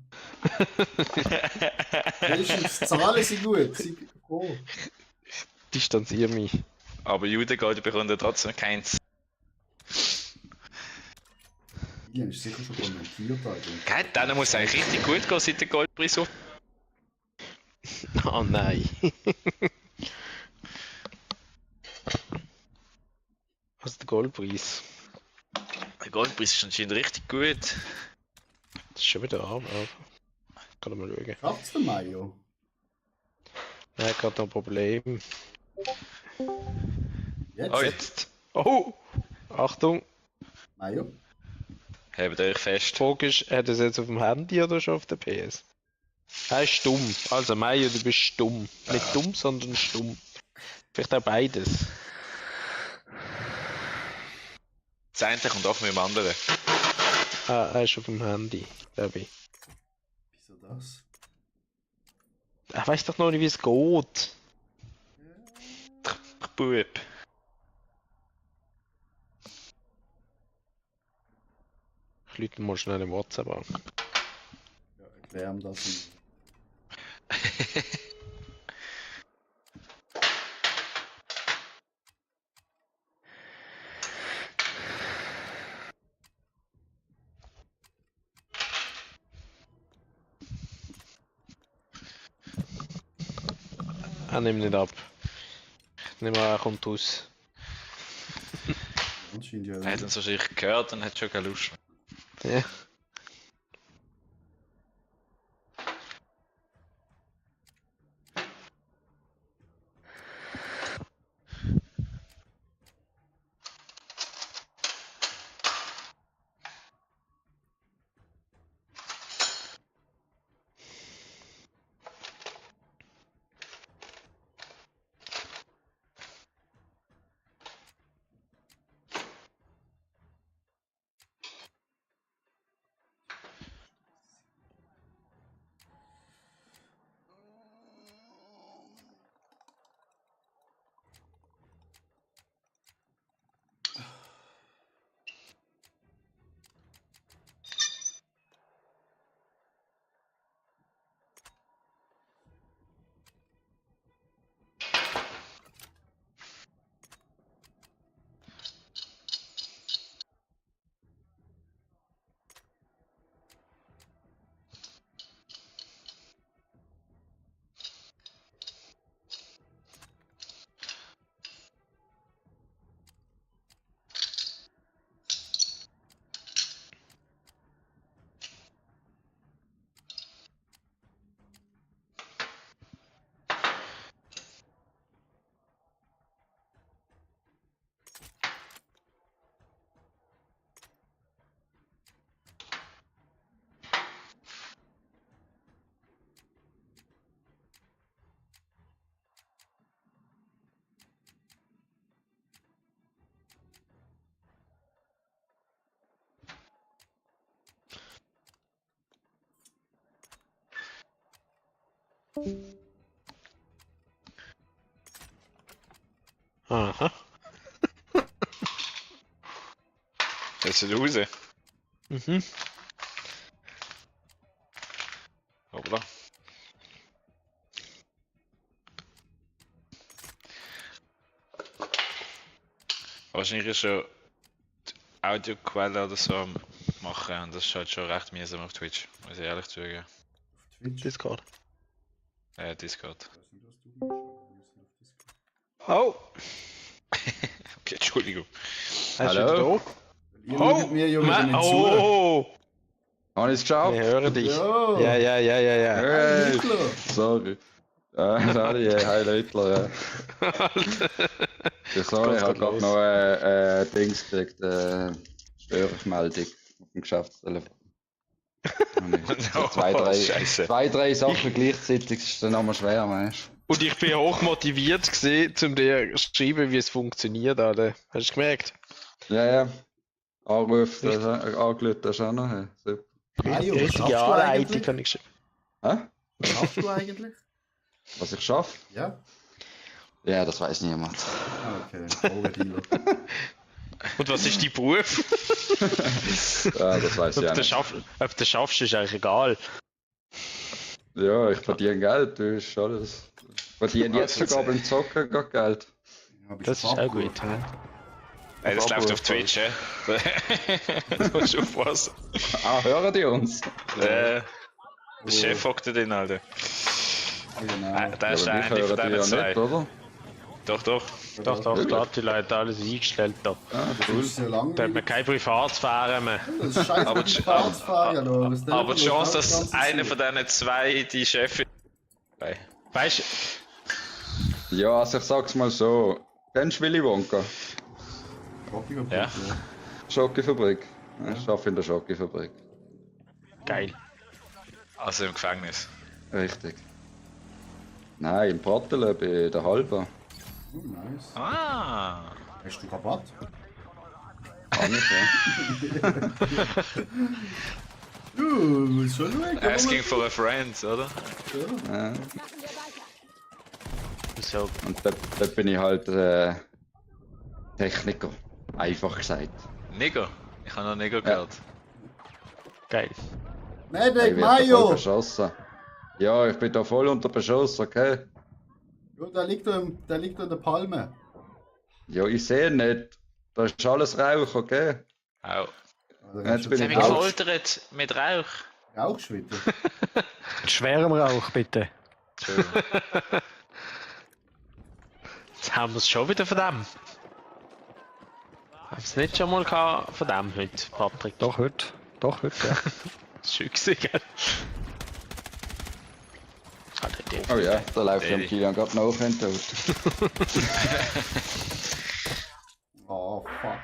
Wenigstens die Zahlen sind gut. Oh. Distanziere mich. Aber Judengolde bekommt ja trotzdem keins. Kilian ist sicher schon kommentiert, Alter. Gell, denen muss es eigentlich richtig gut gehen seit der Goldpreis auf. Oh nein. Was ist der Goldpreis? Der Goldpreis ist anscheinend richtig gut. Das ist schon wieder arm, aber. Kann mal schauen. Schafft's der Mayo? Er hat gerade noch ein Problem. Jetzt? Oh, jetzt. Oh! Achtung! Mayo? Hebt euch fest. Die Frage ist, hat er es jetzt auf dem Handy oder schon auf der PS? Er ist stumm. Also Mayo, du bist stumm. Nicht dumm, sondern stumm. Vielleicht auch beides. Das eine kommt auch mit dem anderen. Ah, er ist auf dem Handy, glaube ich. Wieso das? Er weiß doch noch nicht, wie es geht. Bub. Ich lüte mal schnell im WhatsApp an. Ja, erklär ihm das. Er nimmt nicht ab. Ich nehme an, er kommt raus. Anscheinend ja. Er hat uns wahrscheinlich gehört und hat schon keine Lust mehr. Ja. Aha. Jetzt ist er raus. Mhm. Hoppla. Wahrscheinlich ist schon die Audioquelle oder so am machen und das ist halt schon recht mühsam auf Twitch, muss ich ehrlich zugeben. Twitch? Discord. Discord. Oh! Okay, Entschuldigung. Hallo? Ihr schaut mir ja wieder nicht zu. Oh! Habe ich es geschafft? Wir hören dich. Ja. Ja. Hey, Hitler. sorry. Sorry, hi Leutler. Ja, sorry, ich habe gerade noch Dings gekriegt, Störungsmeldung. auf dem Geschäftstelefon. Oh, Scheiße. Zwei, drei Sachen gleichzeitig ist dann nochmal schwer, weißt du? Und ich bin hoch motiviert gewesen, um dir zu schreiben, wie es funktioniert, Alter. Hast du gemerkt? Ja. Anruf, angelötet hast du auch noch. Hey. Super. Mario, was Richtige schaffst du Anleitung eigentlich? habe ich geschrieben. Hä? Was schaffst du eigentlich? Was ich schaffe? Ja? Ja, das weiß niemand. Ah, okay. Drogendealer. Und was ist dein Beruf? Ja, das weiß ich auch nicht. Ob du schaffst, ist eigentlich egal. Ja, ich verdiene Geld, das ist alles. Ich verdiene jetzt sogar beim Zocken gar Geld. Ja, bist Das du ist auch Farbgut? gut. Hey, das läuft auf Twitch, hä? Du musst aufpassen. Ah, hören die uns? Der Chef hockt da drin, Alter. Genau. Der ist Ja, der aber eine mich von hören die diesen ja zwei. nicht, oder? Doch, doch. Doch, da hat die Leute alles eingestellt da. Ah, Das cool. ist ja Da hat man langweilig. keine Privatsphäre mehr. Das ist scheiße mit dem Fahrradfahren, oder? Was der Aber die für Chance, das dass Ganze einer sieht. von diesen zwei die Chefin. Weißt du, Ja, also ich sag's mal so. Kennst du Willy Wonka? Schockifabrik, Ja. Schokofabrik. Ich arbeite in der Schokofabrik. geil. Also im Gefängnis. Richtig. Nein, im Brattelen bei der Halba. Oh, nice. Ah! Hast du Rabatt? Kann ich, ja. Du, ist schon weg. Asking for a friend, oder? Ja. So, Und da bin ich halt Techniker. Einfach gesagt. Nigger. Ich habe noch Nigger gehört. geil. Ich Medic, werde voll Mario! beschossen. Ja, ich bin da voll unter Beschuss, okay? Ja, der liegt da in der Palme. Ja, ich sehe nicht. Da ist alles Rauch, okay? Au. Also, Jetzt bin Sie ich haben mich Rauch. gefoltert mit Rauch. Rauchst wieder. Mit schwerem Rauch, bitte. Entschuldigung. Jetzt haben wir es schon wieder von dem. Haben wir es nicht schon mal gehabt von dem heute, Patrick? Doch heute. Doch heute, ja. Das ist schön gewesen, gell? Schade, Oh ja, da läuft ja am Ey. Kilian gerade noch in den Tod. Oh, fuck.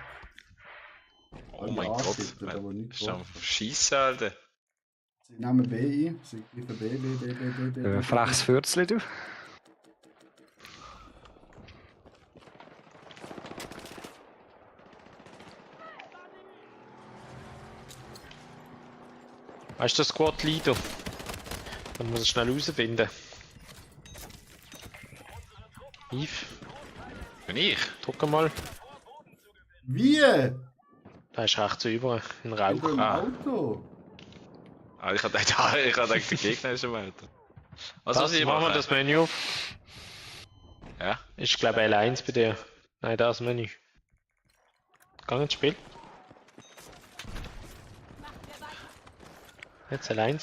Oh mein Gott. Das aber nicht Ist am Schiessen, Alter. Sie nehmen B ein. Sie greifen B. Freches Fürzli, du. Weißt du, der Squad Leader? Dann muss ich schnell herausfinden. Yves, Bin ich? drück mal. Wie? Da ist rechts über, in Mit Rauch. dem Ah. Auto? Ah, ich hatte gedacht, der Gegner ist am Alter. Was muss ich machen wir machen? das Menü auf. Ja? Ich glaube L1 bei dir. Nein, das Menü. Gang ins Spiel. Jetzt L1.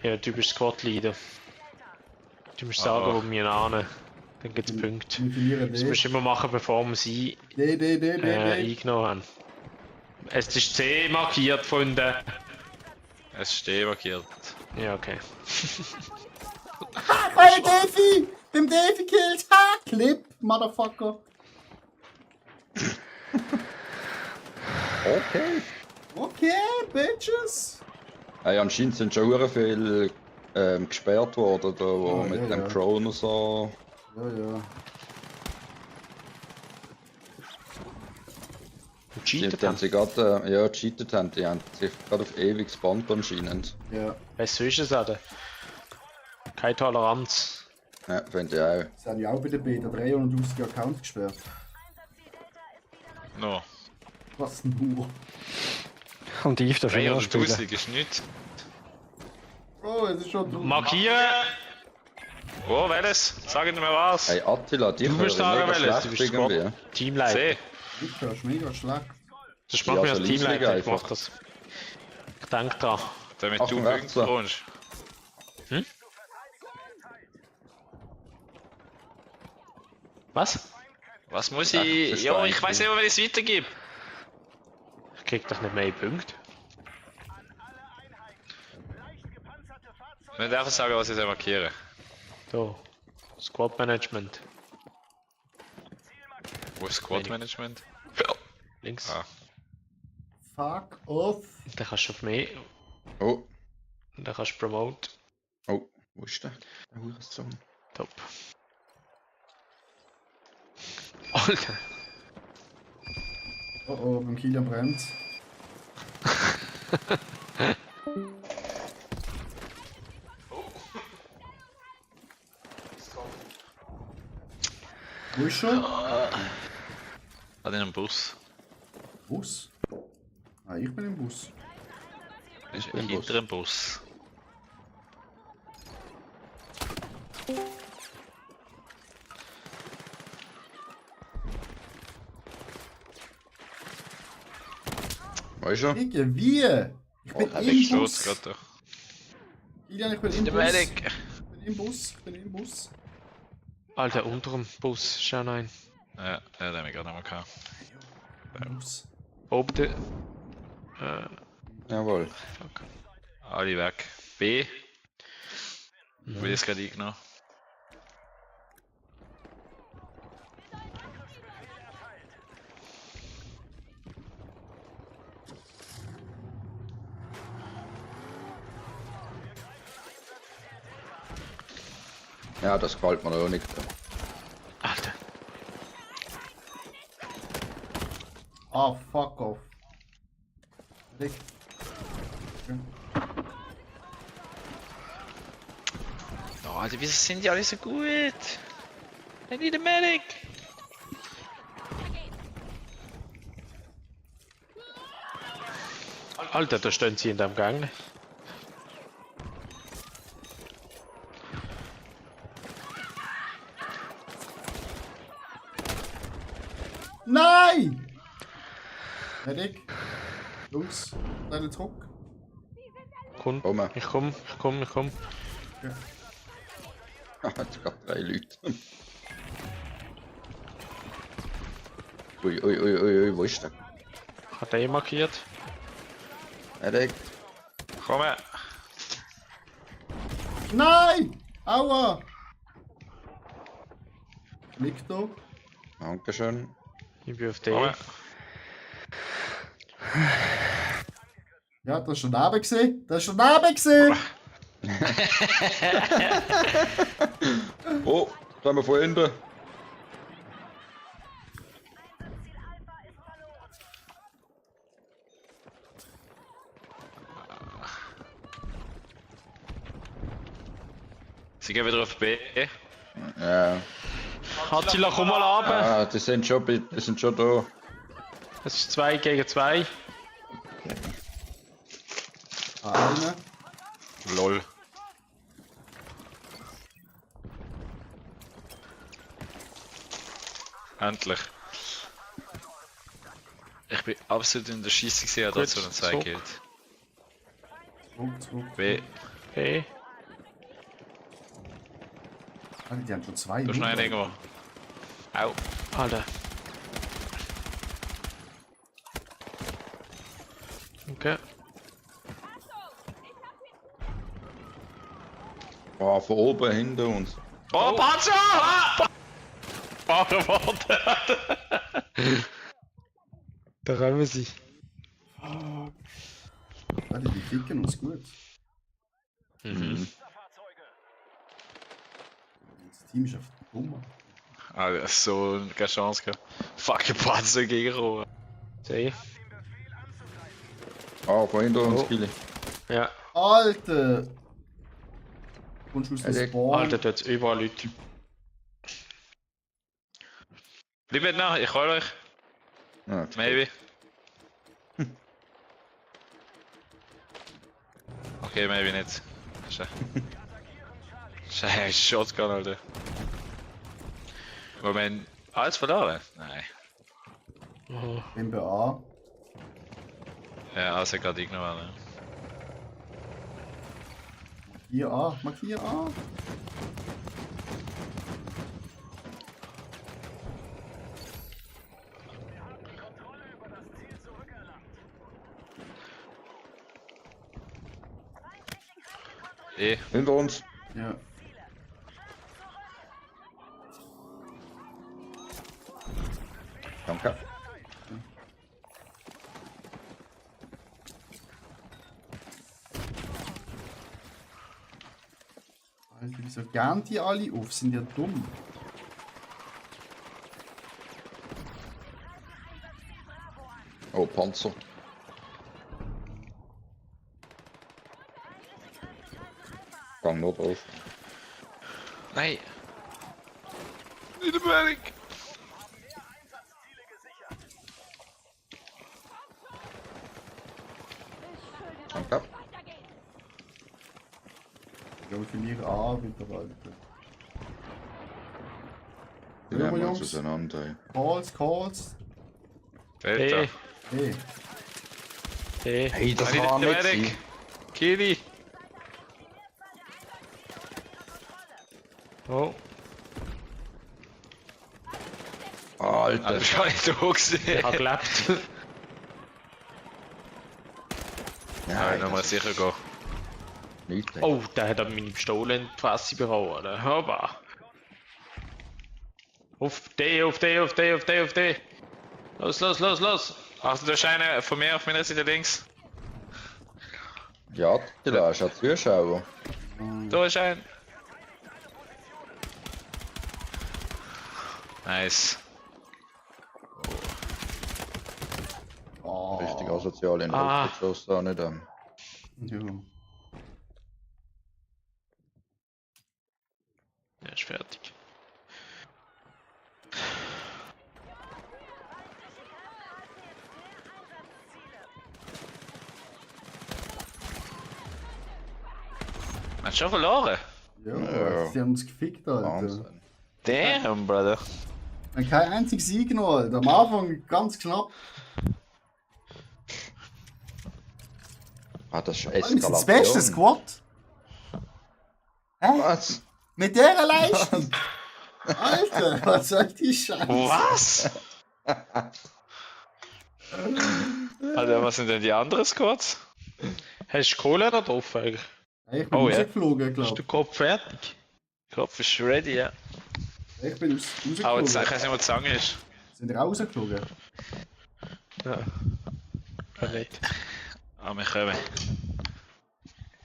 Ja, du bist Squad Leader. Du musst sagen, Ah. wo wir hin. Dann gibt es Punkte. Wir verlieren Das D. musst du immer machen, bevor wir sie D. eingenommen haben. Es ist C markiert, Freunde. Es steht markiert. Ja, okay. Hey, Defi! Dem Defi killt! Ha! Clip, Motherfucker! Okay. Okay, Bitches! Hey, anscheinend sind schon sehr viele gesperrt worden, da, wo Ah, mit ja, dem ja. Croner so. Ja, ja. Cheatet Die haben haben. sie gerade, ja, cheatet haben, die haben sich gerade auf ewig gespannt anscheinend. Ja, Weißt du, ist es, Alter? Keine Toleranz. Ja, finde ich auch. das haben ja auch bei der Beta 300.000 Account gesperrt. No. Was nur? Und Yves darf immer noch spielen. 300.000 ist nichts. Bro, es ist schon Markieren! Wo, welches? Sagen Sie mir was. Hey Attila, die Du musst hören sagen, mega welches. Du schlecht bist irgendwie. Squad Teamleiter. C. Du hörst mega schlecht. Das Ja, macht mich so als leislich Teamleiter, ich einfach. mach das. Ich denk dran. Damit Ach, du du Punkte rechts, so. bekommst. Was? Was muss Ach, ich. das Ja, war ich weiß nicht, wie ich es weitergebe. Ich krieg doch nicht mehr Punkte. Ich will einfach sagen, was ich soll markieren. So. Squad Management. Wo ist Squad Management? Links. Ah. Fuck off. Dann kannst du auf mehr. Oh, Und dann kannst du promote. oh, wo ist der? Der Hurensohn. Top. Alter. Oh oh, beim Kilian brennt. Wo ist schon? Hat in einem Bus. Bus? Ah, ich bin im Bus. Ist bin im Bus. hinter dem Bus. Wo ist er? Digga, wie? Ich bin Er im ist tot Bus. gerade da. Kilian, ich bin im Der Bus. Medic. Ich bin im Bus. Ich bin im Bus. Alter, unter dem Bus. Schau nein. Ja, den haben wir gerade nochmal gehabt. Im Bus. Oben der. Jawohl. Fuck. Alle weg. B. Wie ist gerade eingenommen? Ja, das gefällt mir auch nicht. Alter. Ah, fuck off. Rick. Oh, Alter, wieso sind die alle so gut? I need a medic! Alter, da stehen sie in deinem Gang. Nein! Medic. Jungs, deine Druck. Komm, Komm. ich komm. Jetzt gerade 3 Leute. Ui, wo ist der? Hat er markiert? Medic. Komm her! Nein! Aua! Liegt da. Dankeschön. Ich bin auf Komm der. her! Ja, das ist schon daneben gesehen. Das ist schon daneben gesehen. Oh, da haben wir von hinten. Sie gehen wieder auf B. Ja. Attila, komm mal runter! Ah, die sind schon da. Es ist 2 gegen 2. Eine. LOL. Endlich. Ich bin absolut in der Scheisse gesehen, Gut, dass so ein 2 so. geht. Zurück. B. Okay. Alter, die haben schon 2. Du schnell irgendwo. Au. Alter. Okay. Oh, von oben hinter uns. Oh, Panzer! Ah! Warte. Da kommen sie. Alter, die ficken uns gut. Das Team ist einfach dumm. Ah, so keine Chance gehabt. Fucking Panzer gegen Rohr. Safe. Ah, von hinter uns, Oh. Kili. Ja. Alter! Kommst du aus dem Alter, Spawn? Alter, da hat's überall Leute. Bleibt nach, ich hol euch. Ja, Maybe. Okay, maybe nicht. Scheiße, Shotgun, Alter. Moment, alles verloren? Nein. Oh. MBA. Ja, also gerade ignorant. Markier A. Markier A. Eh, hinter uns. Ja. Danke. Alter, wieso gern die alle auf? Sind ja dumm. Oh, Panzer. Gang nur drauf. Nein. Nicht im Weg. Danke. Wir verlieren A wieder, Alter. Die Ja, nehmen wir Jungs. uns auseinander. Ey. Calls. Hey, Hey. hey. Hey, das Nein, war nicht nicht weg. sie. Kili. Oh, Alter. Das war nicht so gesehen. ich hab gelebt. Ja, dann muss sicher gehen. Nicht. Ey. Oh, der hat an meine Pistole in die Fresse behauen. Hoppa. Auf D, auf D, auf D, auf D, auf D. Los, los, los, los. Also, da ist einer von mir auf meiner Seite links. Ja, da ist ja Zuschauer. Da ist ein. Nice. Richtig asozial in den Ah. Rücken geschossen, da nicht. Ja. Ja, ist fertig. Hat schon verloren? Ja, Ja. sie haben uns gefickt, Alter. Wahnsinn. Damn, Brother. Und kein einziger Sieg noch, Alter. Am Anfang ganz knapp. Ah, das ist Alter, wir sind Eskalation. das beste Squad. Hä? Was? Mit dieser Leistung? Alter, was soll die Scheiße? Was? Alter, was sind denn die anderen Squads? Hast du Kohle noch drauf eigentlich? Hey, ich bin Oh, ja. rausgeflogen, Ist glaub der Kopf fertig? Kopf ist ready, ja. ich. Ich bin Aber jetzt rausgeflogen. ich weiß nicht, wo die Zange ist. Sind wir rausgeflogen? Ja. Kann nicht. Ah, wir kommen.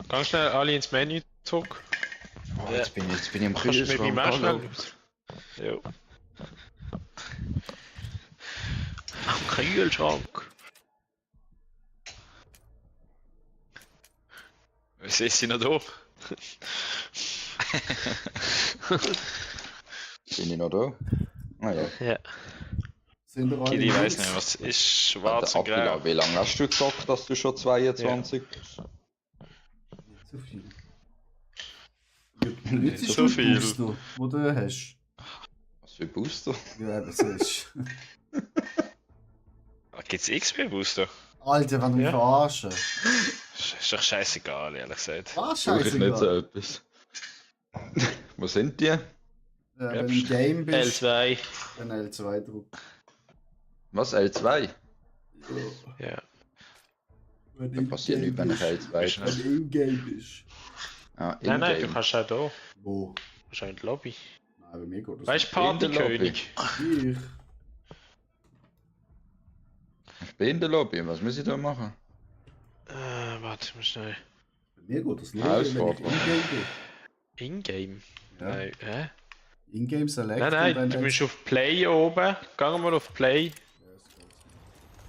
Ganz schnell alle ins Menü zurück. Oh, jetzt bin ich im Kannst du mit Kühlschrank. meinem auch Hallo. schnell? Ja. Am Kühlschrank. Was ist sie noch da? Bin ich noch da? Ah ja. Ja. Sind wir alle Kili, ich links? weiß nicht, was ist schwarz und Attila, grau. wie lange hast du gesagt, dass du schon 22 bist? Nicht so viel. Jetzt ist so ein viel. Booster, wo du hast. Was für Booster? Ja, das ist. Gibt's XP-Booster? Alter, wenn du mich Ja. verarschen. Ist doch scheißegal, ehrlich gesagt. Was Suche ich nicht so scheiße? etwas. Wo sind die? Wenn du im Game bist, L2. dann L2 drücken. Was? L2? Ja. Wenn Da passiert nichts, wenn ich L2 Bist drücke. Wenn du im Game bist. Ah, Nein, nein, du in-game. kannst auch da. Wo? Wahrscheinlich die Lobby. Nein, bei mir geht das Weißt du, In der Partykönig? nicht. Ich bin in der Lobby, was muss ich da machen? Warte mal schnell. Bei mir geht das nicht, Ausfahrt. wenn ich im Game bin. In-game? Ja. Nein, hä? In-Game Select. Nein, und nein, dann du L2. musst auf Play oben. Geh mal auf Play.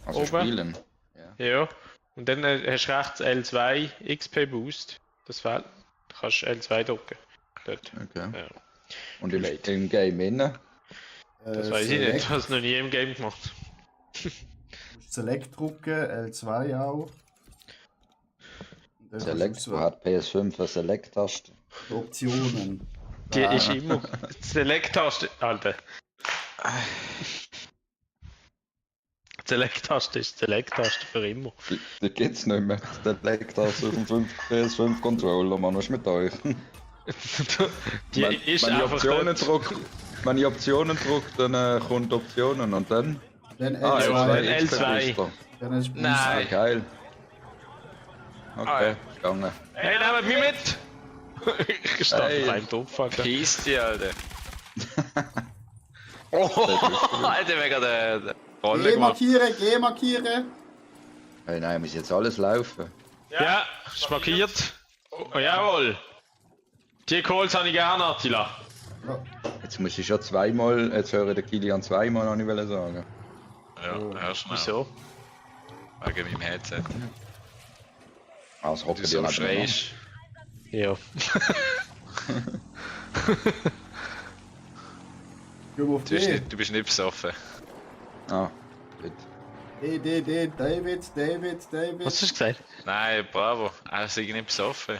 Also Oben. spielen. Ja. Und dann hast du rechts L2 XP Boost. Das fehlt. Du kannst L2 drücken. Dort. Okay. Ja. Und im Game innen? Das weiß ich nicht. Du hast es noch nie im Game gemacht. Du musst Select drücken, L2 auch. Und dann Select, kannst wo du hat PS5 eine Select-Taste? die Optionen. Die ist immer. Select-Taste. Alter. Select-Taste ist Select-Taste für immer. Die gibt's nicht mehr. Select-Taste auf dem PS5-Controller, man, was ist mit euch? Die ist wenn ich einfach Optionen dort. drücke, wenn ich Optionen drücke, dann kommt Optionen und dann... Dann Ah, L2. ja, L2. Booster. Dann hast du Booster. Ah, Nein. geil. Okay, Ah, ja. gegangen. Hey, nehmt mich mit! Ich stand Hey. beim Topfacken. Peace, die Alter. Oh, Alter, mega der Rolle G gemacht. markieren, G markieren. Hey, nein, muss jetzt alles laufen. Ja, ist markiert. Oh, jawohl. Die Calls habe ich gerne, Attila. Ja. Jetzt muss ich schon zweimal, jetzt höre ich den Kilian zweimal, noch nicht sagen. Ja, hör schnell. Wieso? Wegen meinem Headset. Also Du hocken die so nebeneinander. schreist. Ja. Gehen wir auf D. Du bist nicht besoffen. Ah, gut. D, David. Was hast du gesagt? Nein, bravo. Er sei nicht besoffen.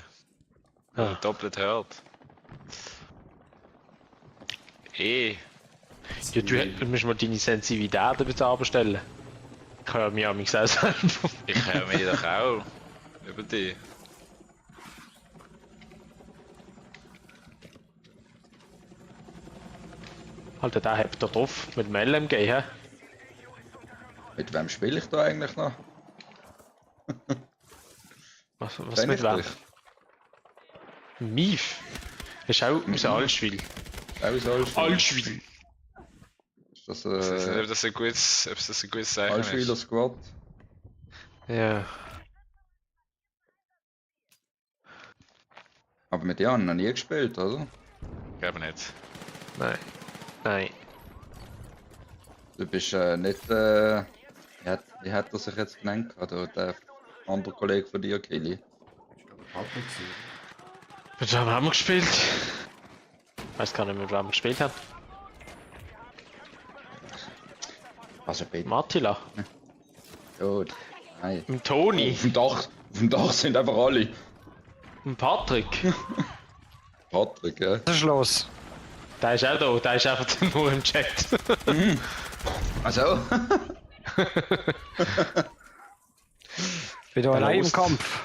Ah. Doppelt hört. Ja, du musst mal deine Sensitivität bitte abstellen. Ich höre mich an mich selbst. Ich höre mich doch auch. Über dich. Alter, der hebt da drauf mit dem LMG, hä? Mit wem spiele ich da eigentlich noch? Was Kenn mit ich wem? dich? Mief? Ist auch aus Allschwil. Allschwil. Ist das Ich weiß nicht, ob das ein gutes Zeichen Allschwiler ist. Squad? Ja. Aber mit Jan noch nie gespielt, oder? Ich glaube nicht. Nein. Nein. Du bist nicht, wie hat er sich jetzt genannt? Oder der andere Kollege von dir, Kili? Mit wem haben wir gespielt? Ich weiß gar nicht mehr, mit wem wir gespielt haben. Also bitte. Mattila. Gut. Nein. Mit Toni. Auf dem Dach sind einfach alle. Mit Patrick. Patrick, ja. Was ist los? Der ist auch da, der ist einfach nur im Chat. Also. Wieder allein im los. Kampf.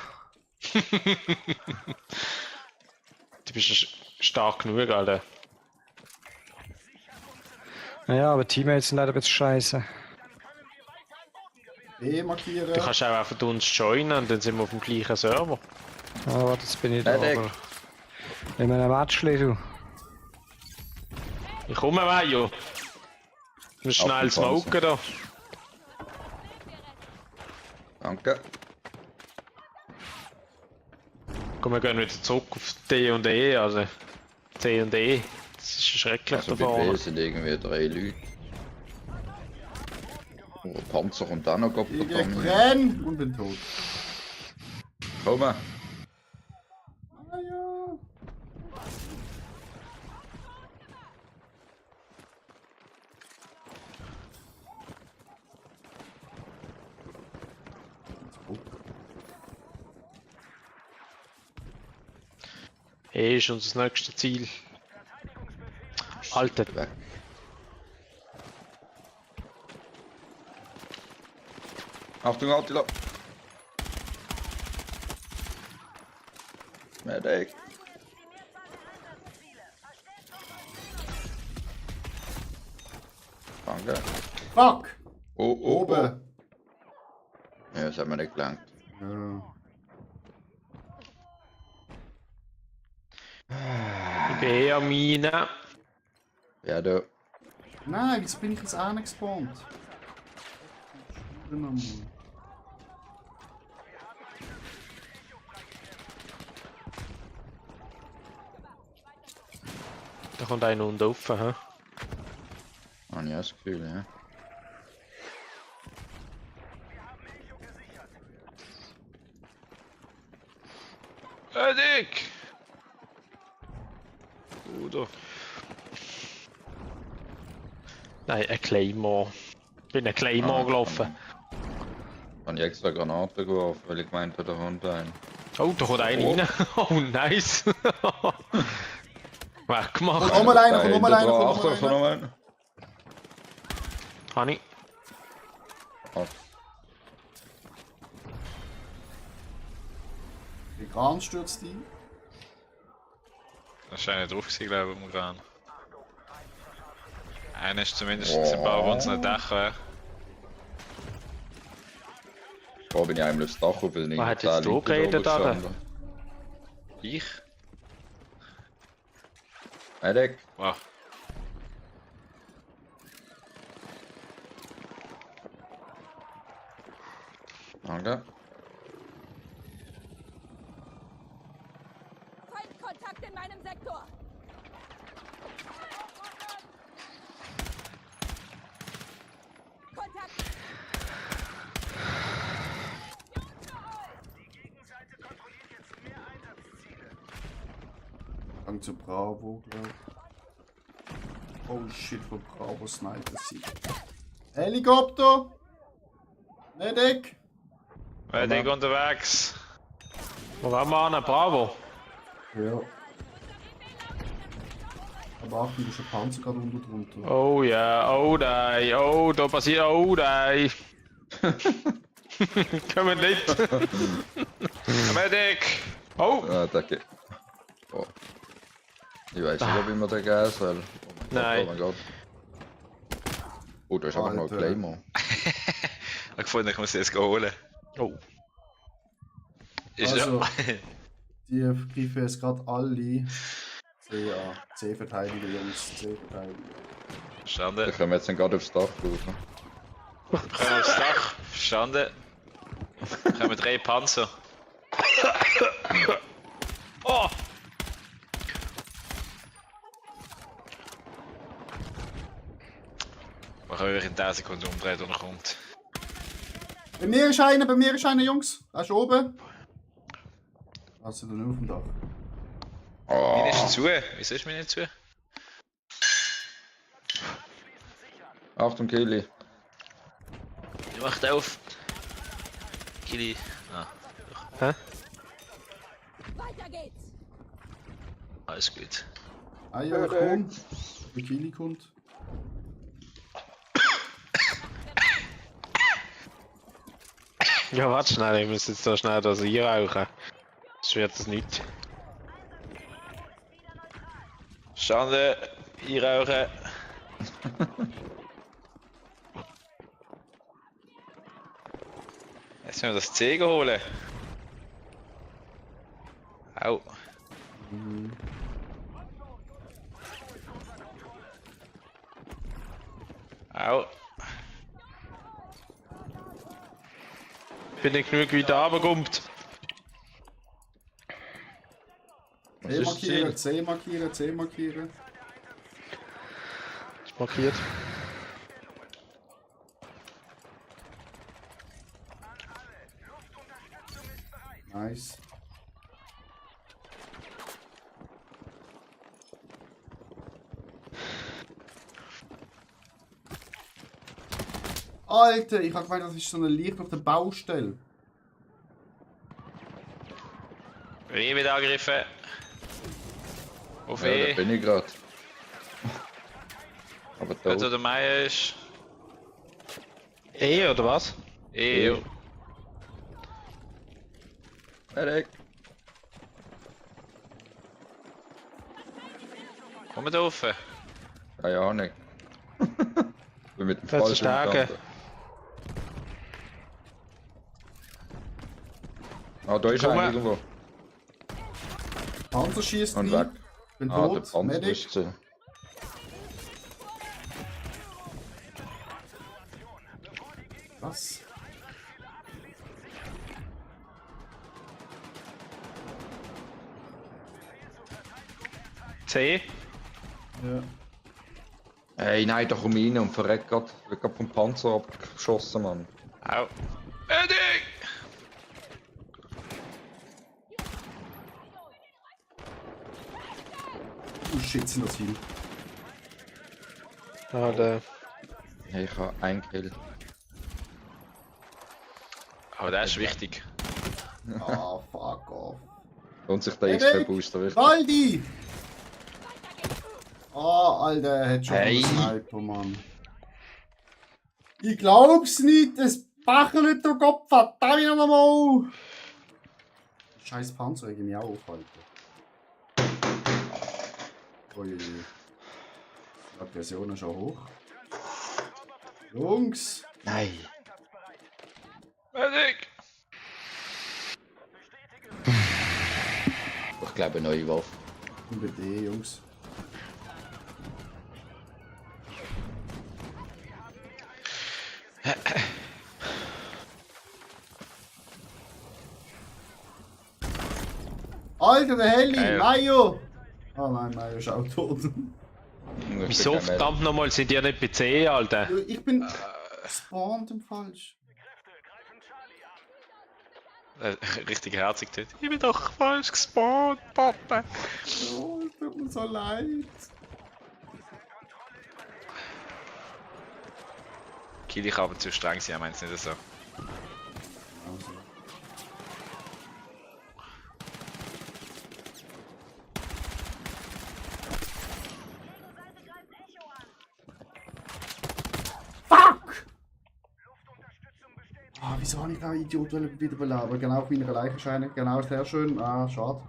Du bist stark genug, Alter. Naja, aber Teammates sind leider ein bisschen scheiße. B markieren. Du kannst auch einfach uns joinen und dann sind wir auf dem gleichen Server. Ah, warte, jetzt bin ich da. Medic. Aber in einem Matchli, du. Ich komme, Mario. Du musst schnell Auf den Panzer. smoken da. Danke. Komm, wir gehen wieder zurück auf D und E, also C und E. Das ist schrecklich Also da bei B vorne. sind irgendwie 3 Leute. Oh, der Panzer kommt auch noch Ich gekommen. brenn und bin tot. Komm. Ah ja. E ist unser nächstes Ziel. Alter, Weg. Achtung, Attila. Medic. Danke. Fuck! Oh, oh, Oben. oh. Ja, das hat mir nicht gelangt. Ja. ich bin eh am Mine. Ja, du. Nein, wieso bin ich jetzt angespawnt? Da kommt einer unten rauf, hä? Habe ich auch das Gefühl, ja. Dick! Bruder. Nein, ein Claymore. Ich bin ein Claymore gelaufen. Habe ich extra Granaten geworfen, weil ich gemeint habe, da kommt ein. Oh, da kommt einer rein. Oh, nice. Weggemacht. Komm mal einer, komm mal einer, Achtung, komm komm mal noch einer. einer. Habe ich. Ah, Der Kran stürzt ein. Da ist einer drauf gewesen, glaube ich, am Kran. Einer ist zumindest ein paar von unseren Dächern. da bin ich einmal aufs Dach auf, weil Wer hat jetzt da geredet, Alter? Ich? Medic. Wow. Danke. Kontakt in meinem Sektor. Kontakt. Die Gegenseite kontrolliert jetzt mehr Einsatzziele. Gang zu Bravo, glaub ich. Oh shit, von Bravo Sniper sieht. Helikopter! Medic! Medic unterwegs. Wo waren wir an? Bravo. Ja. Aber Achtung, da ist ein Panzer gerade unten drunter. Oh ja, oh nein, oh, da passiert, oh nein. Können wir nicht. Medic! Oh! Ah, danke. Oh. Ich weiß nicht, ob ich mir den geben soll. Nein. Oh mein Gott. Oh, da ist einfach noch ein Claymore. Ich habe gefunden, ich muss das holen. Oh. Ist Also, ja. die greifen jetzt gerade alle C-Verteidiger, Jungs. C-Verteidiger. Verstanden. Wir können jetzt dann gerade aufs Dach rauf. Wir können aufs Dach. Verstanden. Wir haben 3 Panzer. Oh! Wir können euch in 10 Sekunden umdrehen, wenn er kommt. Bei mir ist einer, Jungs. Er ist oben. Also dann auf dem Dach. Oh. Meine ist zu. Wieso ist meine nicht zu? Achtung, Kili. Ich mach auf. Kili. Ah, Hä? Weiter geht's. alles gut. Ah ja, komm. Der Kili kommt. Ja, warte schnell, ich muss jetzt so schnell das einrauchen. Das wird das nicht. Verstanden. Einrauchen. Jetzt müssen wir das C holen. Au. Au. Bin ich genug wieder runtergekommt. Was ist das Ziel? C markieren, C markieren. Ist markiert. Nice. Alter, ich hab gemeint, das ist so ein Licht auf der Baustelle. Wie wieder angegriffen. Auf Ja, da E. bin ich gerade. Aber da. Also der Meier ist. E oder was? E. E. Medic. Komm da rauf. Keine Ahnung. Bin mit dem Das ist falschen Stärke. Kanten. Ah, da ist Komm einer her. irgendwo. Panzer schießt Und nie. weg. Bin Ah, der tot. Panzer Medic. ist zu. Was? C. Ja. Ey, nein, da komm ich rein und verreck grad. Ich werd grad vom Panzer abgeschossen, Mann. Au. Medic! Oh shit, sind das viel. Ah, der. Hey, ich hab einen Kill. Aber der ist wichtig. Ah, fuck off. Lohnt sich der Medic! XP-Booster wirklich? Waldi! Ah, Alter, er hat schon Hey. einen Sniper, Mann. Ich glaub's nicht, das Bachelt der Kopf, verdammt nochmal! Scheiß Panzer regen mich auch auf, Alter. Ui. Die Aggression ist schon hoch. Jungs! Nein. Medic! Ich glaube, eine neue Waffe. Und B, Jungs. Alter, der Heli! Geil. Mayo! Oh nein, Mayo ist auch tot. Wieso verdammt nochmal sind die nicht bei C, Alter? Ich bin spawned im Falsch. Richtig herzig dort. Ich bin doch falsch gespawnt, Papa. Oh, es tut mir so leid. Kili kann aber zu streng sein, meint es nicht so. Fuck! Ah, wieso habe ich da Idiot wiederbeleben? Genau auf meiner Leichenscheine. Genau, sehr schön. Ah, schade.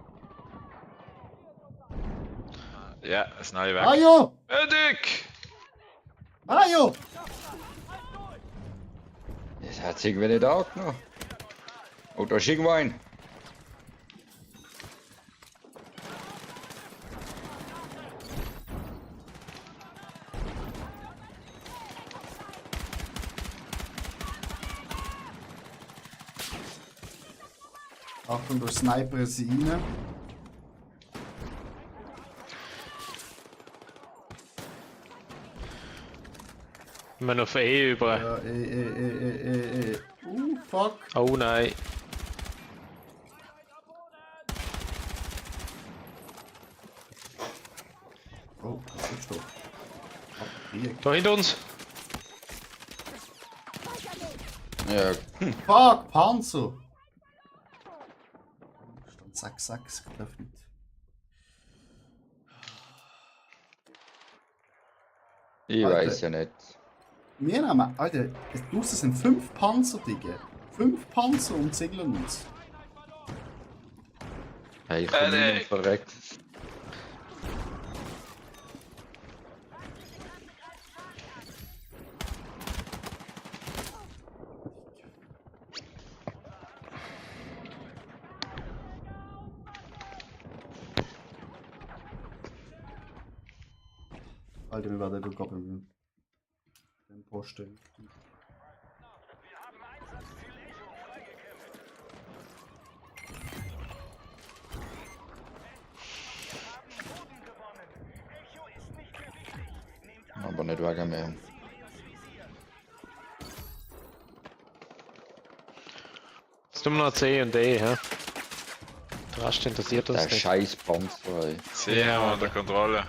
Ja, es sind alle weg. Mayo! Dick! Mayo! Das hat sich irgendwie nicht angenommen. Oh, da ist irgendwo ein. Achtung, durch Sniper ist sie rein. Wir noch auf E über. Ja, fuck. Oh nein. Oh, das ist doch. Da hinter uns. Ja, Fuck, Panzer! Stand 6-6 geöffnet. ich Alter. weiß ja nicht. Wir nehmen, Alter, das sind 5 Panzer, Digga. 5 Panzer und segeln uns. Hey, ich bin niemand verreckt. Alter, wir werden durch den Posten. Aber nicht wegen mir. Jetzt tun wir noch C und D, hä? Der Rest interessiert uns Der nicht. scheiß Panzer, ey. Sie haben wir unter Kontrolle.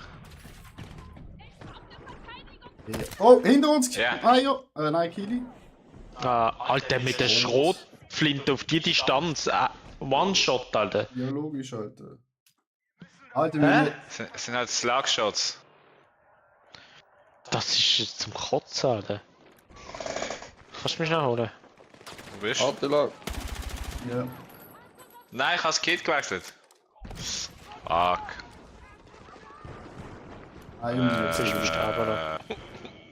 Oh, hinter uns! Ja. Mayo! Nein, Kili. Ah, Alter, mit der Schrotflinte auf die Distanz. One-Shot, Alter. Ja, logisch, Alter. Alter, Hä? Es sind halt Slugshots. Das ist jetzt zum Kotzen, Alter. Kannst du mich noch holen? Wo bist du? Attila. Ja. Nein, ich habe das Kit gewechselt. Fuck. Jetzt ist gestorben noch.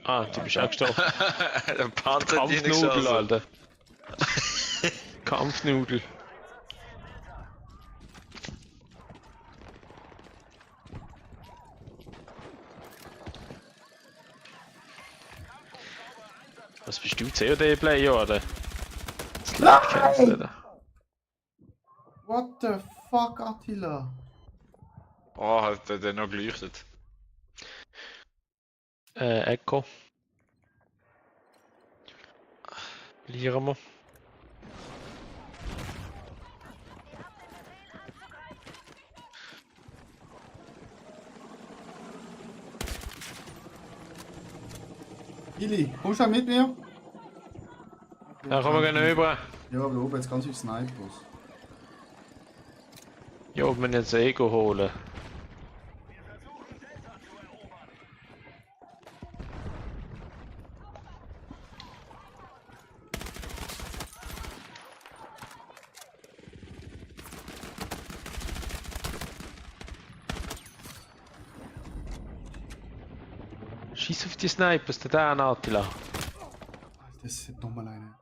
Ah, du bist auch gestorben. Der Panzer hat dich nicht Kampfnudel, geschossen. Alter. Kampfnudel. Was bist du, COD-Player, oder? Nein! What the fuck, Attila? Oh, hat der noch geleuchtet. Echo. Verlieren wir. Kili, kommst du mit mir? Ja, kommen wir gerne rüber. Ja, aber oben jetzt ganz viele Snipers. Ja, ob wir jetzt Ego holen. Schieß auf die Snipers, da an Attila. Alter, das ist nochmal eine.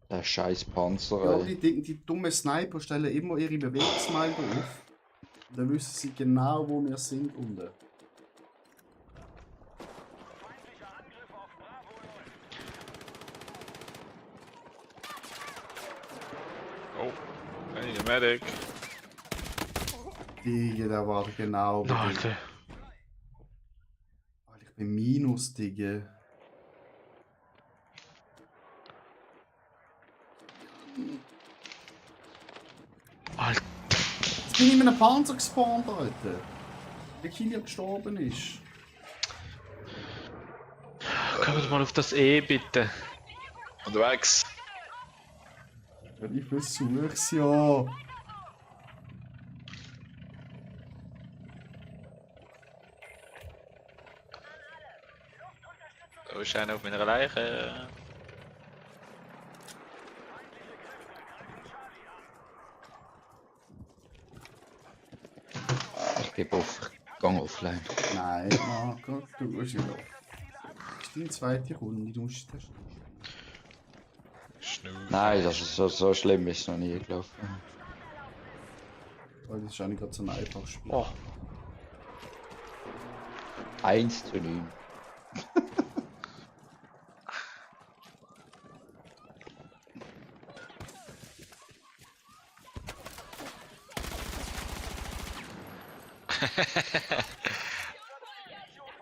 Der scheiß Panzer, Ja, aber ey. die dummen Sniper stellen immer ihre Bewegungsmelder auf. Und dann wissen sie genau, wo wir sind unten. Oh, hey, der Medic. Digga, der war genau bei dem. Alter. Alter, ich bin Minus, Digga. Alter. Jetzt bin ich in einem Panzer gespawnt, Alter. Der Killer gestorben ist. Können wir mal auf das E bitte? Unterwegs. Ja, ich versuch's ja. Da ist einer auf meiner Leiche. Ich gebe auf. Gang offline. Nein, Marco, du musst ja. Das ist deine zweite Runde, du musst das. Nein, das ist so schlimm ist es noch nie gelaufen. Weil das ist auch nicht gerade so ein einfaches Spiel. Oh. 1:9.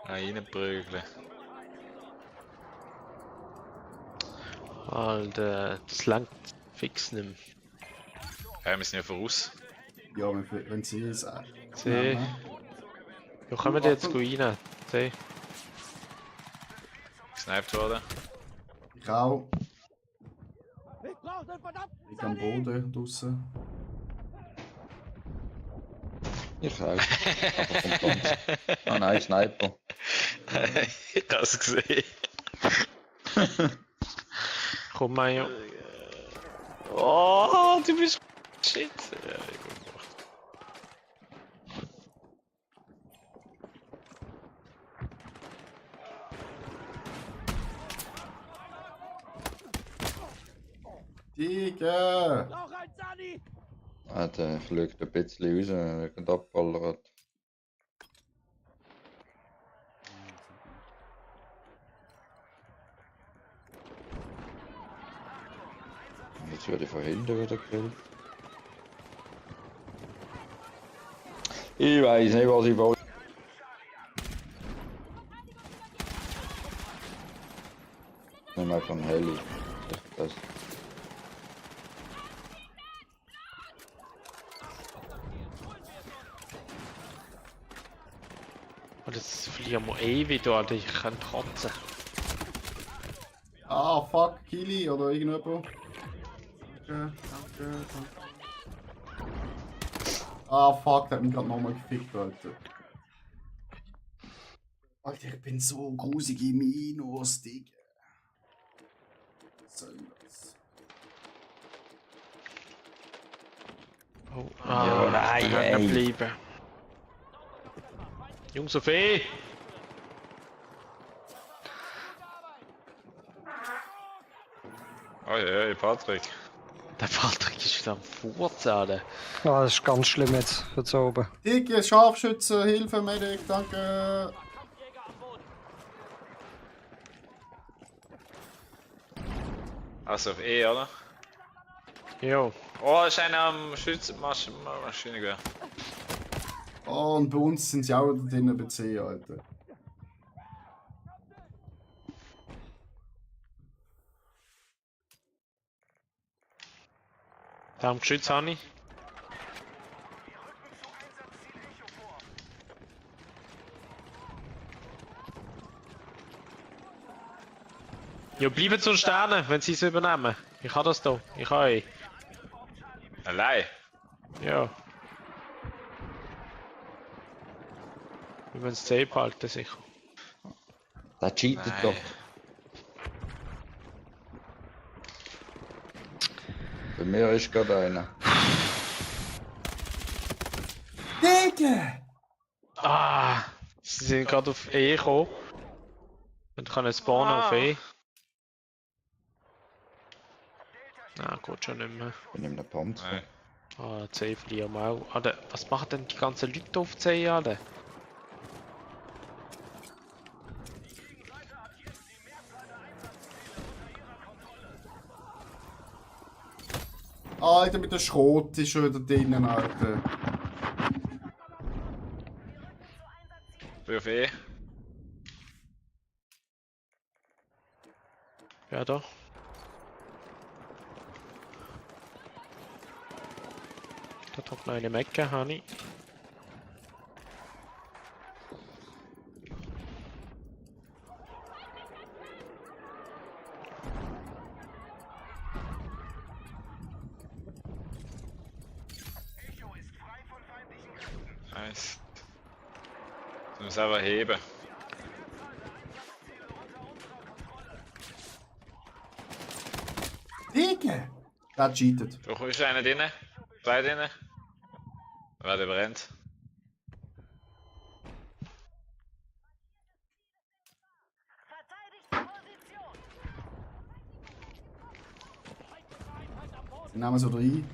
Reinprügeln. Alter, das langt fix nicht mehr. Ja, wir sind ja voraus. Ja, wenn sie es Seh. Ja, können wir da jetzt rein? Seh. Gesniped worden. Ich auch. Ich brauch den verdammten Ich am Boden draussen. Ich auch. Aber vom Tanz. Ah nein, Sniper. Ich hab's gesehen. Komm mal, ja. Oh, du bist shit. Ja, gut gemacht. Digga! Noch ein Sani! Alter, ich schaue ein bisschen raus, wenn ich abballert. Jetzt werde ich von hinten wieder gekillt. Ich weiß nicht, was ich wollte. Nimm einfach einen Heli. Das. Und jetzt fliegen wir eh wieder, Alter. Ich kann kotzen. Ah, fuck, Kili oder irgendjemand. Danke, danke. Ah, fuck, der hat mich gerade nochmal gefickt, Alter. Alter, ich bin so grusig im Minus, Digga. Was soll das? Oh, Ja, nein, nein. bleiben. Jungs auf E! Oi, Patrick. Der Patrick ist wieder am Furzahlen. Ja, das ist ganz schlimm jetzt für zu oben. Digga, Scharfschütze, Hilfe, Medic, danke. Also auf E, oder? Jo. Oh, ist einer am Schützenmaschine. Oh, und bei uns sind sie auch wieder drinnen bei C, Alter. Da am Geschütz habe ich. Ja, bleiben zu den Sternen, wenn sie es übernehmen. Ich habe das da. Ich habe E. Allein? Ja. Wir müssen es C behalten, sicher. Der cheatet Nein. doch. Bei mir ist gerade einer. Digga! Ah! Sie sind gerade auf E gekommen. Und können spawnen auf E. Ah, geht schon nicht mehr. Ich nehme einen Panzer. Nein. Ah, C verlieren wir auch. Alter, was machen denn die ganzen Leute auf C, Alter? Alter, mit der Schrot ist schon wieder drinnen, Alter. Bin auf E. Ja, doch. Da hat noch eine Mecke, Hani. Nice. Du musst einfach heben. Digga! Der hat cheatet. Du ist einer drinnen. Zwei drinnen. Wer der brennt. Den nehmen wir so rein.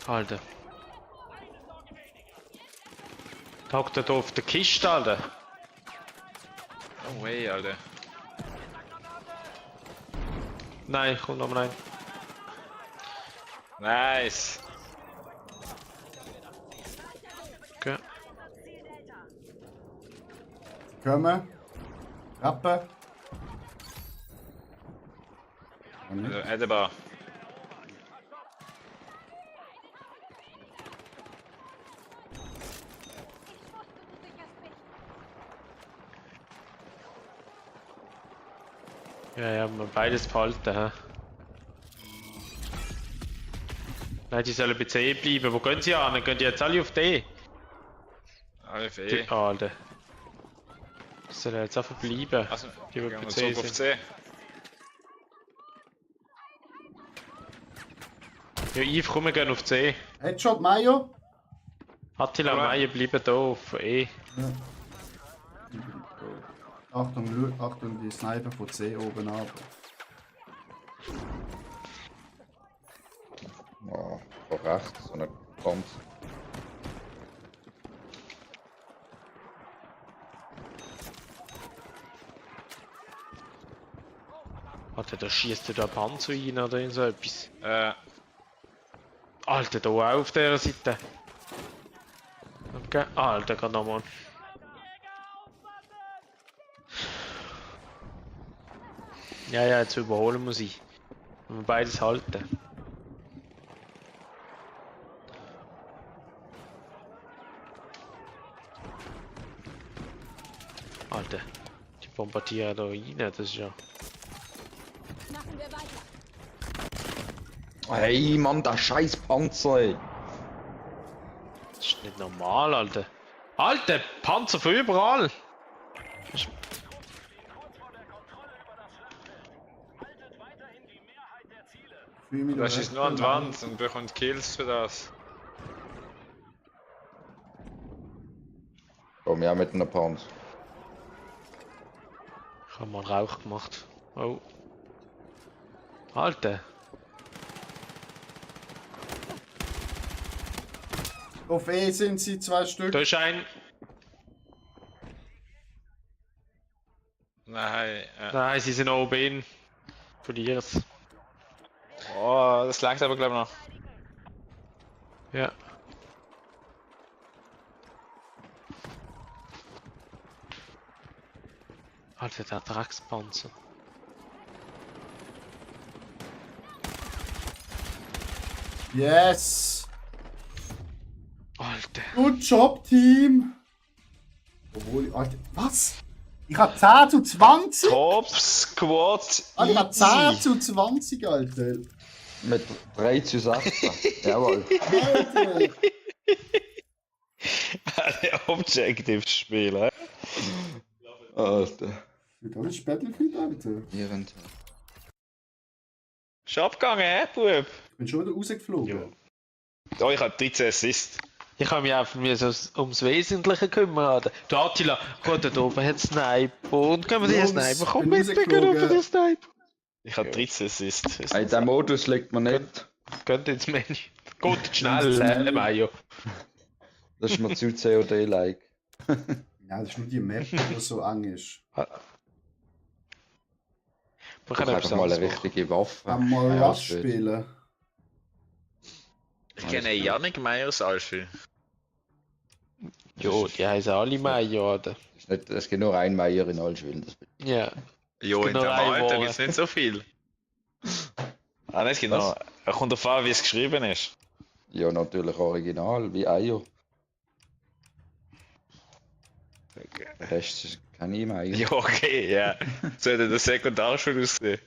Alter. Da hockt er da auf der Kiste, Alter. Oh way, Alter. Nein, kommt noch mal rein. Nice. Okay. Kommen. Rappen. Also, Edebar. Ja, ja, wir beides behalten, hä? Nein, die sollen bei C bleiben. Wo gehen sie an? Gehen die jetzt alle auf D? Alle auf E. Die Alter. Die sollen jetzt einfach bleiben. Also, die gehen bei wir C zurück auf sind. C. Ja, Yves, komm, wir gehen auf C. Headshot Mayo. Attila und Meier bleiben hier auf E. Ja. Achtung, die Sniper von C oben ab. Oh, von rechts, so eine Kant. Alter, da schießt da Panzer rein oder irgend so etwas. Alter, da auch auf der Seite. Okay. Alter, gerade nochmal. Ja, ja, jetzt überholen muss ich. Wenn wir beides halten. Alter, die bombardieren da rein, das ist ja. Machen wir weiter. Hey Mann, der scheiß Panzer, ey. Das ist nicht normal, Alter. Alter, Panzer von überall! Das schießt nur an die Wand und bekommt Kills für das. Komm, ja, mit einer Panzer. Ich hab mal Rauch gemacht. Oh. Alter. Auf E sind sie 2 Stück. Da ist ein. Nein. Nein, sie sind oben in. Verlier's. Oh, das langt aber glaube ich noch. Ja. Alter, der Dreckspanzer. Yes! Alter. Good job, Team! Obwohl, Alter, was? Ich hab 10 zu 20? Top Squad. Alter, ich hab 10 zu 20, Alter. Mit 3 zu 16. Jawohl. Alter! Alle Objectives spielen. Alter. Das ist Battlefield, Alter. Ehrental. Ist abgegangen, hä, Bub? Ich bin schon wieder rausgeflogen. Oh, ich hab 13 Assists. Ich kann mich einfach ums Wesentliche kümmern. Alter. Der Attila, gut, da oben hat Sniper. Und können wir den Jungs, Sniper? Komm bin mit, wir gehen rausgeflogen. auf den Sniper. Ich hab 13 Assists. Hey, der Modus liegt mir nicht. Geht ins Menü. Geht schnell, Mayo. Das ist mir zu COD-like. Ja, das ist nur die Map, die so eng ist. Wir Ich können einfach etwas mal eine anderes machen. richtige Waffe. Kann mal Ja, Rush das wird- spielen. Ich kenne Yannick Meyers Alfie. Jo, die heißen alle Meier, oder? Es gibt nur einen Meier in Allschwil. Ja. Jo, in Genau dem ein Alter Woche. gibt es nicht so viel. Ah, nein, es gibt noch. Er kommt auf an, wie es geschrieben ist. Ja, natürlich original, wie Eier. Der Rest ist keine Meier. Ja, okay, ja. So hat der Sekundarschule ausgesehen.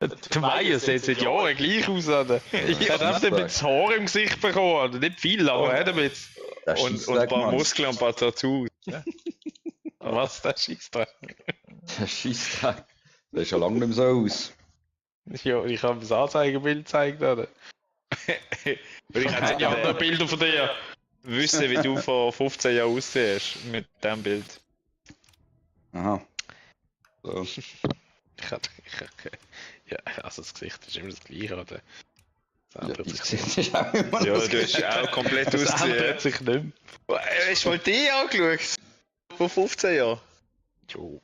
Der Meier sieht seit Jahren gleich aus, oder? Er hat einfach ein bisschen Haar im Gesicht bekommen, oder? Nicht viel, aber er hat ein bisschen. Der Und ein Scheissdreck, paar Mann. Muskeln und ein paar Tattoos. Was, der Scheissdreck? Der Scheissdreck. Der ist schon lange nicht mehr so aus. Ja, ich habe das Anzeigenbild gezeigt, oder? Weil ich hätte Ja, andere Bilder von dir. wissen, wie du vor 15 Jahren aussiehst mit dem Bild. Aha. So. Ja, also das Gesicht ist immer das gleiche, oder? Das Ja, andere dein hat sich Gesicht ist auch immer Ja, das du hast auch komplett das andere ausgesehen. hat sich nicht mehr. Hast du mal die angeschaut? Vor 15 Jahren? Jo.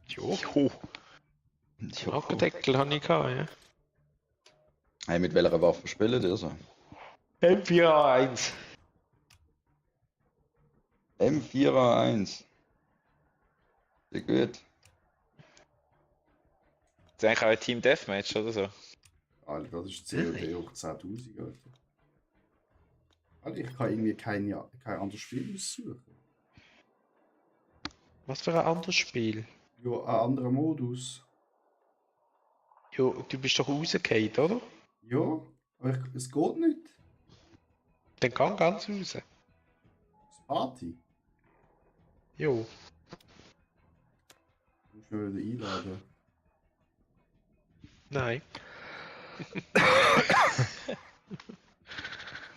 Jo. Hackendeckel habe ich gehabt, ja. Hey, mit welcher Waffe spielt ihr so? M4A1. M4A1. Sehr gut. Das ist eigentlich auch ein Team Deathmatch oder so. Alter, das ist COD auf 10.000, Alter. Alter, ich kann irgendwie kein anderes Spiel aussuchen. Was für ein anderes Spiel? Ja, ein anderer Modus. Jo, du bist doch rausgefallen, oder? Ja, aber es geht nicht. Dann geh ganz raus. Das Party. Jo. Muss man wieder einladen. Nein.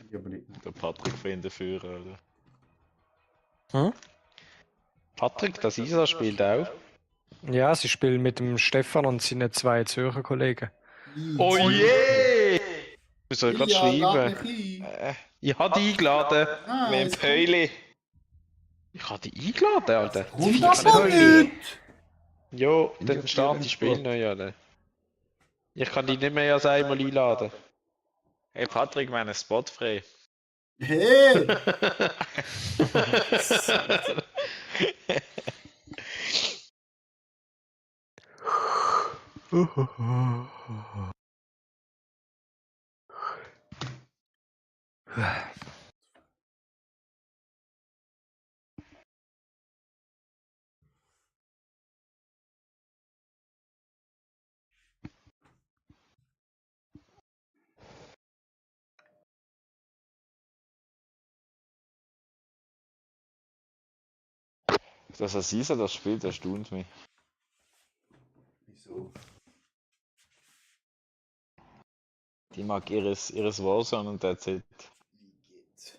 Ich aber nicht. Der Patrick findet Führer, oder? Patrick, das Isa spielt auch. Ja, sie spielen mit dem Stefan und seinen 2 Zürcher Kollegen. Oh je! Ich soll gerade Ja, lad schreiben. mich ein. Ich habe dich eingeladen. Ah, Mit dem es Pöli. Ich habe dich eingeladen, Alter. kommt aber nicht! Jo, Ich dann hab startet die das Spiel neu, Alter. Ich kann dich nicht mehr als einmal einladen. Hey Patrick, wir haben einen Spot frei. Hey! Dass er Caesar das spielt, erstaunt mich. Wieso? Die mag ihres Warzone und erzählt. Wie geht's?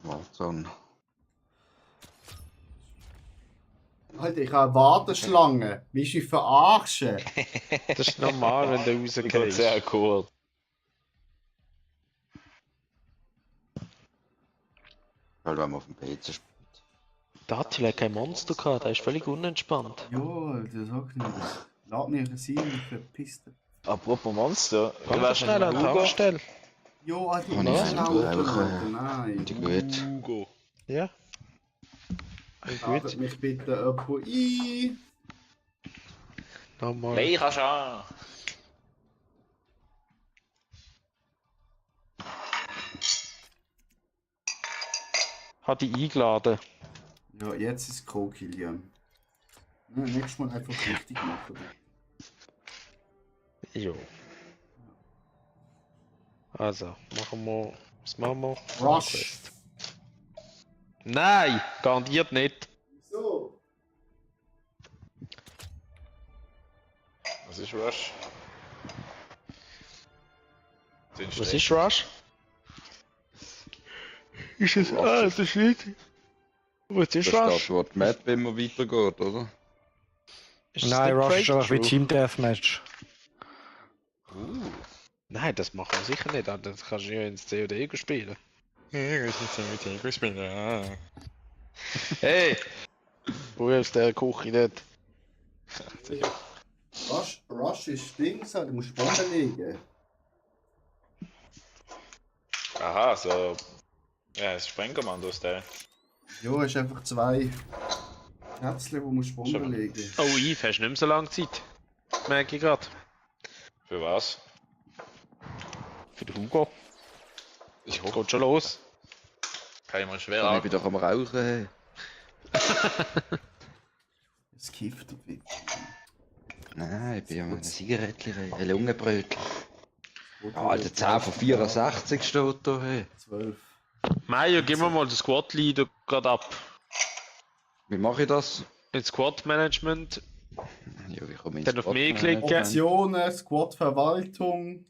Warzone. Alter, ich habe eine Warteschlange. Willst du mich verarschen? Das ist normal, wenn du Die geht rausgehst. sehr kurz. Weil wenn man auf dem PC spielt. Der Attila hat kein Monster gehabt, der ist völlig unentspannt. Ja, Alter, sag nicht. Lad mich ein, verpisst. Apropos Monster, Geh mal schnell an die Tankstelle. Ja, Alter, Kann nicht ich ein nicht Auto, einfach, Alter, nein. Die gut. Hugo. Ja. Ladet mich bitte jemand ein. Nochmal. Nein, kannst du an. Hat dich eingeladen. Ja, jetzt ist es cool, Kilian. Ja, nächstes Mal einfach richtig machen. Jo. Also, machen wir. Was machen wir? Rush! Nein! Garantiert nicht. Wieso? Was ist Rush? Was ist Rush? Ist es. Ah, das ist nicht. Was Das ist ist Rush? das, wo die Map immer weitergeht, oder? Ist es Nein, nicht Rush ist Fatal einfach wie True? Team Deathmatch. Nein, das machen wir sicher nicht. Das kannst du ja ins COD spielen. Ja, ich muss mit dem spielen. Hey! Wo ist der Küche nicht? Rush ist Dings, du musst Bomben legen. Aha, so. Ja, das Sprengkommando ist der. Ja, ist einfach 2 Kätzchen, wo musst Bomben Schon. legen. Oh, Yves, hast du nicht mehr so lange Zeit. Merke ich gerade. Für was? Für den Hugo. Ich Es geht schon los. Kann ich mal schwer Ich an. bin doch am Rauchen. Es kifft und wie. Nein, ich bin ja mal ein Zigarettchen, ein Lungenbrötchen. Alter, 10 von 64 steht da. Hey. 12. Mario, gib mir mal den Squad-Leader gerade ab. Wie mache ich das? In Squad-Management. Ja, wie komme ich Dann ins auf mehr Squad-Management? klicken. Optionen, Squad-Verwaltung.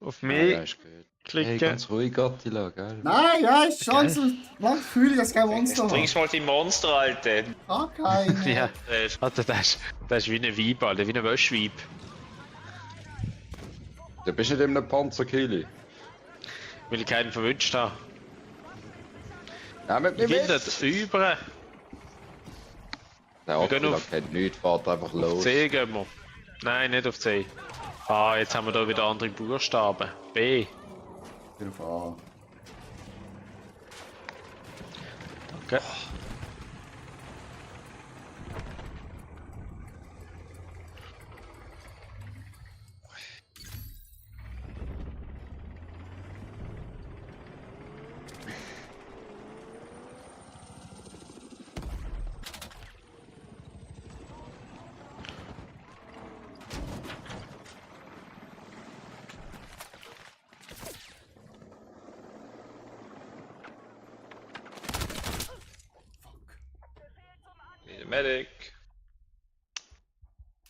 Auf Ja, mehr ist gut. Hey, klicken. ganz ruhig, Attila, gell? Nein, ja, ist schon so. Man fühlt, dass kein Monster hat. Trinkst mal die Monster, Alter. Ah, keine. Ja, Alter, das ist wie ein Weib, Alter, wie ein Wäschweib. Du bist nicht in einem Panzerkili. Weil ich keinen verwünscht habe. Nehmt Ich mich will das mit! über. Der Wir gehen Attila auf- kennt nichts, fährt einfach Auf los. C gehen wir. Nein, nicht auf C. Ah, jetzt haben wir da wieder andere Buchstaben. B. Ich bin auf A. Danke. Wieder Medic.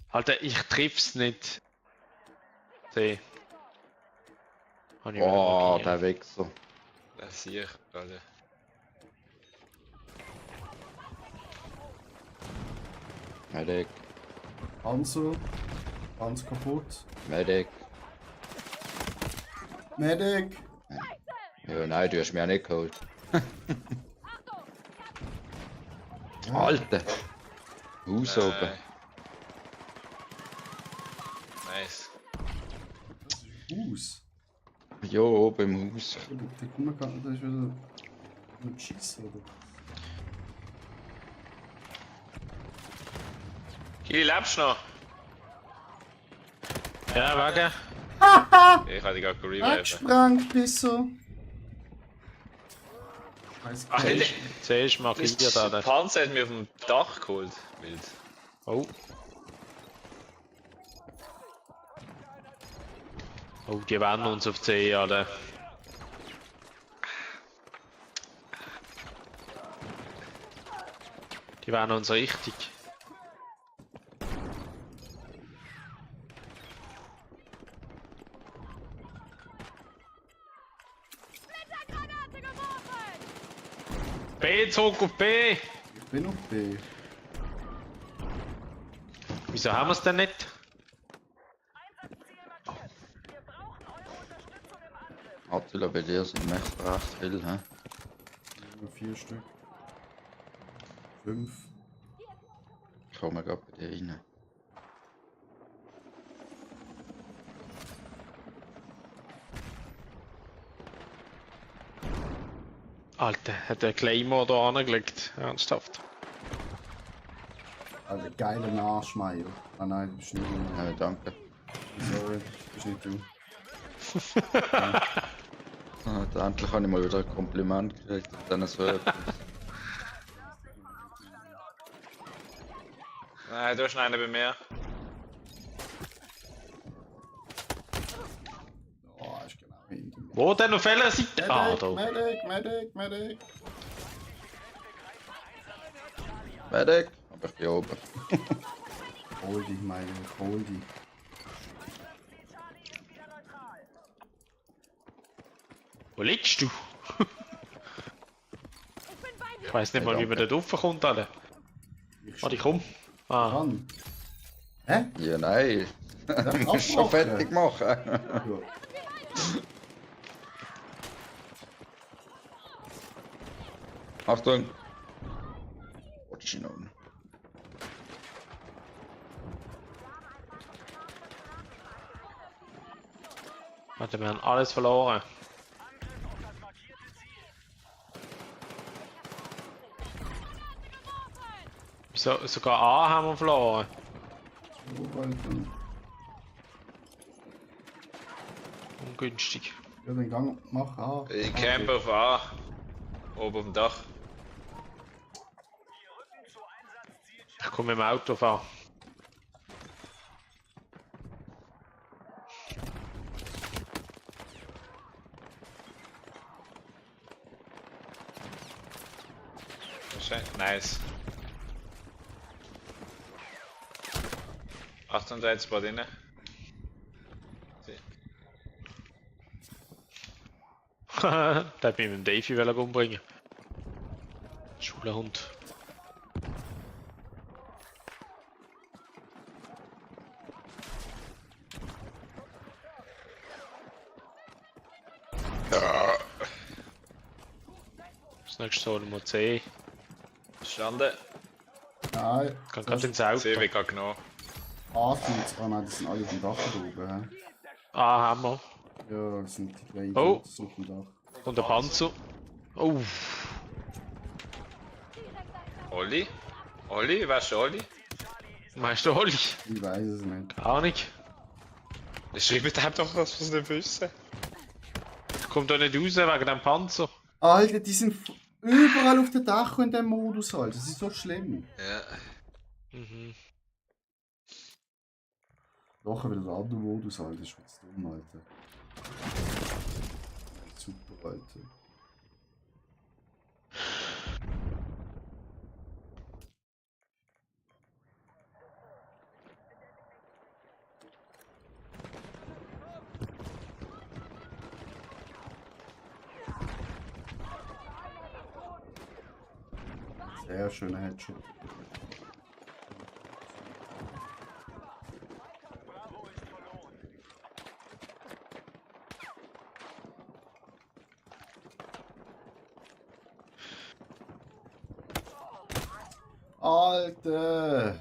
Alter, ich triff's nicht. C. Hab ich wieder Oh, markiert. der Wichser. Das sehe ich, Alter. Medic, Panzer. Ganz kaputt. Medic. Medic. Ja, nein, du hast mich auch nicht geholt. Alter! Haus oben. Nice. Haus. Ja, oben im Haus. Da kommen wir da ist wieder ein Schiss, oder? Kili, lebst du noch? Ja, wegen. Ich hatte dich gerade reviven. Weggesprengt, Pisser. Scheiß Ach, Cage. nicht. C ist markiert, Der Alter. Panzer hat mich auf dem Dach geholt. Wild. Oh. Oh, die wenden uns auf C, Alter. Die wären uns richtig. Splittergranate geworfen! B, zurück auf B! Ich bin auf B. Wieso haben wir es denn nicht? Attila, bei dir sind echt recht viel, hä? Nur 4 Stück. 5. Ich komme gerade bei dir rein. Alter, hat der Claymore da angelegt. Ernsthaft. Alter, geiler Nachschmeier. Ah nein, du bist nicht du. Danke. Sorry, du bist nicht du. Endlich habe ich mal wieder ein Kompliment gekriegt auf diesen Server. Nein, du hast noch einen bei mir. Oh, ist genau hinter mir. Wo denn auf welcher Seite? Ah, Medic, da. Medic, Medic, Medic. Medic? Aber ich bin oben. Hol dich, meine, hol dich. Wo liegst du? Ich weiß nicht mal, wie man da raufkommt, Alter. Warte, ich komm. Ah. Ran. Hä? Ja, nein. Du musst schon fertig machen. Ja. Achtung! Watch ihn an. Warte, wir haben alles verloren. Sogar A haben wir verloren. Oh, Alter. Ungünstig. Ja, den Gang mach A. Ich camp auf A. Oben auf dem Dach. Ich komme im Auto fahren. Nice. 38 bei denen. Der hat mich mit dem Davey umbringen. Schulhund. Das nächste holen wir C. Standen. Nein. Ich kann gerade ins Auto. C wird gerade genommen. A sind. Oh nein, die sind alle auf dem Dach da oben. He? Ah, haben wir. Ja, das sind die drei Oh. auf dem Dach. Und der Panzer. Oh. Olli? Olli? Weißt du Olli? Meinst du Olli? Ich weiß es nicht. Gar nicht. Schreibt ihm doch, was wir nicht wissen. Kommt doch nicht raus wegen dem Panzer. Alter, die sind überall auf dem Dach in dem Modus, Alter. Das ist so schlimm. Ja. Mhm. Doch, wieder der andere Modus, Alter. Das ist jetzt dumm, Alter. Super, Alter. Sehr schöner Headshot. Alter!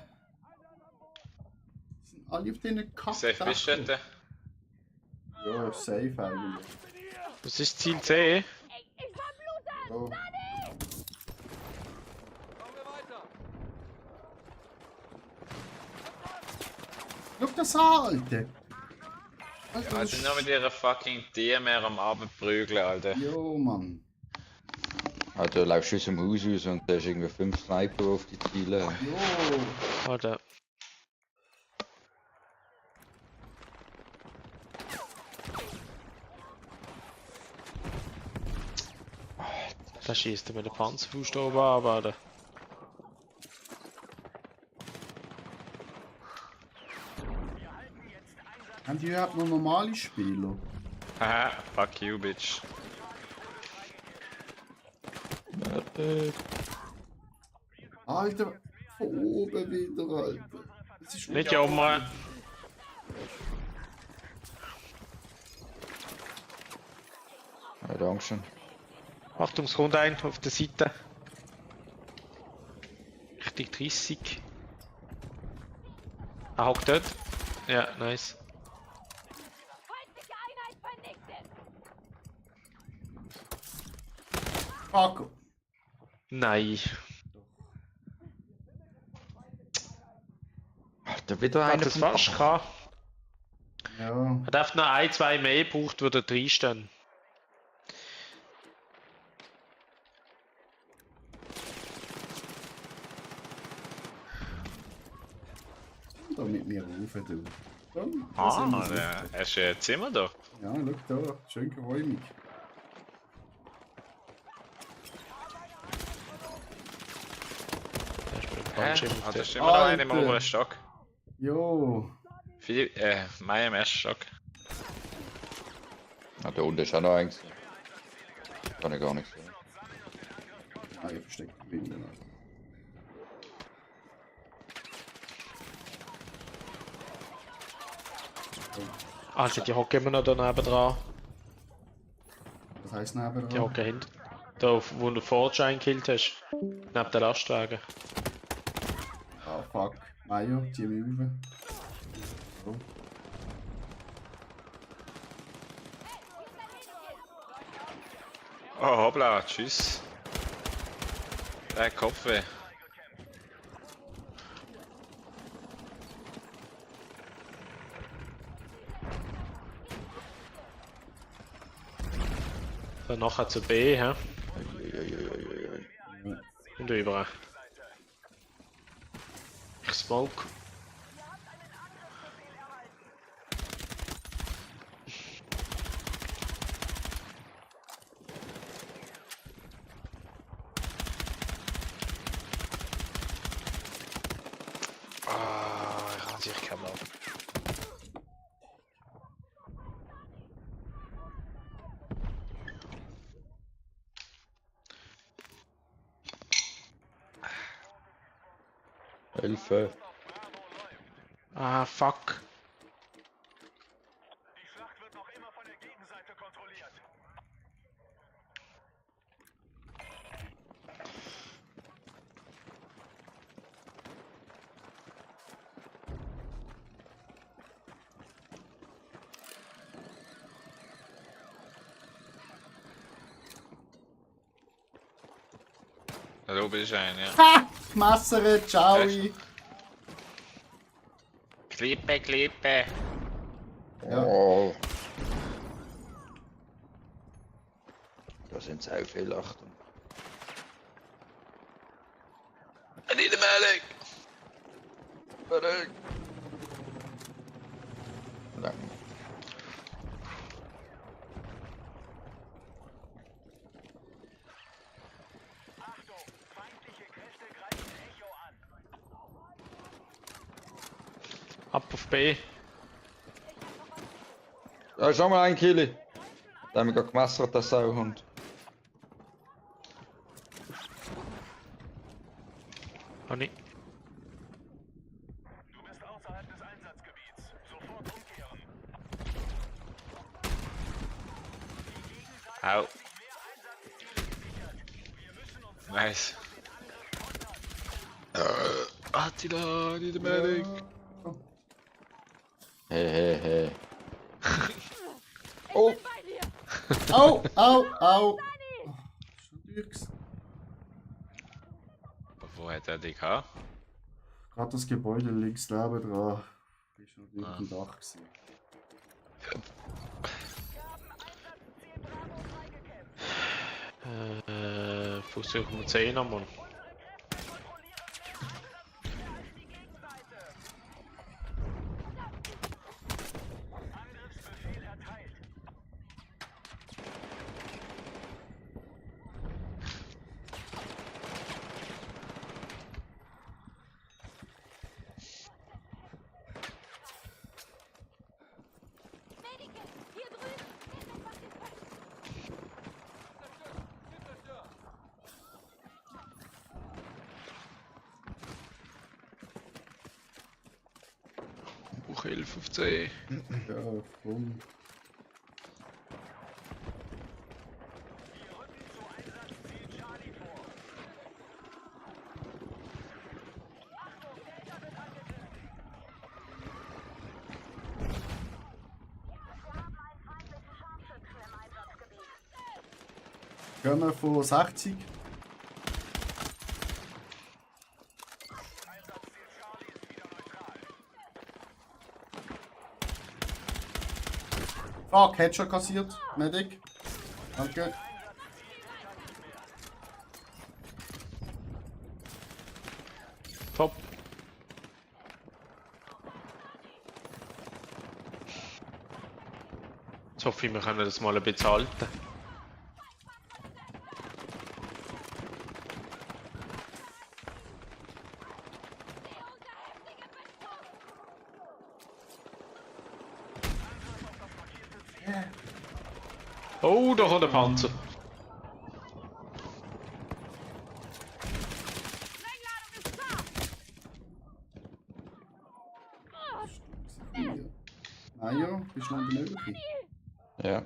Sind alle auf den Kack. Safe bist du dort? Ja, safe eigentlich. Das ist Ziel C. Ich verblute! Oh. Schau das an, Alter! Alter, Also nur mit ihrer fucking DMR am Abend prügeln, Alter. Jo, Mann. Ah, du läufst aus dem Haus raus und da ist irgendwie 5 Sniper auf die Ziele. Jo! Warte. Da schießt er mit der Panzerfaust oben an, warte. Haben die überhaupt noch normale Spieler? Haha, fuck you, bitch. Alter, von oben wieder, Alter. Das ist Nicht hier oben mal. Ja, Dankeschön. Achtung, es kommt ein auf der Seite. Richtig 30. Er hockt dort. Ja, nice. Feindliche Einheit vernichtet! Fuck! Nein. Da wieder Hat einer das vom fast Dach. gehabt. Ja. Er darf noch ein, zwei mehr braucht, würde er drinstehen. Da mit mir rauf, du. Komm, da Ah, sind wir so. hast du ein Zimmer da? Ja, schau da, schön geräumig. Ah, da ist immer noch einer im Alter. oberen Stock. Jo! Mai im ersten Stock. Ah, da unten ist auch noch eins. Kann ich gar nicht sehen. Ah, ich verstecke die Winde. Also die hocken immer noch da neben dran. Was heisst neben Die hocken hinten. Da, wo du Forge eingekillt hast. Neben der Lastwagen. Ah, fuck. Mayo, zieh mich rüber. So. Oh, hoppla, tschüss. Kopfweh. Dann nachher zu B, hä? Und über. Ich smoke. Ich habe sicher keinen Plan. Hilfe. Ah, fuck. Die Schlacht wird noch immer von der Gegenseite kontrolliert. Da oben ist einer, ja. Ha! Gemessert, ciao! Klippe, Klippe. Ja. Oh. Da sind sehr viele, Achtung. I need a medic! Medic! Nein. Achtung, feindliche Kräfte greifen Echo an. Ab auf B. Da ist nochmal ein Kili. Da haben wir gerade gemessert, der Sauhund. Oh nicht. Du bist außerhalb des Einsatzgebiets. Sofort umkehren. Au. Nice. Attila, I need a medic! Hey, hey, hey. Oh! Au, au, au! Schon durchs. Wo hat er die gehabt? Gerade das Gebäude links neben dran. Ist noch nicht im Dach gewesen. Versuchen wir 10 am Mann. Angriffsbefehl erteilt. Medikit, hier drüben. Ist etwas gefällt. Buch 11 auf 10. Ja, komm. Gehen wir von 60. Fuck, Headshot kassiert. Medic. Danke. Top. Jetzt hoffe ich, wir können das mal ein bisschen halten. Oh, da kommt der Panzer. Meier, bist du noch in der Nähe? Ja.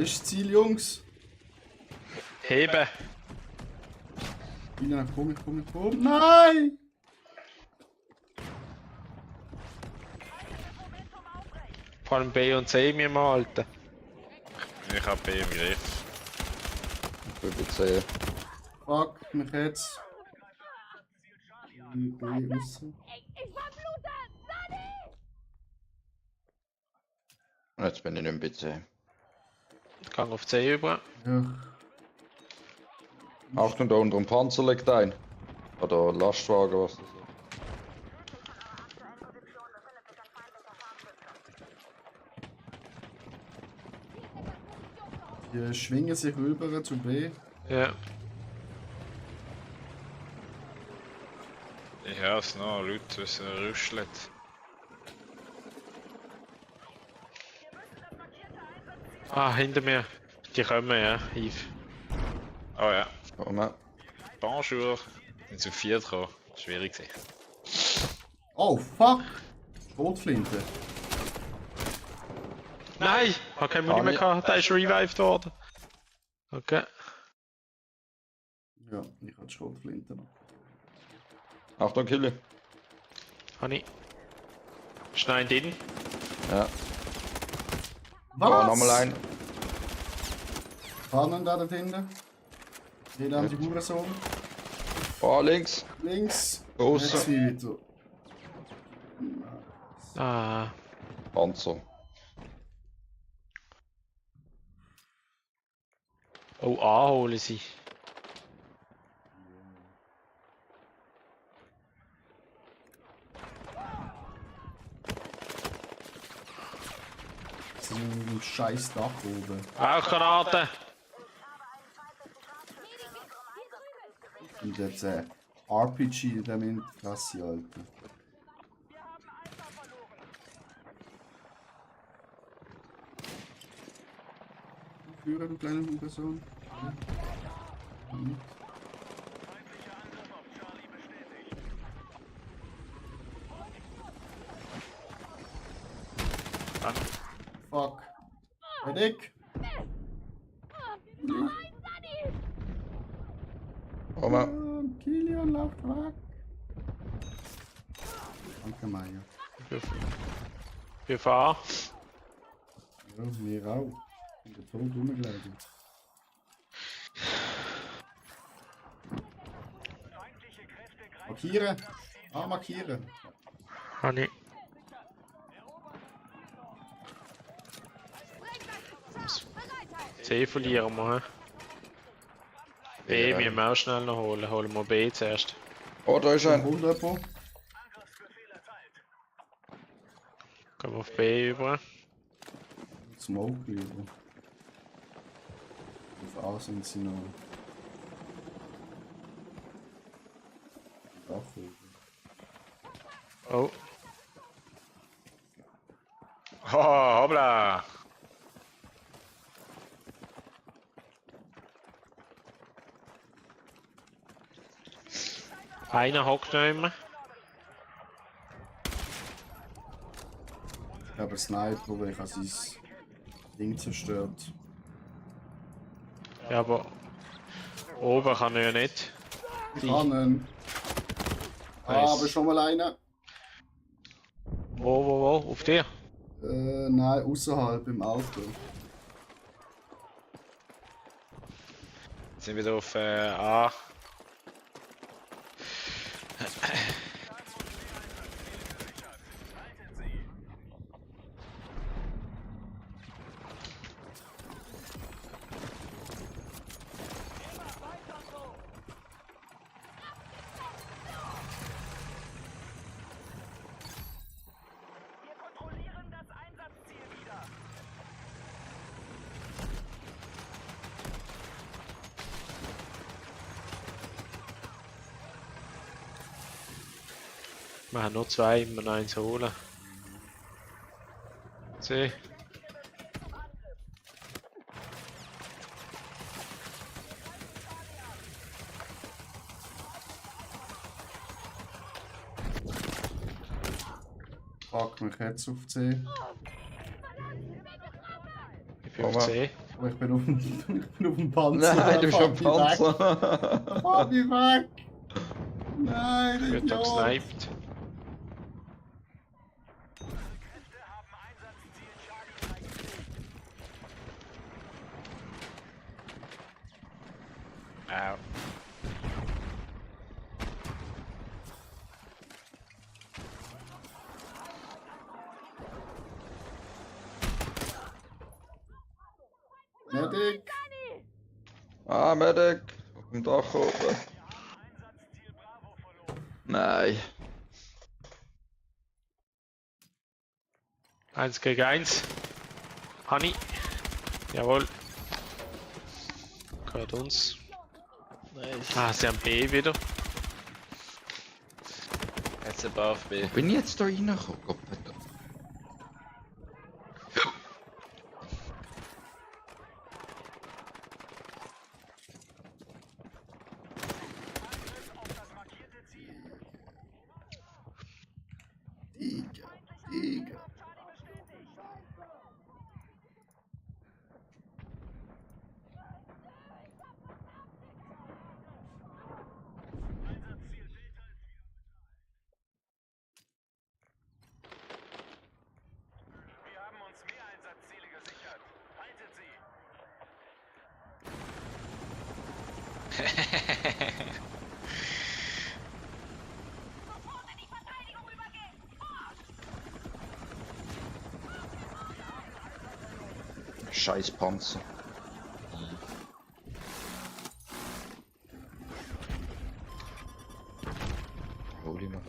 ist das Ziel, Jungs? Heben! Komm. Nein! Vor allem B und C mir mal halten. Ich hab B im Griff. Ich will jetzt sehen. Fuck, mich jetzt. B raus. Ich verblute! Sonny! Jetzt bin ich nicht mehr PC. Ich gang auf C über. Ja. Achtung, da unter dem Panzer liegt ein. Oder Lastwagen, was das ist. Die schwingen sich rüber zu B. Ja. Ich höre es noch, Leute, es rüschelt. Ah, hinter mir. Die kommen, ja, Yves. Oh ja. Oh nein. Bonjour. Sind zu viert gekommen. Schwierig gewesen. Oh, fuck! Schrotflinte. Nein! Ich hab kein Muni mehr gehabt, der ist revived worden. Okay. Ja, ich hatte Schrotflinte noch. Achtung, Kille. Honey. Schneiden den. Ja. Was? Oh, nochmal ein. Fahren da hinten. Jeder an die Hurensohn. Oh, links. Links. Große. Jetzt wieder. Ah. Panzer. Oh, A holen sie. So ein scheiß Dach oben. Auch Granaten. Und jetzt RPG damit Klasse, Alter. Führer, du kleine Hurensohn. Fuck. Medic! Oh mal. Kilian läuft weg. Danke, Maya. Wir fahren. Ja, mir auch. Ich bin tot rumgelaufen. Markieren! Ah, markieren! Honey. C verlieren wir. B, Ja. wir müssen auch schnell noch holen. Holen wir B zuerst. Oh, da ist ein. Kommt jemand? Gehen wir auf B über. Smoke lieber. Auf A sind sie noch. Dach oben. Oh. Oh, hoppla! Einer hockt noch immer. Ich habe einen Sniper, weil ich habe sein Ding zerstört. Ja, aber oben kann er ja nicht. Ich kann ihn. Ah, aber schon mal einer. Wo? Auf dir? Nein, außerhalb im Auto. Sind wieder auf A. Wir kontrollieren das Einsatzziel wieder. Wir haben nur zwei, wir noch eins holen. C. Fuck mich jetzt auf C. Ich bin auf C. Aber ich bin auf dem Panzer. Nein, du bist am Fahr mich weg. Panzer. Fahr mich weg! Nein, der Wird da Idiot! gesniped. Au. Medic! Ah, Medic. Auf dem Dach oben. Nein. 1 gegen 1. Honey. Jawohl. Gehört uns. Nice. Ah, sie haben B wieder. Jetzt ein paar auf B. Wo bin ich jetzt da reingekommen? Gott, bitte. Digga. Wir haben uns mehr Einsatzziele gesichert. Haltet sie! Scheiß Panzer. Holy man.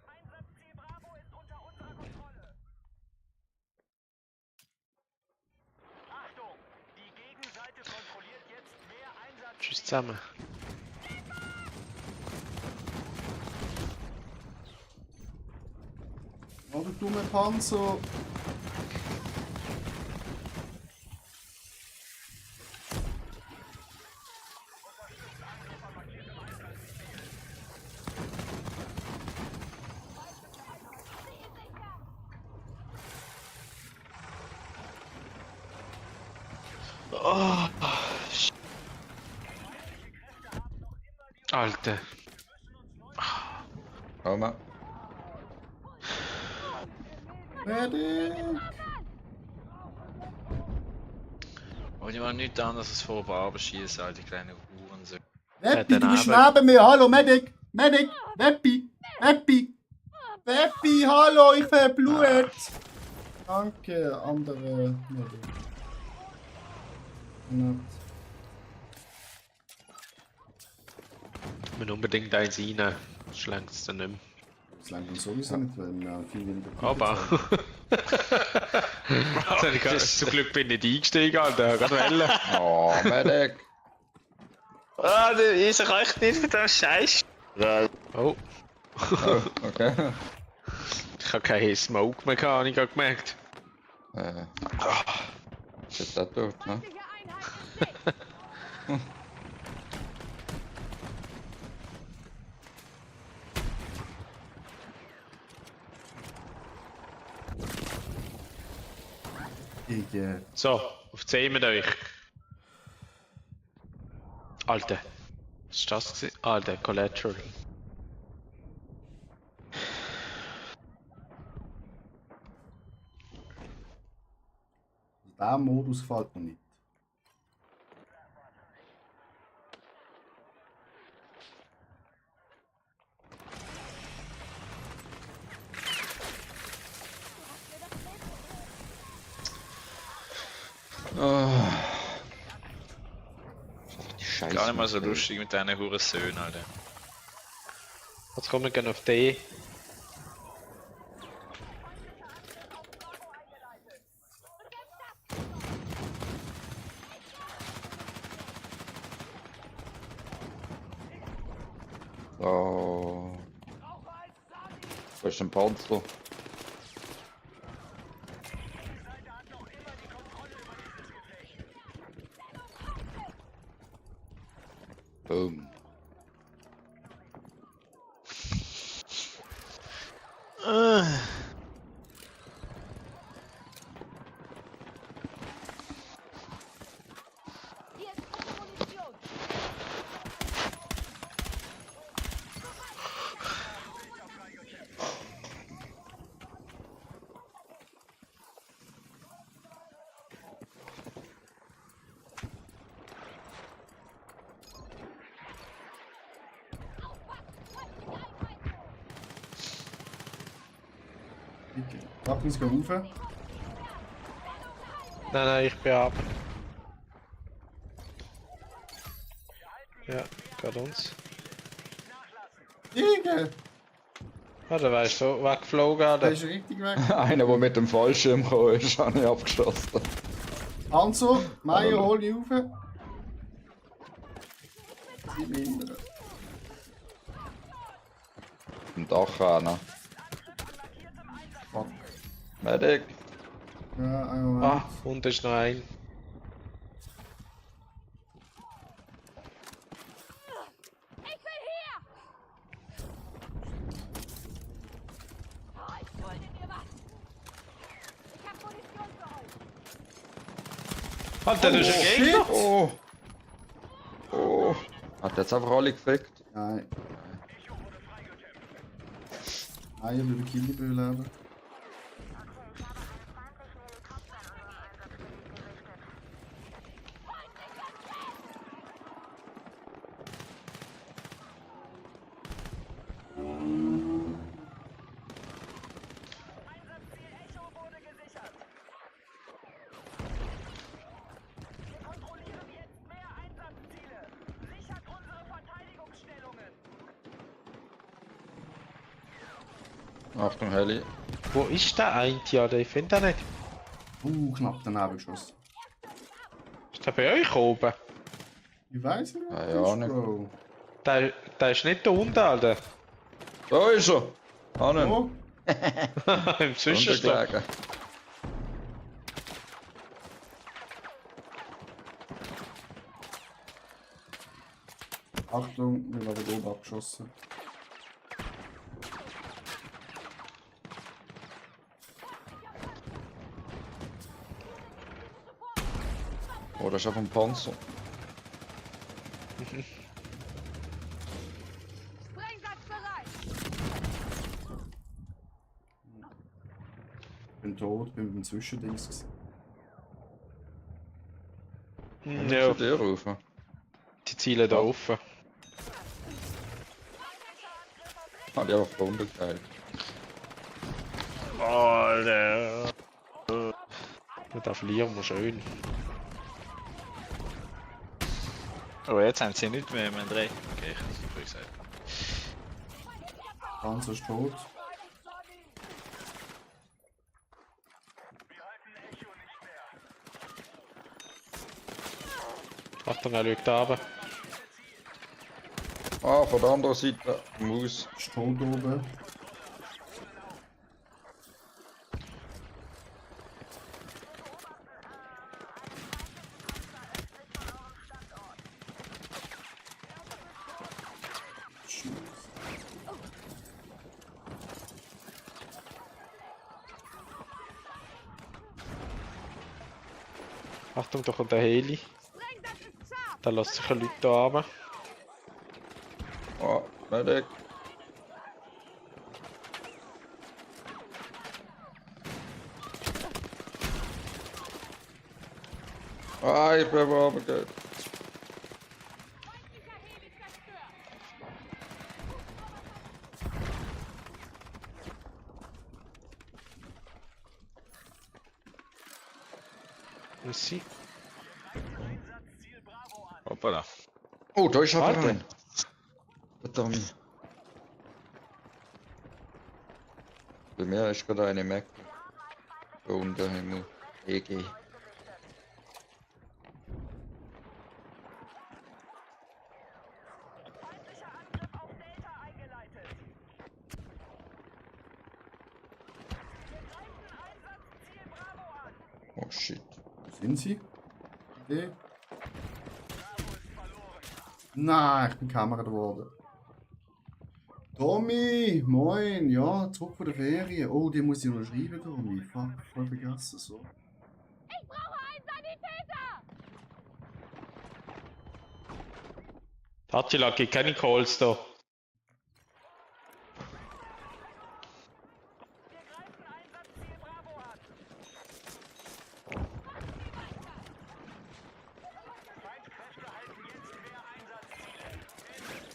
Einsatzziel Bravo ist unter unserer Kontrolle. Achtung! Die Gegenseite kontrolliert jetzt mehr Einsatz. Tschüss zusammen. Oh, du dumme Panzer! Oh. Alter. Hau mal. Medic! Und ich mache nichts anderes als vor Barben schießen, Alter, die kleinen Hurensohn. Weppi, du bist neben mir! Hallo, Medic! Medic! Weppi! Weppi! Weppi, hallo, ich verblut! Danke, andere Medic. Nett. Ich will unbedingt eins rein. Schlägt es dann nicht mehr. Das langt uns sowieso nicht, weil wir viel weniger Aber. Zum Glück bin ich nicht eingestiegen, Alter. Gerade wählen. Oh, Medic. Ah, ich reicht nicht für den Scheiß. Oh. Oh, okay. Ich habe keine Smoke mehr gehabt, habe ich gerade gemerkt. Ist das tot, ne? Digga. So, auf 10 mit euch. Alter. Was ist das gewesen? Ah, der Collateral. Der Modus gefällt mir nicht. Oh. Die Scheiße. Gar nicht mal so lustig mit deinen Hurensöhnen, Alter. Jetzt kommen wir gerne auf D. Oh. Wo ist ein Panzer? Boom. Hier ist gute Munition. Achtung, es geht rauf. Nein, ich bin ab. Ja, geht uns. Digga! Ah, da weißt du, weggeflogen, Der Alter. ist richtig weg. Einer, der mit dem Fallschirm gekommen ist, habe ich abgeschossen. Hanzo, Meier, hol dich rauf. Sie mindern. Im Dach einer. Fuck. Medic. Ja, einen Moment. Ah, und ist noch ein. Ich bin hier! Oh, ich schulde dir was. Ich hab Munition für euch. Alter, das ist ein Gegner! Oh! Oh! Hat der jetzt einfach alle gefickt? Nein. Meier will den Kill überleben. Achtung, Heli. Wo ist der eine, Alter? Ich finde den nicht. Knapp daneben geschossen. Ist der bei euch oben? Ich weiß nicht, Ja, was ja, das ist, nicht. Bro. Der ist nicht da unten, Alter. Da ist er! Hannen! Oh, Im Zwischenstock. Untergelegen. Achtung, wir werden oben abgeschossen. Oh, das ist auf dem Panzer. Sprengsatz bereit. Ich bin tot, bin mit dem Zwischendings gewesen. Ja, Zu dir rauf. die Ziele da offen. Hat ich einfach runtergefallen. Alter. Da verlieren wir schön. Oh, jetzt haben sie nicht mehr, wir haben 3. Okay, ich hab's früh gesagt. Panzer ist tot. Achtung, er schaut da runter. Ah, von der anderen Seite. Maus. Ist tot oben. Achtung, da kommt der Heli. Sprengsatz ist scharf. Da lässt sich ein Leute da runter. Ah, Medic. Ah, ich bin aber runtergegangen. Feindlicher Heli zerstört. Wo ist sie? Hoppala. Oh, da ist aber Warte. ein. Verdammt. Bei mir ist gerade eine Mac. Da unten haben wir EG. Oh shit. Wo sind sie? Okay. Nein, ich bin Kamera geworden. Tommy, moin, ja, zurück von der Ferien. Oh, die muss ich noch schreiben, Tommy. Fuck, voll vergessen, so. Ich brauche einen Sanitäter! Attila, gibt keine Calls da.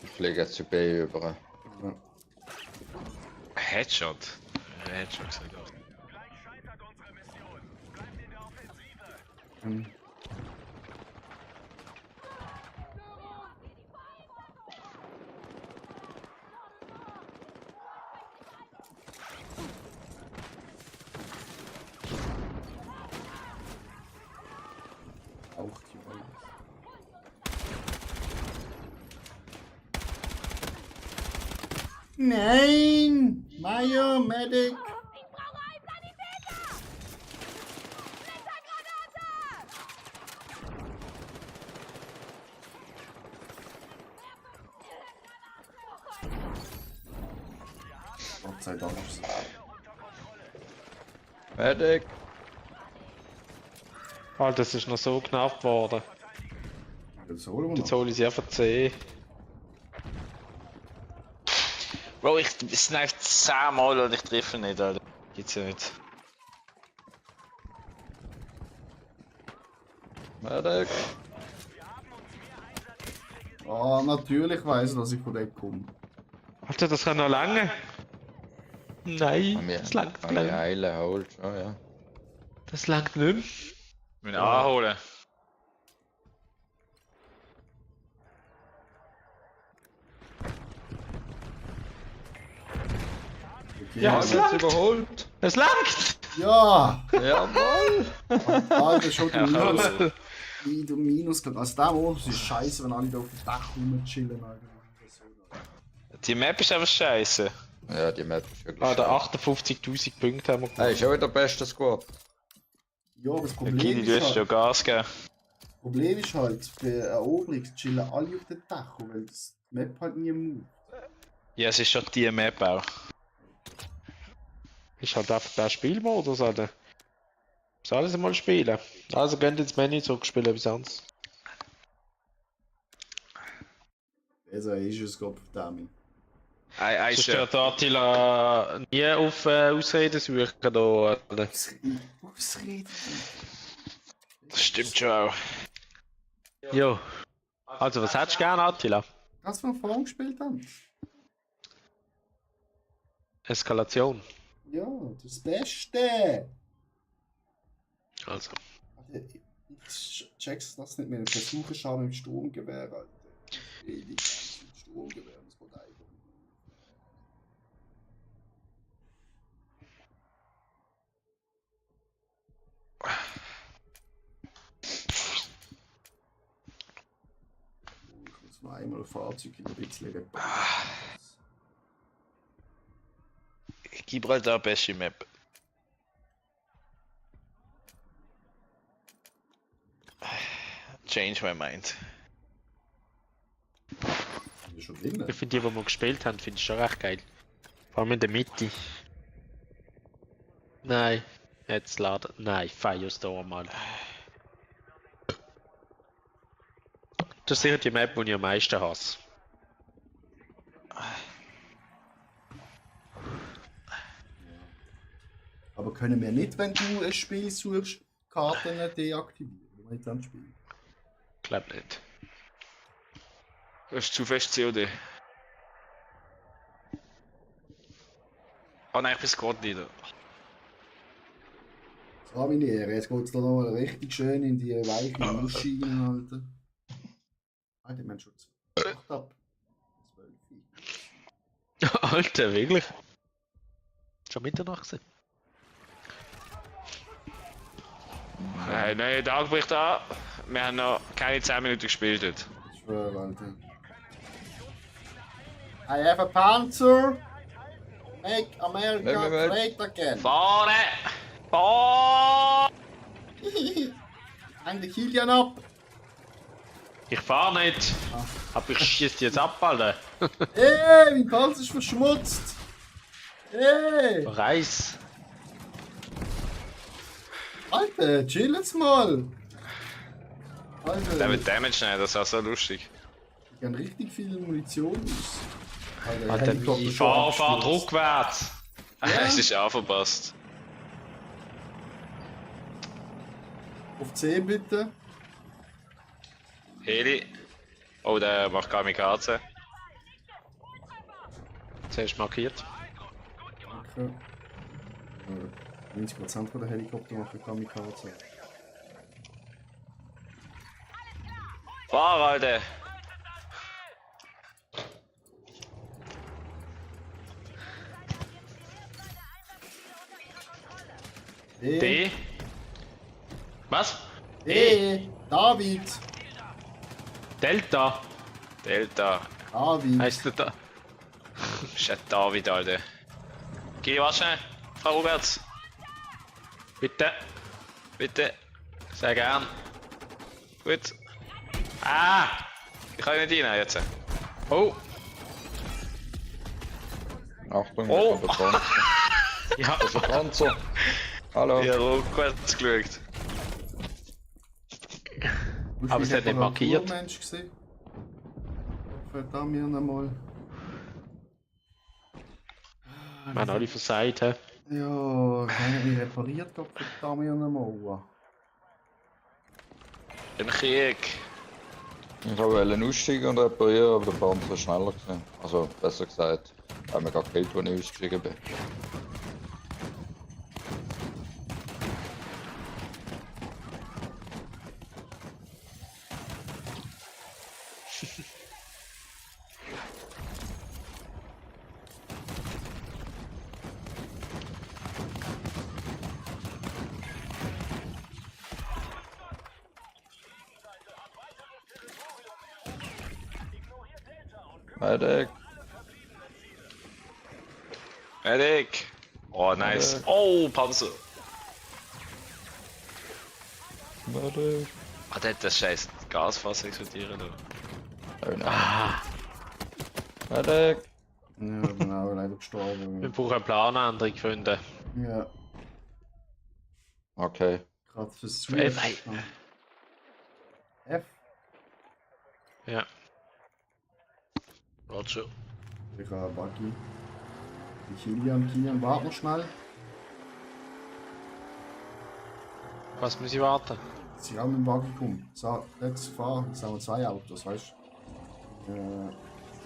Ich fliege jetzt zu B über. Ja. Headshot. Headshot gesagt. Auch die Rolle. Nein! Mayo, Medic! Ich brauche einen Sanitäter! Blittergranate! Gott sei Dank. Medic! Alter, das ist noch so knapp geworden. Jetzt holen wir Jetzt noch. hole ich sie einfach C. Bro, es sniped 10 Mal und ich treffe nicht, Alter. Gibt's ja nicht. Medic! Ah, natürlich weiss ich, dass ich von dort komme. Alter, das kann noch lange. Nein, An mir, das langt an mir nicht. heilen, holt schon, ja. Das langt nicht mehr. Wir müssen anholen. Okay. Ja, Ja, es jetzt langt. überholt! Es langt! Ja! Jawohl! Alter, schon der Minus. Jawohl. Wie du Minus gehabt. Also der Modus ist scheiße, wenn alle da auf dem Dach rumchillen. Die Map ist einfach scheiße. Ja, die Map ist wirklich Alter, scheiße. 58.000 Punkte haben wir Hey, gemacht. schon wieder beste Squad. Ja, aber das Kili, Problem du ist hast ja halt, Gas gegeben. Problem ist halt, bei Eroberung chillen alle auf dem Dach, weil das Map halt nie move. Ja, es ist schon die Map auch. Ist halt einfach der Spielmodus, Alter. Muss alles einmal spielen. Also gehen ins Menü zurück, spielen bis sonst. Besser ist es, glaube ich, Dami. Ein Sonst wird der Attila nie auf Ausreden suchen da, Alter. Ausreden? Das stimmt schon auch. Jo. Also, was hättest du gerne, Attila? Was wir vorhin gespielt haben? Eskalation. Ja, das Beste! Also. Ich check's das nicht mehr. Versuche schon mit dem Sturmgewehr, Alter. Ewig mit Sturmgewehr, das geht einfach. Ich muss mal einmal Fahrzeug in ein bisschen reparieren. Gibraltar, beste Map. Change my mind. Ist schon drin. Ich finde die wir gespielt haben, finde ich schon recht geil. Vor allem in der Mitte. Nein. Jetzt laden. Nein, Firestorm mal. Das ist sicher die Map, die ich am meisten hasse. Aber können wir nicht, wenn du ein Spiel suchst, Karten deaktivieren? Wenn wir nicht dann spielen. Glaub nicht. Das ist zu fest COD. Oh nein, ich bin Squad Leader. So, meine Ehre, jetzt geht es da noch richtig schön in die weiche Muschi rein, Alter. Alter, wir haben schon 8 ab. 12. Alter, wirklich? Schon Mitternacht gewesen? Nein, nein, Tag bricht an. Wir haben noch keine 10 Minuten gespielt dort. Ich schwöre, Alter. I have a Panzer. Make America great again. Fahren! Fahren! Hang den Kilian ab. Ich fahr nicht. Aber ich schieß jetzt ab, Alter. Ey, mein Panzer ist verschmutzt. Ey. Reis. Alter, chill jetzt mal. Alter, Der mit Damage nehmen, das ist auch so lustig. ich habe richtig viel Munition aus. Alter, Helikopter wie schon fahr abgestürzt. rückwärts. Es ist auch verpasst. Auf C bitte. Heli. Oh, der macht Kamikaze. Zuerst markiert. Danke. 90% von der Helikopter machen Kamikaze. Fahr, Alter! D. Was? David! Delta. Delta. David! Heißt der da? Shit, David, Alter. Geh, warte schnell. Fahr rückwärts. Bitte. Bitte. Sehr gern. Gut. Ah! Ich kann nicht rein jetzt. Oh! Achtung, Oh. der Panzer. Ja, Der Panzer. Hallo. Ich habe rückwärts geschaut. Aber es hat nicht markiert. Mensch gesehen. Verdammt mir nochmal. wir haben alle versagt. He? Ja, keiner mich repariert, Gott verdammt mir nochmal. Im Krieg. Ich wollte aussteigen und reparieren, aber der Panzer war schneller gewesen. Also, besser gesagt, er hat mir gar gekillt, als ich ausgestiegen bin. Medic. Medic. Oh, nice. Oh, Panzer. Medic. Ah, der hat das scheiß Gasfass explodieren. Oh nein. Medic. Ja, ich bin auch leider gestorben. Wir brauchen eine Planänderung, Freunde. Ja, Okay. gerade fürs F. F. Ja. Warte schon. Ich habe Buggy. Die Kilian, warte noch schnell. Was muss ich warten? Sie haben mit dem Buggy kommen. So, jetzt fahren. Jetzt haben wir 2 Autos, weißt du?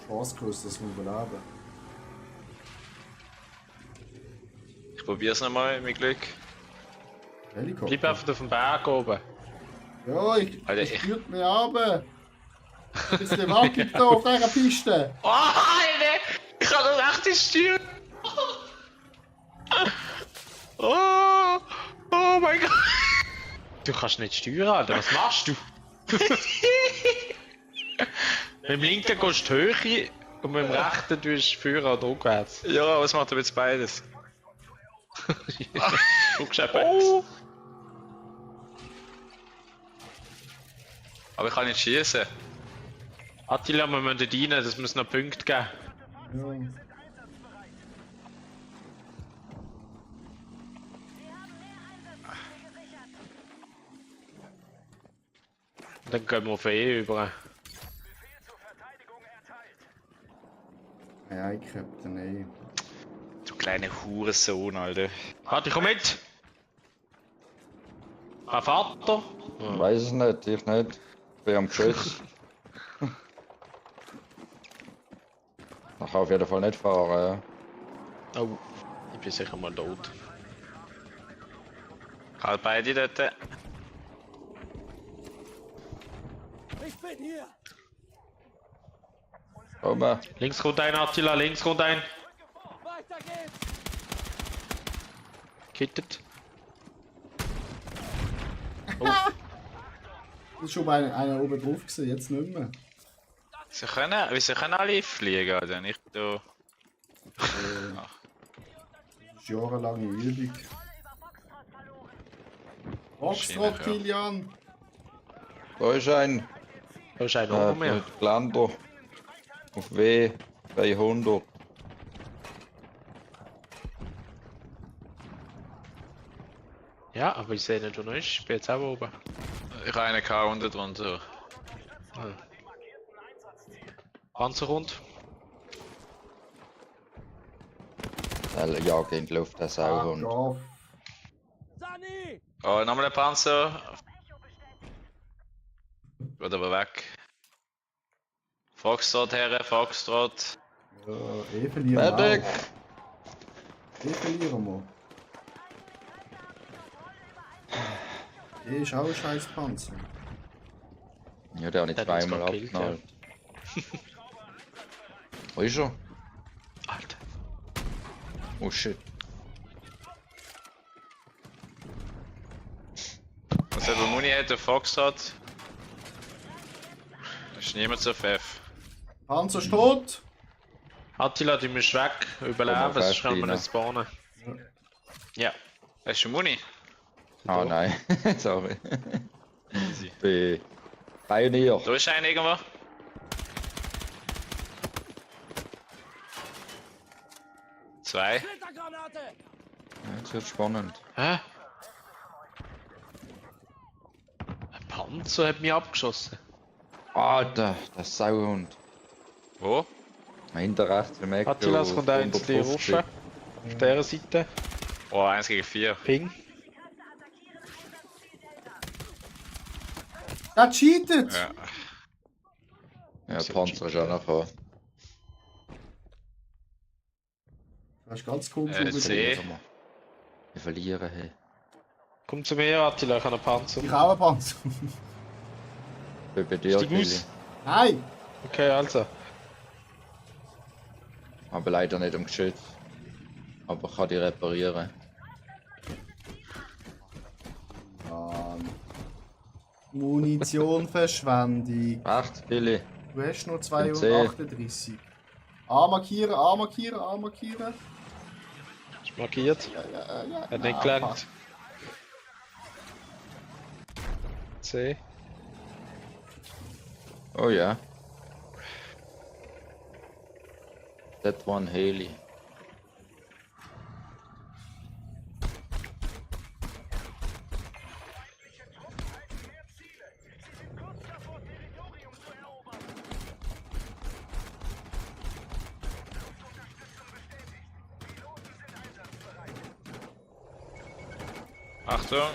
Chance größer, dass wir überleben. Ich probier's nochmal mit Glück. Helikopter. Bleib einfach auf dem Berg oben. Ja, Alter, ich spürt mich runter. Das ist der Buggy da auf dieser Piste. Oh, Alter! Ich kann das echt nicht steuern! Oh! Oh mein Gott! Du kannst nicht steuern, Alter. Was machst du? Mit dem linken gehst du die Höhe und mit dem rechten tust du führen oder rückwärts. Ja, was macht er jetzt beides? Guckst du oh. Aber ich kann nicht schießen. Attila, wir müssen dort rein, das muss noch Punkte geben. Ja. Dann gehen wir auf E über. Ja, ich Captain, ey. Du kleiner Hurensohn, Alter. Warte, ich komm mit! Ein Vater? Ich weiß es nicht, ich nicht. Ich bin am Geschoss. Ich kann auf jeden Fall nicht fahren, ja. Oh, ich bin sicher mal tot. Halt beide dort. Ich bin hier! Oben. Links kommt ein, Attila, links kommt ein. Weiter geht's! Kittet. Oh, Das ist schon bei einer oben drauf gewesen, jetzt nicht mehr. Wieso können alle fliegen, Alter? Nicht da. Das ist jahrelange Übung. Foxtrot, Kilian! Da ist ein. Da ist ein noch mehr. Gelände. Auf W 300. Ja, aber ich sehe nicht, wo er ist. Ich bin jetzt auch oben. Ich habe einen K unten drunter. Panzerhund. Der jagt in die Luft, der Sauhund. Ja, Sani! Oh, nochmal ein Panzer. Geht aber weg. Foxtrot, Herren, Foxtrot. ja, verlieren wir Fertig! auch. Verlieren wir. Ist auch ein scheiß Panzer. Ja, der habe ich Der hat uns zweimal gerade gekillt, abgeknallt. Wo ist er? Alter. Oh shit. Was er für Muni hat, der Foxtrot. Ist niemand auf F. Panzer ist tot! Attila, du musst weg. Überleben, sonst können wir nicht spawnen. Ja. Hast du Muni? Ah nein, sorry. Easy. Bei Pioneer. Da ist einer irgendwo. Zwei. Splittergranate! Ja, das wird spannend. Hä? Ein Panzer hat mich abgeschossen. Alter, der Sauhund. Wo? Hinter rechts im Eck. Attila, es kommt eins zu dir rauf. 150. Auf dieser Seite. Oh, 1 gegen 4. Ping. Der cheatet! Ja. Ja, Panzer ist auch noch gekommen. Das ist ganz komisch. C. Wir verlieren, hey. Komm zu mir, Attila, ich habe einen Panzer. Ich habe einen Panzer. Bei dir, Steig Billy. aus. Nein! Okay, also. Aber leider nicht am Geschütz. Aber ich kann die reparieren. Munitionverschwendung. Echt, Billy? Du hast nur 238. A markieren, A markieren, A markieren. Ist markiert. Ja. Hat nicht gelangt. C. Oh ja. That one Haley. Achtung.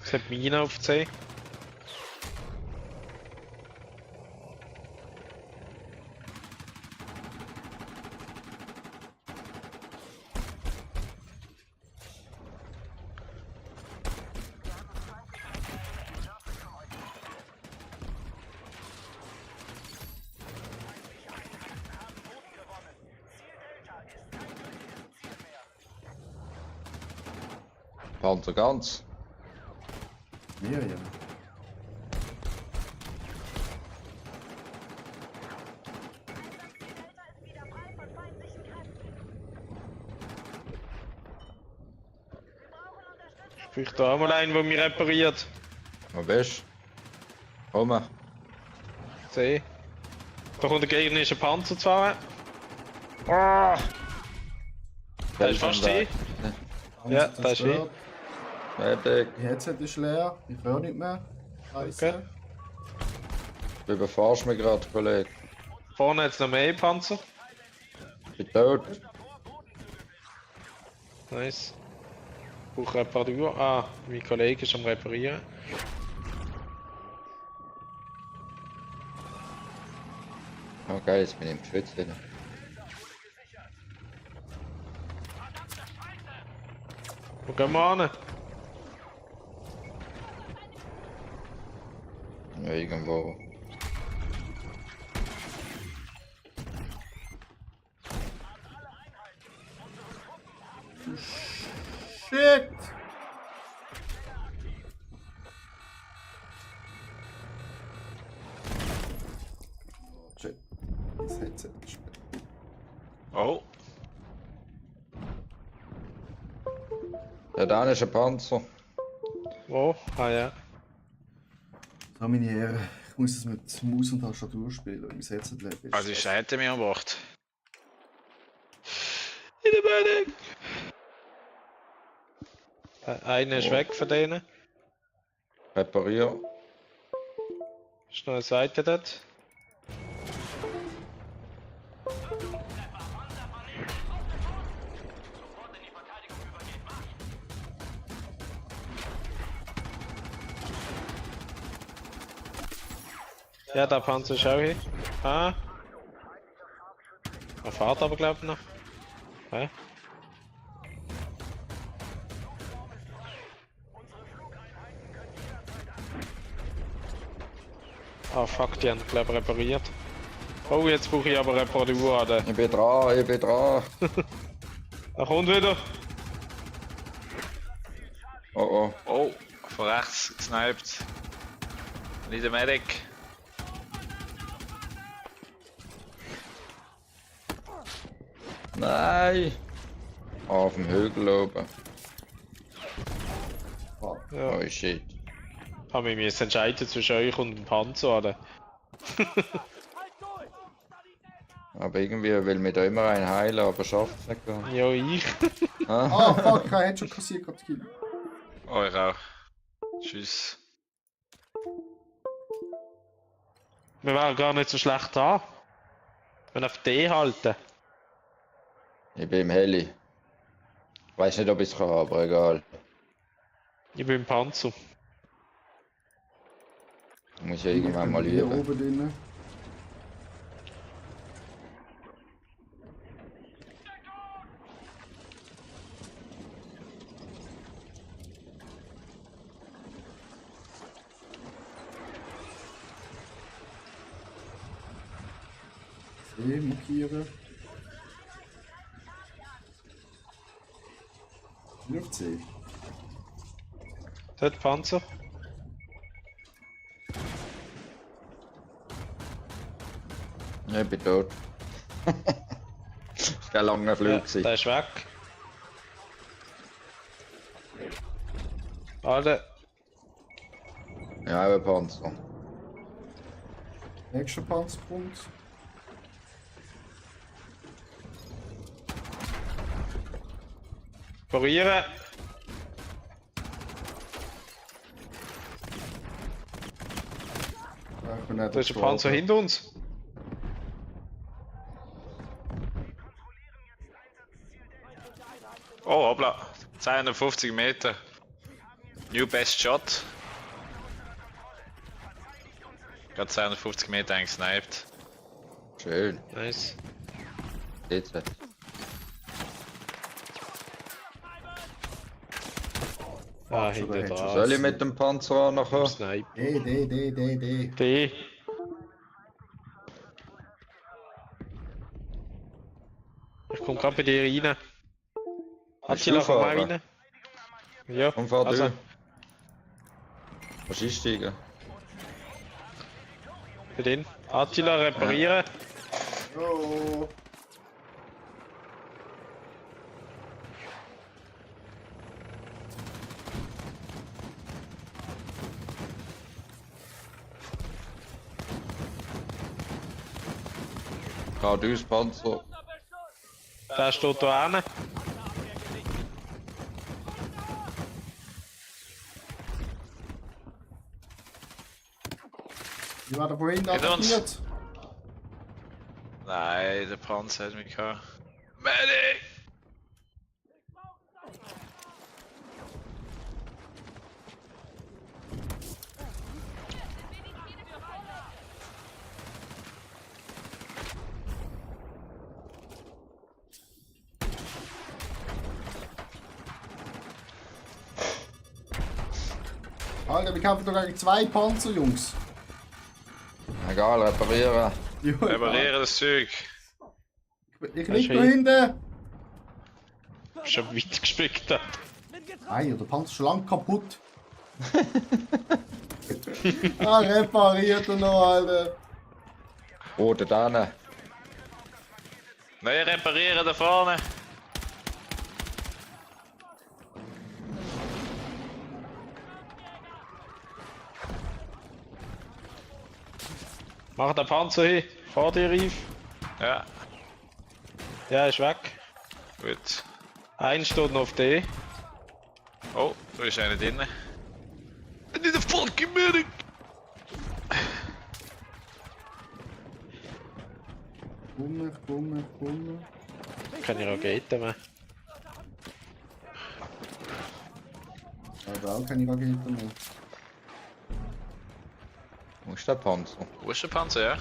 Es hat Mine auf C. Panzer ganz. Ja. Ich bräuchte da auch mal einen, der mich repariert. Wo bist du? Komm. C. Da kommt der gegnerische Panzer zu fahren. Ah! Der ist fast C. Ja, da ist C. Fertig. Die Headset ist leer, ich höre nicht mehr. Scheiße. Okay. Du überfahrst mich gerade, Kollege. Vorne hat es noch mehr Panzer. Ich bin tot. Nice. Ich brauche Reparatur. Ah, mein Kollege ist am Reparieren. Okay, jetzt bin ich im Geschütz wieder. Wo gehen wir hin? Ja, irgendwo. Shit! Shit. Das Headset ist Oh. da ist ein Panzer. Wo? Ah ja. So, meine Herren, ich muss das mit Maus und Tastatur spielen, weil mein Headset leer ist. Also, ich hätte mir an Bord. In der Meldung! Einer ist weg von denen. Reparier. Ist noch ein zweiter dort. Ja, der Panzer ist auch hier. Ah. Er fährt aber, glaube ich, noch. Hä? Ah, fuck, die haben, glaube ich, repariert. Oh, jetzt brauche ich aber Reparatur an. Ich bin dran, ich bin dran. Er kommt wieder. Oh oh. Oh, von rechts gesniped. Nicht der Medic. Nein! Auf dem Hügel oben. Ja. Oh shit. Habe ich mich entscheiden zwischen euch und dem Panzer, oder? Aber irgendwie will mir da immer einen heilen, aber schafft es nicht gar nicht. Ja, ich. Ah, fuck, ich hätte schon kassiert gerade Kill. Oh, ich auch. Tschüss. Wir waren gar nicht so schlecht da. Wir auf D halten. Ich bin im Heli. Weiß nicht, ob ich es kann, aber egal. Ich bin im Panzer. Muss ja irgendwann mal Hier üben. oben drin. C markieren. Nur auf C. Dort Panzer. Ja, ich bin tot. Das war ein langer Flug. Ja, der ist weg. Alter. Ja, auch ein Panzer. Nächster Panzerpunkt. Parieren. Ja, ich bin nicht Da ist ein Panzer hinter uns. Oh, hoppla. 250 Meter. New best shot. Gerade 250 Meter eingesniped. Schön. Nice. Jetzt. Ah, hinter der dran. Soll ich mit dem Panzer auch noch kommen? Snipe. D. D. Ich komm grad bei dir rein. Attila, komm mal rein. Ja, Komm, fahr also, du. Was ist steigen? bei den. Attila, reparieren. Oh. Geradeaus Panzer. Der steht da hinten. Die war da vorhin Hinter uns. attackiert. Nein, der Panzer hat mich gehabt. Medic! Alter, wir kämpfen doch gegen zwei Panzer, Jungs. Egal, reparieren. Ja, Reparieren das Zeug. Ich lieg da hinten. Schon weit gespickt hat. Nein, der Panzer ist schon lang kaputt. Ah, repariert er noch, Alter. Oh, da drinnen. Nein, reparieren da vorne. Mach den Panzer hin. Vor dir, Rief. Ja, Ja, ist weg. gut. Ein steht noch auf D. Oh, da ist einer drin. I need a fucking medic! Komme. Keine Raketen mehr. Aber auch keine Raketen mehr. Wo ist der Panzer? Wo ist der Panzer, ja?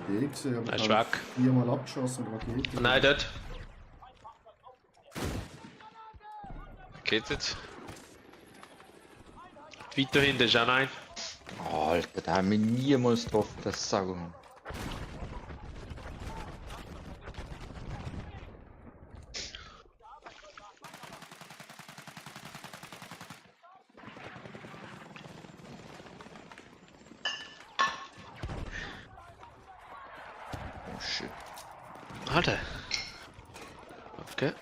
Die gesehen, aber Er ist ich habe weg. 4-mal abgeschossen und Raketen. Nein, dort. Gekettet. Weiter hinten ist auch ein. Alter, der hat mich niemals getroffen, das Sau. Oh shit. Alter. Okay.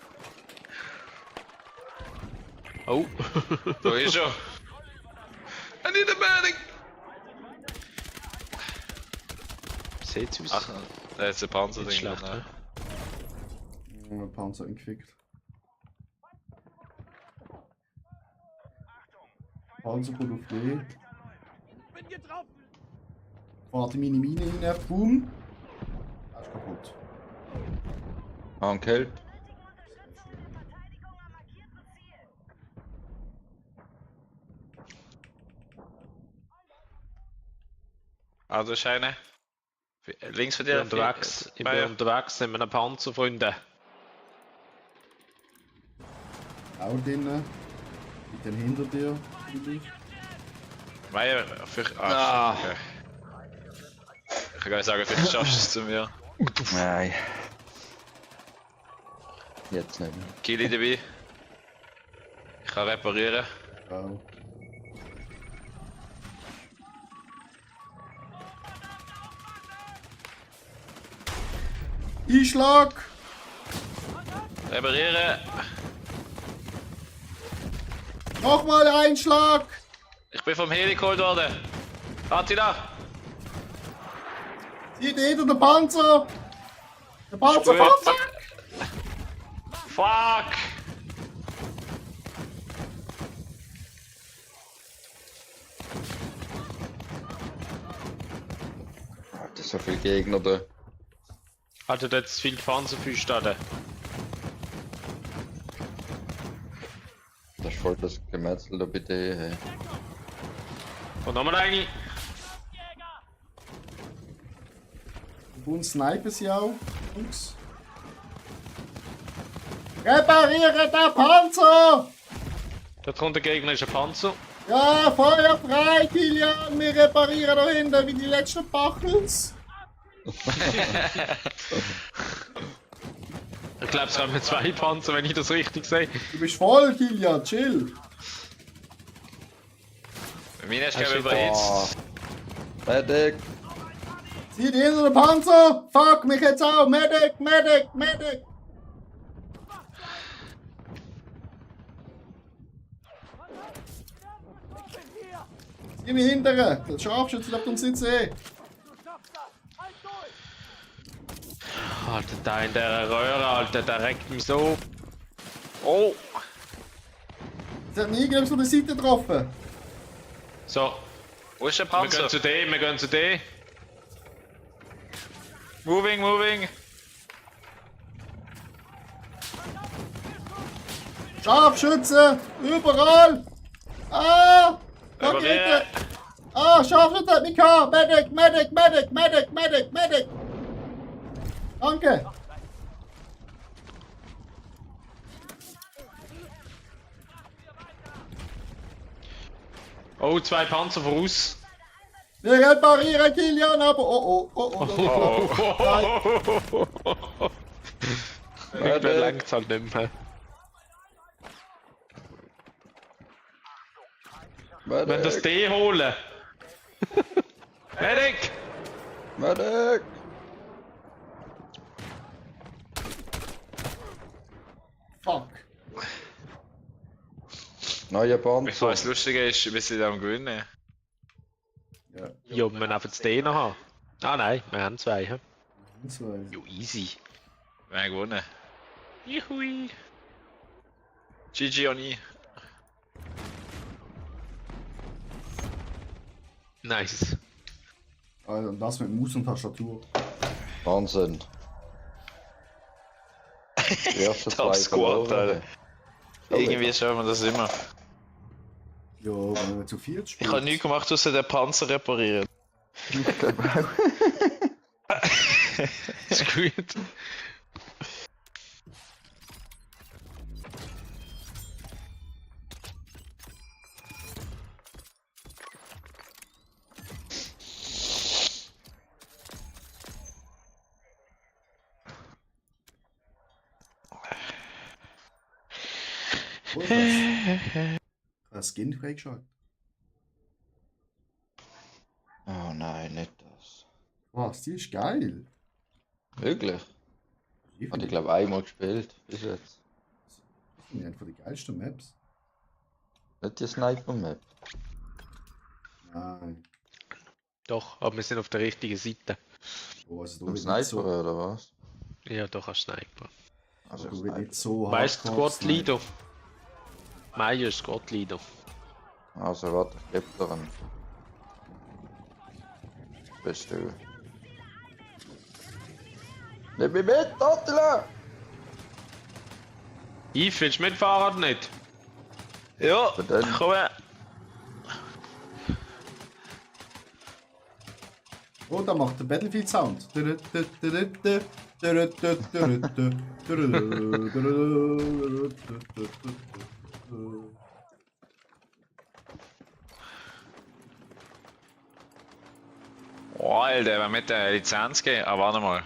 Oh. Da ist er. I need a medic! Sieht's aus. Ach, da ist der Panzer Nicht drin. schlecht, ne? Der Panzer eingefickt. Panzer gut auf D. Fahrt in meine Mine rein, boom. Er ist kaputt. Ankel. Ah, da ist einer. Links von Ich dir. bin unterwegs. Ich bin Meier. unterwegs mit einem Panzer, Freunde. Auch drinnen. Ich bin hinter dir. Meier, vielleicht. Ah. Okay. Ich kann gar nicht sagen, vielleicht schaffst du es zu mir. Nein. Jetzt nicht mehr. Kili dabei. Ich kann reparieren. Auch. Einschlag! Reparieren! Nochmal Einschlag! Ich bin vom Heli geholt worden. Attila! Sieht hinter der Panzer! Der Panzer Gut. fährt weg! Fuck! Alter, so viele Gegner da. Alter, dort ist viel Panzerfüße da. Das ist voll das Gemetzel da bitte. Hey. Und nochmal eine. Und snipen sie auch, Jungs. Repariere den Panzer! Dort kommt der gegnerische Panzer. Ja, Feuer frei, Kilian! Wir reparieren da hinten wie die letzten Bachels. Ich glaube, es haben 2 Panzer, wenn ich das richtig sehe. Du bist voll, Kilian, chill! Meine ist Hast glaube ich du überhitzt. Medic! Sieht hinter den Panzer! Fuck, mich jetzt auch! Medic, Medic, Medic! Sieh mich hinterher! Der Scharfschütze bleibt uns nicht sehen! Alter, da in der Röhre, Alter, der regt mich so. Oh! Sie hat mich irgendwas von der Seite getroffen! So, Wo ist der wir Panzer? gehen zu D, wir gehen zu D. Moving, moving! Scharfschütze! Überall! Ah! Da Reparieren. geht Ah, Scharfschütze hat mich gehabt! Medic, Medic, Medic, Medic, Medic, Medic! Danke! Oh, 2 Panzer voraus. Wir reparieren Kilian, aber oh oh, oh oh, oh. Irgendwann lenkt es halt nicht mehr. Wenn das D holen. Medic! Medic! Fuck. Neuer Panzer. Ich weiß, das Lustige ist, wir sind am Gewinnen. Ja, ob wir einfach den noch haben. Ah nein, wir haben 2. He? Zwei. Jo, easy. Wir haben gewonnen. Juhui. GG Oni. Nice. Also, und das mit Maus und Tastatur. Wahnsinn. Die ersten Top Squad, verloren. Alter. Irgendwie schaffen wir das immer. Ja, wenn man zu viel Ich spielt. habe nichts gemacht, außer den Panzer reparieren. Ich glaube auch. Ist gut. Oh, was? Ich habe Skin freigeschaltet. Oh nein, nicht das. Was, die ist geil. Wirklich? Ich Hat finde ich glaube einmal gespielt, bis jetzt. die eine von den geilsten Maps. Nicht die Sniper-Map. Nein. Doch, aber wir sind auf der richtigen Seite. Oh, also, Zum du wird Sniper nicht so, oder was? Ja, doch, als Sniper. Also du wird nicht so Weißt du, hardcore Squad Leader? Meier ist Squad Leader. Also warte, ich geb dir einen. Bist du. Nimm mich mit, Attila! Yves, willst du mitfahren oder nicht? Ja, Für den. komm her. Oh, da macht der Battlefield Sound. Oh, Alter, wenn mit der Lizenz gehen. Ah, warte mal.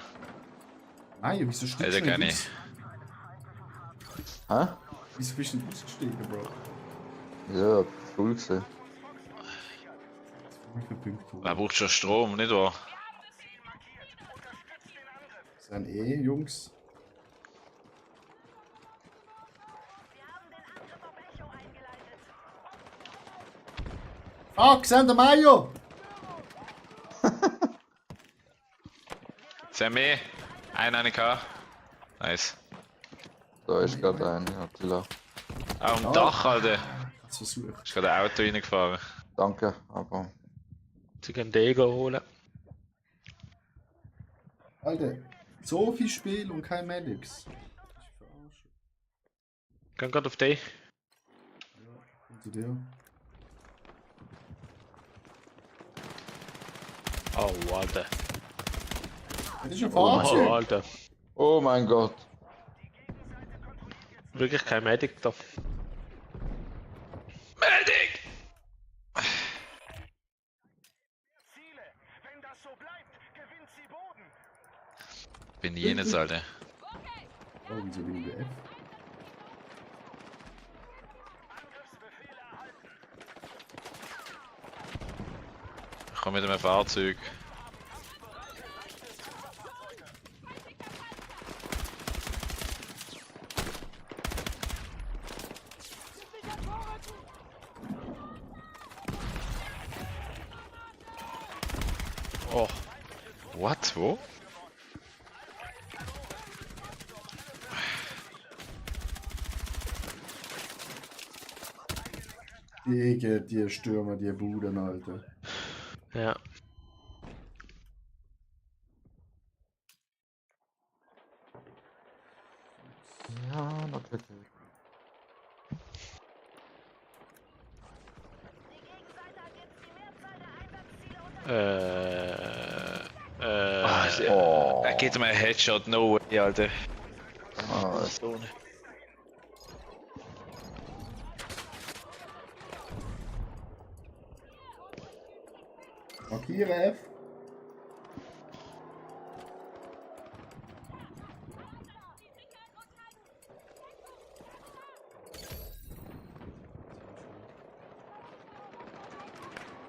Nein, wieso stiegst Also du kann nicht ich. aus? Hä? Wieso bist du nicht ausgestiegen, Bro? Ja, cool gesehen. Wie viele Punkte? Wer braucht schon Strom, nicht wahr? Das sind Jungs. Fuck, Sander Mayo! Sind wir? Eine K. Nice. Da ist gerade ein Attila. Auf dem Dach, Alter. Das versucht. Ist gerade ein Auto reingefahren. Danke, aber. Sie können Dego holen. Alter, so viel Spiel und kein Medics. Ich verarsche. Geh gerade auf dich. Komm zu dir. Oh, Alter. Das ist ein Oh, Fahrzeug. Alter. Oh mein Gott. Wirklich kein Medic da. Medic! Ziele. Wenn das so bleibt, gewinnt sie Boden. Bin jenes, Alter. Oh, wieso bin ich F? Angriffsbefehle erhalten. Ich komme mit einem Fahrzeug. Oh. What? Wo? Die Stürmer, die Buden, Alter. Ja. Ja, natürlich. Oh. Er geht mir ein Headshot, no way, Alter. Ah, So ne. Markiere F.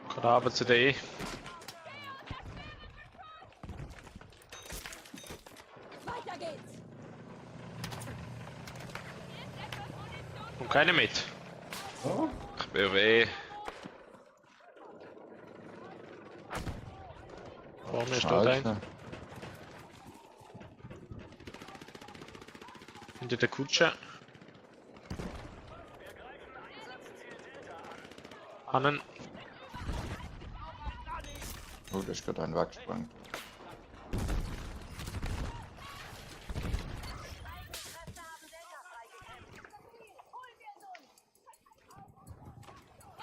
Gerade Abend zu dir. Weiter geht's! Und keine mit. Oh, Ich bin weh. Vorne steht ein. Scheiße. Hinter der Kutsche. Hannen. Oh, da ist gerade ein weggesprungen.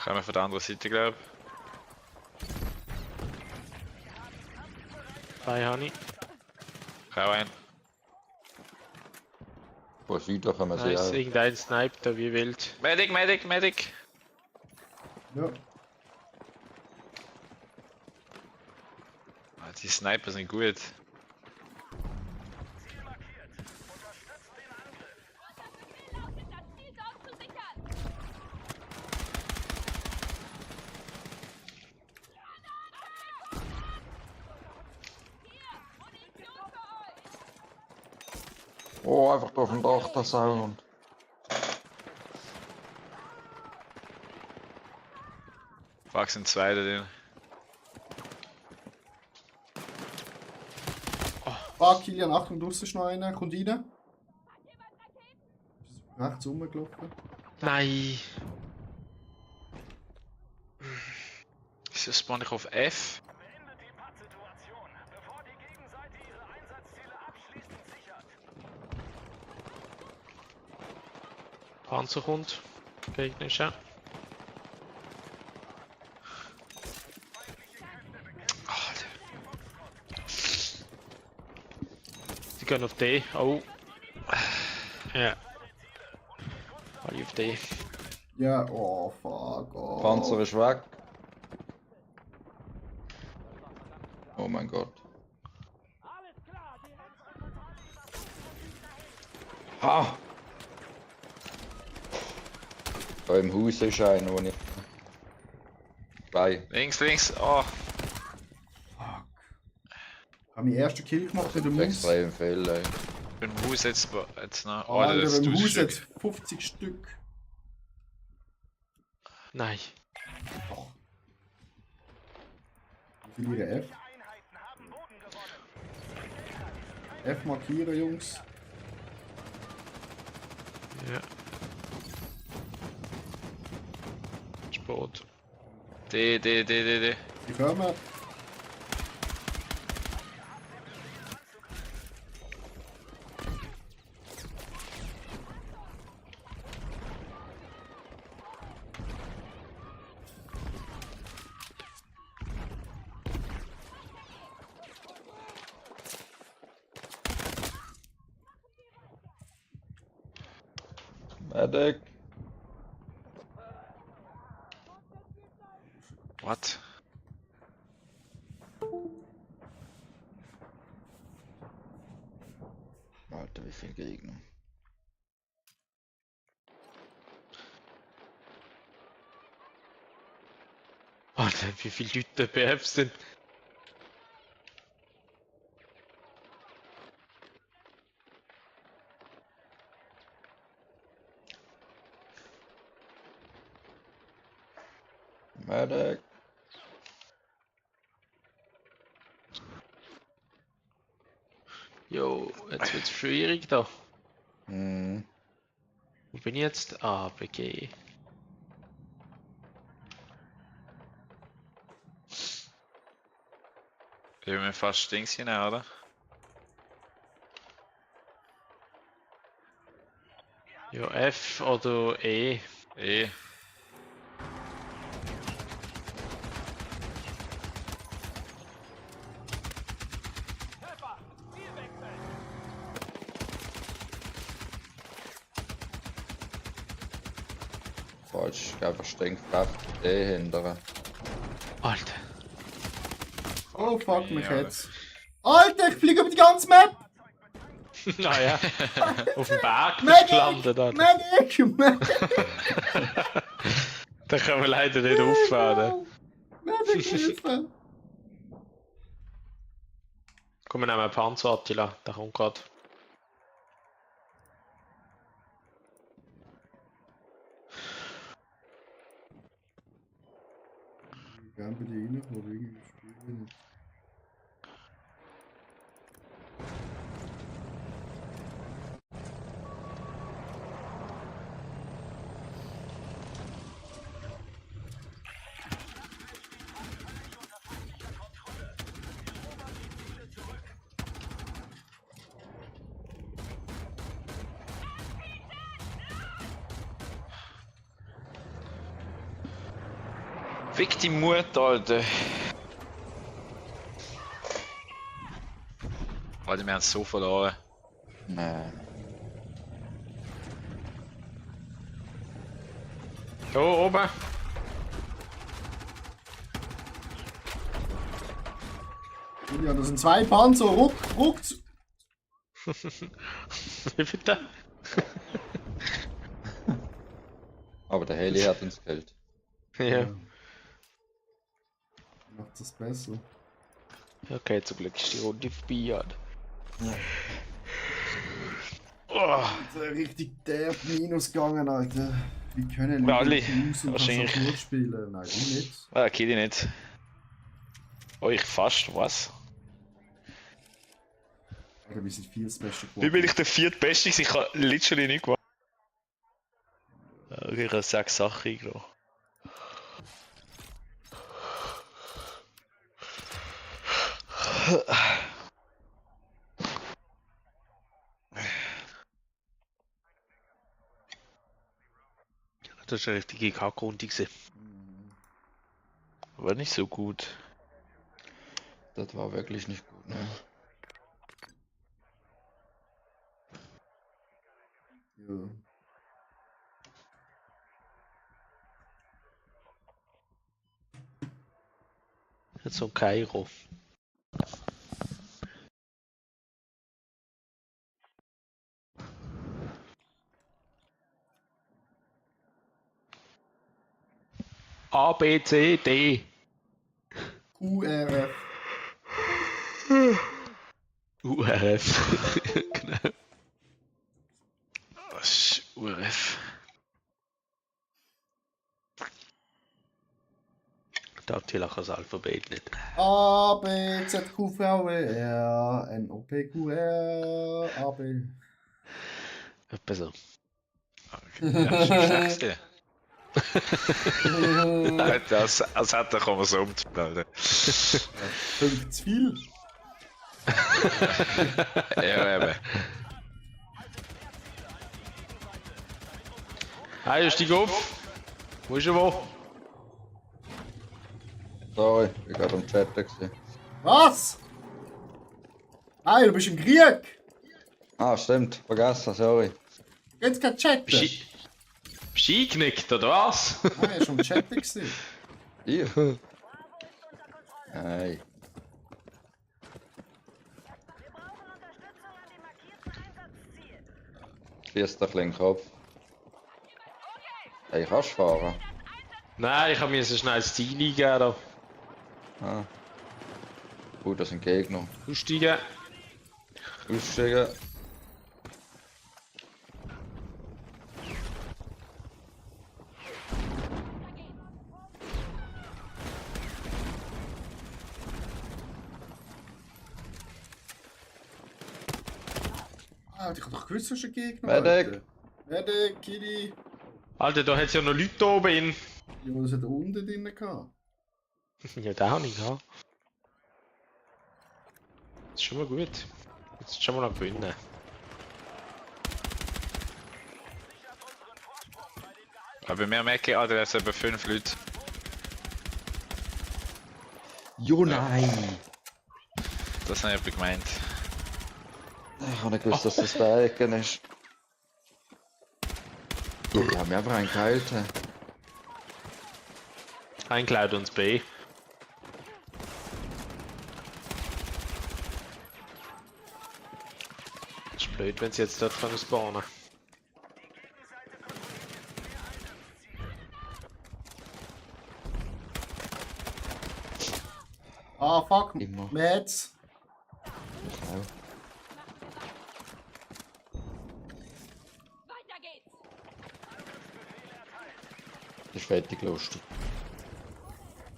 Kommen von der anderen Seite, glaube Bei Hani. ich. Auch ein. Von Süden kommen sie Nice, auch. irgendein sniped da wie wild. Medic, Medic, Medic! Ja. Ah, die Sniper sind gut. Oh, einfach auf dem Dach, das Sound. Fuck, sind zwei da drin. Ah, Kilian, Achtung, draussen ist noch einer. Kommt rein. Ist rechts rumgelaufen. Nein. Wieso spawn ich auf F? Beendet die Pattsituation, bevor die Gegenseite ihre Einsatzziele abschließend sichert. Panzer kommt. Gegnerischer. Die gehen auf D. Oh. Ja. Alle auf D. Ja, oh fuck. Oh. Panzer ist weg. Oh mein Gott. Ha! Da im Haus ist einer, wo ich... Zwei. Links, links. Oh, Fuck. Hab meinen ersten Kill gemacht mit dem Maus. Extrem viel, ey. ich bin im Haus jetzt noch. Oh, Alter, das ist im Haus 1000 hat Stück. 50 Stück. Nein. Wie viele F? F markieren, Jungs. Ja. Sport. D. Die kommen. Medic. What? Alter, wie viel Gegner. Alter, wie viele Leute BF sind. Medic. Jo, jetzt wird's schwierig da. Hm. Wo bin ich jetzt? Ah, BG. Gehen wir fast Dings hinein, oder? Ja, F oder E. E. Falsch, ich einfach stinkkraft D hindern. Alter. Oh fuck, mich Ja. jetzt. Alter, ich fliege über die ganze Map! Naja. Auf dem Berg bist Medic! du gelandet, Alter. Medic! Medic! Da können wir leider nicht auffahren. Medic, Hilfe! Komm, wir nehmen einen Panzer, Attila. Der kommt gerade. Gern bei dir rein, wo du irgendwie spielst. Fick die Mutter, Alter. Alter, wir haben so verloren. Nein. Da oben. Ja, das sind 2 Panzer. Ruck. Wie bitte? Aber der Heli hat uns gekillt. Ja. Macht das besser. Okay, zum Glück ist die Runde vorbei. Ja. Alter, richtig derb Minus gegangen, Alter. Wie können Wir alle, Fuß und wahrscheinlich. Tastatur spielen? Nein, ich nicht. Ah, kill ich nicht. Oh, ich fast, was? Alter, wir sind viel das Beste geworden. Wie bin ich der viertbeste? Ich habe literally nicht gemacht. Okay, ich habe 6 Sachen eingenommen. Das war eine richtige Kackrunde. War nicht so gut. Das war wirklich nicht gut, ne? Ja. Jetzt so ein Kairo. A, B, C, D. URF. URF. Genau. Was ist URF? Da Attila kann das Alphabet nicht. A, B, Z, Q, V, W, R, N, O, P, Q, R, A, B. Etwa so. Okay. Ja, das ist das Schlechteste. Als hätte er kommen so umzubilden. 5 zu viel. Ja, eben. Hey, steig auf! Wo ist er wo? Sorry, ich war gerade am Chat gewesen. Was? Nein, du bist im Krieg. Ah, stimmt, vergessen, sorry. Jetzt kein Chat. Bist du eingenickt, oder was? Nein, er war schon im Chat gewesen. Hier? Nein. Schieß doch den Kopf. Hey, kannst du fahren? Nein, ich habe mir so schnell das Ziel eingegeben. Da. Ah. Das sind Gegner. Aussteigen. Aussteigen. Ah, ich hab doch gewusst, du bist ein Gegner. Medic. Medic, Kili. Alter, da hat es ja noch Leute da oben in. Ja, das hat er unten drin gehabt. Ja, da habe ich gehabt. Das ist schon mal gut. Jetzt ist schon mal noch gewinnen. Aber wir merken, Alter, das sind etwa 5 Leute. Jo, nein! Das habe ich gemeint. Ich habe nicht gewusst, dass das der Ecke ist. Ja, die haben mich einfach einen gehalten. Ein Cloud uns B. Das ist blöd, wenn sie jetzt dort von spawnen. Ah, fuck. Immer. Metz. Ja. Weiter geht's! Das ist fertig lustig.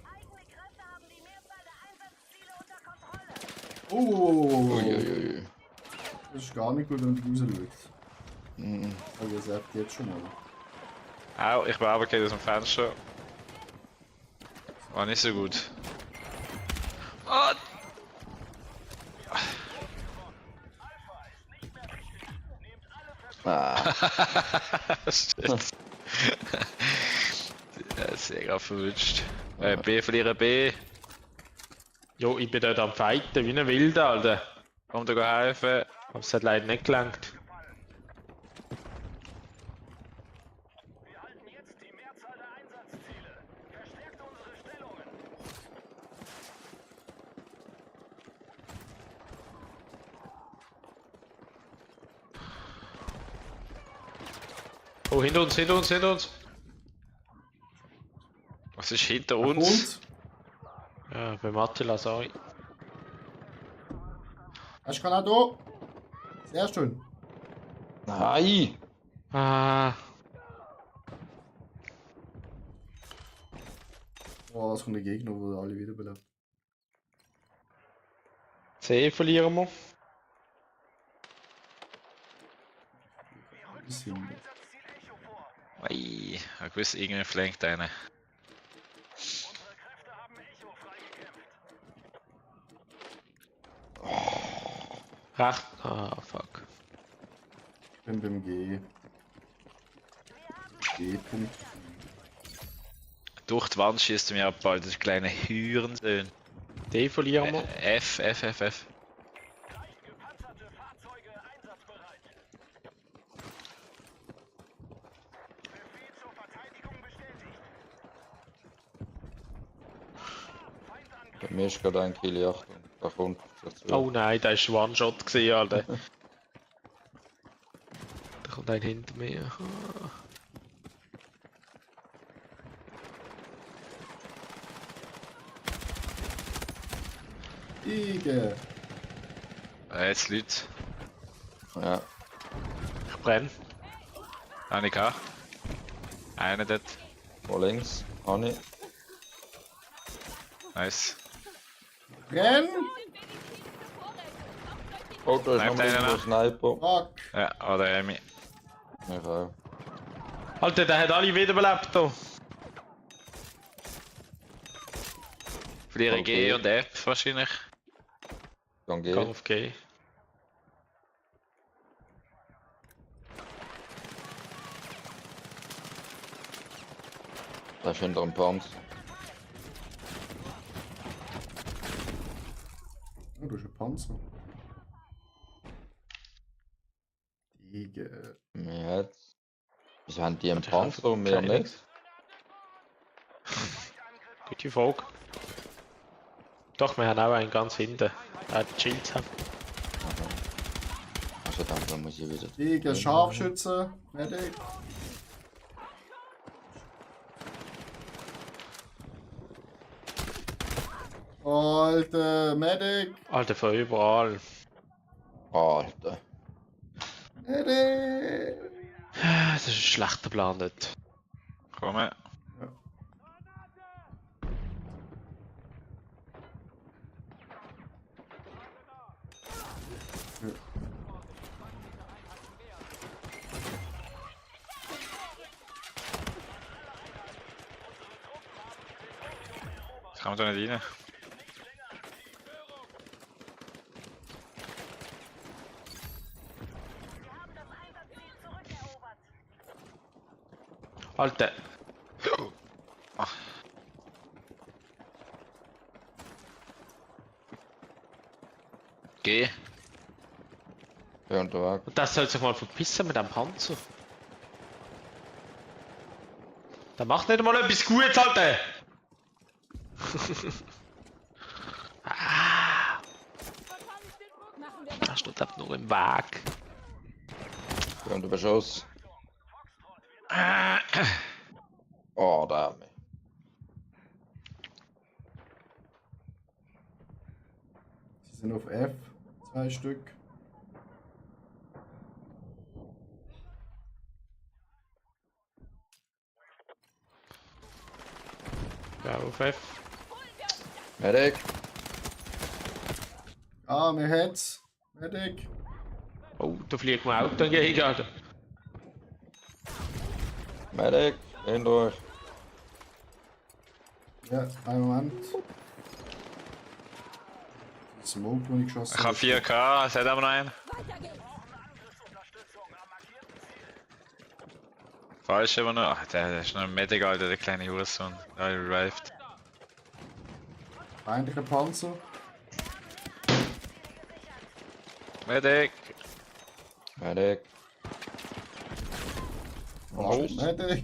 Eigene Kräfte haben die Mehrzahl der Oh! Uiuiui. Das ist gar nicht gut, wenn du rausschaust. Mhm. Aber ihr sagt jetzt schon mal. Au, ich bin runtergefallen aus dem Fenster. War nicht so gut. Oh. Ah. Shit. Ja, sehr gerade verwünscht. B verlieren B. Jo, ich bin dort am Fighten wie ein Wilder, Alter. Komm dir helfen. Aber es hat leider nicht gelangt. Wir halten jetzt die Mehrzahl der Einsatzziele. Verstärkt unsere Stellungen. Oh, hinter uns, hinter uns, hinter uns. Was ist hinter uns? Ja, beim Attila, sorry. Hast du Granado? Sehr schön. Nein! Ah, Oh, es kommt ein Gegner, wo alle wiederbelebt. C verlieren wir. Bisschen. Ei, ich wusste, irgendwie flankt einer. Recht. Ah, fuck. Ich bin beim G. G-Punkt. Durch die Wand schießt mir ab, bald das kleine Hürensöhn. D verlieren wir. F. Gepanzerte Fahrzeuge einsatzbereit. Befehl zur Verteidigung bestätigt. Bei mir ist gerade ein Kill, Achtung. Da kommt dazu. Oh nein, da ist One-Shot gesehen, Alter. Da kommt ein hinter mir. Ah. Ige. Jetzt Leute. Ja. Ich brenn. Annika. Einer dort. Vor links. Hani. Nice. Renn! Oh, da ist Bleibt noch einer ein noch? Sniper. Fuck! Ja, oder Emi. Ich auch. Alter, der hat alle wiederbelebt da. Verlieren Okay. G und F wahrscheinlich. Dann Gang geht. auf G. Da ist hinter dem Panzer. Oh, du hast einen Panzer. Ige. Mir hat's. Wieso haben die einen Warte, ich hab Panzer und wir keine. nicht? Gute Frage. Doch, wir haben auch einen ganz hinten. Der hat Shields. Also dann muss ich wieder. Ige, Scharfschütze. Medic. Alter, Medic. Alter, von überall. Alter. Medic. Das ist ein schlechter Plan dort. Komm. Ja. Das kann man da nicht rein. Alter. G. Bin unterwegs. Und das soll sich mal verpissen mit dem Panzer. Der macht nicht mal etwas Gutes, Alter! Ah, da steht einfach nur im Weg. Bin unter Beschuss. Ah, Oh, da haben wir. Sie sind auf F. 2 Stück. ja, auf F. Medic. Ah, mir hat's. Medic. Oh, da fliegt mir Auto entgegen, Alter. Medic, hinter euch. Ja, einen Moment. Die Smoke, den ich geschossen Ich habe 4K, es hat aber noch einen. Weiter geht's! Falsch aber noch. Ach, der ist noch ein Medic, Alter, der kleine Hurensohn. Der revived. Feindlicher Panzer. Medic! Medic. Oh. Medic.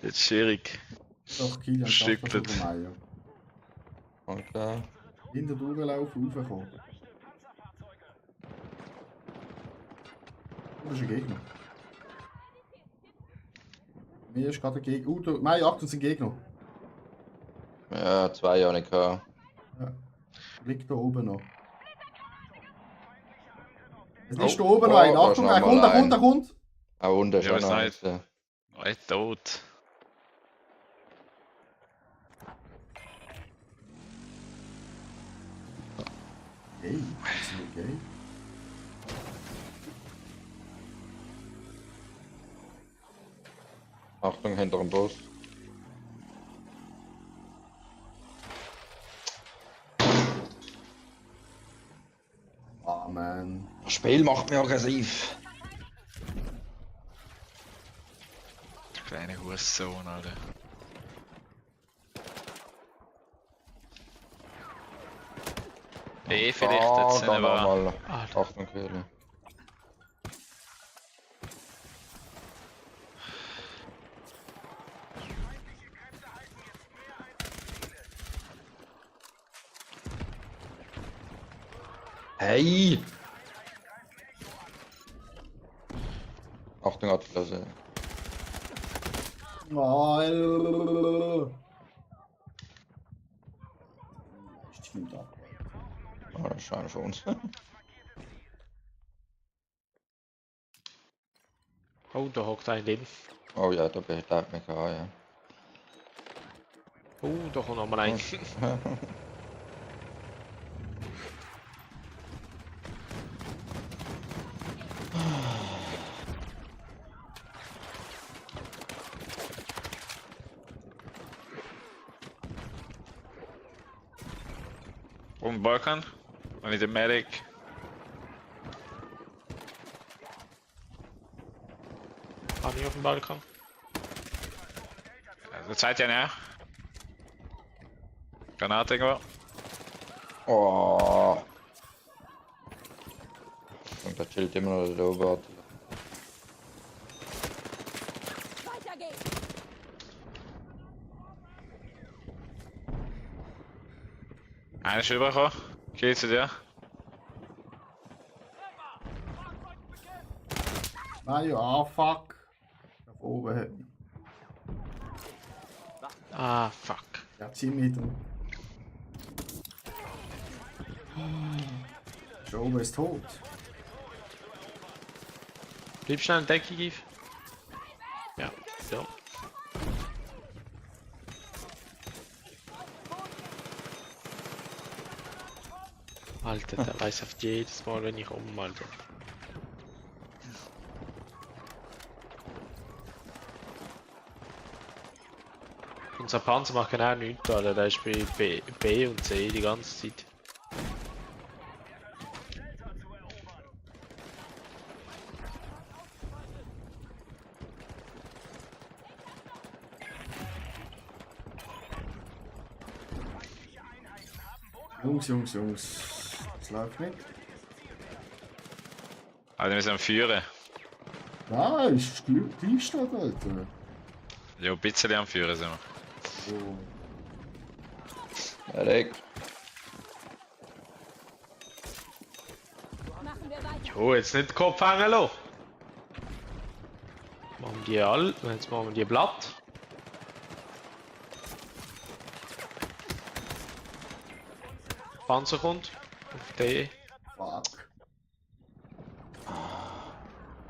Jetzt schwierig. Doch, Kilian Stückelt. Meier. Okay. Hinter durchlaufen, raufkommen. Oh, das ist ein Gegner. Mir ist gerade ein Gegner. Nein, Achtung, sind Gegner. Ja, 2 habe ich gehabt. Ja. Liegt da oben noch. Es ist da oben noch ein. da ist Achtung, noch er mal kommt, er ein. kommt, er kommt. Auch unten ist Ja, auch ist noch nicht. eins. Nicht tot. Hey, das ist okay. Achtung, hinter dem Bus. Ah, man. Das Spiel macht mich aggressiv. Kleine Hurensohn, Alter. Vielleicht jetzt da sind wir. nochmal. Achtung, Quelle. Hey! Achtung, Atlas. Oh, stimmt ab. Oh, das ist einer von uns. Oh, da hockt ein drin. Oh ja, da bin ich da mich an, ja. Oh, da kommt noch mal ein. Oben Balkan. Und nicht der Medic. War nicht auf dem Balkon. Also Zeit ja näher. Granate irgendwo. Oh. Und da chillt immer noch der Ober. Weiter geht's! Einer ist rübergekommen. Geht zu dir. Nein, ah, fuck. Da oben hat mich. Ah, fuck. Ja, 10 Meter. Da oben ist tot. Bleib schnell in Deckung, Yves. Ja, so. Alter, der weiß auf jedes Mal, wenn ich Alter. Unser Panzer macht genau nichts, Alter. Der ist bei B und C die ganze Zeit. Jungs. Das läuft nicht. Also wir sind am Führen. Nein, ist Gleichstand, Alter. Ja, ein bisschen am Führen sind wir. Oh. Medic. Machen wir weiter! Jo, jetzt nicht den Kopf hängen lassen. Machen die all, jetzt machen wir die platt. Panzer kommt. Auf D. Fuck.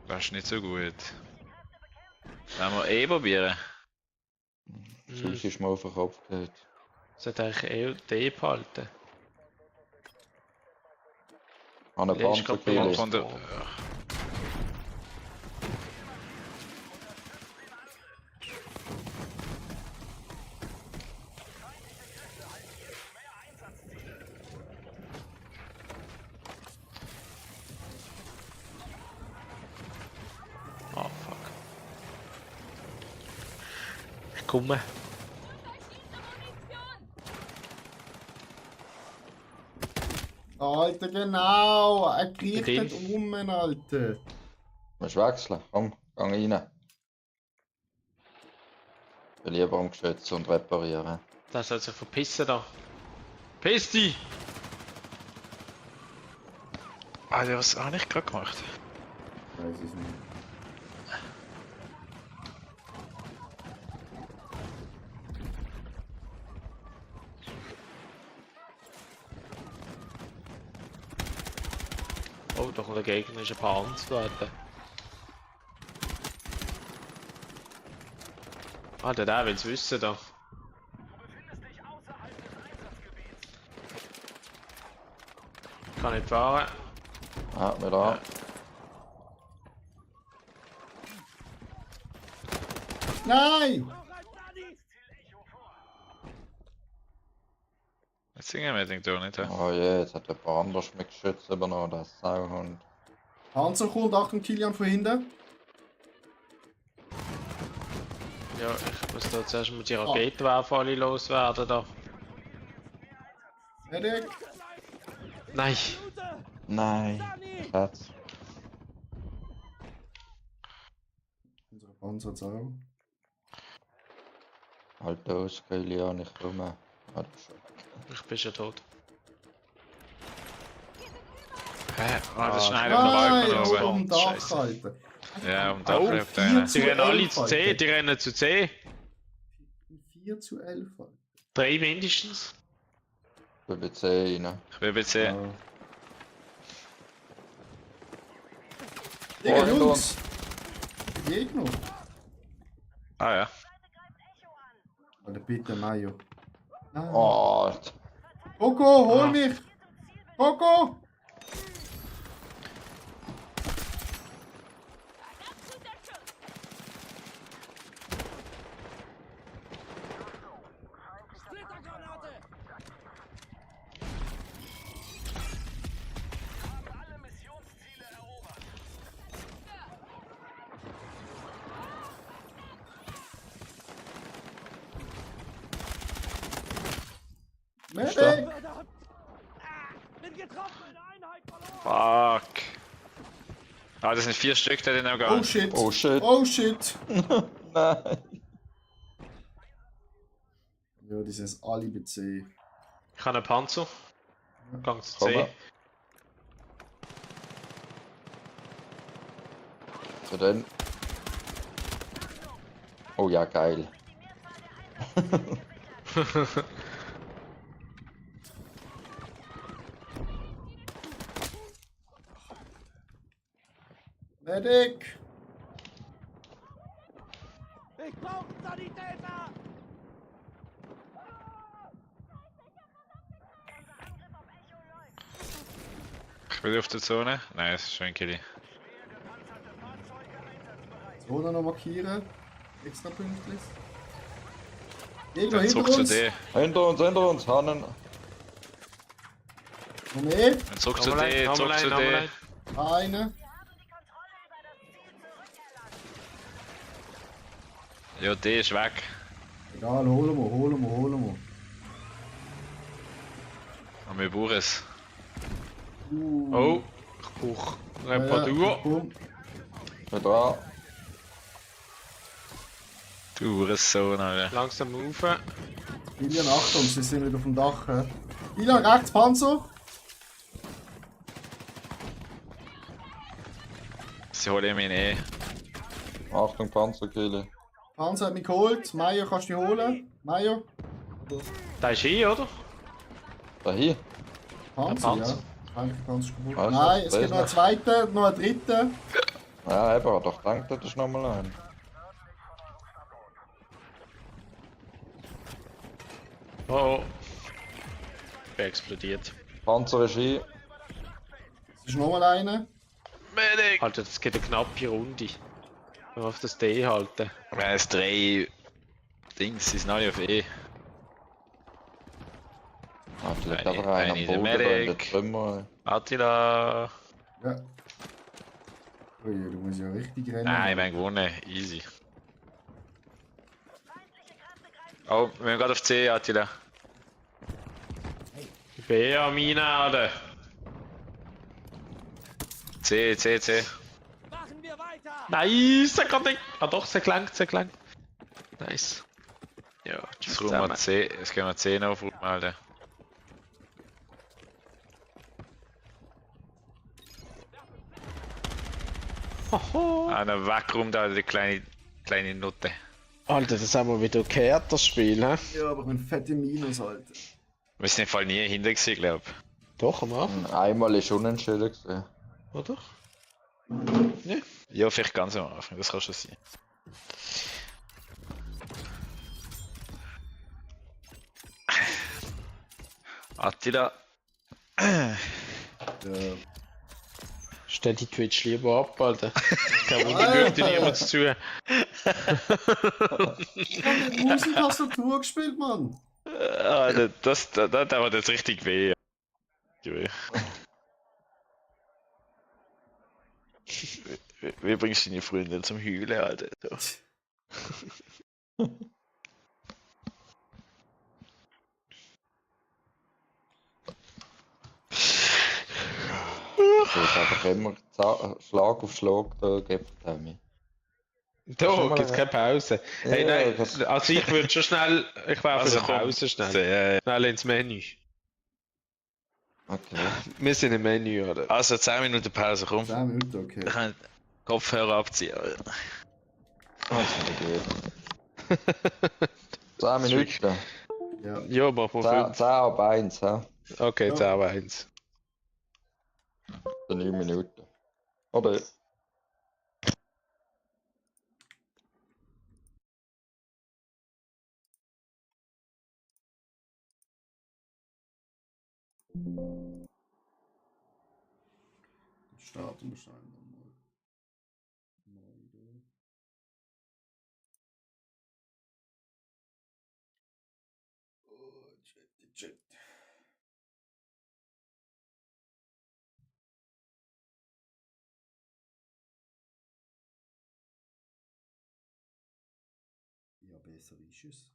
Das ist nicht so gut. Wollen wir probieren? Susi ist mal auf den Kopf gehört. Sollte eigentlich eh D behalten. An eine Der ist grad bei Panzerkille. uns. Von der. Ah, fuck. Ich komme. Alter, genau! Er kriecht Mit nicht um, Alter. Musst wechseln, komm, geh rein. Ich will lieber umgeschützen und reparieren. Das soll sich verpissen da. Piss dich! Alter, was habe ich gerade gemacht? Weiß ich nicht. Oh, da kommt der Gegner, ist ein paar anzuwerten. Ah, der will es wissen da. Kann nicht fahren. Ja, wieder an. Nein! Jetzt singen wir den doch nicht. Hä? Oh je, jetzt hat jemand anders mit Geschütz übernommen, das Sauhund. Panzer kommt, Achtung, Kilian von hinten. Ja, ich muss da zuerst mal die Raketenwerfer alle loswerden da. Medic! Nein! Nein, Schatz. Unsere Panzer hat's auch. Halt aus, Kilian, ich komme. Ah, du schon. Ich bin schon tot. Hä? Ah, das ist einer Nein, von oben der am Balkon Dach, Scheiße. Alter. Ja, um da Oh, bleibt 4 einer. zu Die rennen alle 11, zu C, Alter. die rennen zu C. 4 zu 11, Alter. 3 mindestens. Ich bin C rein. Ich bin bei C. Ja. Digga, Oh, Jungs! Gegner! Ah ja. Alter, bitte, Mayo. Nein. Oh, Alter. Coco, hol Ah. mich! Coco! Medic! Fuck. Ah, das sind 4 Stück, die noch gar Oh nicht. shit! Oh shit. Oh shit! Nein. Ja, die sind alle bei C. Ich habe einen Panzer. Gang zu Komm C. mal. So dann. Oh ja, geil. Medic! Ich brauche Sanitäter! Ich bin auf der Zone. Nein, es ist schon ein Killi. Zone noch markieren. Extra pünktlich. Gegner Dann hinter zurück zu uns! D. Hinter uns, Hannen. Noch mehr? Dann zurück zu Nochmal D, ein, zurück nochmal zu ein, nochmal D. ein. Eine. Ja, D ist weg. Egal, holen wir. Und wir brauchen es. Oh, ich brauche Reparatur. Komm. Wieder an. Du Hurensohn, Alter. Langsam rauf. Kilian, Achtung, sie sind wieder auf dem Dach. Hä? Kilian, rechts Panzer. Sie holen mich nicht. Achtung, Panzerkille. Panzer hat mich geholt. Mayo, kannst du dich holen? Mayo? Da ist hier, oder? Da hier. Panzer, Panzer. ja. Eigentlich Panzer ist kaputt. Also, Nein, es da gibt ist noch einen noch- zweiten, noch einen dritten. Ja, eben, doch denkt das ist nochmal ein. Oh. Ich bin explodiert. Panzer ist ein. Es ist nochmal einer. Alter, das geht eine knappe Runde. Wenn wir auf das D halten. Es 3 Dings, sie sind alle auf E. Ah, vielleicht Eine- einfach einer eine am Boden Medic. oder in den Trümmer. Attila. Ja. Ui, du musst ja richtig rennen. Nein, wir haben gewonnen. Easy. Oh, wir haben gerade auf C, Attila. B am Einladen. C. Machen wir weiter! Nice, er kann nicht. Ah doch, es gelangt. Nice. Ja, Jetzt räumen wir C. Jetzt gehen wir C noch aufräumen, Alter. Hoho. Einer wegräumt, Alter, die kleine Nutte. Alter, das haben wir wieder gekehrt, das Spiel, hä? Ja, aber ein fette Minus, Alter. Wir sind im Fall nie hinter gewesen, glaub. Doch, am Anfang, Einmal ist unentschieden gewesen. oder? Ja, vielleicht ganz am Anfang, das kann schon sein. Attila. Ja. Stell die Twitch lieber ab, Alter. Kein Wunder, möchte niemand zu. Ich hab mit Maus und Tastatur gespielt, Mann. Alter, das war jetzt richtig weh. Wie bringst du deine Freundin zum Heulen, Alter? So. So ist einfach immer Schlag auf Schlag da gibt es Da gibt's keine Pause. Hey, nein, also ich würde schon schnell. Ich wäre für eine Pause schnell. Schnell ins Menü. Okay. Wir sind im Menü, oder? Also 10 Minuten Pause, komm. 10 Minuten, okay. Ich kann Kopfhörer abziehen. Alter. Das ist wieder gut. 10 Minuten. Ja. Ja, mach mal 10, 5. 10 ab 1, hä? Okay, Ja. 10 aber 1. 9 Minuten. Oder? Starten wir schnell nochmal. Neu. Oh, Chat. Ja, besser ist es.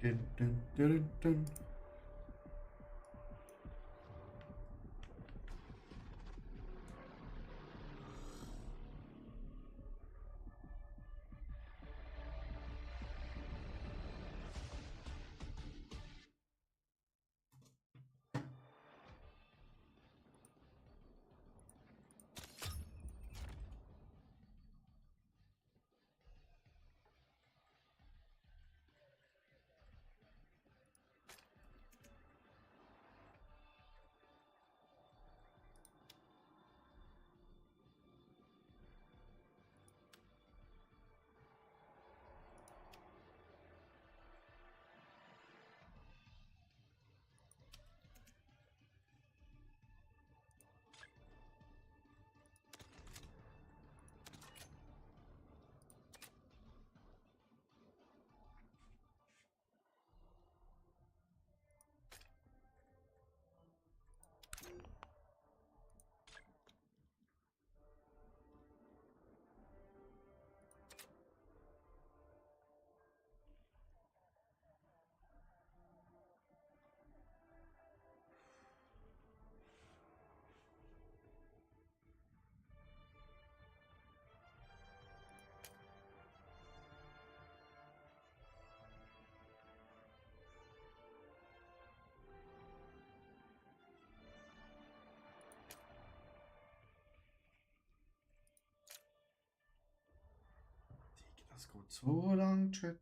Dun, dun, dun, dun. Es geht so lang, Chat.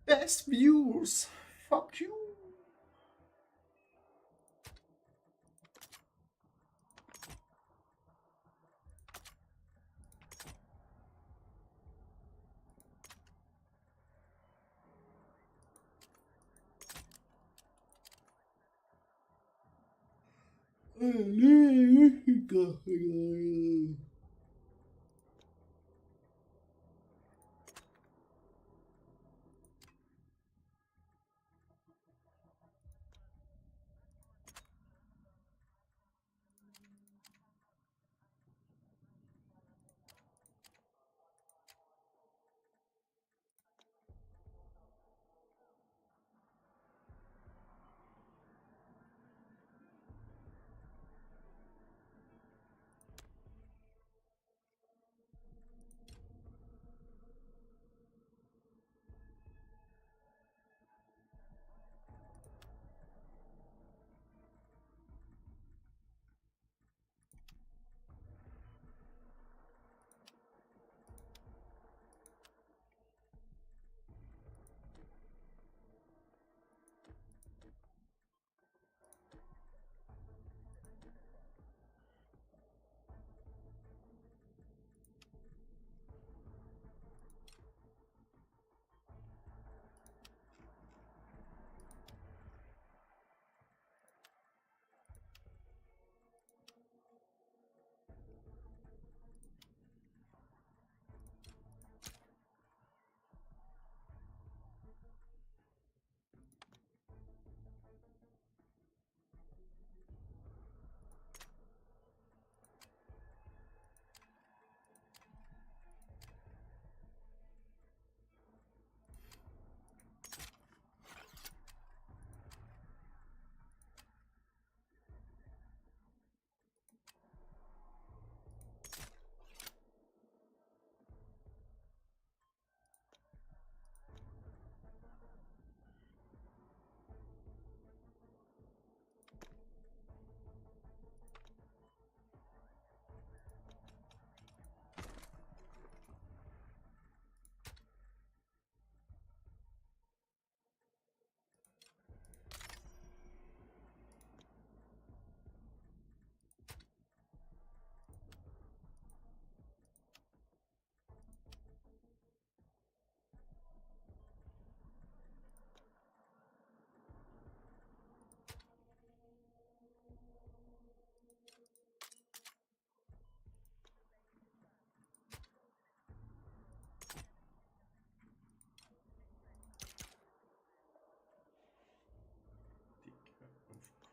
Best views. Fuck you.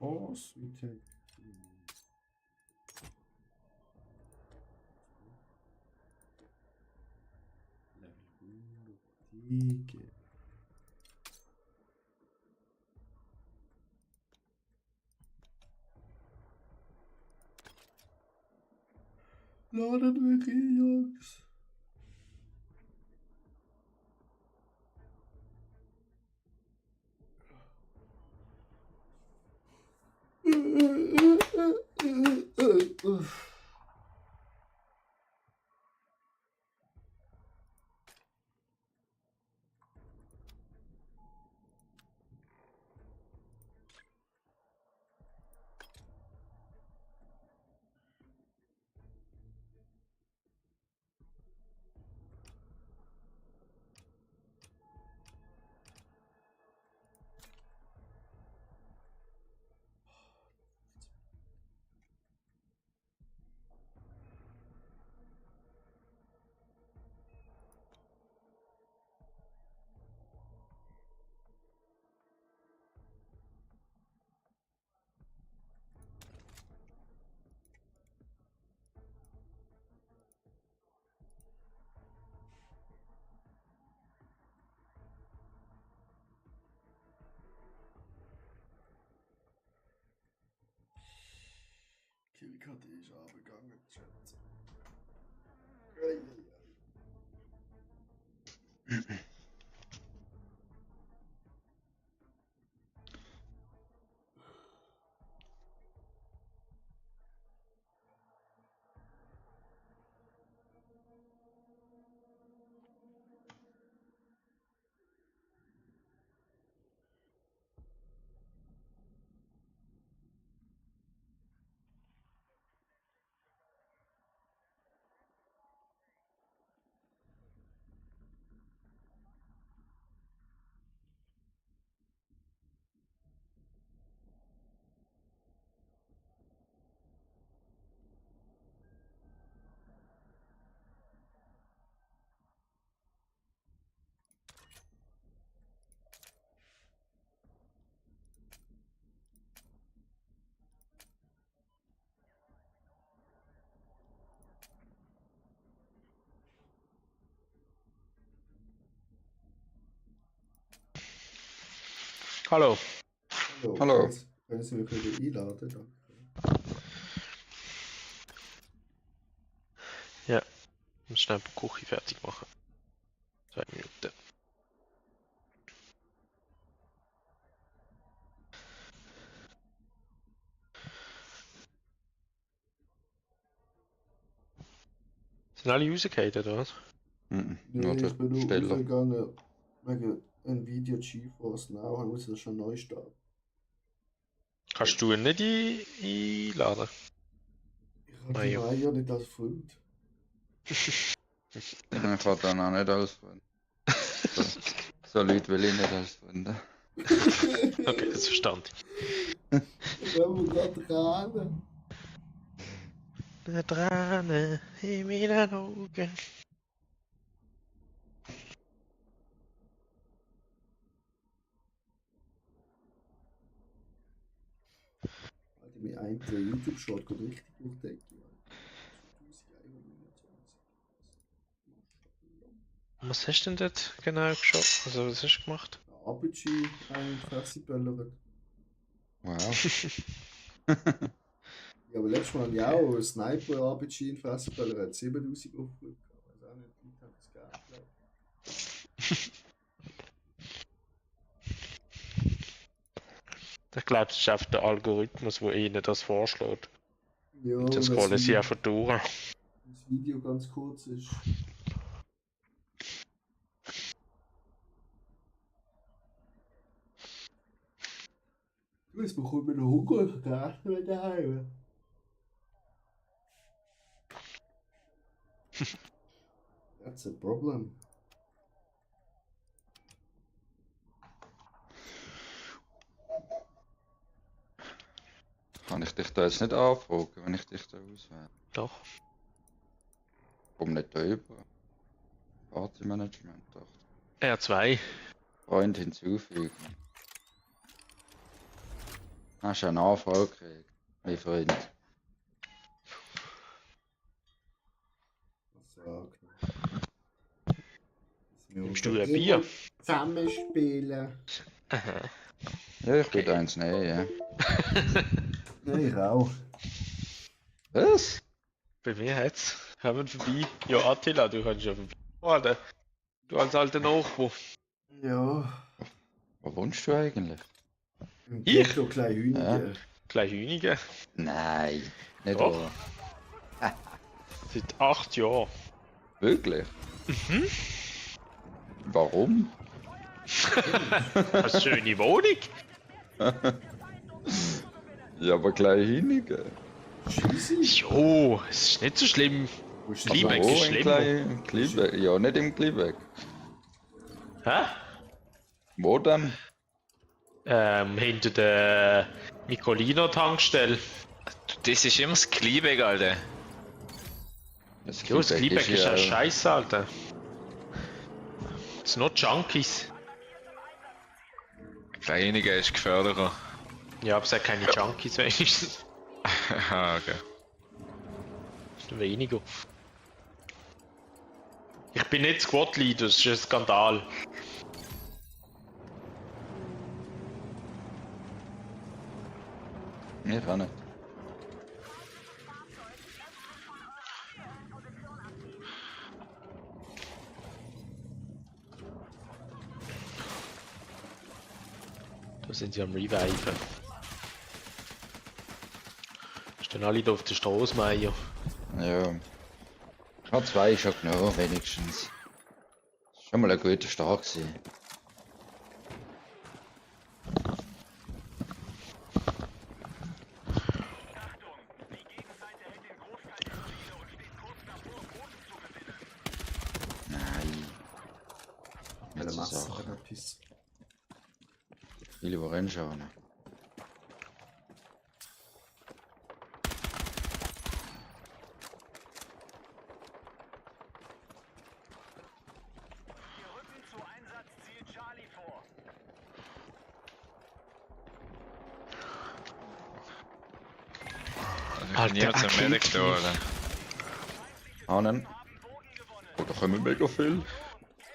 Of course, we take level 100 Tiger. Laden wir hier, Jungs. KD ist runtergegangen, Chat. Hallo. Hallo. Können Sie mich wieder einladen? Danke. Ja, ich muss schnell die Küche fertig machen. 2 Minuten. Sind alle rausgefallen, oder was? Nur Nee, der ich bin nur Steller. rausgegangen wegen Nvidia GeForce Now, muss ich schon neu starten. Kannst du ihn nicht einladen? Ich habe die Mario. Mario nicht als Freund. Ich habe dann auch nicht als Freund. So Leute will ich nicht als Freund. Okay, das verstand Ich habe gerade Tränen. ich. Tränen in meinen Augen. Alter, mein einziger YouTube-Short geht richtig durch die Decke. 1129. Was hast du denn dort genau geschaut? Also, was hast du gemacht? RPG ein Fresse böllert. Wow. Ja, aber letztes Mal habe ich auch einen Sniper-RPG in Fresse böllert, hat 7000 Aufrufe. Ich weiß auch nicht, die Leute haben das gerne geglaubt. Ich glaube, das ist einfach der Algorithmus, der ihnen das vorschlägt. Ja, Und jetzt wenn scrollen das sie einfach durch. das Video ganz kurz ist. Du, jetzt bekommt man einen Hunger, ich kann nicht mehr daheim. That's a problem. Kann ich dich da jetzt nicht anfragen, wenn ich dich da auswähle? Doch. Komm nicht da über. Partymanagement, doch. R2. Freund hinzufügen. Hast du eine Anfrage gekriegt, mein Freund? Was sagt Nimmst du ein Bier? Zusammenspielen. Aha. Ja, ich würde eins nehmen, ja. Nein, ich auch. Was? Bei mir hat's. Kommen vorbei. Ja, Attila, du kannst ja vorbei. Alter. Du als alter Nachbar. Ja. Wo wohnst du eigentlich? Im Ich? Ghetto Kleinhünigen. Kleinhünigen. Nein, nicht Doch. wahr. Seit 8 Jahren. Wirklich? Mhm. Warum? Eine schöne Wohnung. Ja, aber gleich hinigen. Jo, es ist nicht so schlimm. Kliebeck ist schlimmer. Kliebeck? Ja, nicht im Kliebeck. Hä? Wo denn? Hinter der Micolino-Tankstelle. Das ist immer das Kliebeck, Alter. Jo, das Kliebeck ist ja ja scheiße, Alter. Das sind nur Junkies. Kleiniger ist gefährlicher. Ja, aber es hat keine Junkies wenigstens. Ah, okay. Weniger. Ich bin nicht Squad Leader, das ist ein Skandal. Ich auch nicht. Da sind sie am Reviven. Stehen alle da auf der Straße, Meier. Ja. K2 ist schon genau, wenigstens. Schon mal ein guter Start gewesen. Nein. Mit dem Jetzt ist Messer auch etwas. viele, die reinschauen. Wir rücken zu Einsatzziel Charlie vor. Also niemand zum Medic da, oder? Ahnen. Oh, da kommen mega viel.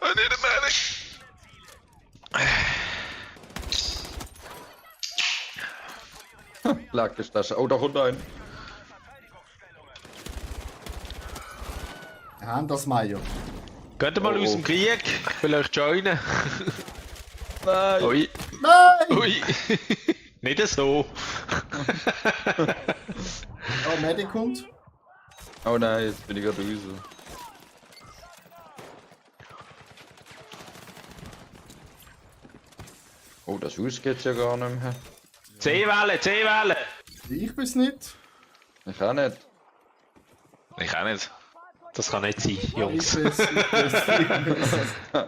I need a medic! Lackestasche. Oh, da kommt ein. Wir haben das, Meier. Geht mal aus dem Krieg, vielleicht joinen. Nein! Ui, Nein! ui. Nicht so. Oh, Medic kommt. Oh nein, jetzt bin ich gerade raus. Oh, das Haus geht's ja gar nicht mehr. C-Welle, C-Welle. Ich bin's nicht. Ich auch nicht. Ich auch nicht. Das kann nicht sein, Ich Jungs. bin's, ich bin's.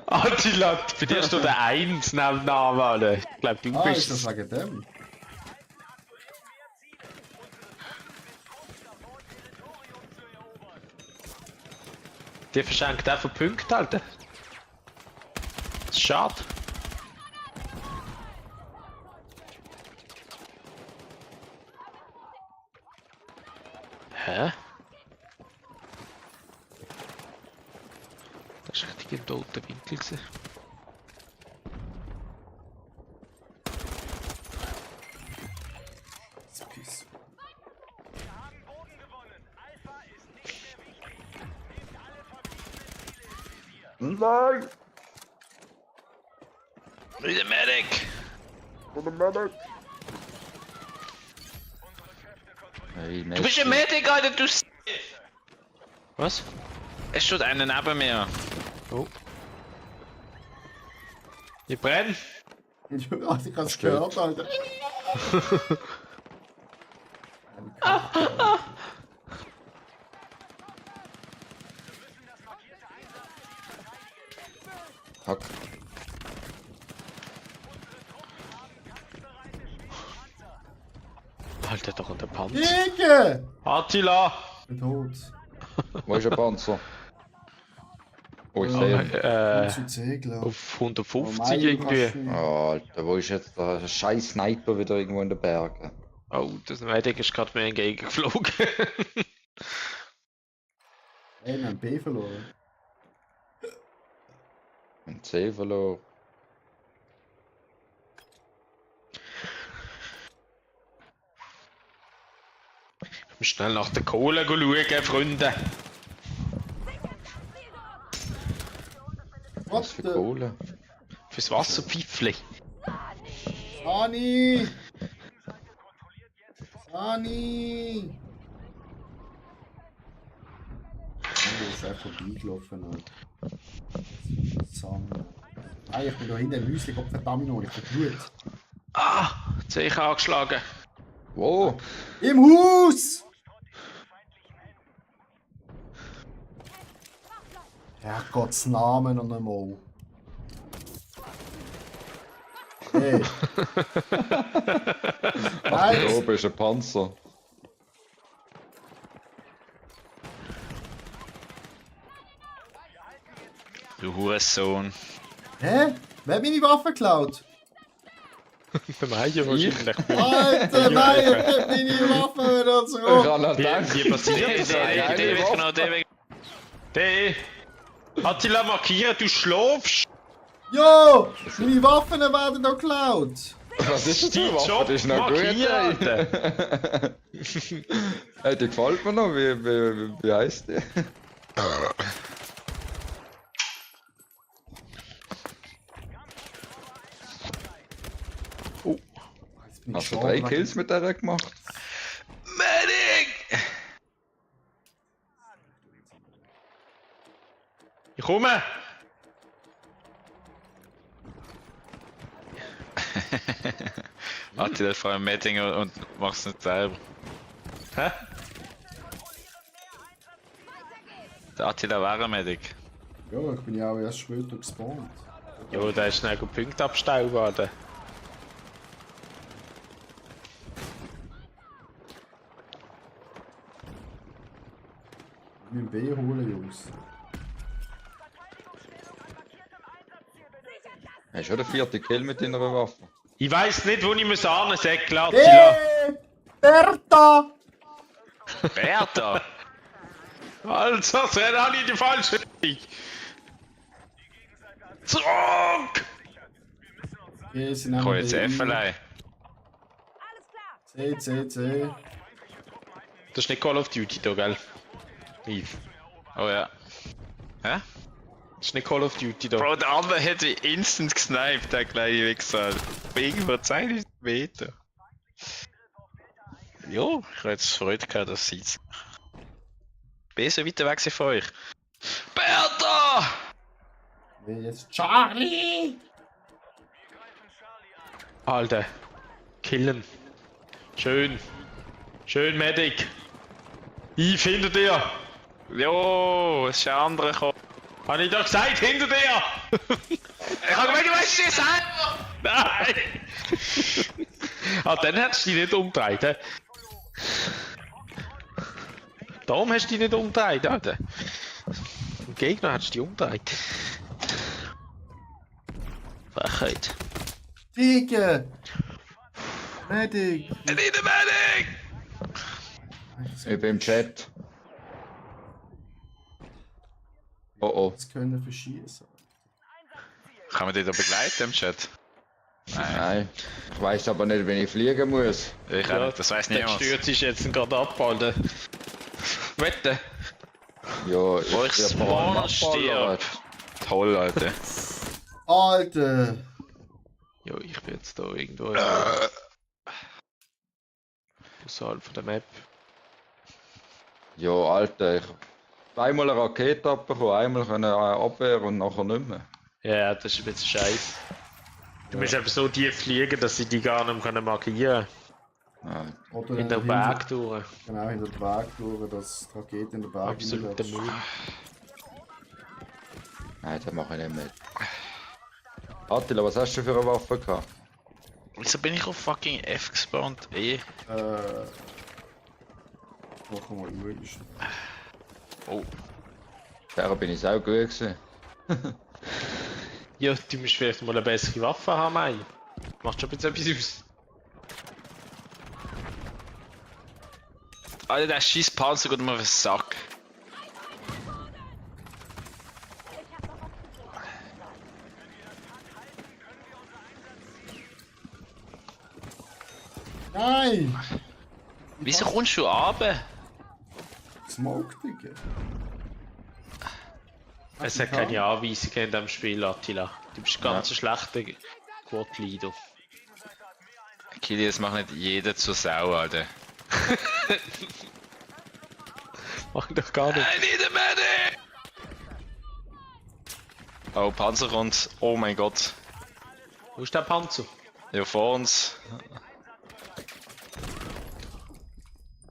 Attila, bei dir ist nur der Eins neben Namen. Ich glaube, du Ah, ist bist das es. wegen dem? Die verschenkt einfach Punkte, Alter. Das ist schade. Hä? Das war richtig im toten Winkel gewesen. Das Piss. Wir haben Boden gewonnen. Alpha ist nicht mehr wichtig. Nehmt alle verbliebenen Ziele ins Visier. Nein! Need a medic! Hey, Du bist ein Medic, Alter, du S***. Was? Es steht einer neben mir. Oh. Die brennen. Ja, ich hab's gehört, Alter. Hack. Alter, doch an der Panzer. Digga! Attila! Ich bin tot. Wo ist der Panzer? Oh, ich sehe ihn. Zu C, glaub. Auf 150 Oh, Meier, irgendwie. kannst du- Alter, wo ist jetzt der scheiß Sniper wieder irgendwo in den Bergen? Oh, das Medic ist gerade mir entgegengeflogen. Ey, wir haben B verloren. Ein C verloren. Schnell nach der Kohle schauen, Freunde. Was für Kohle? Fürs Wasserpfeifli. Sani! Sani! Oh, ist einfach vorbeigelaufen, Alter. Sani. Ah, ich bin da hinten im Häuschen, Gott verdammt noch, ich bin Blut. Ah, sehe ich angeschlagen. Wo? Im Haus! Herrgotts Namen und einmal. Hey. Da Nein! oben ist ein Panzer. Du Hurensohn. Hä? Wer hat meine Waffe geklaut? Der Meier wahrscheinlich. Alter, nein, ich hab meine Waffe wieder Ich zurück! kann nicht denken. Wie passiert das eigentlich? Der wird genau der weg. Der Attila markieren, du schlafst! Jo! Meine Waffen werden da geklaut! Was ist das für Dein eine Waffe? Job Das ist noch gut, markieren, ey. Hey, die gefällt mir noch. Wie heisst die? Hast du 3 Kills mit der gemacht? Medic! Ich komme! Attila vor allem Medic und mach's nicht selber. Hä? Der Attila war ein Medic. Ja, ich bin ja auch erst später gespawnt. Jo, da ist schnell gut Punkte abstauben worden. Wir müssen B holen, Jungs. Hast du schon den 4. Kill mit deiner Waffe? Ich weiss nicht, wo ich muss ansäckeln, Attila. Berta! Berta! Also, das wäre alle in die falsche Richtung. Zurück! Okay, sie Ich hol nehmen jetzt B. FLI. C. Das ist nicht Call of Duty da, gell? Eve. Oh ja. Hä? Das ist nicht Call of Duty da. Bro, der andere hätte instant gesniped, der kleine Wichser. Irgendwo 2 Meter. Jo, ich habe jetzt Freude gehabt, dass sie es. Besser weiter weg sind von euch. Berta! Wer jetzt? Charlie! Alter. Killen. Schön. Schön, Medic. Eve, hinter dir. Jo, es ist ein anderer gekommen. Hab ich doch gesagt, hinter dir! Ich hab gemeint, du weißt es selber! Nein! Ah, dann hättest du dich nicht umgedreht, hä? Darum hast du dich nicht umgedreht, Alter. Im Gegner hättest du dich umgedreht. Frechheit. Digga! Medic! Nicht der Medic! Ich bin im Chat. Oh oh. Das können verschießen. Kann man dich da begleiten im Chat? Nein. Ich weiß aber nicht, wenn ich fliegen muss. Ich auch nicht, das weiss Der niemand. stürzt sich jetzt gerade ab, Alter. Wette. Ja, Wo ich werd Spawn vorangeballert. stirb. Toll, Alter. Alter! Jo, ich bin jetzt da irgendwo. Außerhalb von der Map. Ja, Alter, ich hab einmal eine Rakete abbekommen, einmal können abwehren und nachher nicht mehr. Ja, das ist ein bisschen scheiße. Du musst eben so tief fliegen, dass sie die gar nicht mehr markieren Ja. Oder können. In der Berg durch. Genau, hinter den Berg durch, dass die Rakete in den Berg Absoluter reinläuft. Müll. Nein, das mache ich nicht mit. Attila, was hast du für eine Waffe gehabt? Wieso bin ich auf fucking F gespawnt? Machen wir logisch. Oh. Da bin ich auch gut gewesen. Ja, du musst vielleicht mal eine bessere Waffe haben, ey. Macht schon ein bisschen etwas aus. Alter, der scheiß Panzer geht mir auf den Sack. Nein! Wieso kommst du runter? Smoke, Digga. Es hat keine Anweisungen in diesem Spiel, Attila. Du bist ganz ein schlechter Quad-Leader. Kili, das macht nicht jeder zur Sau, Alter. Mach ich doch gar nicht. I need a medic! Oh, Panzer kommt. Oh mein Gott. Wo ist der Panzer? Ja, vor uns.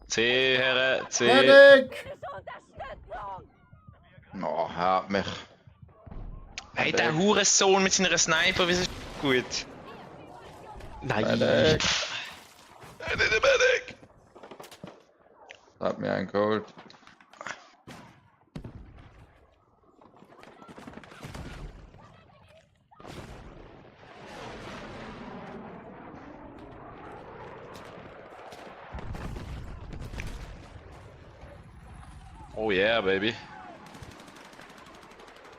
C, Herren, C. Medic! Oh, hört mich. Hey, der Hurensohn mit seiner Sniper, wie ist das gut? Nein. Medic! I need a medic! Das hat mir einen geholt. Oh yeah, baby.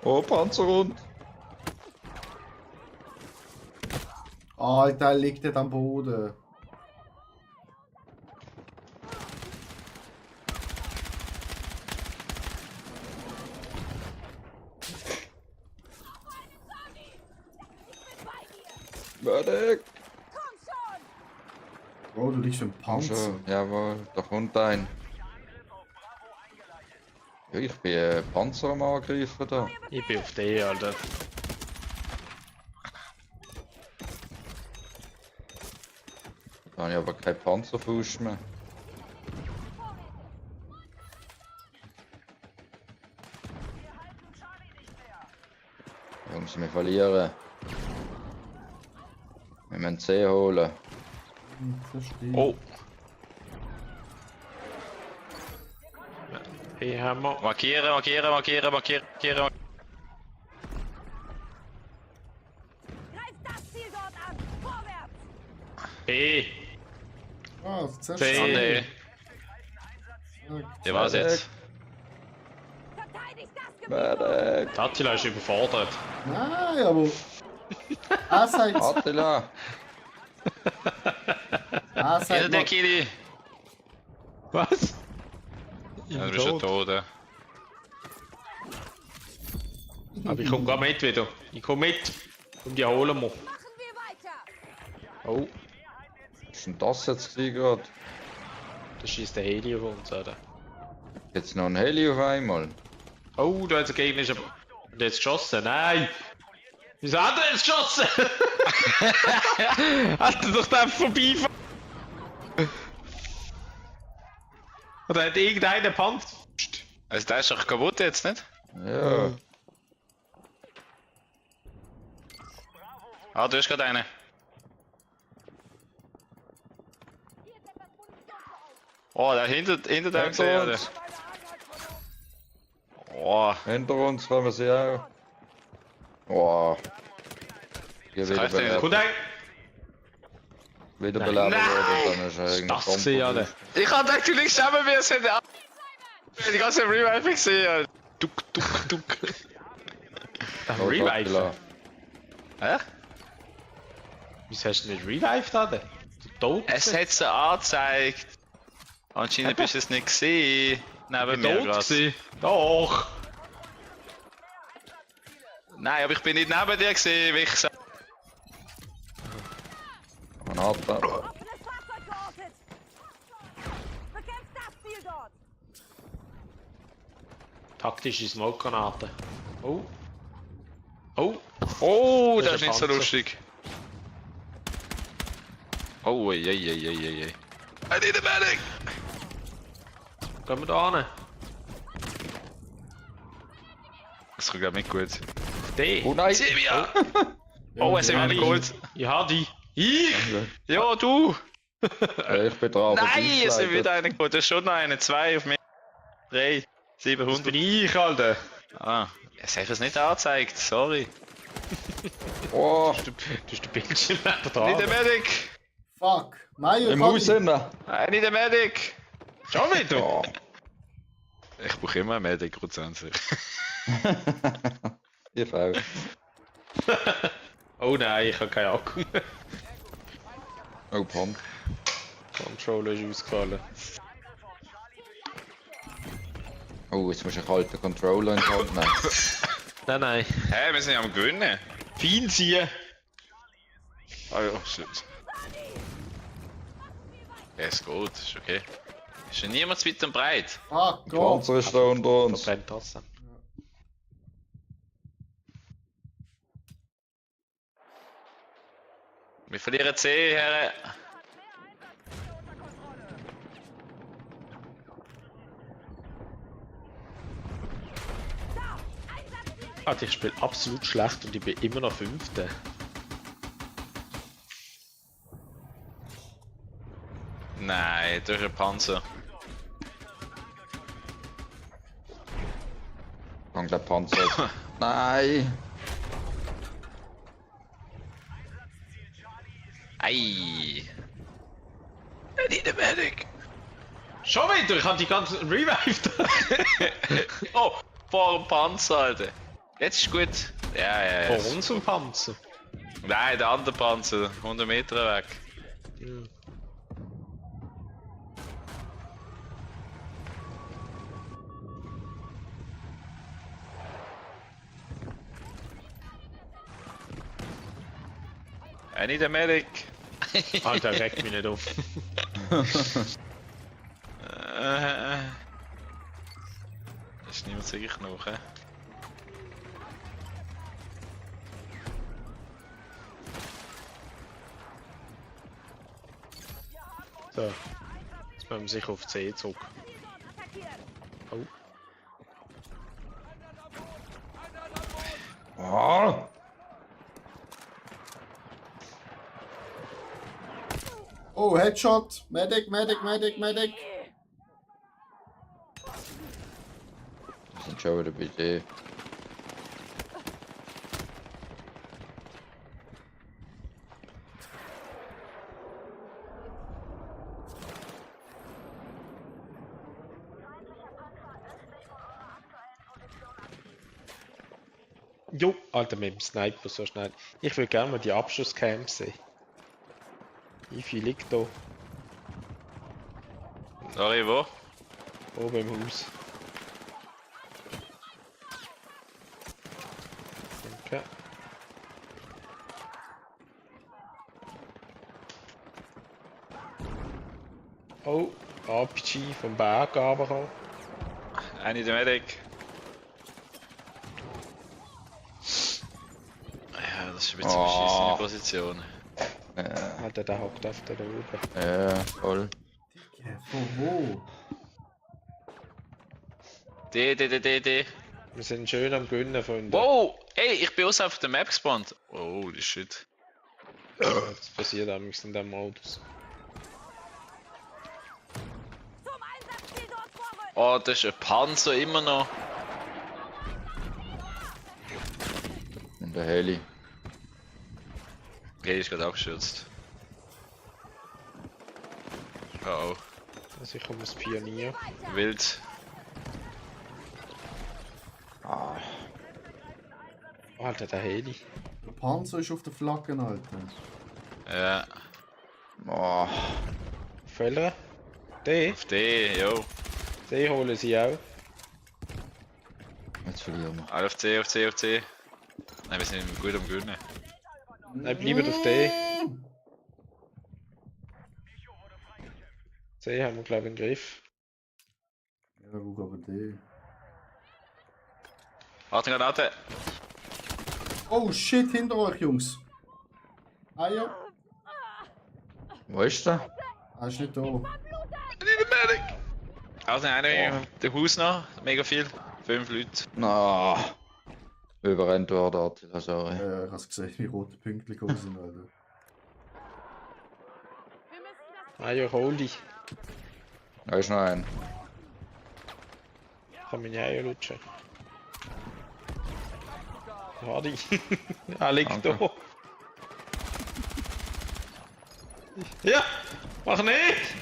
Oh, Panzerhund! Alter, liegt dort am Boden. Medic! Oh, du liegst im Panzer. Schon, jawohl, da kommt ein. Ja, ich bin Panzer am Angreifen da. Ich bin auf D, Alter. Da habe ich aber keinen Panzerfuß mehr. Jungs, wir verlieren. Wir müssen C holen. Verstehe. Oh. Hier haben wir. Markieren. Greift das Ziel dort an! Vorwärts! B. Ah, sehr C. schön. Nee. Der war's jetzt. Verteidigt das Gebiet! Medic! Attila ist überfordert. Nein, aber. Er sagt. Attila! Er Hier sagt. der Kili! Was? Ja, du bist schon tot. Aber ich komm gar mit wieder. Ich komm mit. Und die holen wir. Machen wir weiter! Oh, Was ist denn das jetzt gerade? das schießt der Heli auf uns, oder? Jetzt noch ein Heli auf einmal. Oh, da hat der Gegner ist aber. Und jetzt geschossen. Nein! Wieso hat er jetzt geschossen? Hat er doch da vorbei. Oder hat irgendeiner Panzer? Also der ist doch kaputt jetzt, nicht? Ja. Ah, du hast gerade einen. Oh, der hinter dem gesehen, oder? uns. Oh, Hinter uns haben wir sie auch. Wow. Hier das heißt, der wiederbeleben worden, dann ist er irgendwie Das gesehen, Alter. Ich hab gedacht, du liegst neben mir, sind die ganze Revive gesehen, Alter. Duck. Revive? Hä? Wieso hast du nicht revived, Alter? Du tot? Es hat so angezeigt. Anscheinend bist du es nicht gesehen. Neben mir tot gerade. gewesen. Doch! Nein, aber ich bin nicht neben dir gesehen, wie ich gesagt. Granate. Offenes Fahrzeug geortet! Bekämpft das Ziel dort! Taktische Smoke-Granaten. Oh. Oh, Das das ist ist nicht so ein Panzer. lustig. Oh, ey. I need a medic! Gehen wir da hin? Das kommt glaub nicht gut. D. Oh nein! Silvia! Oh, es ist Ja, einer geholt. Ich hab die. Ich? Ja, du! Ja, ich bin dran. Nein, es ist wieder einer geholt. Das ist schon noch einer. 2 auf mich. 3. Das 700. bin ich, Alter. Ah, es hat es nicht angezeigt. Sorry. Oh, Du hast den Bildschirm neben dran. Nicht der Medic! Fuck. Meier im kann Haus ich. hin. Nicht der Medic! Schon wieder? Oh. Ich brauche immer einen Medic, grundsätzlich. Ihr Frau. Oh nein, ich habe keinen Akku mehr. Oh, Pump. Controller ist ausgefallen. Oh, jetzt muss ich halt den Controller in die Hand nehmen. Nein. Hä, wir sind ja am Gewinnen. Fein ziehen. Ah ja, stimmt. Ja, es geht, ist okay. Ist ja niemand zu weit und breit. Fuck, Der Gott. Panzer ist da unter uns. Verbrennt trotzdem. Wir verlieren C, Herren. Alter, ich spiele absolut schlecht und ich bin immer noch Fünfter. Nein, durch einen Panzer. Fang der Panzer jetzt. Nein! Ei. Nicht der Medic. Schon wieder? Ich habe die ganzen revived. Oh, vor dem Panzer, Alter. Jetzt ist gut. Ja. Vor unserem Panzer. Nein, der andere Panzer, 100 Meter weg. Nicht der Medic. Alter, regt mich nicht auf. Das ist niemand sicher noch, hä? So. Jetzt müssen wir sicher auf C zurück. Oh. Oh. Oh, Headshot! Medic, Medic, Medic, Medic! Wir sind schon wieder bei D. Jo, Alter, mit dem Sniper so schnell. Ich will gerne mal die Abschusscams sehen. Wie viel liegt da? Sorry, wo? Oben im Haus. Okay. Oh, RPG vom Berg runtergekommen. Eine der Medic. Ja, das ist ein bisschen beschissene Position. Alter, der hockt auf der da oben. Ja, voll. Ja, von wo? D. Wir sind schön am Gönnen, Freunde. Wow! Ey, ich bin aus auf der Map gespawnt. Oh, holy shit. Ja, das passiert amigs in dem Modus. Oh, das ist ein Panzer immer noch. Und der Heli. Okay, ist gerade abgestürzt. Oh, Also ich komme als Pionier. wild. Ah. Alter, der Heli. Der Panzer ist auf der Flagge, Alter. Ja, Oh. Völler? D? auf D, yo. D holen sie auch. Jetzt verlieren wir. Alle auf C. Nein, wir sind gut am Gewinnen. Nein, bleiben auf D. C haben wir glaube ich im Griff. Ja, wo aber die. Warte, Granate. Oh shit, hinter euch, Jungs! Ah ja. Wo ist der? Ah, ist nicht da. Also, einer im Haus noch. Mega viel. 5 Leute. Na. Überrennt worden, Attila, sorry. Ich hab's gesehen, wie rote Pünktchen gekommen sind, Alter. Ah ja, hol dich. Da ist noch ein. Kann mich Eier lutschen. Hardy. Ah, liegt da. Danke. Ja! Mach nicht!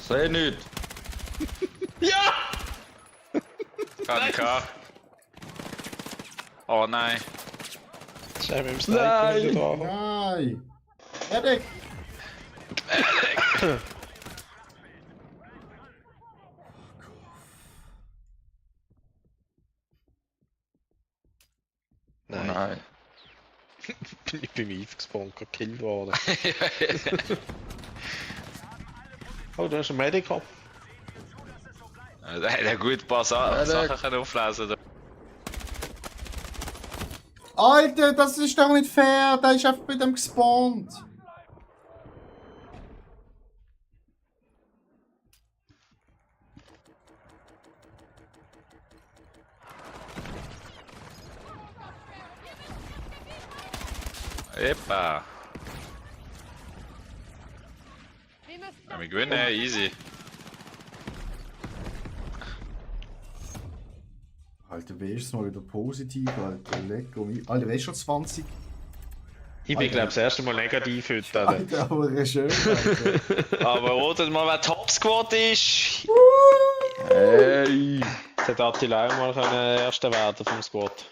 Seh nicht! Ja! KDK. Oh nein. Schau mit dem Sniper wieder dran. Nein! Medic! Oh nein. Ich bin beim Eve gespawnt, gekillt worden. Oh, du hast einen Medic gehabt. Da hat er gut ein paar Sachen können auflesen können. Alter, das ist doch nicht fair! Der ist einfach bei dem gespawnt! Epa. Ja, wir gewinnen, easy. Alter, wer ist mal wieder positiv, Alter? Lecker. Alter, wer ist schon 20? Ich bin glaube das erste Mal negativ heute. Alter. Alter, aber schön, Alter. Aber rotet mal, wer Topsquad ist. Hey! Jetzt hat Attila auch mal können Erster werden vom Squad.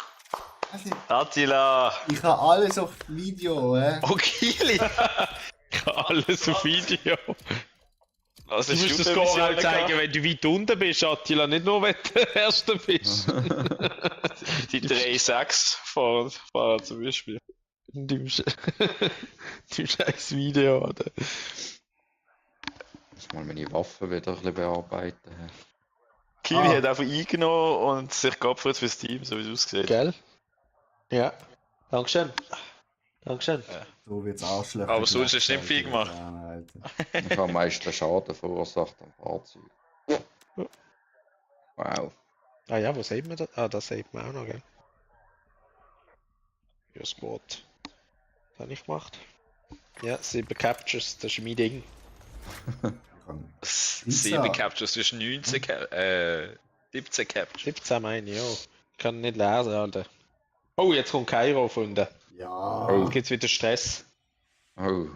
Attila. Ich habe alles auf Video, Oh, Kili. Ich habe alles auf Video. Was Du musst das Score halt zeigen, wenn du weit unten bist, Attila, nicht nur wenn du Erster bist. Die 3-6 fahren zum Beispiel. Du scheiß Video, Alter. Muss mal meine Waffen wieder ein bisschen bearbeiten. Kili hat einfach eingenommen und sich geopfert fürs Team, so wie es aussieht. Gell? Ja. Dankeschön. Dankeschön. So wird's Arschlöcher. Aber sonst hast du nicht viel gemacht. Ich habe am meisten Schaden verursacht am Fahrzeug. Wow. Ah ja, wo sieht man das? Ah, das sieht man auch noch, gell? Ja, Squad. Was habe ich gemacht? Ja, 7 Captures, das ist mein Ding. 7 Captures, das ist 19 17 Captures. 17 meine ich, ja. Ich kann nicht lesen, Alter. Oh, jetzt kommt Kairo gefunden. Ja. Jetzt gibt's wieder Stress. Oh.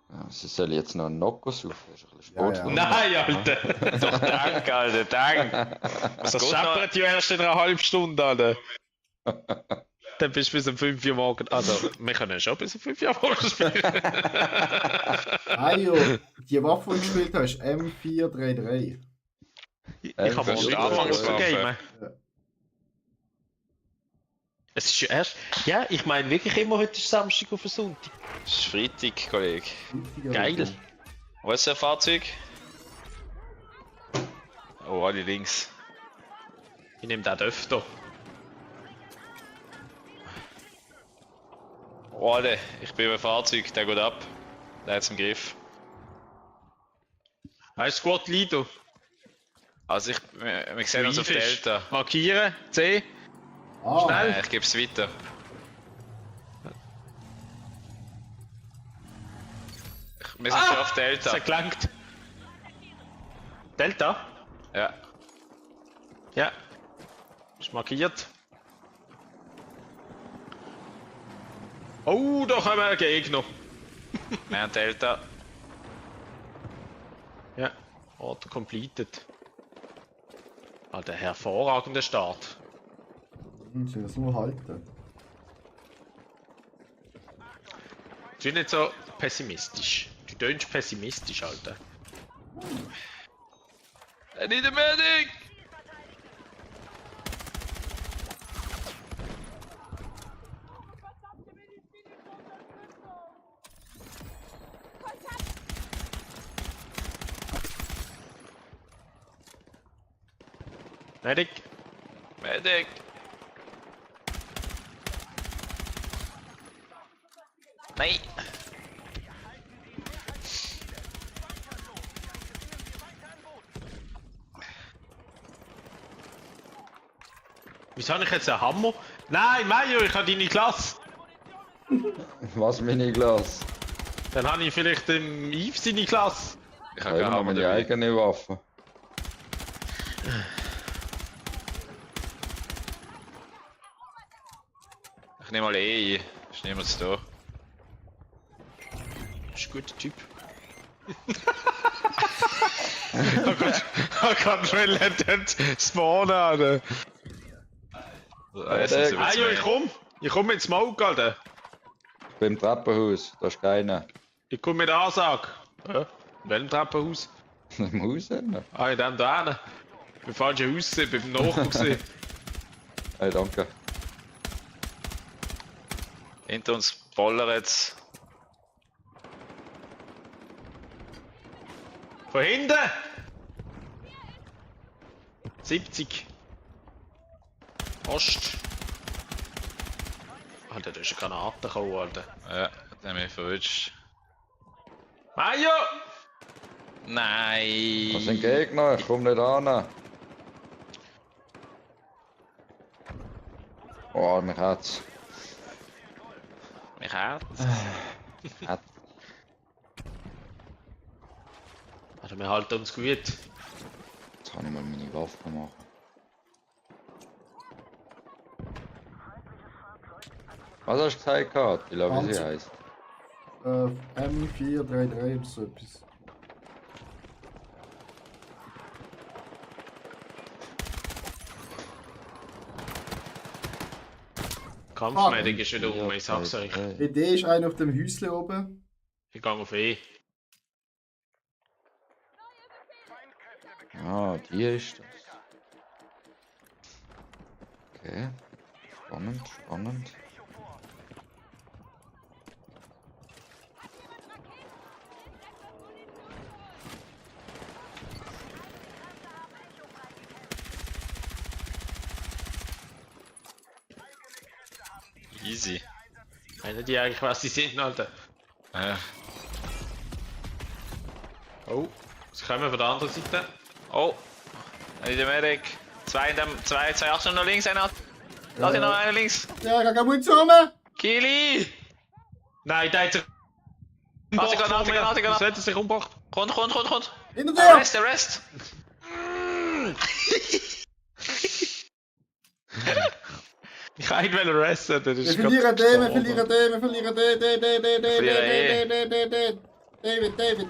Ja, sie soll jetzt noch einen Nocco suchen. Das ist ein bisschen spät. Ja. Nein, Alter! Doch, danke, Alter, danke. Das scheppert ja erst in einer halben Stunde, Alter. Dann bist du bis um 5 Uhr morgens. Also, wir können schon bis um 5 Uhr morgens spielen. Ayo, die Waffe, die du gespielt hast, M433. Ich habe das ist mal die angefangen zu Anfangswaffe. gamen. Ja. Es ist ja erst. Ja, ich meine wirklich immer, heute ist Samstag auf den Sonntag. Das ist Freitag, Kollege. Geil. Wo ist der Fahrzeug? Oh, alle links. Ich nehme den öfter. Oh, Alter, ich bin beim Fahrzeug, der geht ab. Der hat's im Griff. Heißt Squad Lido. Also wir sehen uns auf Delta. Markieren, C. Ah, Ich gebe es weiter. Wir sind schon auf Es Delta. hat gelangt. Delta? Ja. Ja. Ist markiert. Oh, da haben wir einen Gegner. Wir haben Delta. Ja. Order completed. Alter, hervorragender Start. müssen wir das nur halten. Du bist nicht so pessimistisch. Du tönst pessimistisch, Alter. I need a medic! Medic. Medic! Nein! Wieso habe ich jetzt einen Hammer? Nein, Mario, ich habe deine Klasse. Was, meine Glas? Dann habe ich vielleicht den Yves seine Klasse. Ich Ich habe habe keinen immer Hammer meine dabei. eigene Waffe. Ich nehme mal E ein. Ist niemand da. Das ist ein guter Typ. Ich kann schon dort spawnen, Alter. Mario, ich komm mit Smoke, Alter. Ich bin im Treppenhaus, da ist keiner. Ich komm mit Ansage. Ja, in welchem Treppenhaus? Im Haus hin. Ah, in dem da hinten. Beim falschen Haus gesehen, beim Nachbarn gesehen. Hey, danke. Hinter uns Boller jetzt. Von hinten! 70. Ost. Alter, da ist eine Granate gekommen, Alter. Ja, den haben wir verwünscht. Mario! Nein! Was sind Gegner? Ich komm nicht an. Oh, mich hat's. Mich hat's. Hat. Also, wir halten uns gut. Jetzt kann ich mal meine Waffe machen. Was hast du gesagt, Kat? Ich glaube, wie sie Panzer. heisst. M433 oder so etwas. Kampfmedic ist wieder um, ich sag's euch. Bei D ist einer auf dem Häuschen oben. Ich gehe auf E. Ah, die ist das. Okay. Spannend, spannend. easy. Meinen die eigentlich, was sie sind, Alter? Ja. Oh, sie kommen von der anderen Seite. Oh! In der Medic. Zwei Achsen noch links, einer. Lass ihn noch einer links. Ja, ich hab Munition rum! Kili! Nein, der hat sich Warte, Was hat er sich umgebracht? Kommt. Hinter dir! Arrest! Ich kann ihn arresten, das Wir ist verlieren gerade den, wir gestorben. verlieren den.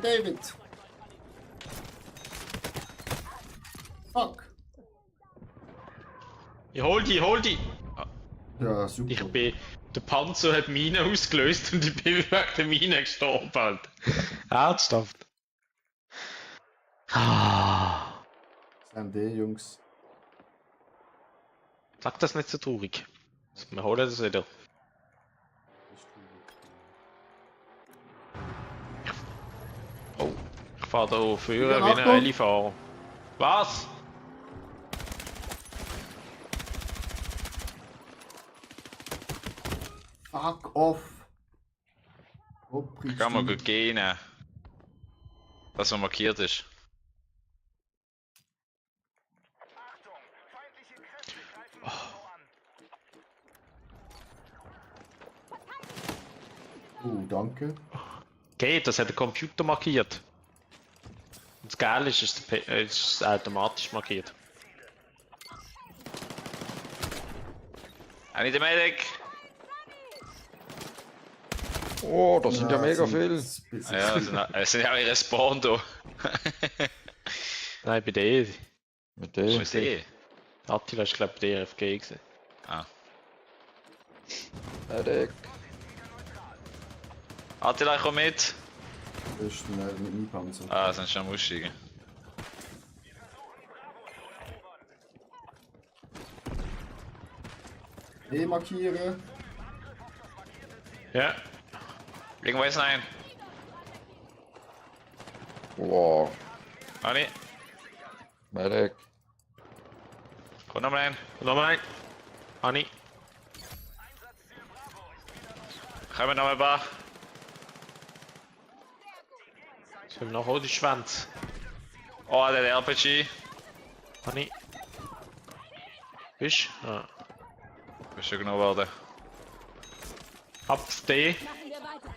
David. Fuck. Ich hol die! Ja, super. Ich bin... Der Panzer hat Mine ausgelöst und ich bin wegen der Mine gestorben, Alter. Ernsthaft. SMD, Jungs. Sag das nicht so traurig. Wir holen das wieder. Oh, ich fahr da vorne wie ein Rallye-Fahrer. Was? Fuck off. Ich kann mal gut gehen. Das, was markiert ist. Danke. Geht, das hat der Computer markiert. Und das Geile ist, ist es automatisch markiert. Eine der Medic! Oh, das sind ja mega viel. Ja, es sind ja auch ihre Spawn da. Nein, bei dir. Mit Wo dem. ist die? Attila ist glaube ich bei der RFG gewesen. Ah. Medic. Attila, komm mit! Das ist mit meinem Panzer. Ah, sind schon am Aussteigen. Markieren. Ja. Irgendwo ist ein. Wow. Anni, Medic. komm noch mal rein. Nochmal ein. Anni. Kommen noch mal ein paar. Ich will noch die Schwanz. Oh, der RPG. Anni. Bist du? Ah. Bist schon genommen worden. Ab D. Machen wir weiter.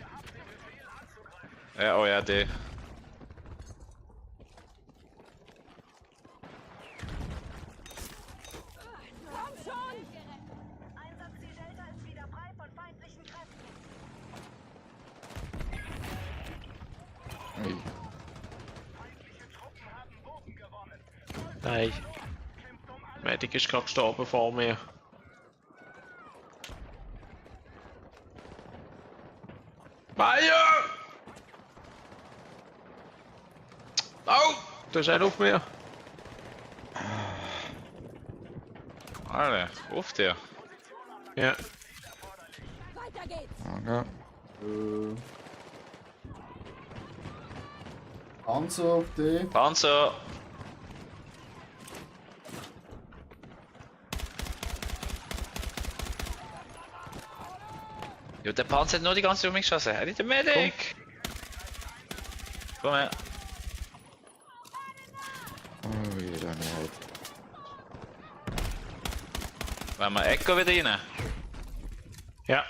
Ja, oh ja, die. Komm schon! Einsatzziel Delta ist wieder frei von feindlichen Kräften. Hey. Nein. Medic ist gerade gestorben vor mir. Meier! Oh! Da ist einer auf mir. Alter, ruft der. Ja. Weiter geht's! Okay. Panzer auf D. Panzer! Ja, der Panzer hat nur die ganze Zeit umgeschossen. Er ist der Medic! Komm her. Oh, jeder nicht. Wollen wir Echo wieder rein? Ja.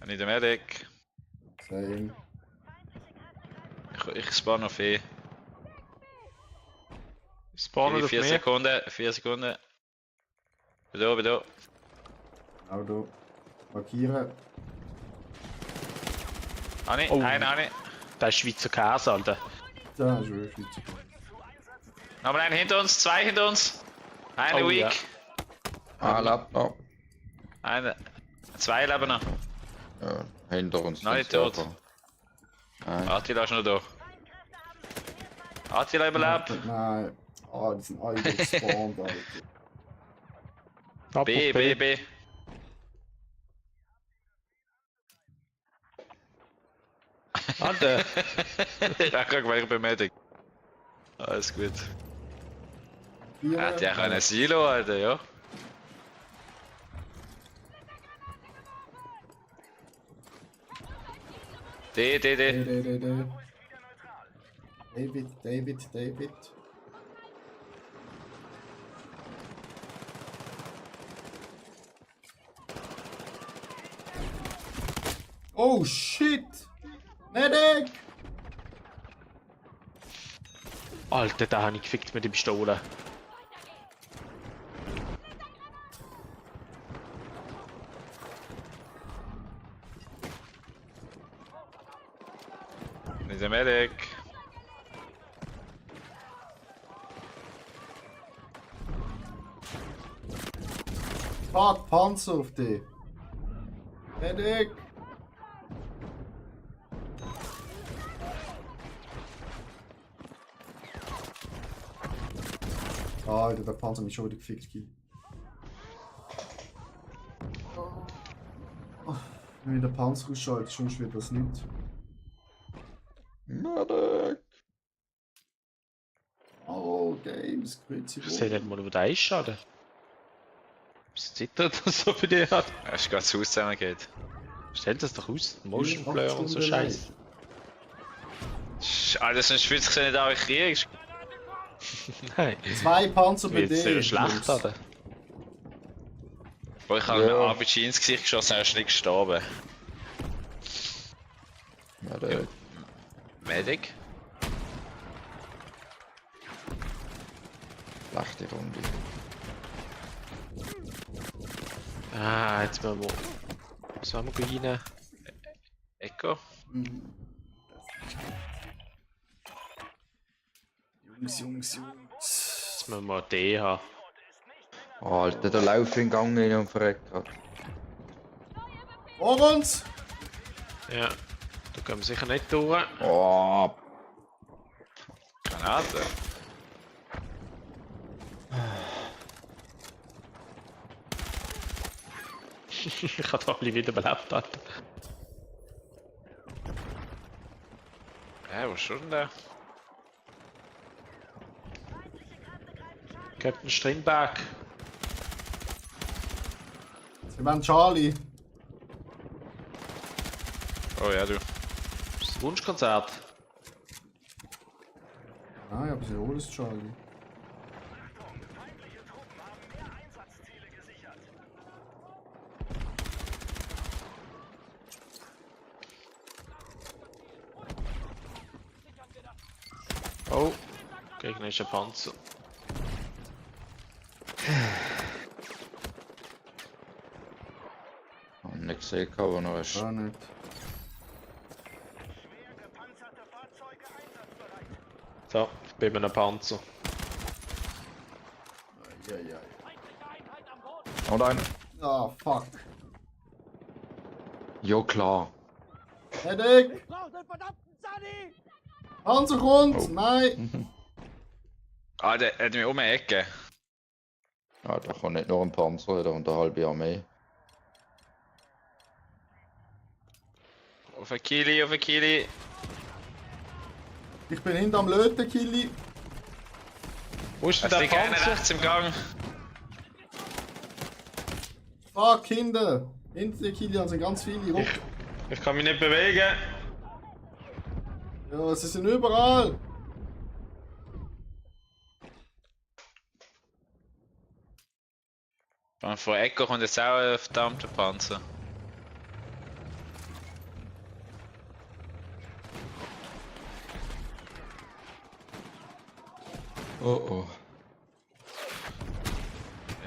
Nicht der Medic. Same. Ich spawn auf E. Spawnen auf 4 mir. Sekunden, 4 Sekunden. Bei da. Genau da. Markieren. Anni, Oh. einer, Anni. Das ist Schweizer Käse, Alter. Da ist wirklich Schweizer. Nochmal einen hinter uns, 2 hinter uns. Eine Oh, weak. ja. Ah, lebt noch. Eine. 2 leben noch. Ja, hinter uns. Nein, sind sie tot. aber. Nein. Attila ist noch da. Attila überlebt. Nein. Ah, die sind alle gespawnt, Alter. Ab B, auf B, B. Alter. Ich hab gerade welche bei Medic. Alles gut. Hätte ja können Silo halten, ja. D. David. Oh shit! Medic! Alter, da habe ich gefickt mit der Pistole. Nicht der Medic. Fuck, Panzer auf dich! Medic! Alter, der Panzer hat mich schon wieder gefickt. Wenn der Panzer ausschaltet, sonst wird das nicht. Medic! Oh, Games, grüezi Ich sehe nicht mal, wo der ist, schade. Was zittert das so bei dir hat? Hast du gerade das Haus zusammengeht? Stell das doch aus. Motion Blur und so Scheiß. Alter, sonst fühlt sich nicht an, wie kriegst. Nein. 2 Panzer bei Wird sehr dir. schlecht, oder? Boah, ich habe mir RPG ins Gesicht geschossen, er ist nicht gestorben. Medic. Medic? Schlechte Runde. Ah, jetzt müssen wir. Was haben wir rein? Echo? Jungs. Jetzt müssen wir D haben. Alter, der Lauf in Gang in und verreckt grad. Vor uns! Ja. Da können wir sicher nicht durch. Oh, Granate? Ich habe da alle wieder belebt, Alter. Wo ist schon der? Captain Strindberg. Sie waren Charlie. Oh ja, du. Das ist das Wunschkonzert. Nein, aber sie holen es Charlie. Oh. Gegnerischer Panzer. hab nicht gesehen, wo noch ist. Gar nicht. So, ich bin bei einem Panzer. Ja. Und ein. Ah, fuck. Ja, klar. Medic! Panzer kommt! Nein! Ah, der hat mich um die Ecke. Ja, da kann nicht nur ein Panzer, da und eine halbe Armee. Auf ein Kili. Ich bin hinterm Löten, Killi. Wo ist denn Es der liegt einer Panzer? rechts im Gang. Fuck, hinter! Hinter den Kili sind ganz viele rum. Ich kann mich nicht bewegen. Ja, sie sind überall! Von Echo kommt jetzt auch ein verdammter Panzer. Oh.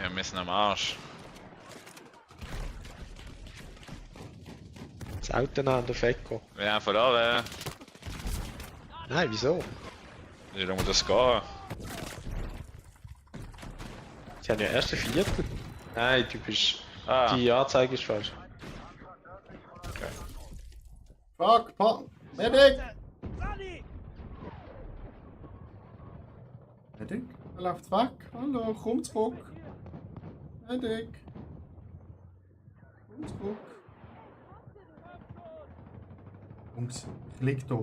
Ja, wir sind am Arsch. Das Auto an der Fecko. Wir haben verloren. Nein, wieso? Wie lange muss das gehen? Sie haben ja erst ein Viertel. Nein, du bist. Ah. Die Anzeige ist falsch. Fuck, Medic! Medic? Er läuft weg. Hallo, komm zurück. Medic. Komm zurück. Jungs, ich lieg da.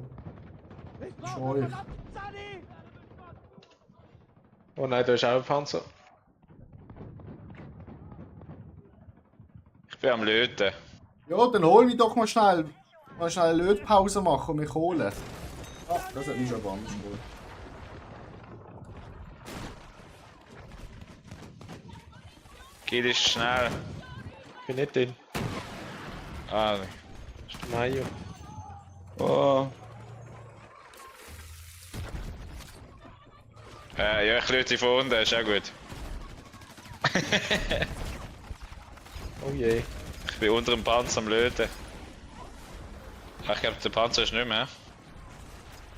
Ich schau euch. Oh nein, da ist auch ein Panzer. Ich bin am Löten. Ja, dann hol mich doch mal schnell. Mal schnell eine Lötpause machen und mich holen. Ah, das hat mich schon anders geholt. Geht ist schnell. Ich bin nicht drin. Ah, Das ist der Mayo. oh. Ja, ich löte sie von unten, ist auch gut. Oh je. Ich bin unter dem Panzer am Löten. Ich glaube, der Panzer ist nicht mehr.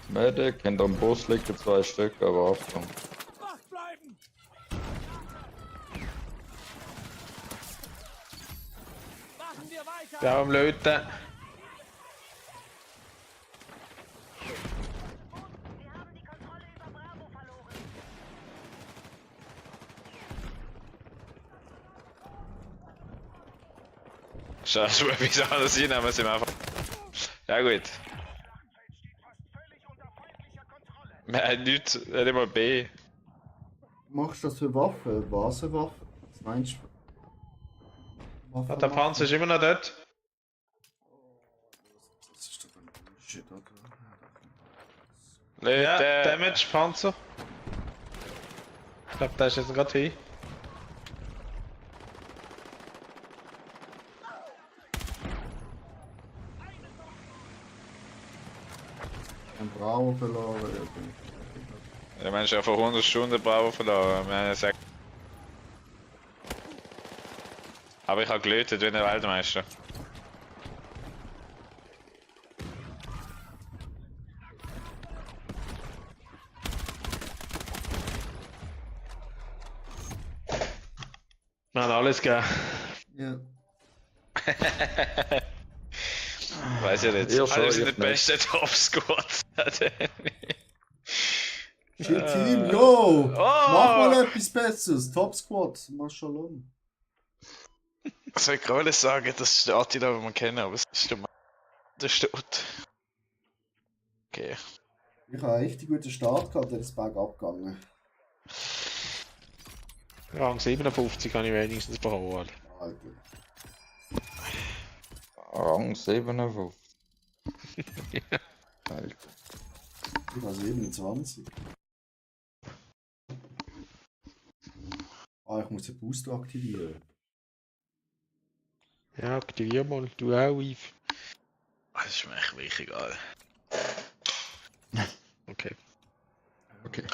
Medic, hinter dem Bus liegen 2 Stück, aber Achtung. Wach bleiben! Machen wir weiter! Der am Löten. Schade, schon etwas anderes rein, aber sind einfach. Ja gut. Wir haben nichts, nicht mal B. Machst du das für Waffen? Wasenwaffen? Was meinst du? Waffen Ah, der Panzer ist immer noch dort. Das ist doch ein Bullshit, oder? Löten! Ja, Damage, Panzer. Ich glaube, der ist jetzt gerade hin. Ein Bravo verloren. Der Mensch hat vor 100 Stunden Bravo verloren. Wir haben gesagt. Aber ich habe gelötet wie der Weltmeister. Wir haben alles gegeben. Ja. Weiß ja nicht. Ja, schon, Alle sind ich der beste Top-Squad. Shit Team, yo! Mach mal etwas Besseres. Top Squad, Mashalom. Ich soll gerade sagen, das ist der Attila, den wir kennen, aber es ist der Stott. Okay. Ich habe einen richtig guten Start gehabt, der ist bergab gegangen. Rang 57 habe ich wenigstens bekommen. Alter. Rang 57. Alter. Ich war 27. Ah, ich muss den Booster aktivieren. Ja, aktivier mal. Du auch, Yves. Das ist mir echt wirklich egal. Okay. Okay.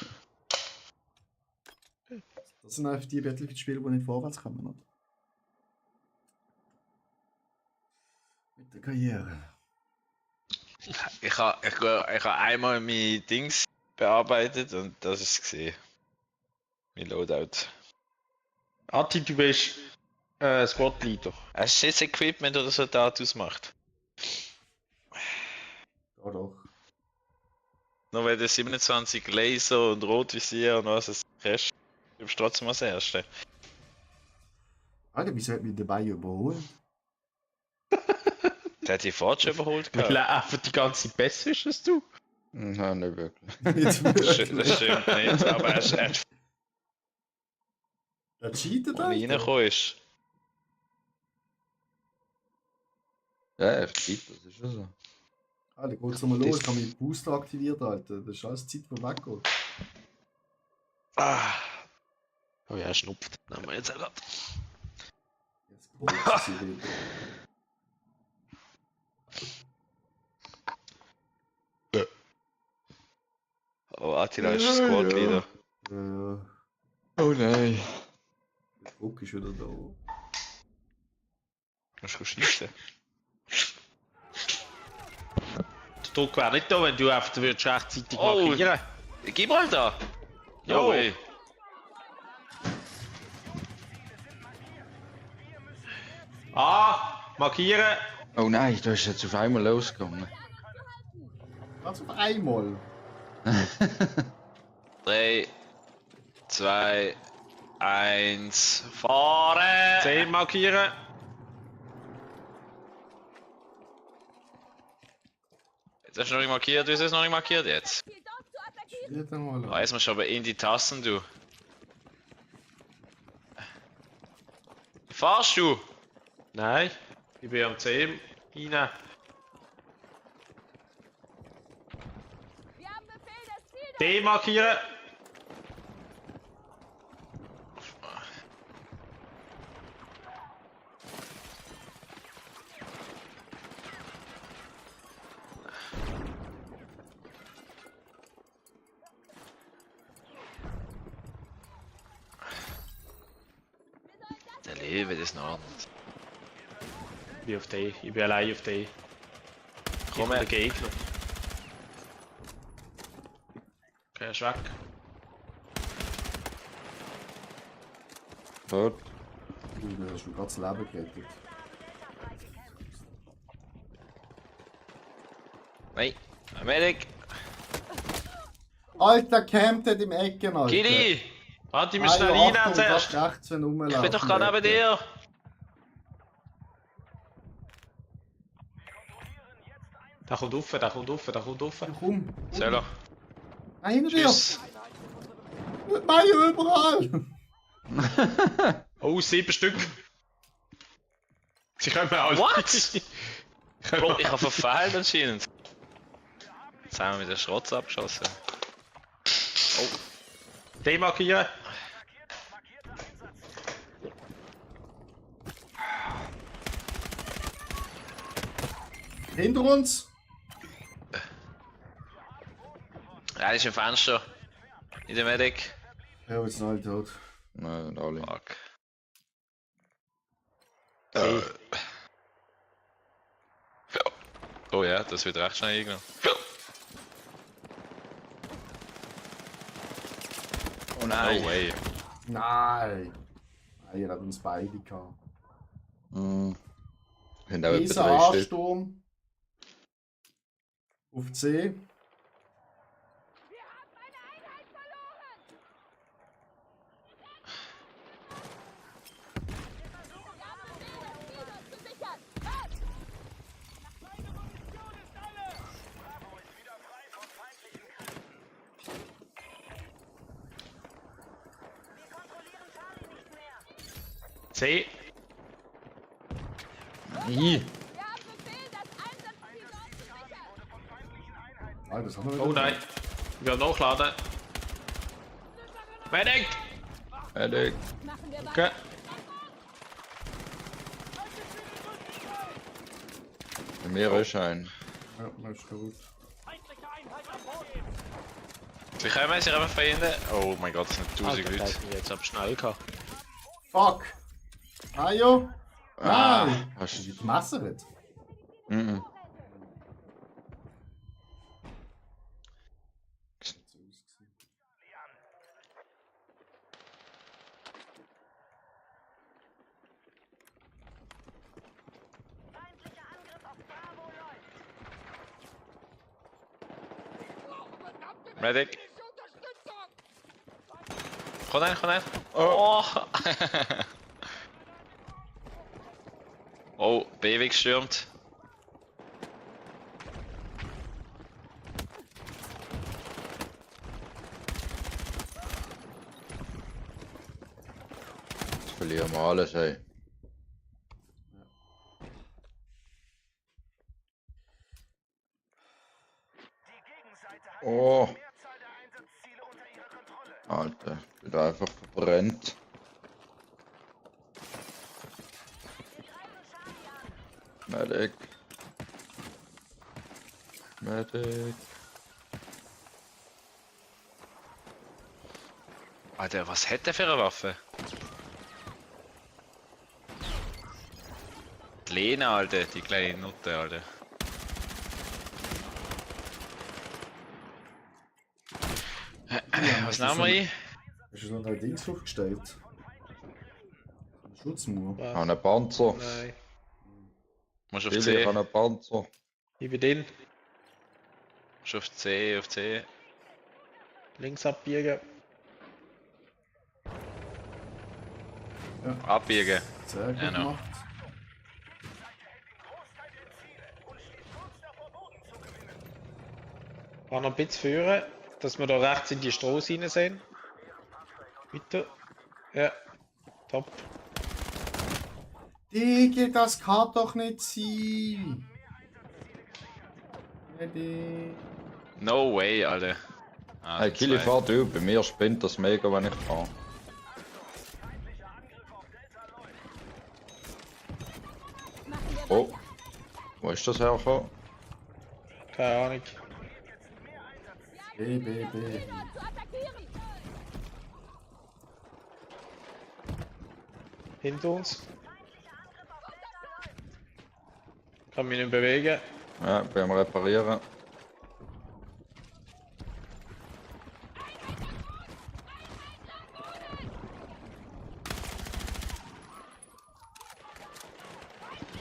Das sind einfach die Battlefield-Spiele, die nicht vorwärts kommen, oder? Mit der Karriere. Ich habe einmal mein Dings bearbeitet und das ist es gesehen. Mein Loadout. Atti, du bist Squad Leader. Hast du jetzt Equipment oder so da ausmacht? Ja, doch. Nur weil du 27 Laser und Rotvisier und was es hast, du bist trotzdem als Erste. Alter, wieso hat mich dabei überholt? Der hat die Fahrt schon überholt Weil gehabt. er einfach die ganze Zeit besser ist als du. Nein, nicht wirklich. Nicht Das wirklich. stimmt nicht, aber er hat Der cheatet wo er Alter. reingekommen ist. Ja, er gibt das ist schon so. Alter, geht's nochmal los. Ich habe meinen Booster aktiviert, Alter. Das ist alles Zeit, die weggeht. Ah. Oh ja, er schnupft. Nehmen wir jetzt auch grad. Jetzt geht's wieder. Oh, Attila ist Squad Leader. Ja. Oh nein. Der Druck ist wieder da. Musst du schießen. Der Druck wäre nicht da, wenn du einfach würdest rechtzeitig Oh. markieren. Gib mal da! Jo. ey. Markieren. Oh nein, du bist jetzt auf einmal losgegangen. Was auf einmal? 3, 2, 1, fahren! 10 markieren. Jetzt hast du noch nicht markiert, du hast es noch nicht markiert jetzt. Ziel dort zu attackieren. Jetzt einmal. Oh, jetzt musst du aber in die Tasten, du. Fahrst du? Nein, ich bin am C rein. Wir haben Befehl, das Ziel dort. D markieren. Der Leben des Nordens. Ich bin auf D, ich bin allein auf D. Komm Der her. Gegner. Okay, er ist weg. Tot. Du hast mir gerade das Leben gerettet. Nein, ein Medic. Alter, campt hat im Ecken, Alter. Gidi! Warte, ich muss Ah, schnell ja, rein Achtung, zuerst. fast rechts, wenn du Ich rumlaufst. bin doch gerade neben dir. Der kommt rauf, der kommt rauf, der kommt rauf. Ja, komm. Soll er? Nein, hinter dir. Tschüss. Mit Meier überall. Oh, 7 Stück. Sie können alle. What? Bro, ich habe verfehlt anscheinend. Jetzt haben wir mit der Schrotz abgeschossen. Demarkieren. Hinter uns. Ja, das ist im Fenster. In der Medic. Ja, jetzt sind alle tot. Nein, nicht alle. Fuck. Oh ja, das wird recht schnell eingenommen. Oh nein. No way. Nein. Nein, ihr habt uns beide gehabt. Hm. Wir haben auch etwa Dieser 3 Stück. Ansturm. Auf C. Wir haben eine Einheit verloren. Wir haben Befehl, das Ziel dort zu sichern. Los! Meine Munition ist alle! Bravo ist wieder frei von feindlichen Kräften. Wir kontrollieren Charlie nicht mehr. C. Ih. Wir haben Befehl, das Einsatzziel dort zu sichern. Ah, das haben wir wieder. Oh nein. Ich will nachladen. Medic! Medic. Machen wir Okay. Bei mir ist ein. Ja, man ist tot. Feindliche Einheit am Boden! Sie kommen, sie kommen Feinde. Oh mein Gott, das sind 1000 Alter, der Leute. hat mich jetzt aber schnell gehabt. Fuck. Mayo. Ah, Nein. hast Hast du. du gemessert? Mhm. Feindlicher Angriff auf Bravo läuft! Medic. Komm rein, komm rein. Oh! Oh, BW gestürmt. Jetzt verlieren wir alles, ey. Die Gegenseite hat Oh. die Mehrzahl der Einsatzziele unter ihrer Kontrolle. Alter, ich bin einfach verbrennt. Medic. Medic. Alter, was hat der für eine Waffe? Die Lena, Alter, die kleine Nutte, Alter. Was nehmen wir ein? Hast du so ein Dings aufgestellt? Eine Schutzmauer. Ja. An einen Panzer. Nein. Musst auf Billy, C. ich habe einen Panzer. Ich bin drin. Musst auf C, auf C. Links abbiegen. Abbiegen. Sehr gut Genau. gemacht. War noch ein bisschen führen, dass wir da rechts in die Straße rein sehen. Weiter. Ja. Top. Digga, das kann doch nicht sein. Ready. No way, Alter. Ah, Hey, Kili, zwei. fahr du. Bei mir spinnt das mega, wenn ich fahre. Oh. Wo ist das hergekommen? Keine Ahnung. B. Zu attackieren! Hinter uns. Kann mich nicht bewegen. Ja, beim Reparieren.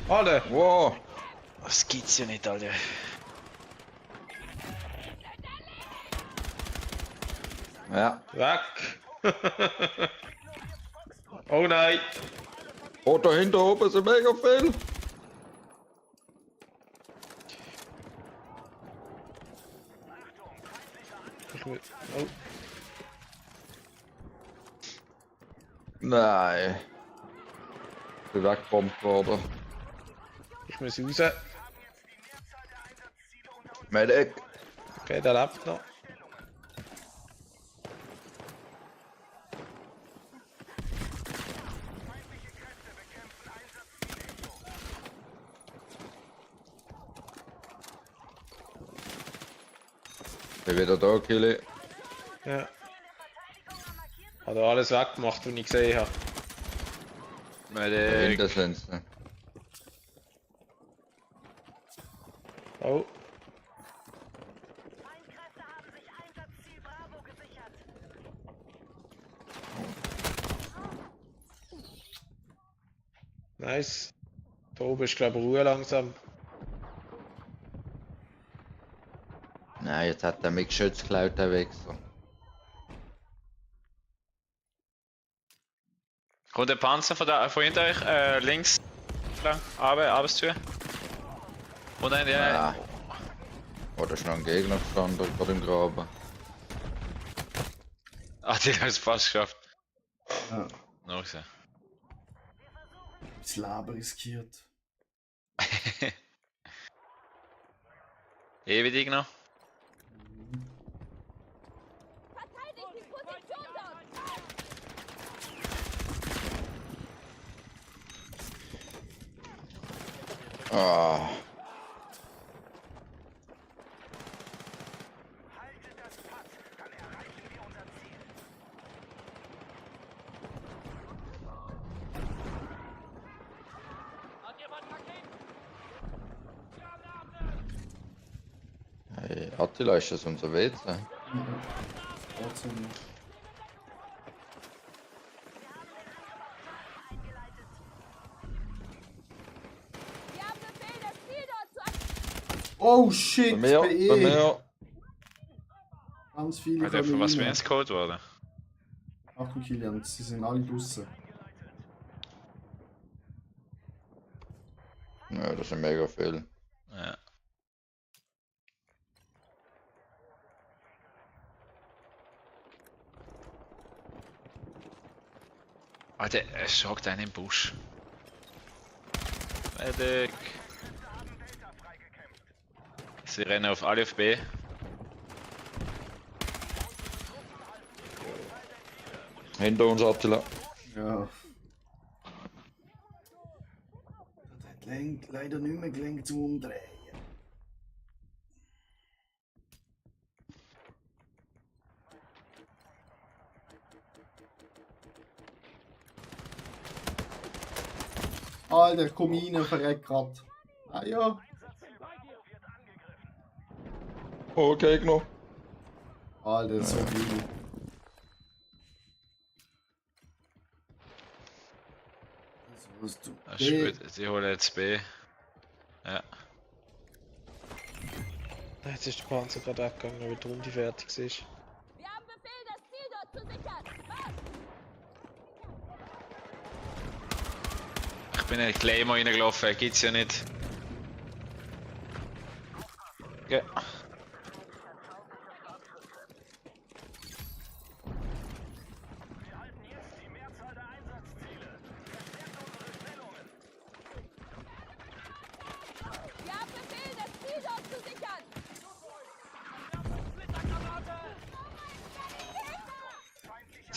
Alter! Wow! Das gibt's ja nicht, Alter. Ja. Weg! Oh nein! Oh, da hinten oben sind mega viel! Oh. Nein. Ich bin weggebombt worden. Ich muss raus. Medic! Okay, der lebt noch. Ich bin wieder da, Kili. Ja. Hat er alles weggemacht, was ich gesehen habe. Da Medic. hinten sind sie. Oh. Nice. Da oben ist glaube ich Ruhe langsam. Nein, jetzt hat er mich Geschütz geklaut, der Wichser. Kommt der Panzer von hinter euch, links, abends zu. Und dann der. Ja. Oh, da ist noch ein Gegner gestanden, gerade im Graben. Ach, den hat es fast geschafft. Ja, Noch so. das Leben riskiert. Ewig noch. Verteidigt die Position dort! Ah. Hey, Attila, ist das unser WC? Trotzdem. Wir haben Befehl, das Ziel dort zu attackieren! Oh shit, Bei mir, BE. bei mir. Ganz viele Alter, von was Familien. wäre es geholt worden? Achtung, Kilian, sie sind alle draussen. Ja, das sind mega viel. Ja. Alter, es schockt einen im Busch. Medic. Sie rennen auf alle auf B. Hinter uns, Attila. Ja. Das hat leider nicht mehr gelenkt zum Umdrehen. Alter, komm rein, verreck grad. Ah ja. Oh, Gegner. Alter, so viel. Das war's, du. Das ist gut, sie holen jetzt B. Ja. Jetzt ist der Panzer gerade weggegangen, weil die Runde fertig ist. Wir haben Befehl, das Ziel dort zu sichern! Was? Ich bin in den Claymore reingelaufen, gibt's ja nicht. Ja.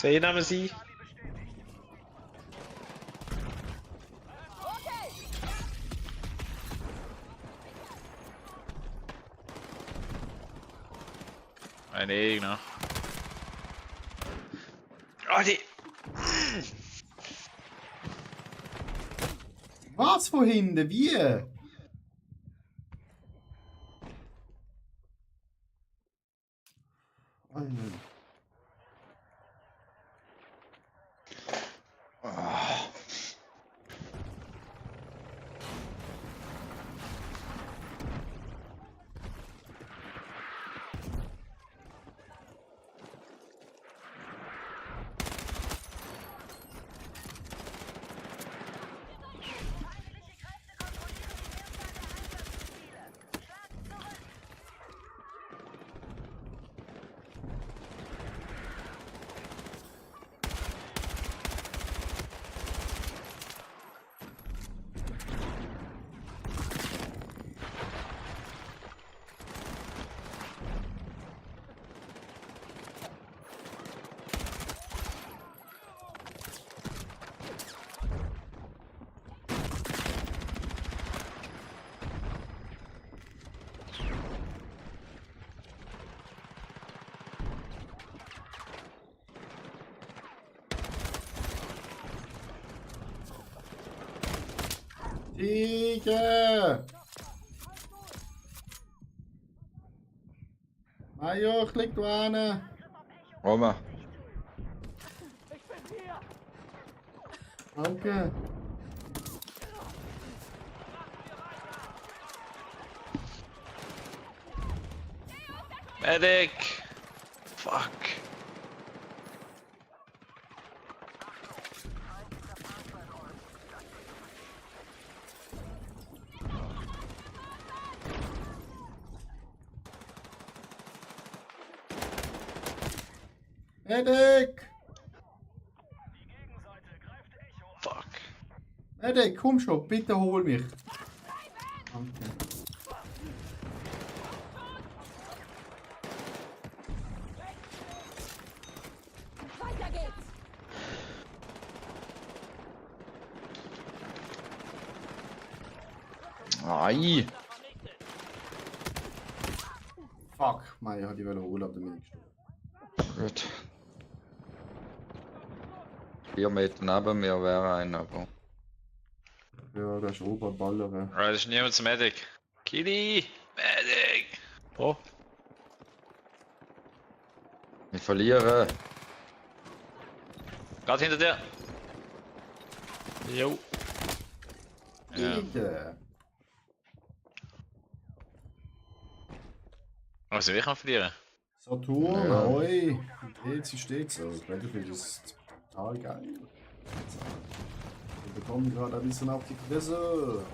Sehe neben sie. Ein Gegner. Oh, die. Was von hinten? Wie? Alter. Tiger! Majo, klick da hin! Roma. Danke! Medic! Fuck. Medic! Fuck. Medic, komm schon, bitte hol mich! Danke. Weiter geht's! Ai. Fuck, Majo hat die holen, aber dann bin ich gestorben. Gut. 4 Meter neben mir wäre einer, aber. Ja, da ist Robert Baller. Ah, das ist niemand zum Medic. Kitty! Medic! Oh. Wir verlieren. Gerade hinter dir. Jo. Ja. Bitte! Also wir können verlieren. Saturn, Ja. oi! Dreht sich stets. Also, Battlefield ist total geil. Wir bekommen gerade ein bisschen auf die Fresse.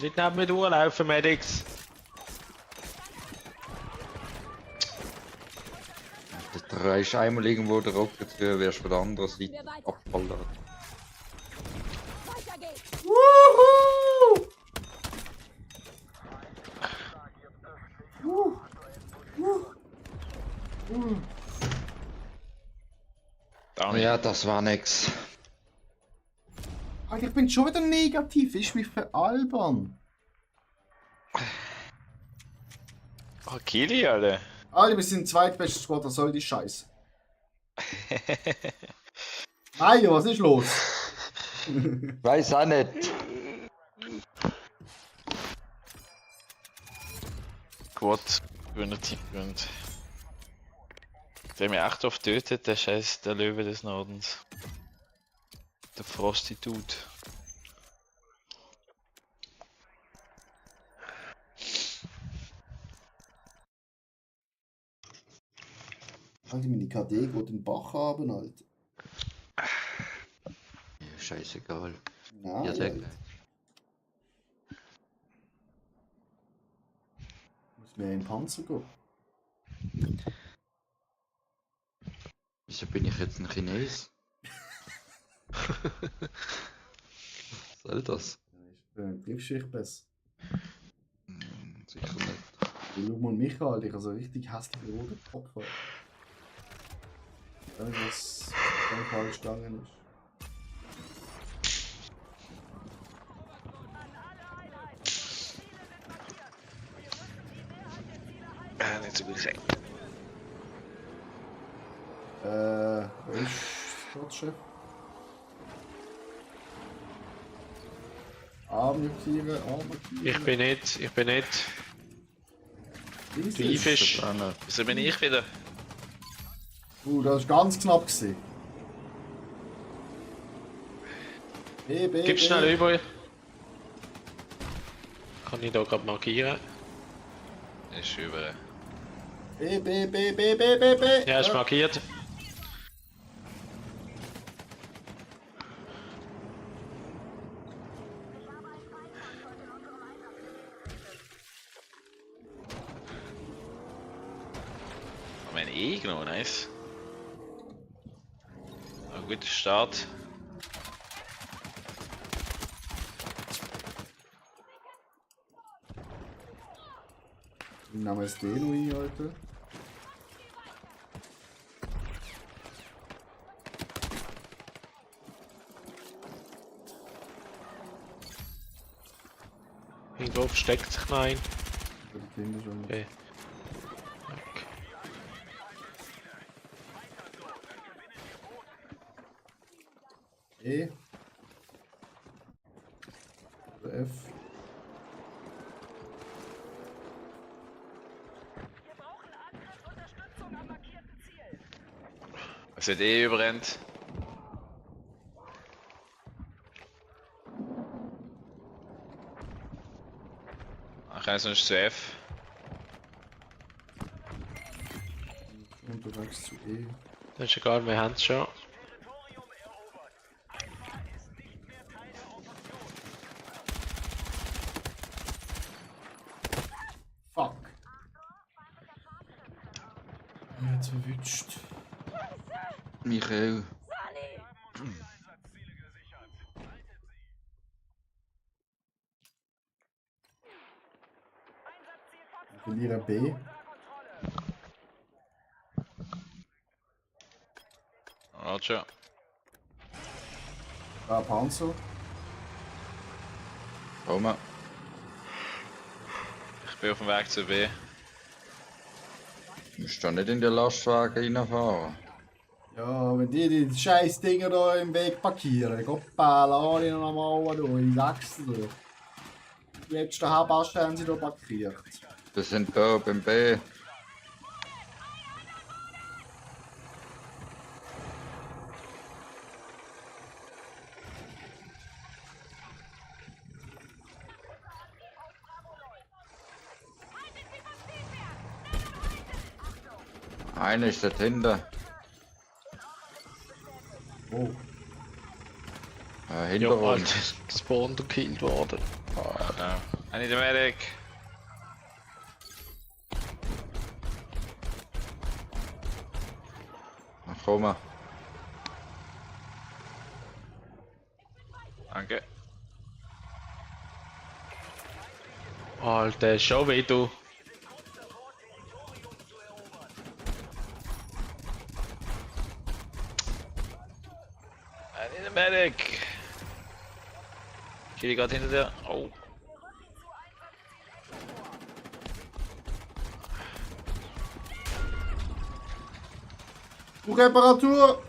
Nicht neben mir durchlaufen, Medics. Der drehst einmal irgendwo der Rocket für, wirst von der anderen Seite abballert. Weiter geht's! Wuhu! Ja, das war nix. Alter, ich bin schon wieder negativ. Ist mich veralbern. Oh, Kitty, Alter. Alter, wir sind zweitbestes Squad, was soll die Scheiße? Majo, was ist los? Weiß auch nicht. Gut, gewinnt Team gewinnt. Der mich echt oft tötet, der Scheiß, der Löwe des Nordens. Der Prostitut. Alter, meine KD geht den Bach haben, Alter. Ja, scheißegal. Nein, Ja, Alter. Muss mehr in den Panzer gehen. Wieso bin ich jetzt ein Chines? Was soll das? Griffschicht besser. Sicher nicht. Schau mal mich an, Alter. Ich habe so richtig hässlichen roten Kopf. Was dann falsch gegangen ist. Nicht so gut gesagt. Wer ist Stadtchef? Markieren. Ich bin nicht. Thiefisch. Wieso bin ich wieder? Das war ganz knapp gewesen. Gib schnell über. Kann ich da gerade markieren? Ist über. B. Ja, ist markiert. Haben wir einen E genommen, nice. Ein guter Start. Nehmen wir es den noch ein, Alter. Irgendwo versteckt sich noch ein. Okay. E. Oder F. Es wird eh überrennt. Ach, er ist sonst zu F. Unterwegs zu E. Das ist egal, wir haben es schon. Fuck. Jetzt verwünscht. Michael. Ich verliere B. Roger. Panzer. Komm mal. Ich bin auf dem Weg zu B. Du musst doch nicht in den Lastwagen reinfahren. Ja, wenn die scheiß Dinger da im Weg parkieren, Goppa, lass ich noch mal durch, ich sag's dir. Die letzten Habaschen haben sie da parkiert. Wir sind da beim B. Einer ist dort hinten. Oh. Hinter Ja, uns. Alter, gespawnt und gekillt worden. Ja. I need a medic. Ach, komm mal. Danke. Alter, schon wie du. I need a medic. Kill gerade hinter dir. Oh. Reparatur!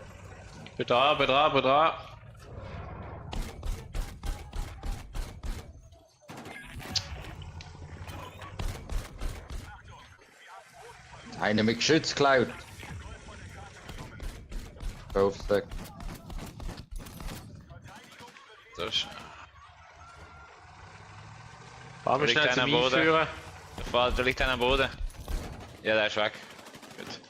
Bin da. Einer mit Geschütz geklaut. Aufstack. Das Fahren wir schnell zum am Boden. Einführen. Da liegt einer am Boden. Ja, der ist weg. Gut.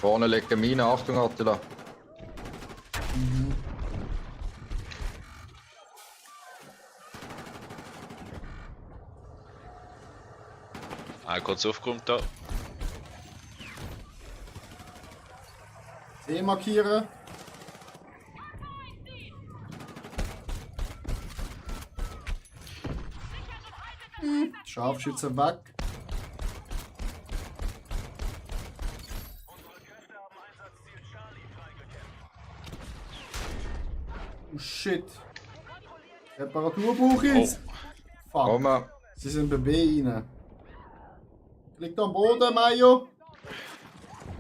vorne liegt eine Mine, Achtung Attila. Kurz aufgeräumt da. C markieren. Scharfschütze weg. Oh shit. Reparatur brauche ich. Fuck. Komm. Sie sind bei B rein. Liegt am Boden, Mayo.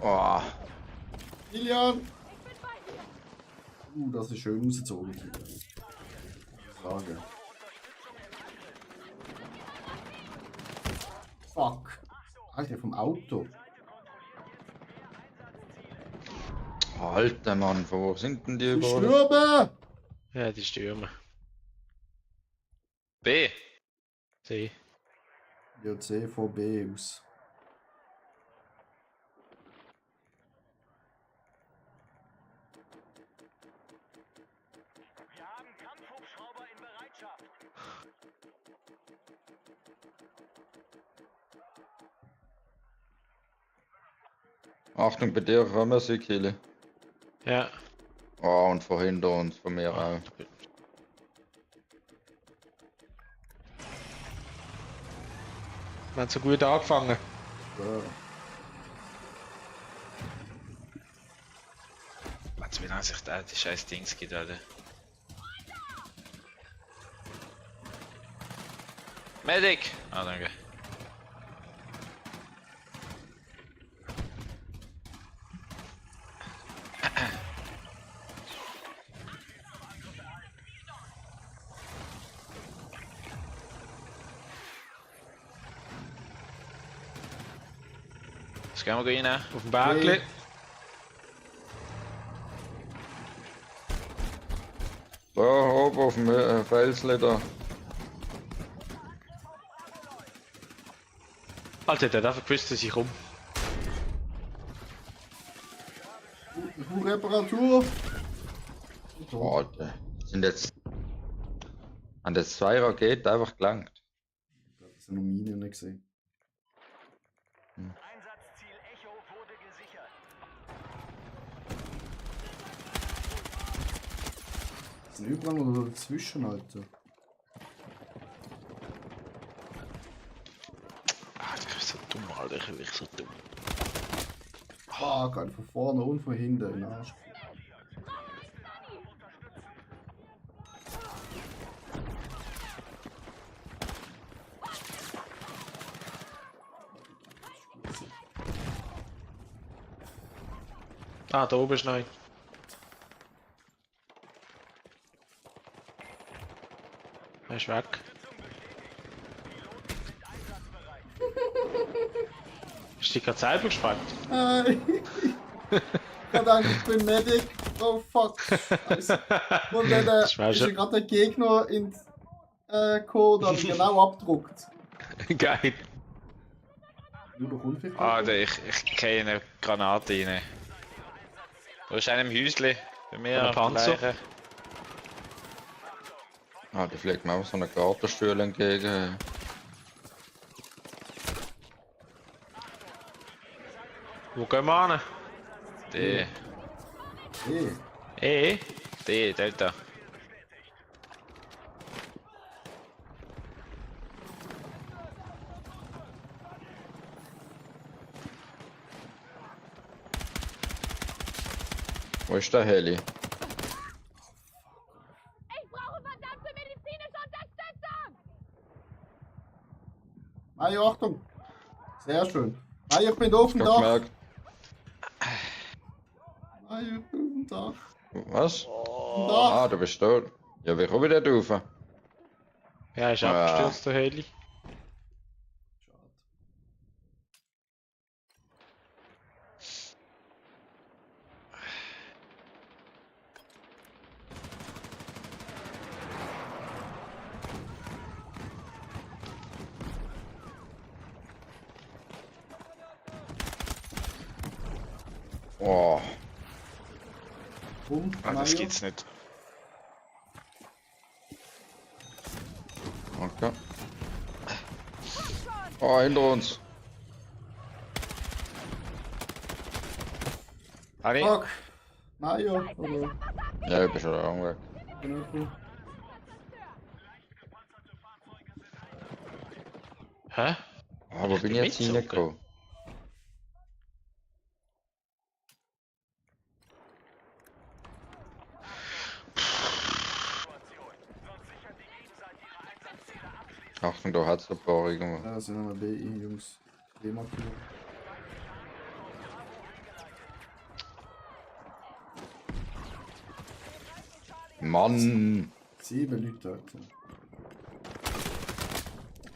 Oh. Kilian. Das ist schön rausgezogen. Sagen. Fuck. Alter, vom Auto. Alter Mann, von wo sind denn die Die überall? Stürme! Ja, die Stürme. B. C. Ja, C von B aus. Wir haben Kampfhubschrauber in Bereitschaft. Achtung, bei dir kommen sie, Kili. Ja. Oh, und von hinter uns, von mir auch. Wir haben so gut angefangen. Ja. Warte, wie lange sich da die scheiß Dings gibt, Alter. Medic! Ah, danke. Was gehen wir rein? Auf dem Bergli. So, oben auf dem Felsli da. Alter, der hat einfach gewusst, dass ich komme. Ich brauche Reparatur. Oh, Alter. Sind jetzt. An den 2 Raketen einfach gelangt. Das sind nur Minen nicht gesehen. Einsatzziel Echo wurde gesichert. Das sind überall noch dazwischen, Alter. Ich bin so dumm, Alter. Ich bin wirklich so dumm. Ah, kann von vorne und von hinten in den Arsch. Ah, da oben ist noch ein. Er ist weg. Ist die gerade selber gespannt? Nein! Ich dachte, ich bin Medic. Oh fuck. Scheiße. Und dann ist gerade der Gegner in Code dann genau abgedruckt. Geil. Nur noch unfähig. Alter, ich kriege eine Granate rein. Da ist einer im Häusli. Bei mir Oder am Panzer. Gleichen. Ah, die fliegt mir auch so eine Gartenstühle entgegen. Wo gehen wir hin? D. E? D, Delta. Wo ist der Heli? Ich brauche verdammte medizinische Unterstützung! Mario, Achtung! Sehr schön. Mario, ich bin auf dem Ich hab Dach. gemerkt. Mario, ich bin auf dem Dach. Was? Auf dem Dach. Ah, du bist tot. Ja, wie komme ich da rauf? Ja, ist abgestürzt, der Heli. Oh, Komm, Ah, das Mario. gibt's nicht. okay. Oh, hinter uns. Harry? Fuck! Mario, oder? Ja, ich bin schon lange weg. Genau. Hä? Ah, wo bin ich jetzt mitgezogen? reingekommen? Achtung, da hat's ein paar irgendwo. Ja, sind nochmal BI, Jungs. D-Markiert. Mann! 7 Leute dort.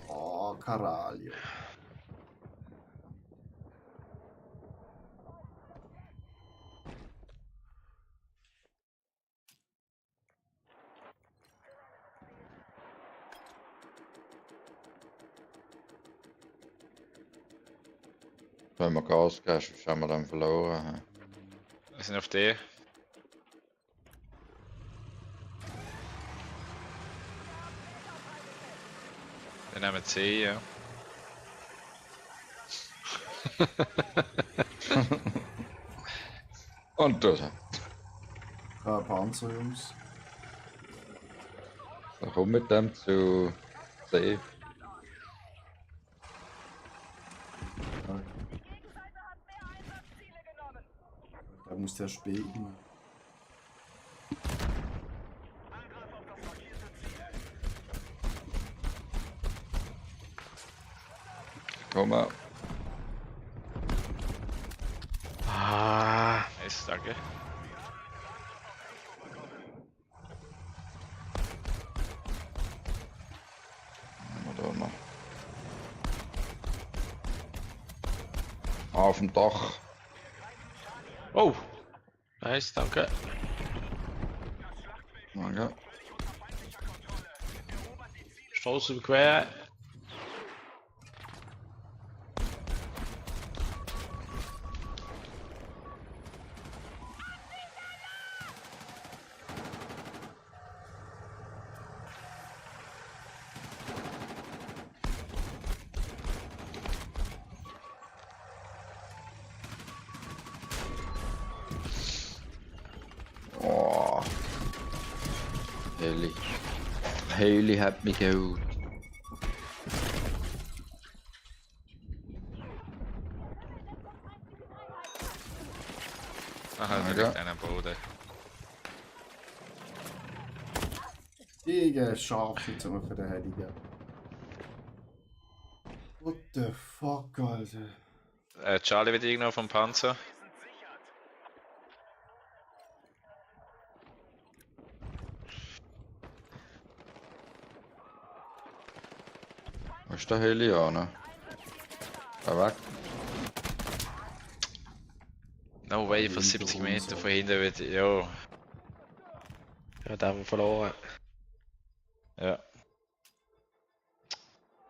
Oh, Caralho. Wenn wir Gas geben, sonst haben wir dann verloren. hä? Wir sind auf D. Wir nehmen C, ja. Und das. Panzer, Jungs. Dann komm mit dem zu C. Da muss der spielen. Komm mal. Ah, Nice, danke. Haben wir da noch. Auf dem Dach. oh! Nice, danke. Danke. Straße überqueren. Oh. Haley. Haley hat mich geholt. Aha, da Danke. liegt einer am Boden. Gegen Scharfschütze haben wir für den Heiligen. What the fuck, Alter? Charlie wird irgendwo vom Panzer. Wo ist der Haley an? Da weg. No way, von 70 Meter von hinten wird. Ja. Ja, da haben wir verloren. Ja.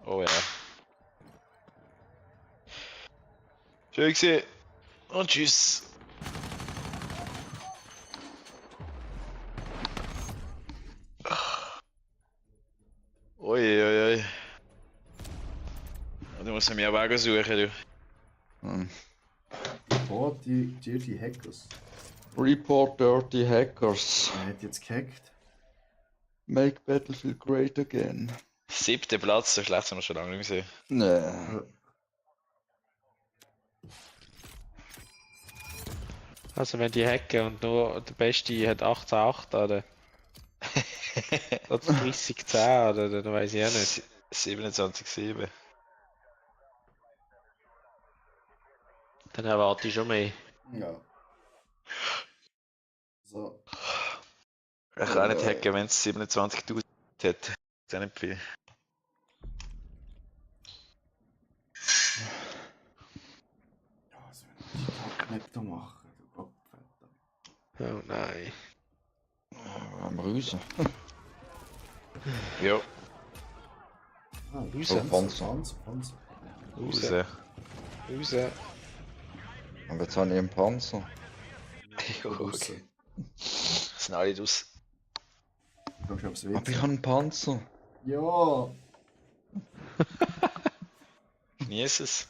Oh ja. Schön gesehen. Und tschüss. Ui, ui, ui. Du musst mir auch suchen, du. Hm. Report die Hackers. Report Dirty Hackers. Er hat jetzt gehackt. Make Battlefield great again. 7. Platz, so schlecht haben wir schon lange nicht gesehen. Nee. Also wenn die hacken und nur der Beste hat 18,8 oder 30,10 oder dann weiß ich auch nicht. 27,7. Dann erwarte ich schon mehr. Ja. So. Ich kann auch nicht hacken, wenn es 27.000 hat. Das ist auch nicht viel. Ja, also wenn wir die Tag nicht da machen, du Gottvater. Oh nein. Am Rüsen. Ja, Ah, Raus. Panzer. raus. Raus. Und jetzt habe ich einen Panzer. Jo, okay. Sind alle draus. Du gehst aufs Aber ich WC. habe einen Panzer. Ja! Genieß es.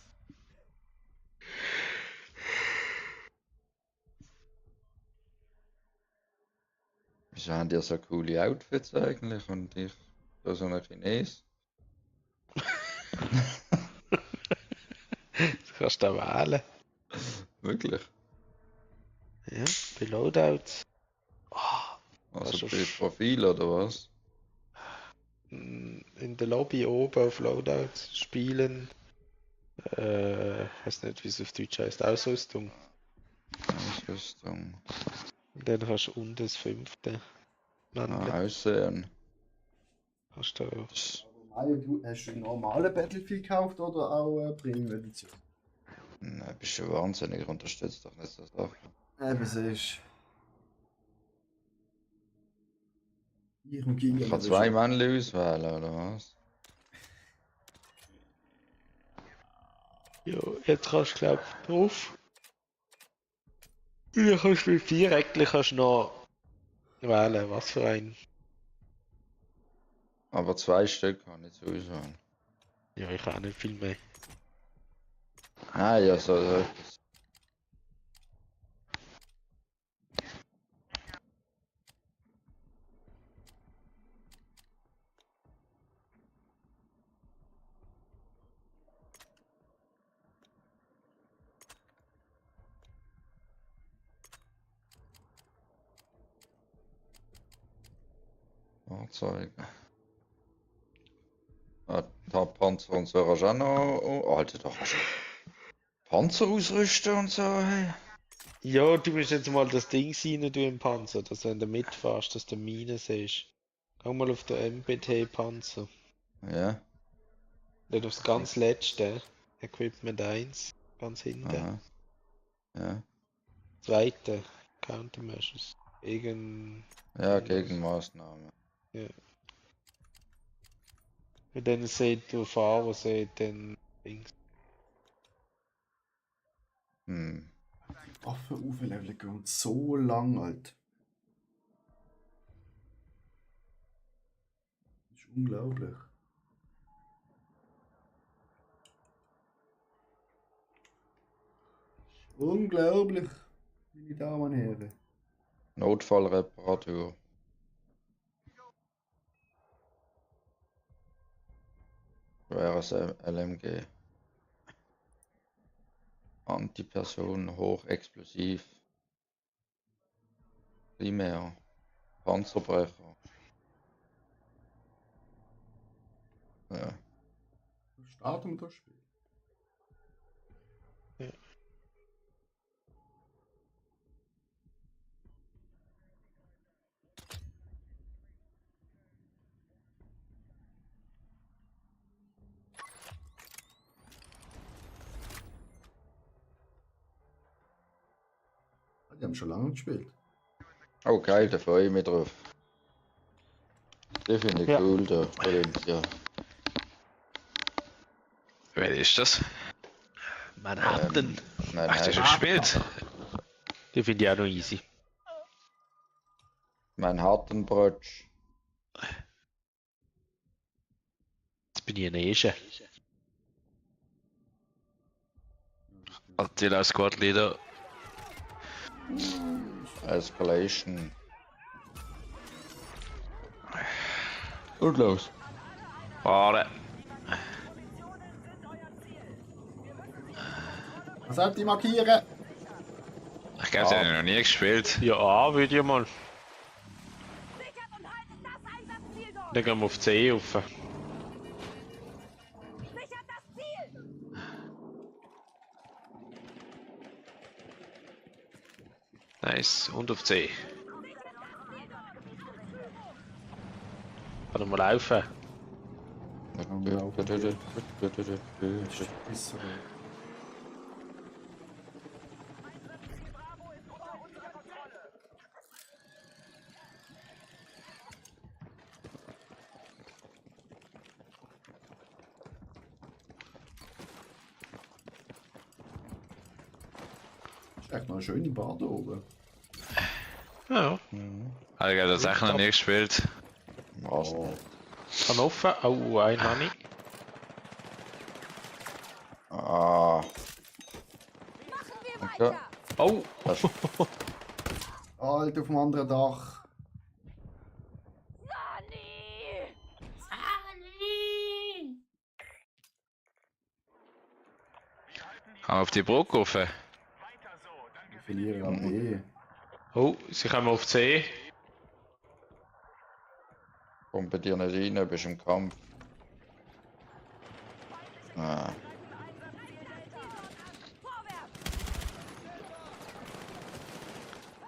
Wieso haben die so coole Outfits eigentlich und ich da so ein Chines? Du kannst da wählen. Wirklich? Ja, bei Loadouts. Ah, Also Also bei f- Profil oder was? in der Lobby oben auf Loadouts spielen. Weiß nicht, wie es auf Deutsch heißt. Ausrüstung. Ausrüstung. Und dann kannst du unten das 5. Männchen. Aussehen. Hast du da. Mario, du hast du einen normalen Battlefield gekauft oder auch Premium Edition? Nein, bist du wahnsinnig, unterstützt doch nicht so Sachen. Eben, es ist. Ich und Giga. Ich kann 2 Männchen auswählen, oder was? Ja, jetzt kannst du glaub drauf. Ja, kannst du mit 4 Eckchen kannst du noch wählen, was für ein. Aber 2 Stück kann ich nicht auswählen. Ja, ich auch nicht viel mehr. Nein, ja, so etwas. Fahrzeuge. Da Panzer und so kannst du auch noch. Oh, Alter, da kannst du Panzer ausrüsten und so, hey. Ja, du musst jetzt mal das Ding rein, du im Panzer, dass wenn du mitfährst, dass du Minen siehst. Geh mal auf den MBT-Panzer. Ja, Dann aufs ganz letzte. Equipment 1. Ganz hinten. aha. Ja, Zweite. Countermeasures. ja, Gegenmaßnahme. Und dann seht du Fahrer, seht dann links. Waffen aufleveln geht so lang, Alter. Das ist unglaublich. Unglaublich, meine Damen und Herren. Notfallreparatur. Schweres LMG. Antiperson, hochexplosiv. Primär. Panzerbrecher. Ja. Starten wir das Spiel. Die haben schon lange gespielt. Oh geil, da freue ich mich drauf. Die finde ich Ja. cool, der Valencia. Wer ist das? Manhattan. Nein, Ach, das ist gespielt. Die finde ich auch noch easy. Manhattan Brotsch. Jetzt bin ich ein Esche. Attila Squad Leader. Escalation. Und los. Fahren. Was sollte ich markieren? Ich glaube, sie haben noch nie gespielt. Ja, würde ich mal. Sichert und haltet das Einsatzziel dort! Dann gehen wir auf C rauf. Sichert das Ziel! Nice. Und auf C. Kann mal laufen. Ist echt mal eine schöne Bar da oben. Ja. Habe ich das echt noch nie gespielt. Was nicht. Kann offen. Oh, einen habe ich. Ah, Machen wir danke. weiter. Oh! Das Alter, auf dem anderen Dach. Sonny! Kann man auf die Brücke rauf? Wir verlieren am B. Oh, sie kommen auf C. Komm bei dir nicht rein, du bist im Kampf. Ah, Vorwärts!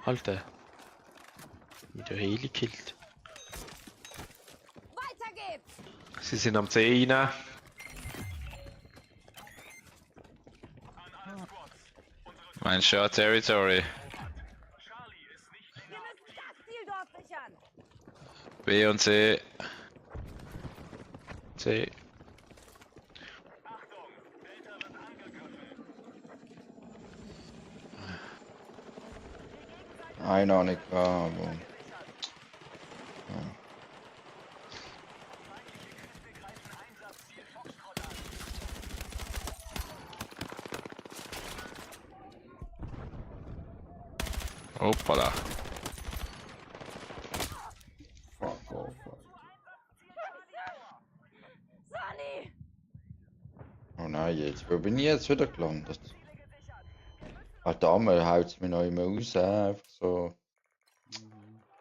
Alter. Mit der Heli killt. Weiter geht's! Sie sind am C rein. Mein Short Territory. Wir müssen das Ziel dort sichern! B und C. C. einer habe ich gehabt, aber... Hoppala. Fuck off. Sonny! Oh nein, jetzt. Wo bin ich jetzt wieder gelandet? Alter, einmal haut es mich noch immer raus, einfach so...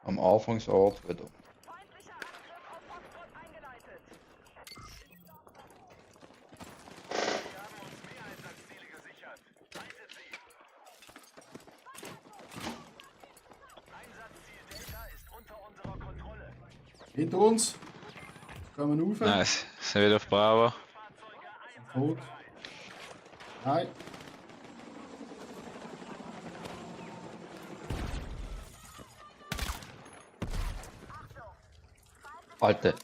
Am Anfangsort wieder. Feindlicher Angriff auf Foxtrot eingeleitet. Wir haben uns mehr Einsatzziele gesichert. Haltet sie. Einsatzziel Delta ist unter unserer Kontrolle. Hinter uns. Kommen wir rauf. Nice. Sind wieder auf Bravo. Tot. Nein. Alter,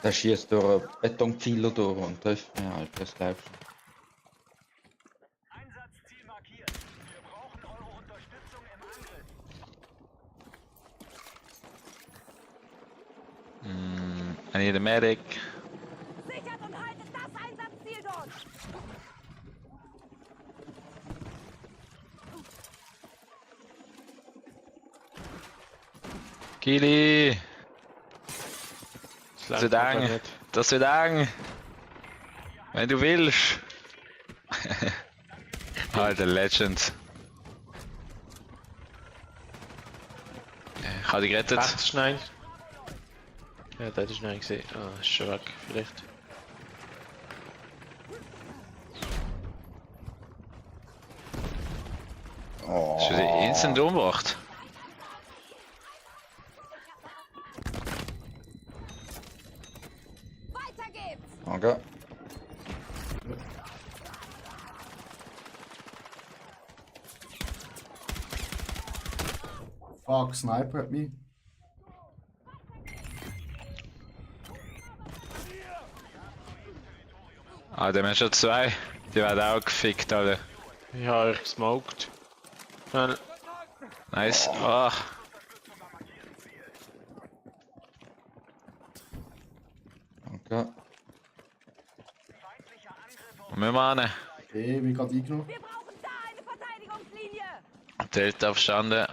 der schießt durch einen Betonpfeiler durch und trifft mich, Alter, das läuft schon. Einsatzziel markiert. Wir brauchen eure Unterstützung im Angriff. I need a medic. Sichert und haltet das Einsatzziel dort! Kili! Das wird langt aber eng. nicht. Das wird eng. Wenn du willst. Alter, Legend. Ich habe dich gerettet. Rechts schnell. Ja, das ist schnell gesehen. Ah, ist schon weg, vielleicht. Oh, Hast du dich instant umgebracht? Weiter geht's! danke. Fuck, Sniper hat mich. Ah, der Mensch hat zwei. Die werden auch gefickt, alle. Ich habe euch gesmoked. Schnell. Nice. Ah. Danke. Und wir machen. B, wie gerade eingenommen. Wir brauchen da eine Verteidigungslinie! Delta verstanden.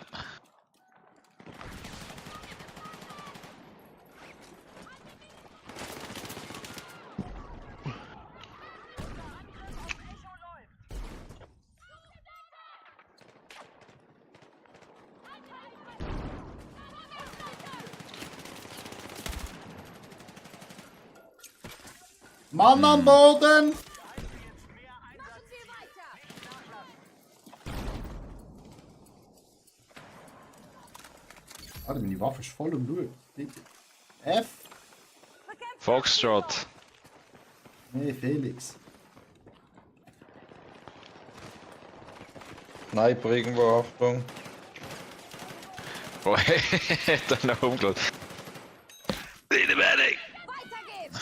Mann am Boden! Machen wir weiter! Alter, meine Waffe ist voll im Blut. F? Foxtrot. Nee, Felix. Sniper irgendwo, Achtung. Oh, dann noch umgelassen. Need a medic. Weiter geht's!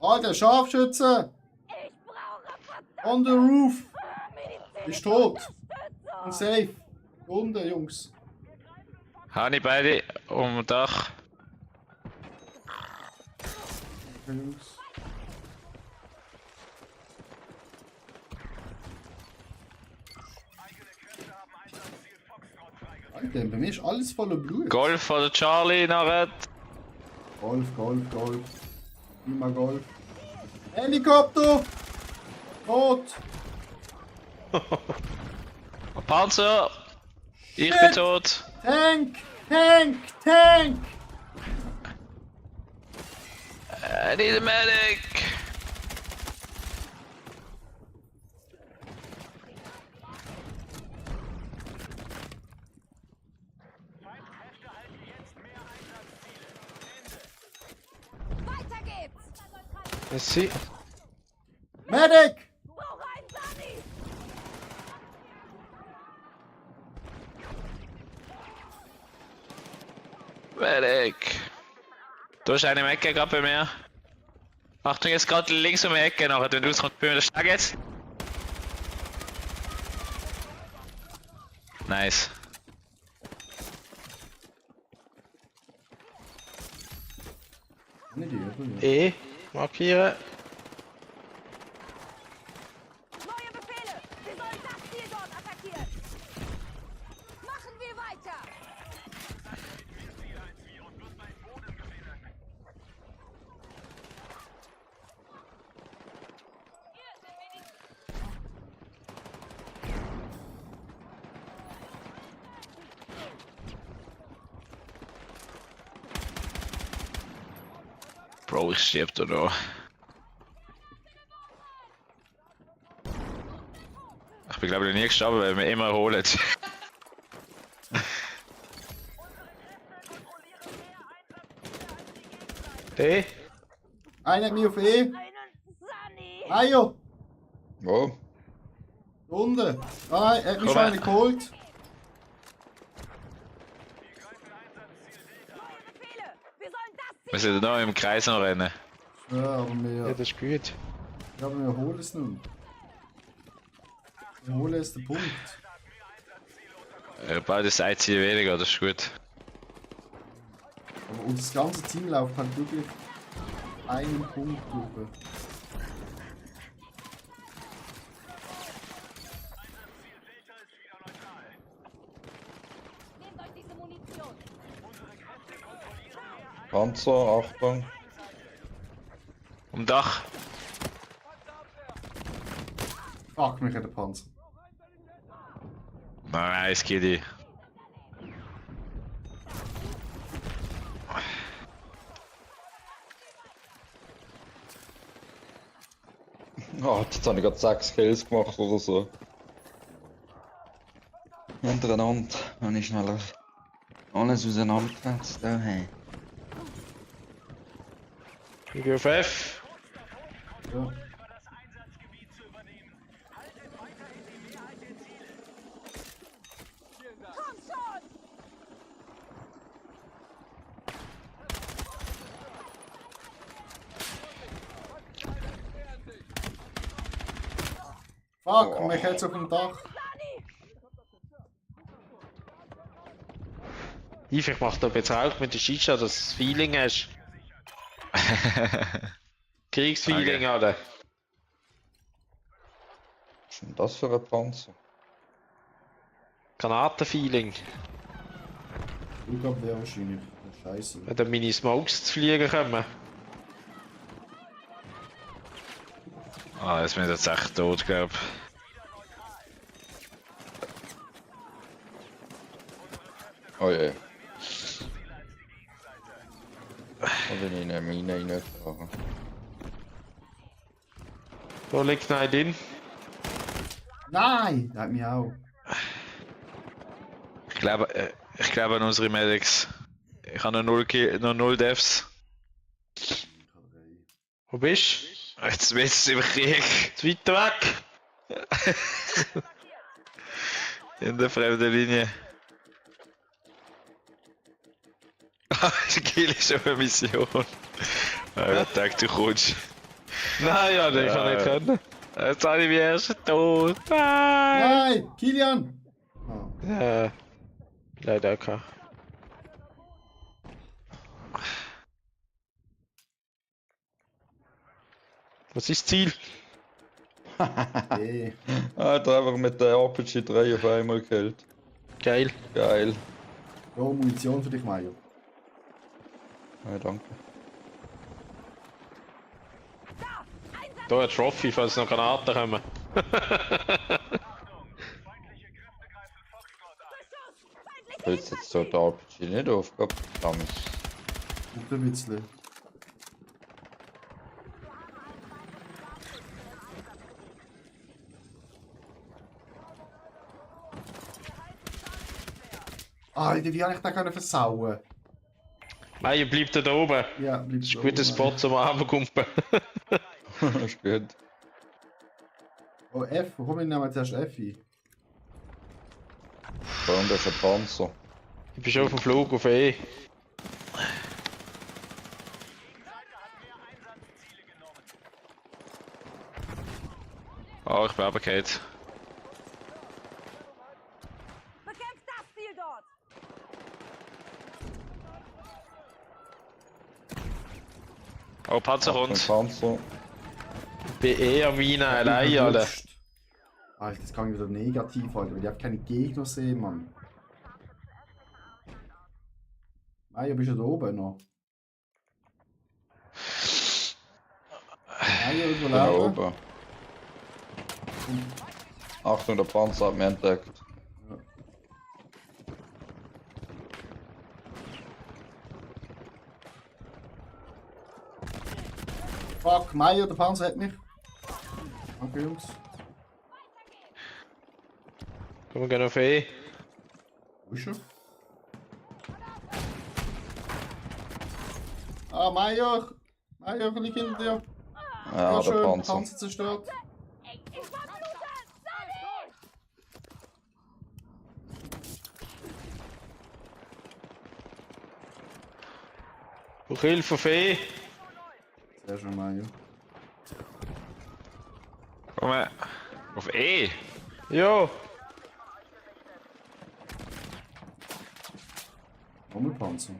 Alter, Scharfschütze! Ich brauche verdammt On the roof! medizinische Ist tot! Unterstützung. Und safe! Runde, Jungs! Habe beide um Dach. Okay, Jungs. Alter, bei mir ist alles voller Blut. Golf oder Charlie nachher. Golf, Golf, Golf. Immer Golf. Helikopter! Tot! Panzer! Ich Shit. bin tot! Tank! Tank! Tank! I need a medic! Weiter geht's. Merci. Medic! Brauche ein Sunny. Medic! Da ist eine Ecke gerade bei mir. Achtung, jetzt gerade links um die Ecke nachher, wenn du rauskommst, bei mir der Schlag jetzt. Nice. Nicht die, E. Markieren. Neue Befehle. Wir sollen das Ziel dort attackieren. Machen wir weiter. Bro, ich stirb da noch. Ich bin glaube ich nie gestorben, weil wir immer erholen. D. Einer hat mich auf E. Einen Sunny. Ajo! Wo? Runde! Ah, er hat mich Komm schon her. einen geholt. Neue Befehle. Wir sollen das Ziel. Wir sind noch im Kreis noch rennen. Ja, aber Ja, wir, das ist gut. ja, aber wir holen es nun. Wir holen es den Punkt. Bald ist ein Ziel weniger, das ist gut. Aber unser ganzes Team läuft halt wirklich einen Punkt drüber. Nehmt euch diese Munition. Panzer, Achtung. Um Dach. Fuck, mich hat der Panzer. Nice, Kitty. Ah, jetzt habe ich gerade 6 Kills gemacht oder so. Hintereinander, wenn ich schneller alles auseinandergesetzt habe. Hey. Ich gehe auf F. Ja. Komm schon. Fuck, mich hat's auf dem Dach. Yves, ich mach da jetzt auch mit der Shisha, dass du das Feeling hast. Kriegsfeeling, Okay. oder? Was ist denn das für ein Panzer? Granatenfeeling. Flugabwehr wahrscheinlich. Scheiße. Wenn dann meine Smokes zu fliegen kommen. Ah, jetzt bin ich jetzt echt tot, glaub. Oh je. Da bin ich in eine Mine reingefahren. Da liegt noch ein drin. Nein! Der hat mich auch. Ich glaube an unsere Medics. Ich habe noch 0 Deaths. Wo bist du? Jetzt bist du im Krieg. Zu weit weg. In der fremden Linie. Der Kill ist schon eine Mission. Ich dachte, du kommst. Nein, ja, ich kann nicht können. Jetzt habe ich mich erst tot. Nein! Nein! Kilian! Oh. Leider okay. Was ist das Ziel? Hey. Alter, einfach mit der RPG 3 auf einmal gekillt. Geil. Geil. Ja, Munition für dich, Mario. Ja, danke. Da ein Trophy, falls noch Granaten kommen. Hört jetzt so der RPG nicht aufgehabt? Verdammt. Und ein bisschen. Alter, wie habe ich den versauen? Nein, bleibt da oben. Ja, bleib Das ist ein guter Spot zum Abendkumpen. Ist gut. Oh, F, komm, wir nehmen zuerst F ein. Vor allem das ist ein Panzer. Ich bin schon auf dem Flug auf E. Oh, ich bin runtergefallen. Bekämpft das Ziel dort! Oh, Panzer Ein kommt. Panzer. Ich bin eh an meinen allein, Alter. Alter, das kann ich wieder negativ halten, weil ich einfach keine Gegner sehe, Mann. Mario, bist du da oben noch? Mario, irgendwo Da leben? oben. Achtung, der Panzer hat mich entdeckt. Fuck, Mario, der Panzer hat mich. Danke, Jungs. Komm, wir gehen auf E. Wo ist er? Ah, Mario! Mario, liegt hinter dir. Ja, der schön, Panzer. Panzer zerstört. Auf Hilfe auf E. Sehr schön, Mario. Komm her. Auf E. Jo. Nochmal Panzer.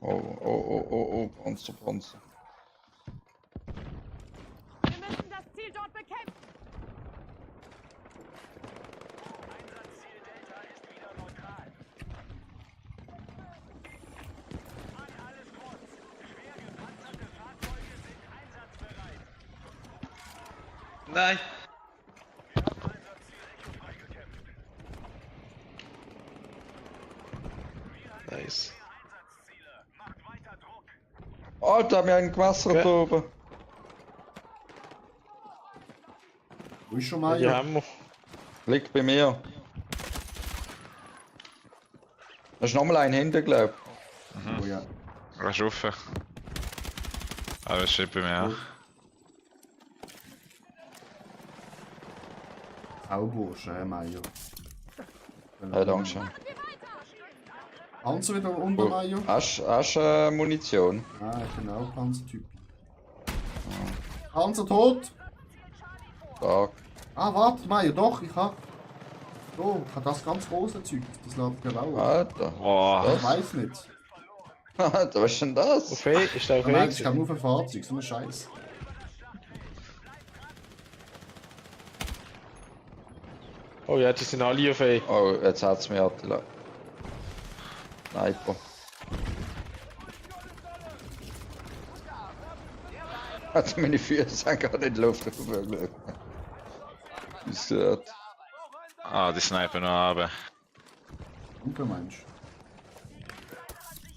Oh, Panzer, Panzer. Wir müssen das Ziel dort bekämpfen! Einsatzziel Delta ist wieder neutral. An alles kurz. Schwer gepanzerte Fahrzeuge sind einsatzbereit. Nein. Einsatzziel Echo freigekämpft. Nice. Einsatzziele. Macht weiter Druck. Alter, wir haben ein Gewässer Ja. da oben. Wo ist schon Die Mario? haben wir. Liegt bei mir. Da ist nochmal ein hinten, glaub Oh ja. Er ist offen. Aber es steht bei mir auch. Saubursche, Mario. ich. Ja, danke schön. Panzer wieder unter Mario? Hast du Munition? Ah, ich bin auch Panzertyp. Panzer tot! Tag. Ah, warte, Mario, doch, ich hab. Oh, ich hab das ganz große Zeug. Das lädt genau. Alter. Boah. Ich weiß nicht. Alter, was ist denn das? Auf E. Ist der auf E? Nein, ich gewesen? kann nur für Fahrzeug, so ein Scheiß. Oh ja, die sind alle auf E. Oh, jetzt hat's mir Attila. Sniper. Also meine Füße sind gerade in die Luft geflogen. Ist Ah, die Sniper noch runter. Dunkel meinst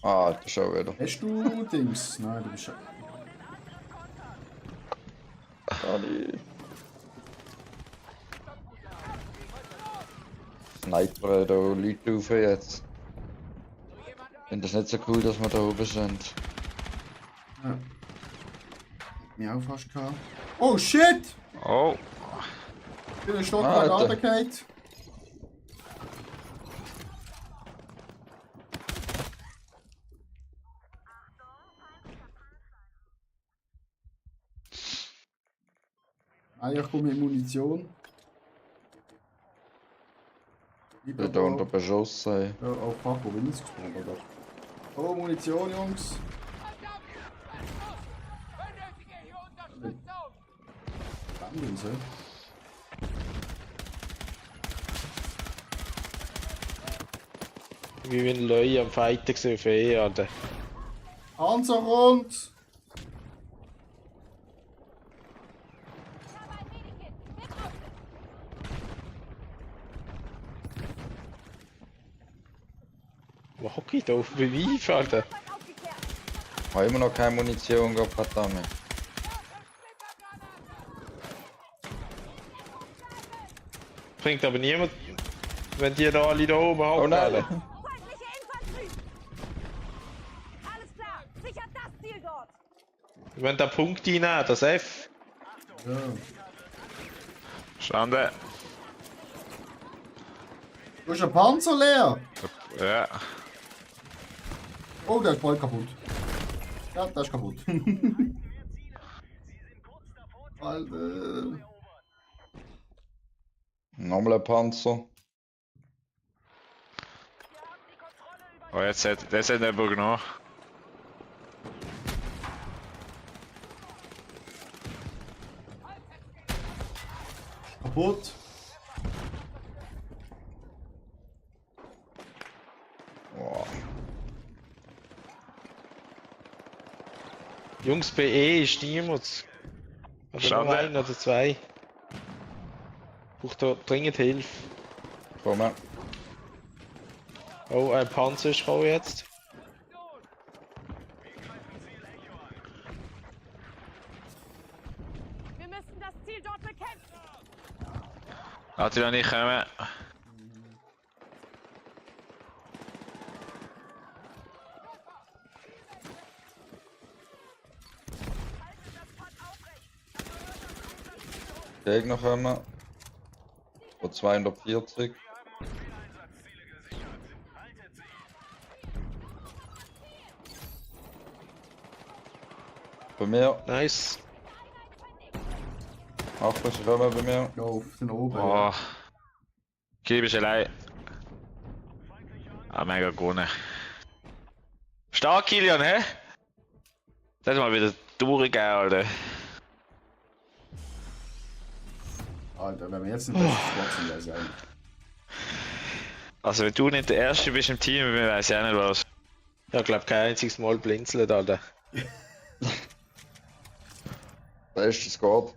Ah, Alter, schon wieder. du? Hast du Dings? Nein, du bist ja. Dani. Sniper da Leute rauf jetzt. Ich finde das nicht so cool, dass wir da oben sind. Ja. Mir auch fast gehabt. Oh shit! Oh. Ich bin ein Stock Alter. runtergefallen. Ich komme mit Munition. Ich bin da unter Beschuss. Ey. Ja, oh fuck, wo bin ich gespawnt, oder? Oh, Munition, Jungs! Spannend, so. Wie ein Leute am Fighten gesehen für Alter. Panzer rund! Wo hock ich da auf dem Beweis, Alter? Ich habe immer noch keine Munition gehabt, verdammt. Bringt aber niemand, wenn die da alle da oben hocken. Oh nein! Alter. Feindliche Infanterie! Alles klar, sichert das Ziel dort! Wenn der Punkt reinnehmen, das F. Ja. Stande. Du hast einen Panzer leer! Ja. Oh, der ist bald kaputt. Ja, der ist kaputt. Alter. Nochmal ein Panzer. Oh, jetzt hat das hat jemand genommen. Kaputt. Wow. Jungs, BE ist niemand. Oder nur Schade. ein oder zwei. Braucht da dringend Hilfe. Komm mal. Oh, ein Panzer ist gekommen jetzt. Wir müssen das Ziel dort bekämpfen! Lass dich nicht kommen. Gegner kommen. Vor 240. Bei mir. Nice. Achtung, sie kommen bei mir. Ja, auf den oben. Oh. Gib ich allein. Ah, mega gewonnen. Stark, Kilian, hä? Das mal wieder durchgehen, Alter. Alter, wenn wir jetzt nicht das Squad wäre es ja. Also, wenn du nicht der Erste bist im Team, weiß ich auch nicht was. Ich glaub kein einziges Mal blinzelt, Alter. Beste Squad.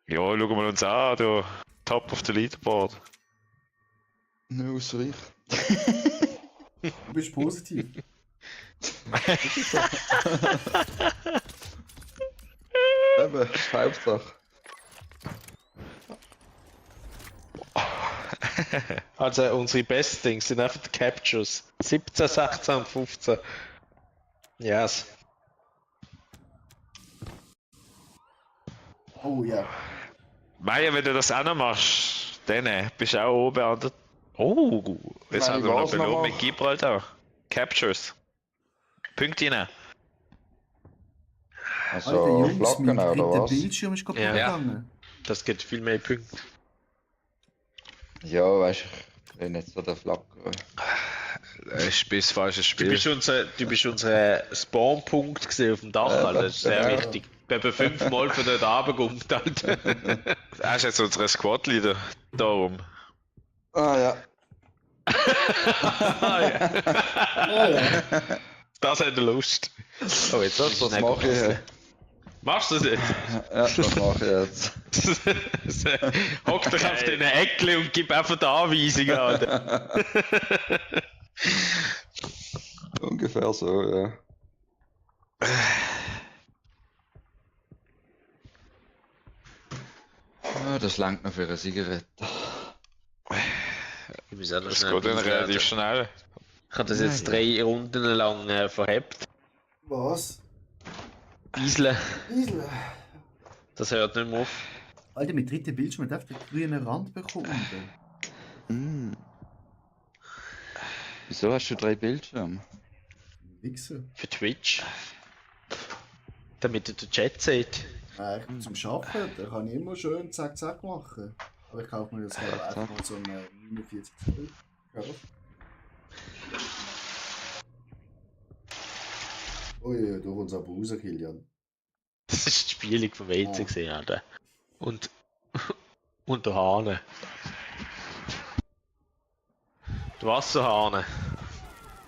Ja, schauen wir uns an, du. Top of the Leaderboard. Nur Ausreich. Du bist positiv. Eben, Hauptsache. Also unsere besten Dings sind einfach die Captures. 17, 16 und 15. Yes. Oh ja. Meier, wenn du das auch noch machst, dann bist du auch oben an der... Oh, jetzt Nein, haben ich wir noch weiß noch belohnt mal. mit Gibraltar. Captures. Punkte rein. Also, Alter Jungs, Flaggen mein oder dritter was? Bildschirm ist kaputt Ja. gegangen. Das gibt viel mehr Punkte. Ja, weißt du, ich bin nicht so der Flagger. Das ist bis falsches Du Spiel. bist unser Spawnpunkt gesehen auf dem Dach, Alter. Das ist sehr Ja. wichtig. Ich bin 5-mal von dort runtergekommen, Alter. Er ist jetzt unsere Squad-Leader. Darum. Ah ja. Ah, ja. Oh ja. Das hat er Lust. Oh, jetzt Das, was mache ich jetzt? Machst du das jetzt? Ja, das mache ich jetzt. Hock dich auf den Eckle und gib einfach die Anweisung, Alter. Ungefähr so, ja. Ja, das langt noch für eine Zigarette. Ich muss auch noch Das schnell geht dann beitreten. relativ schnell. Ich habe das jetzt 3 Runden lang verhebt. Was? Beiseln. Diesel. Das hört nicht mehr auf. Alter, mit dritten Bildschirm hat einfach den grünen Rand bekommen. Mm. Wieso hast du 3 Bildschirme? Wichser. Für Twitch. Damit ihr den Chat seht. Ich zum Arbeiten, da kann ich immer schön zack machen. Aber ich kaufe mir jetzt gerade einfach mal so einen 49 Zoll. Ui, da kommt es aber raus, Kilian. Das ist die Spielung vom WC gesehen, Alter. Und der Hahn. Der Wasserhahn.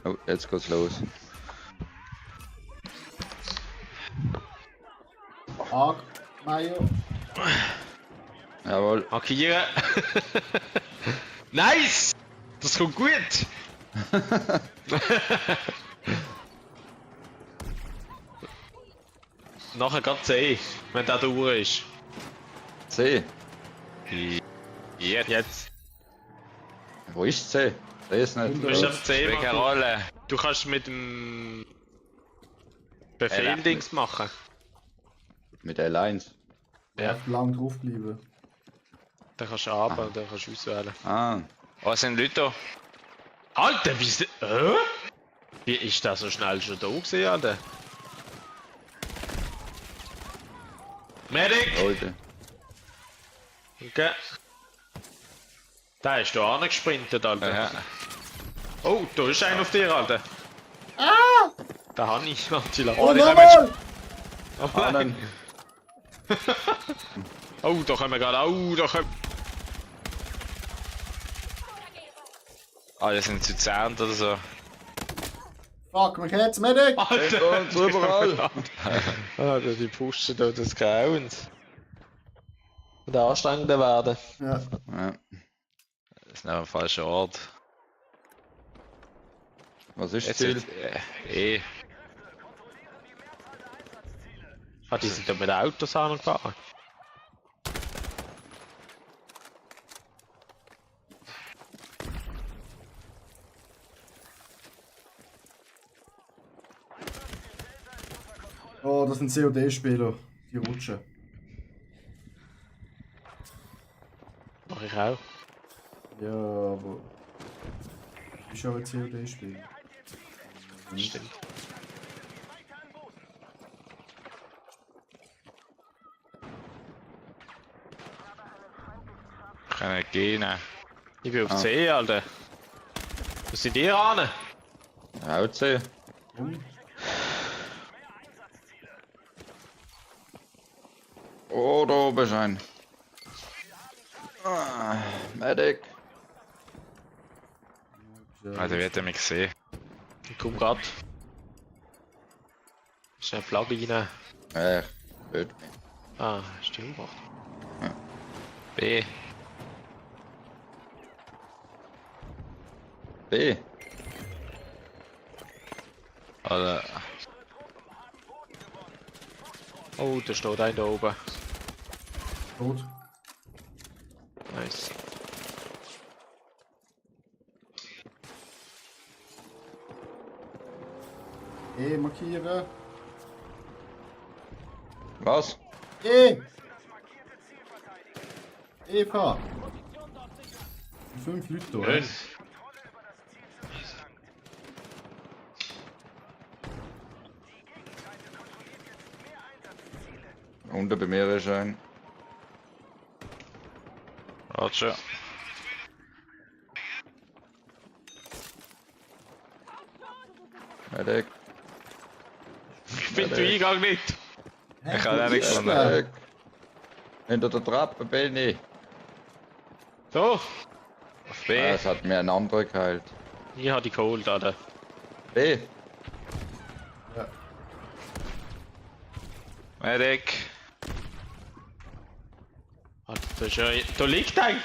Oh, jetzt geht's los. Mayo. Jawohl. Markieren. Nice! Das kommt gut! Nachher gerade C, wenn der durch ist. C. Jetzt. Wo ist C? C ist nicht. Du musst auf C Wegen machen. Rolle. Du kannst mit dem Befehl Ja. Dings machen. Mit L1. Ja. Lang drauf bleiben. Dann kannst du runter und dann kannst du auswählen. Ah. Oh, sind Leute da? Alter, wie ist der so schnell schon da gewesen, Alter? Medic! Leute. Okay. Der ist da angesprintet, Alter. Ja. Oh, da ist einer auf dir, Alter. Ah! Da habe ich, Attila. Oh, die kommen nochmal! jetzt- Oh, nein. Oh, da kommen wir gerade. Oh, da kommen. Ah, die sind zu 10 oder so. Fuck, mich jetzt, Medic! Alter, uns überall. Alter, die pushen da des Grauens. Und anstrengender werden. Ja. Ja. Das ist noch ein falscher Ort. Was ist das Jetzt Ziel? Ah, die sind da mit Autos angefahren. Oh, das sind COD-Spieler. Die rutschen. Mach ich auch. Ja, aber. Du bist auch ein COD-Spieler. Stimmt. Können gehen. Ich bin auf C, Alter. Wo sind die ran? Auch C. Oh, da oben ist ein. Ah, Medic. Ah, der wird mich gesehen. Ich komm grad. Schnell Flagge rein. Gut. Ah, stimmt. B. B. Oder. Oh, da steht einer da oben. Tot. Nice. E markieren. Was? E! Eva! 5 Leute da. Schön. Unten bei mir ist ein. Roger. Medic. Ich finde den Eingang nicht. Ich habe auch nichts von der. Medic. Hinter der Treppe bin ich. So, Auf B. Es hat mir ein anderer geheilt. ich habe die geholt, Alter. B. Medic. Alter, da, ist ja, da liegt ein.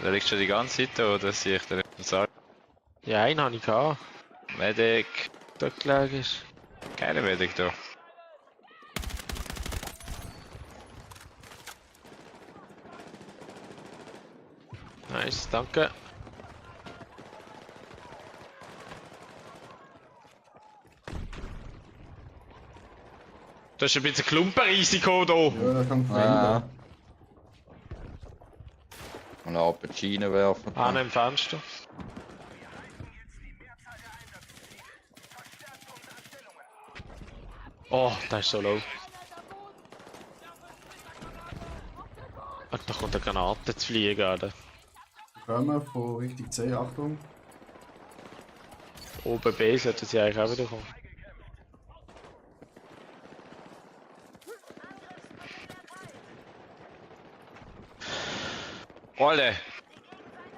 Der liegt schon die ganze Zeit da, oder sehe ich dir nicht sagen? Ja, einen habe ich gehabt. Medic. Da gelegen ist. Keine Medic da. Nice, danke. Da ist ein bisschen Klumpenrisiko da. Ja, da kann Ah. verwenden. Und eine Apfelsine werfen. An dem Fenster. Oh, das ist so low. kommt eine Granate zu fliegen, Alter. Kommen von Richtung C, Achtung. Oben B sollte sie eigentlich auch wieder kommen. Alter!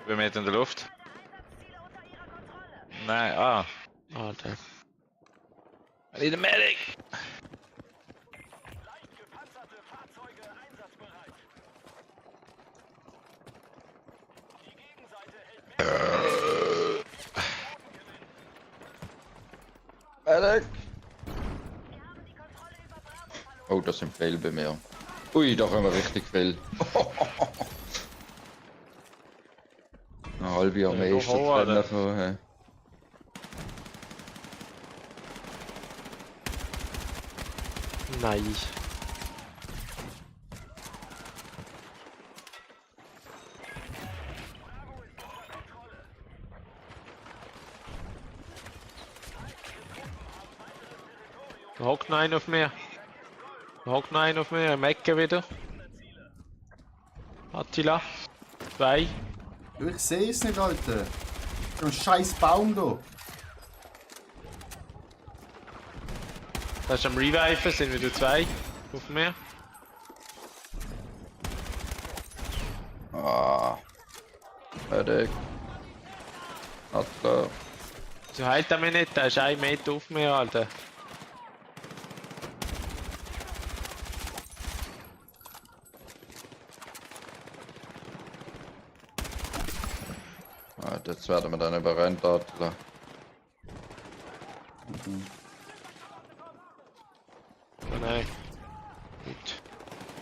2 Meter in der Luft. Nein, ah. Alter. I need a medic! Leicht gepanzerte Fahrzeuge einsatzbereit. Die Gegenseite hält Medic! Oh, das sind Fail bei mir. Ui, da haben wir richtig viel. Eine halbe Armee Ja, ist da Alter. drin vorher. Nein. Da hockt noch einer auf mir. Da hockt noch einer auf mir, im Ecke wieder. Attila. 2. Ich sehe es nicht, Alter. So ein scheiß Baum da. Da ist am Reviven, sind wieder 2 auf mir. Ah. Medic. Atla. So heilt er mich nicht, der ist 1 Meter auf mir, Alter. Ah, jetzt werden wir dann überrennt, Atla. Oh nein. Gut.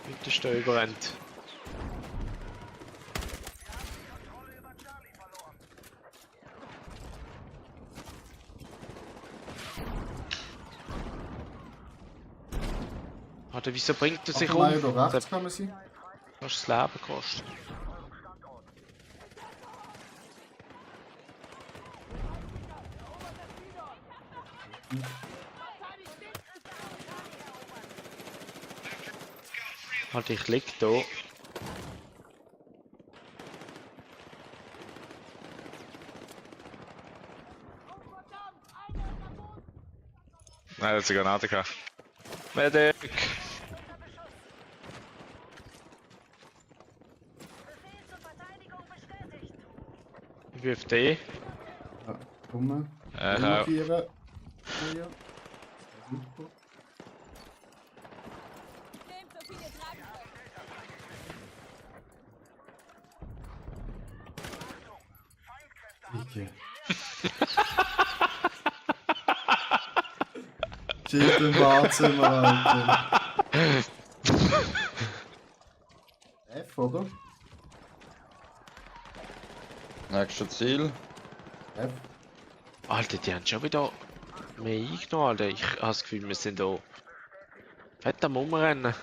Bitte steh überrennt. Warte, wieso bringt er sich Ach, mal um? da rechts kommen sie. Du hast das Leben gekostet. Warte, ich lieg da. Nein, das ist eine Granate gehabt. Medic! Ich wirf D. Ja, komm. Ja. Markieren. Hier. Super. Ike. Shit im Badzimmer, Alter. F, oder? Nächstes Ziel. F. Alter, die haben schon wieder mehr eingenommen, Alter. Ich habe das Gefühl, wir sind da fett am Umrennen.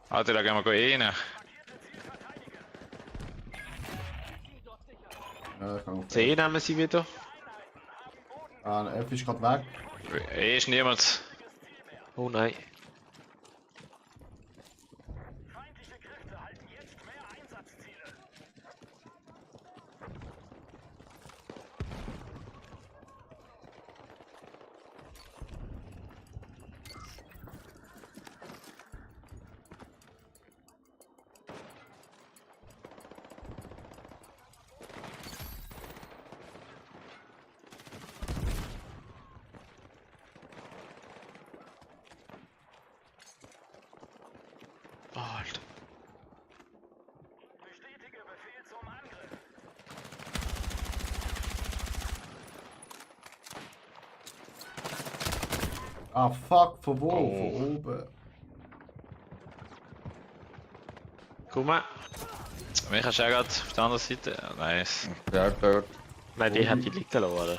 Alter, da gehen wir rein. Ja, ich kann auch C nehmen sie wieder. Ah, F ist gerade weg. Ist niemand. Oh nein. feindliche Kräfte halten jetzt mehr Einsatzziele. Oh, Alter. Bestätige Befehl zum Angriff. Ah, fuck, von wo? Oh. Von oben. Komm mal. Mich hast du auch gerade auf der anderen Seite. Nice. Ja, dort. Nein, die hat die liegen lassen, oder?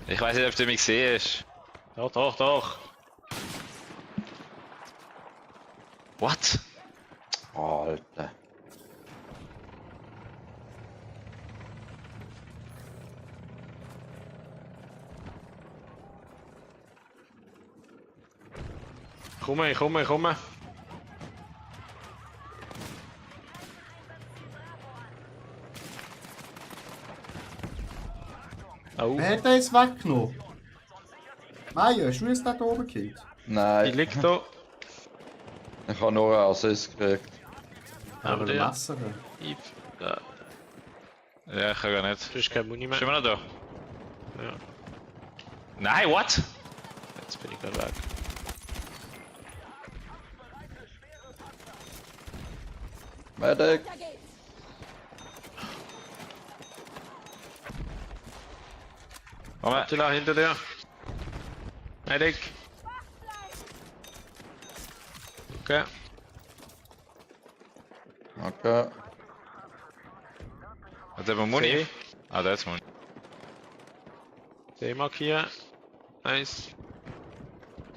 Ich weiß nicht, ob du mich siehst. Doch, doch, doch. What? Alter. Komm, komm, komm. Oh, Wer hat den jetzt weggenommen? Meier, hast du jetzt den da oben gekillt? die Nein, liegt da. ich habe nur einen Assist gekriegt. Aber ein der. Messer. Ja, Ja, ich kann gar nicht. du hast kein Muni Ist mehr. immer noch da? Ja. Nein, what? Jetzt bin ich gerade weg. Medic! Da geht's. Komm her. Attila, hinter dir. Medic. Okay. Okay. Hat jemand Muni? See. Ah, da ist Muni. See markieren. Nice.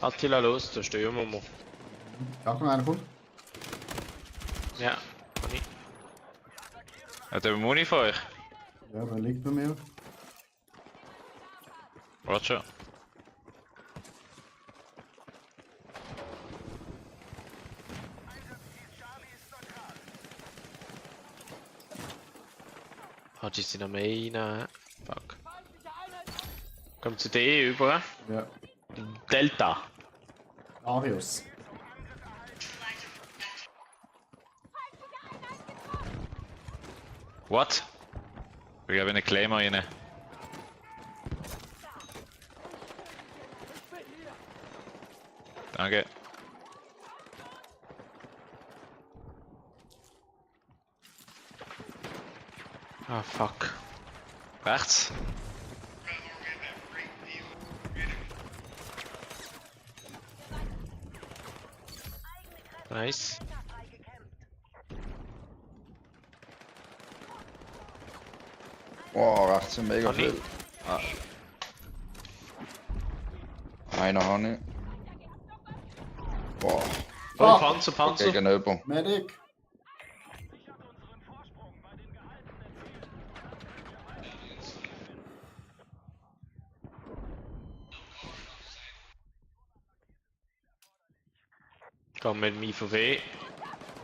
Attila, los, da stehen wir mal. Achtung, einer kommt. Ja, kann ich. Hat jemand Muni für euch? Ja, der liegt bei mir. Roger. Hat die sind am rein. Fuck. Kommt zu D über. Ja. Delta. Arius. What? Ich gebe einen Claimer rein. Danke. Ah, fuck. Rechts. Nice. Wow, rechts sind mega Kann ich? viel. Einer habe ich. Wow, Oh, Panzer, Panzer. gegenüber. Medic. Komm mit mir VW.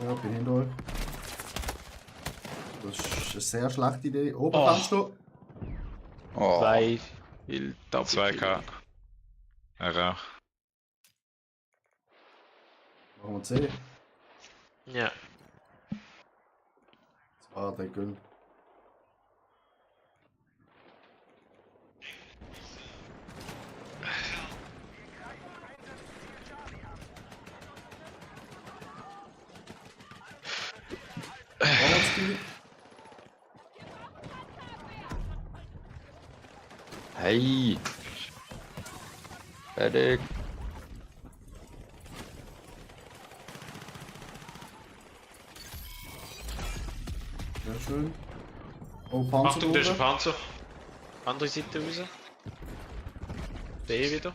Ja, bin hinter euch. Das ist eine sehr schlechte Idee. Oben Oh. kannst du. Oh, 2. Viel 2K. Ja, Machen wir C. Ja. Das war der Güll. Vorwärtsspiel. hey! Medic! Sehr schön. Oh, Panzer Achtung, da ist ein oben. Panzer. Andere Seite raus. B wieder.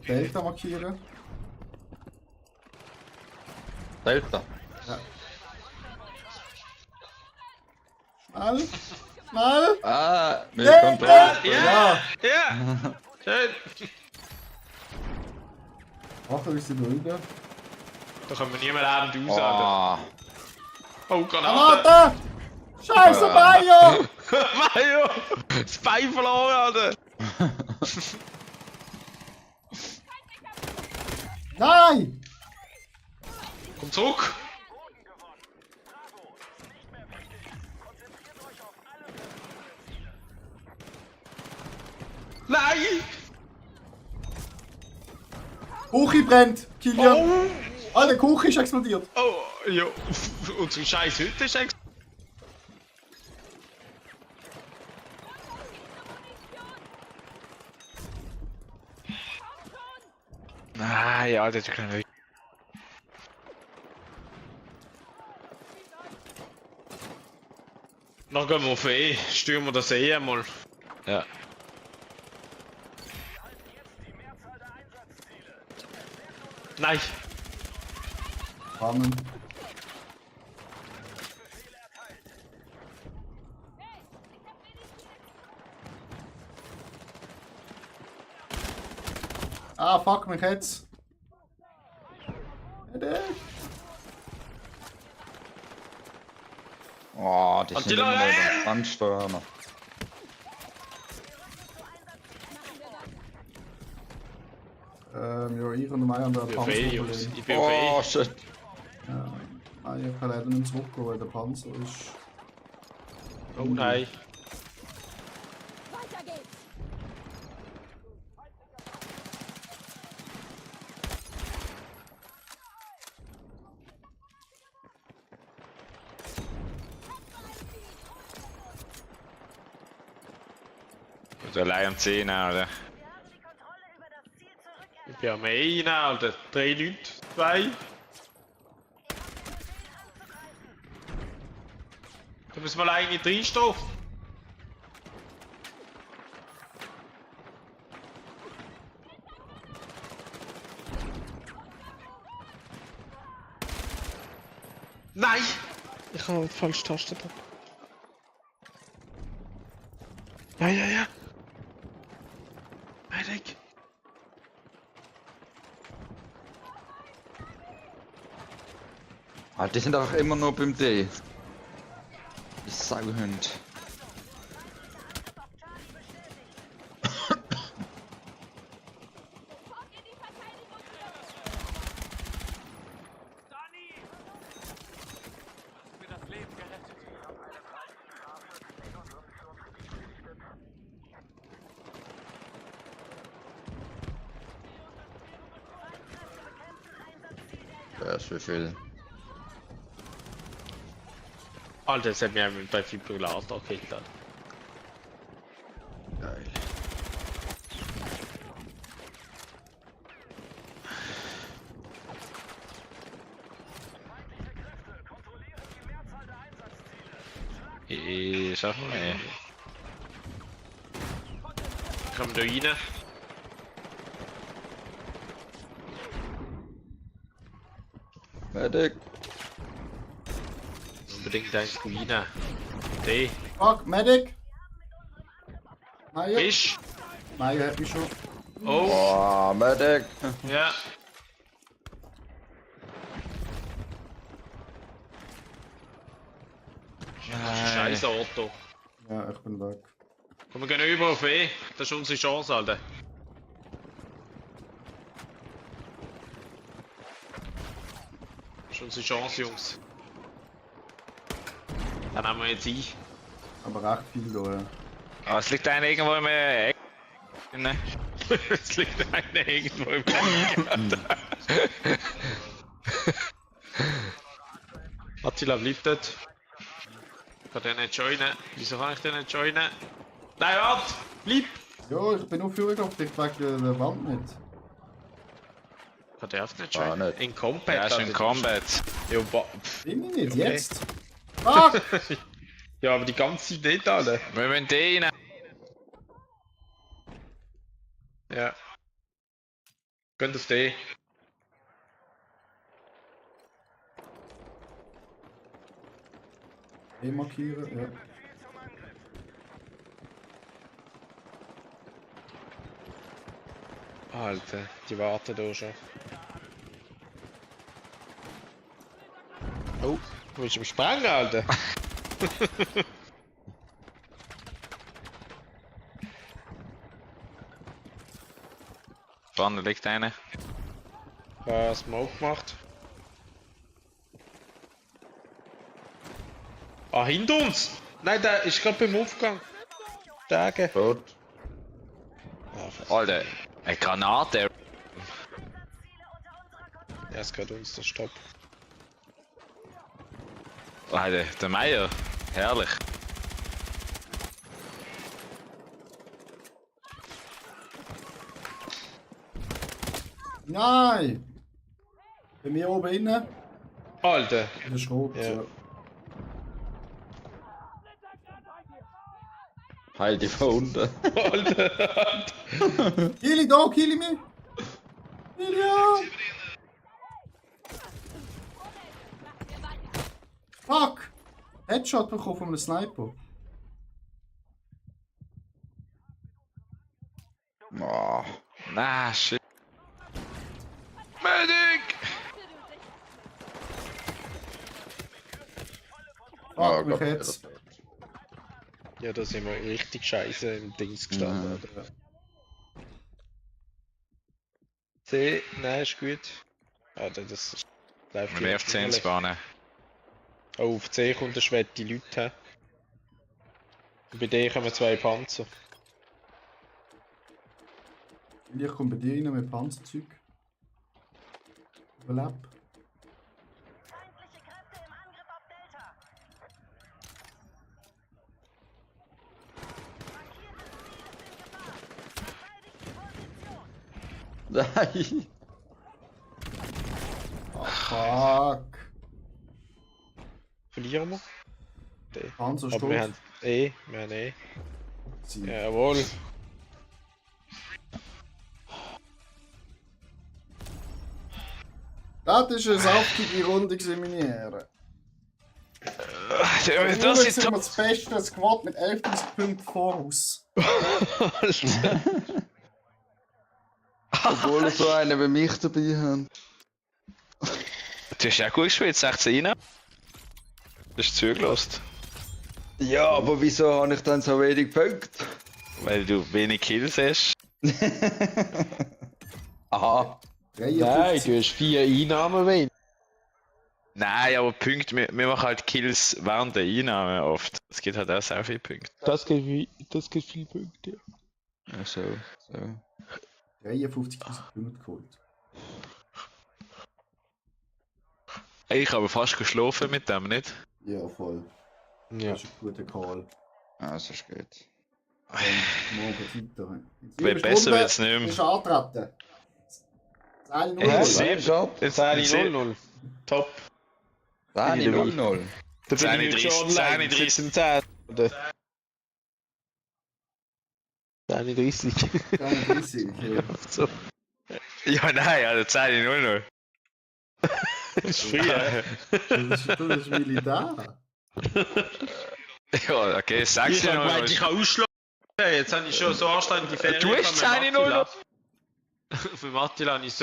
Delta markieren. Delta! Schnell. Schnell. Ah, mit Ja, Kontrolle! Ja. Ja! Schön! Achtung, ist sie da unten. Da können wir niemand lebend raus. Alter. Ah, Oh, Granate! Granate! Scheiße, Mayo! Mario! Das Bein verloren, Alter! Nein! Komm zurück! Nein! Kuchi brennt! Kilian! Oh! Alter, Kuchi ist explodiert! Oh, ja. Unsere scheiß Hütte ist ex. Nein, ja, das können wir. Dann gehen wir auf E. Stürmen wir das E einmal. Ja. Nein! Rahmen. Ah, fuck mich jetzt. Oh, die sind immer noch beim Ansteuern. Ja, ich und Mai haben da ein Ich bin auf E, Jungs. Panzerproblem. Ich bin auf E. Oh, shit. Ja, Mai, ich kann leider nicht zurückgehen, weil der Panzer ist... Oh nein. Weiter geht's! Der Lion 10, Alter. Ich bin am E rein, Alter. 3 Leute, 2. Da müssen wir eigentlich reinstehen. Nein! Ich habe die falsche Taste da. Ja. Medic. Ah, die sind auch immer nur beim D. Die Sauhund. Das ist wie viel. Alter, das hat mir mit bei Fibrillator gekillt. Geil. Ich sag mal, ey. Komm da rein. Medic. Unbedingt eins rein. D. Fuck, Medic! Maya. Fisch. Maya hat mich schon. Oh. Oh, Medic. Ja. Scheiß Auto. Ja, ich bin weg. Komm, wir gehen über auf E. Das ist unsere Chance, Alter. Das ist unsere Chance, Jungs. Dann haben wir jetzt ein. Aber recht viel da, ja. Ah, es liegt einer irgendwo im Eck. Ne? Es liegt einer irgendwo im Eck. Attila bleibt dort. Ich kann den nicht joinen. Wieso kann ich den nicht joinen? Nein, warte! Bleib! Ja, ich bin nur vorgelaufen, ich wegen der Wand nicht. Ich kann den auch nicht Ah, joinen. nicht. In Combat. Ja, ist in Combat. Ja, Bin ich nicht, Okay. jetzt! Fuck! ja, aber die ganze Zeit nicht alle. Wir müssen den rein. Ja. Könnt auf den. markieren, ja. Alter, die warten da schon. Oh, du willst mich sprengen, Alter? Vorne liegt einer. Smoke gemacht. Ah, hinter uns! Nein, der ist gerade beim Aufgang. Tage. Tot. Alter, eine Granate. Er ist gerade uns, der Stopp. Alter, der Meier. Herrlich. Nein! Bei mir oben innen. Alter! Das ist rot, Ja. ja. Heidi von unten. Alter! Kill da, kill mich! Kill ja! Fuck! Headshot bekommen von einem Sniper. Oh. Na, shit. Glück jetzt. Ja, da sind wir richtig scheiße im Dings gestanden, oder? C, nein, ist gut. Ah, das läuft Wir F10 ins Bahnen. Oh, auf C kommt der Schwette Leute her. Und bei D kommen 2 Panzer. Ich komme bei dir rein mit Panzerzeug. Überleb. Feindliche Kräfte im Angriff auf Delta. Markiertes Ziel ist in Gefahr. Verteidigt die Position. Nein! Ah, fuck. Verlieren wir? D. Panzer Aber wir haben E, wir haben E. Sie. Jawohl. Das ist eine saftige Runde gewesen, meine Herren. Das Das ist sind wir das beste Squad mit 11.000 Punkten voraus. Obwohl wir so einen wie mich dabei haben. Du hast ja gut gespielt, 16 rein. Das ist zugelassen. Ja, aber wieso habe ich dann so wenig Punkte? Weil du wenig Kills hast. Aha. 53. du hast 4 Einnahmen wenig. Nein, aber Punkte, wir machen halt Kills während der Einnahme oft. Es gibt halt auch sehr viele Punkte. Das gibt viele Punkte, ja. Ja, so. 53.000 Punkte geholt. Ich habe fast geschlafen mit dem, nicht? Ja, voll. Ja. Das ist ein guter Call. Ah, das ist gut. Und morgen geht's weiter. Weil besser wird's nicht mehr. Ist antreten. 10-0. Jetzt 10-0-0. Top. 10-0-0. Da bin ich heute schon online. 10. Oder? 10:30. 30, okay. So. Ja, nein, also 10-0-0. Das ist früher. Das ist Militär. Ja, okay, Ich habe 6-0. ich kann ausschlafen. Jetzt habe ich schon so anständige Ferien. Du hast 10-0. Für Attila habe ich so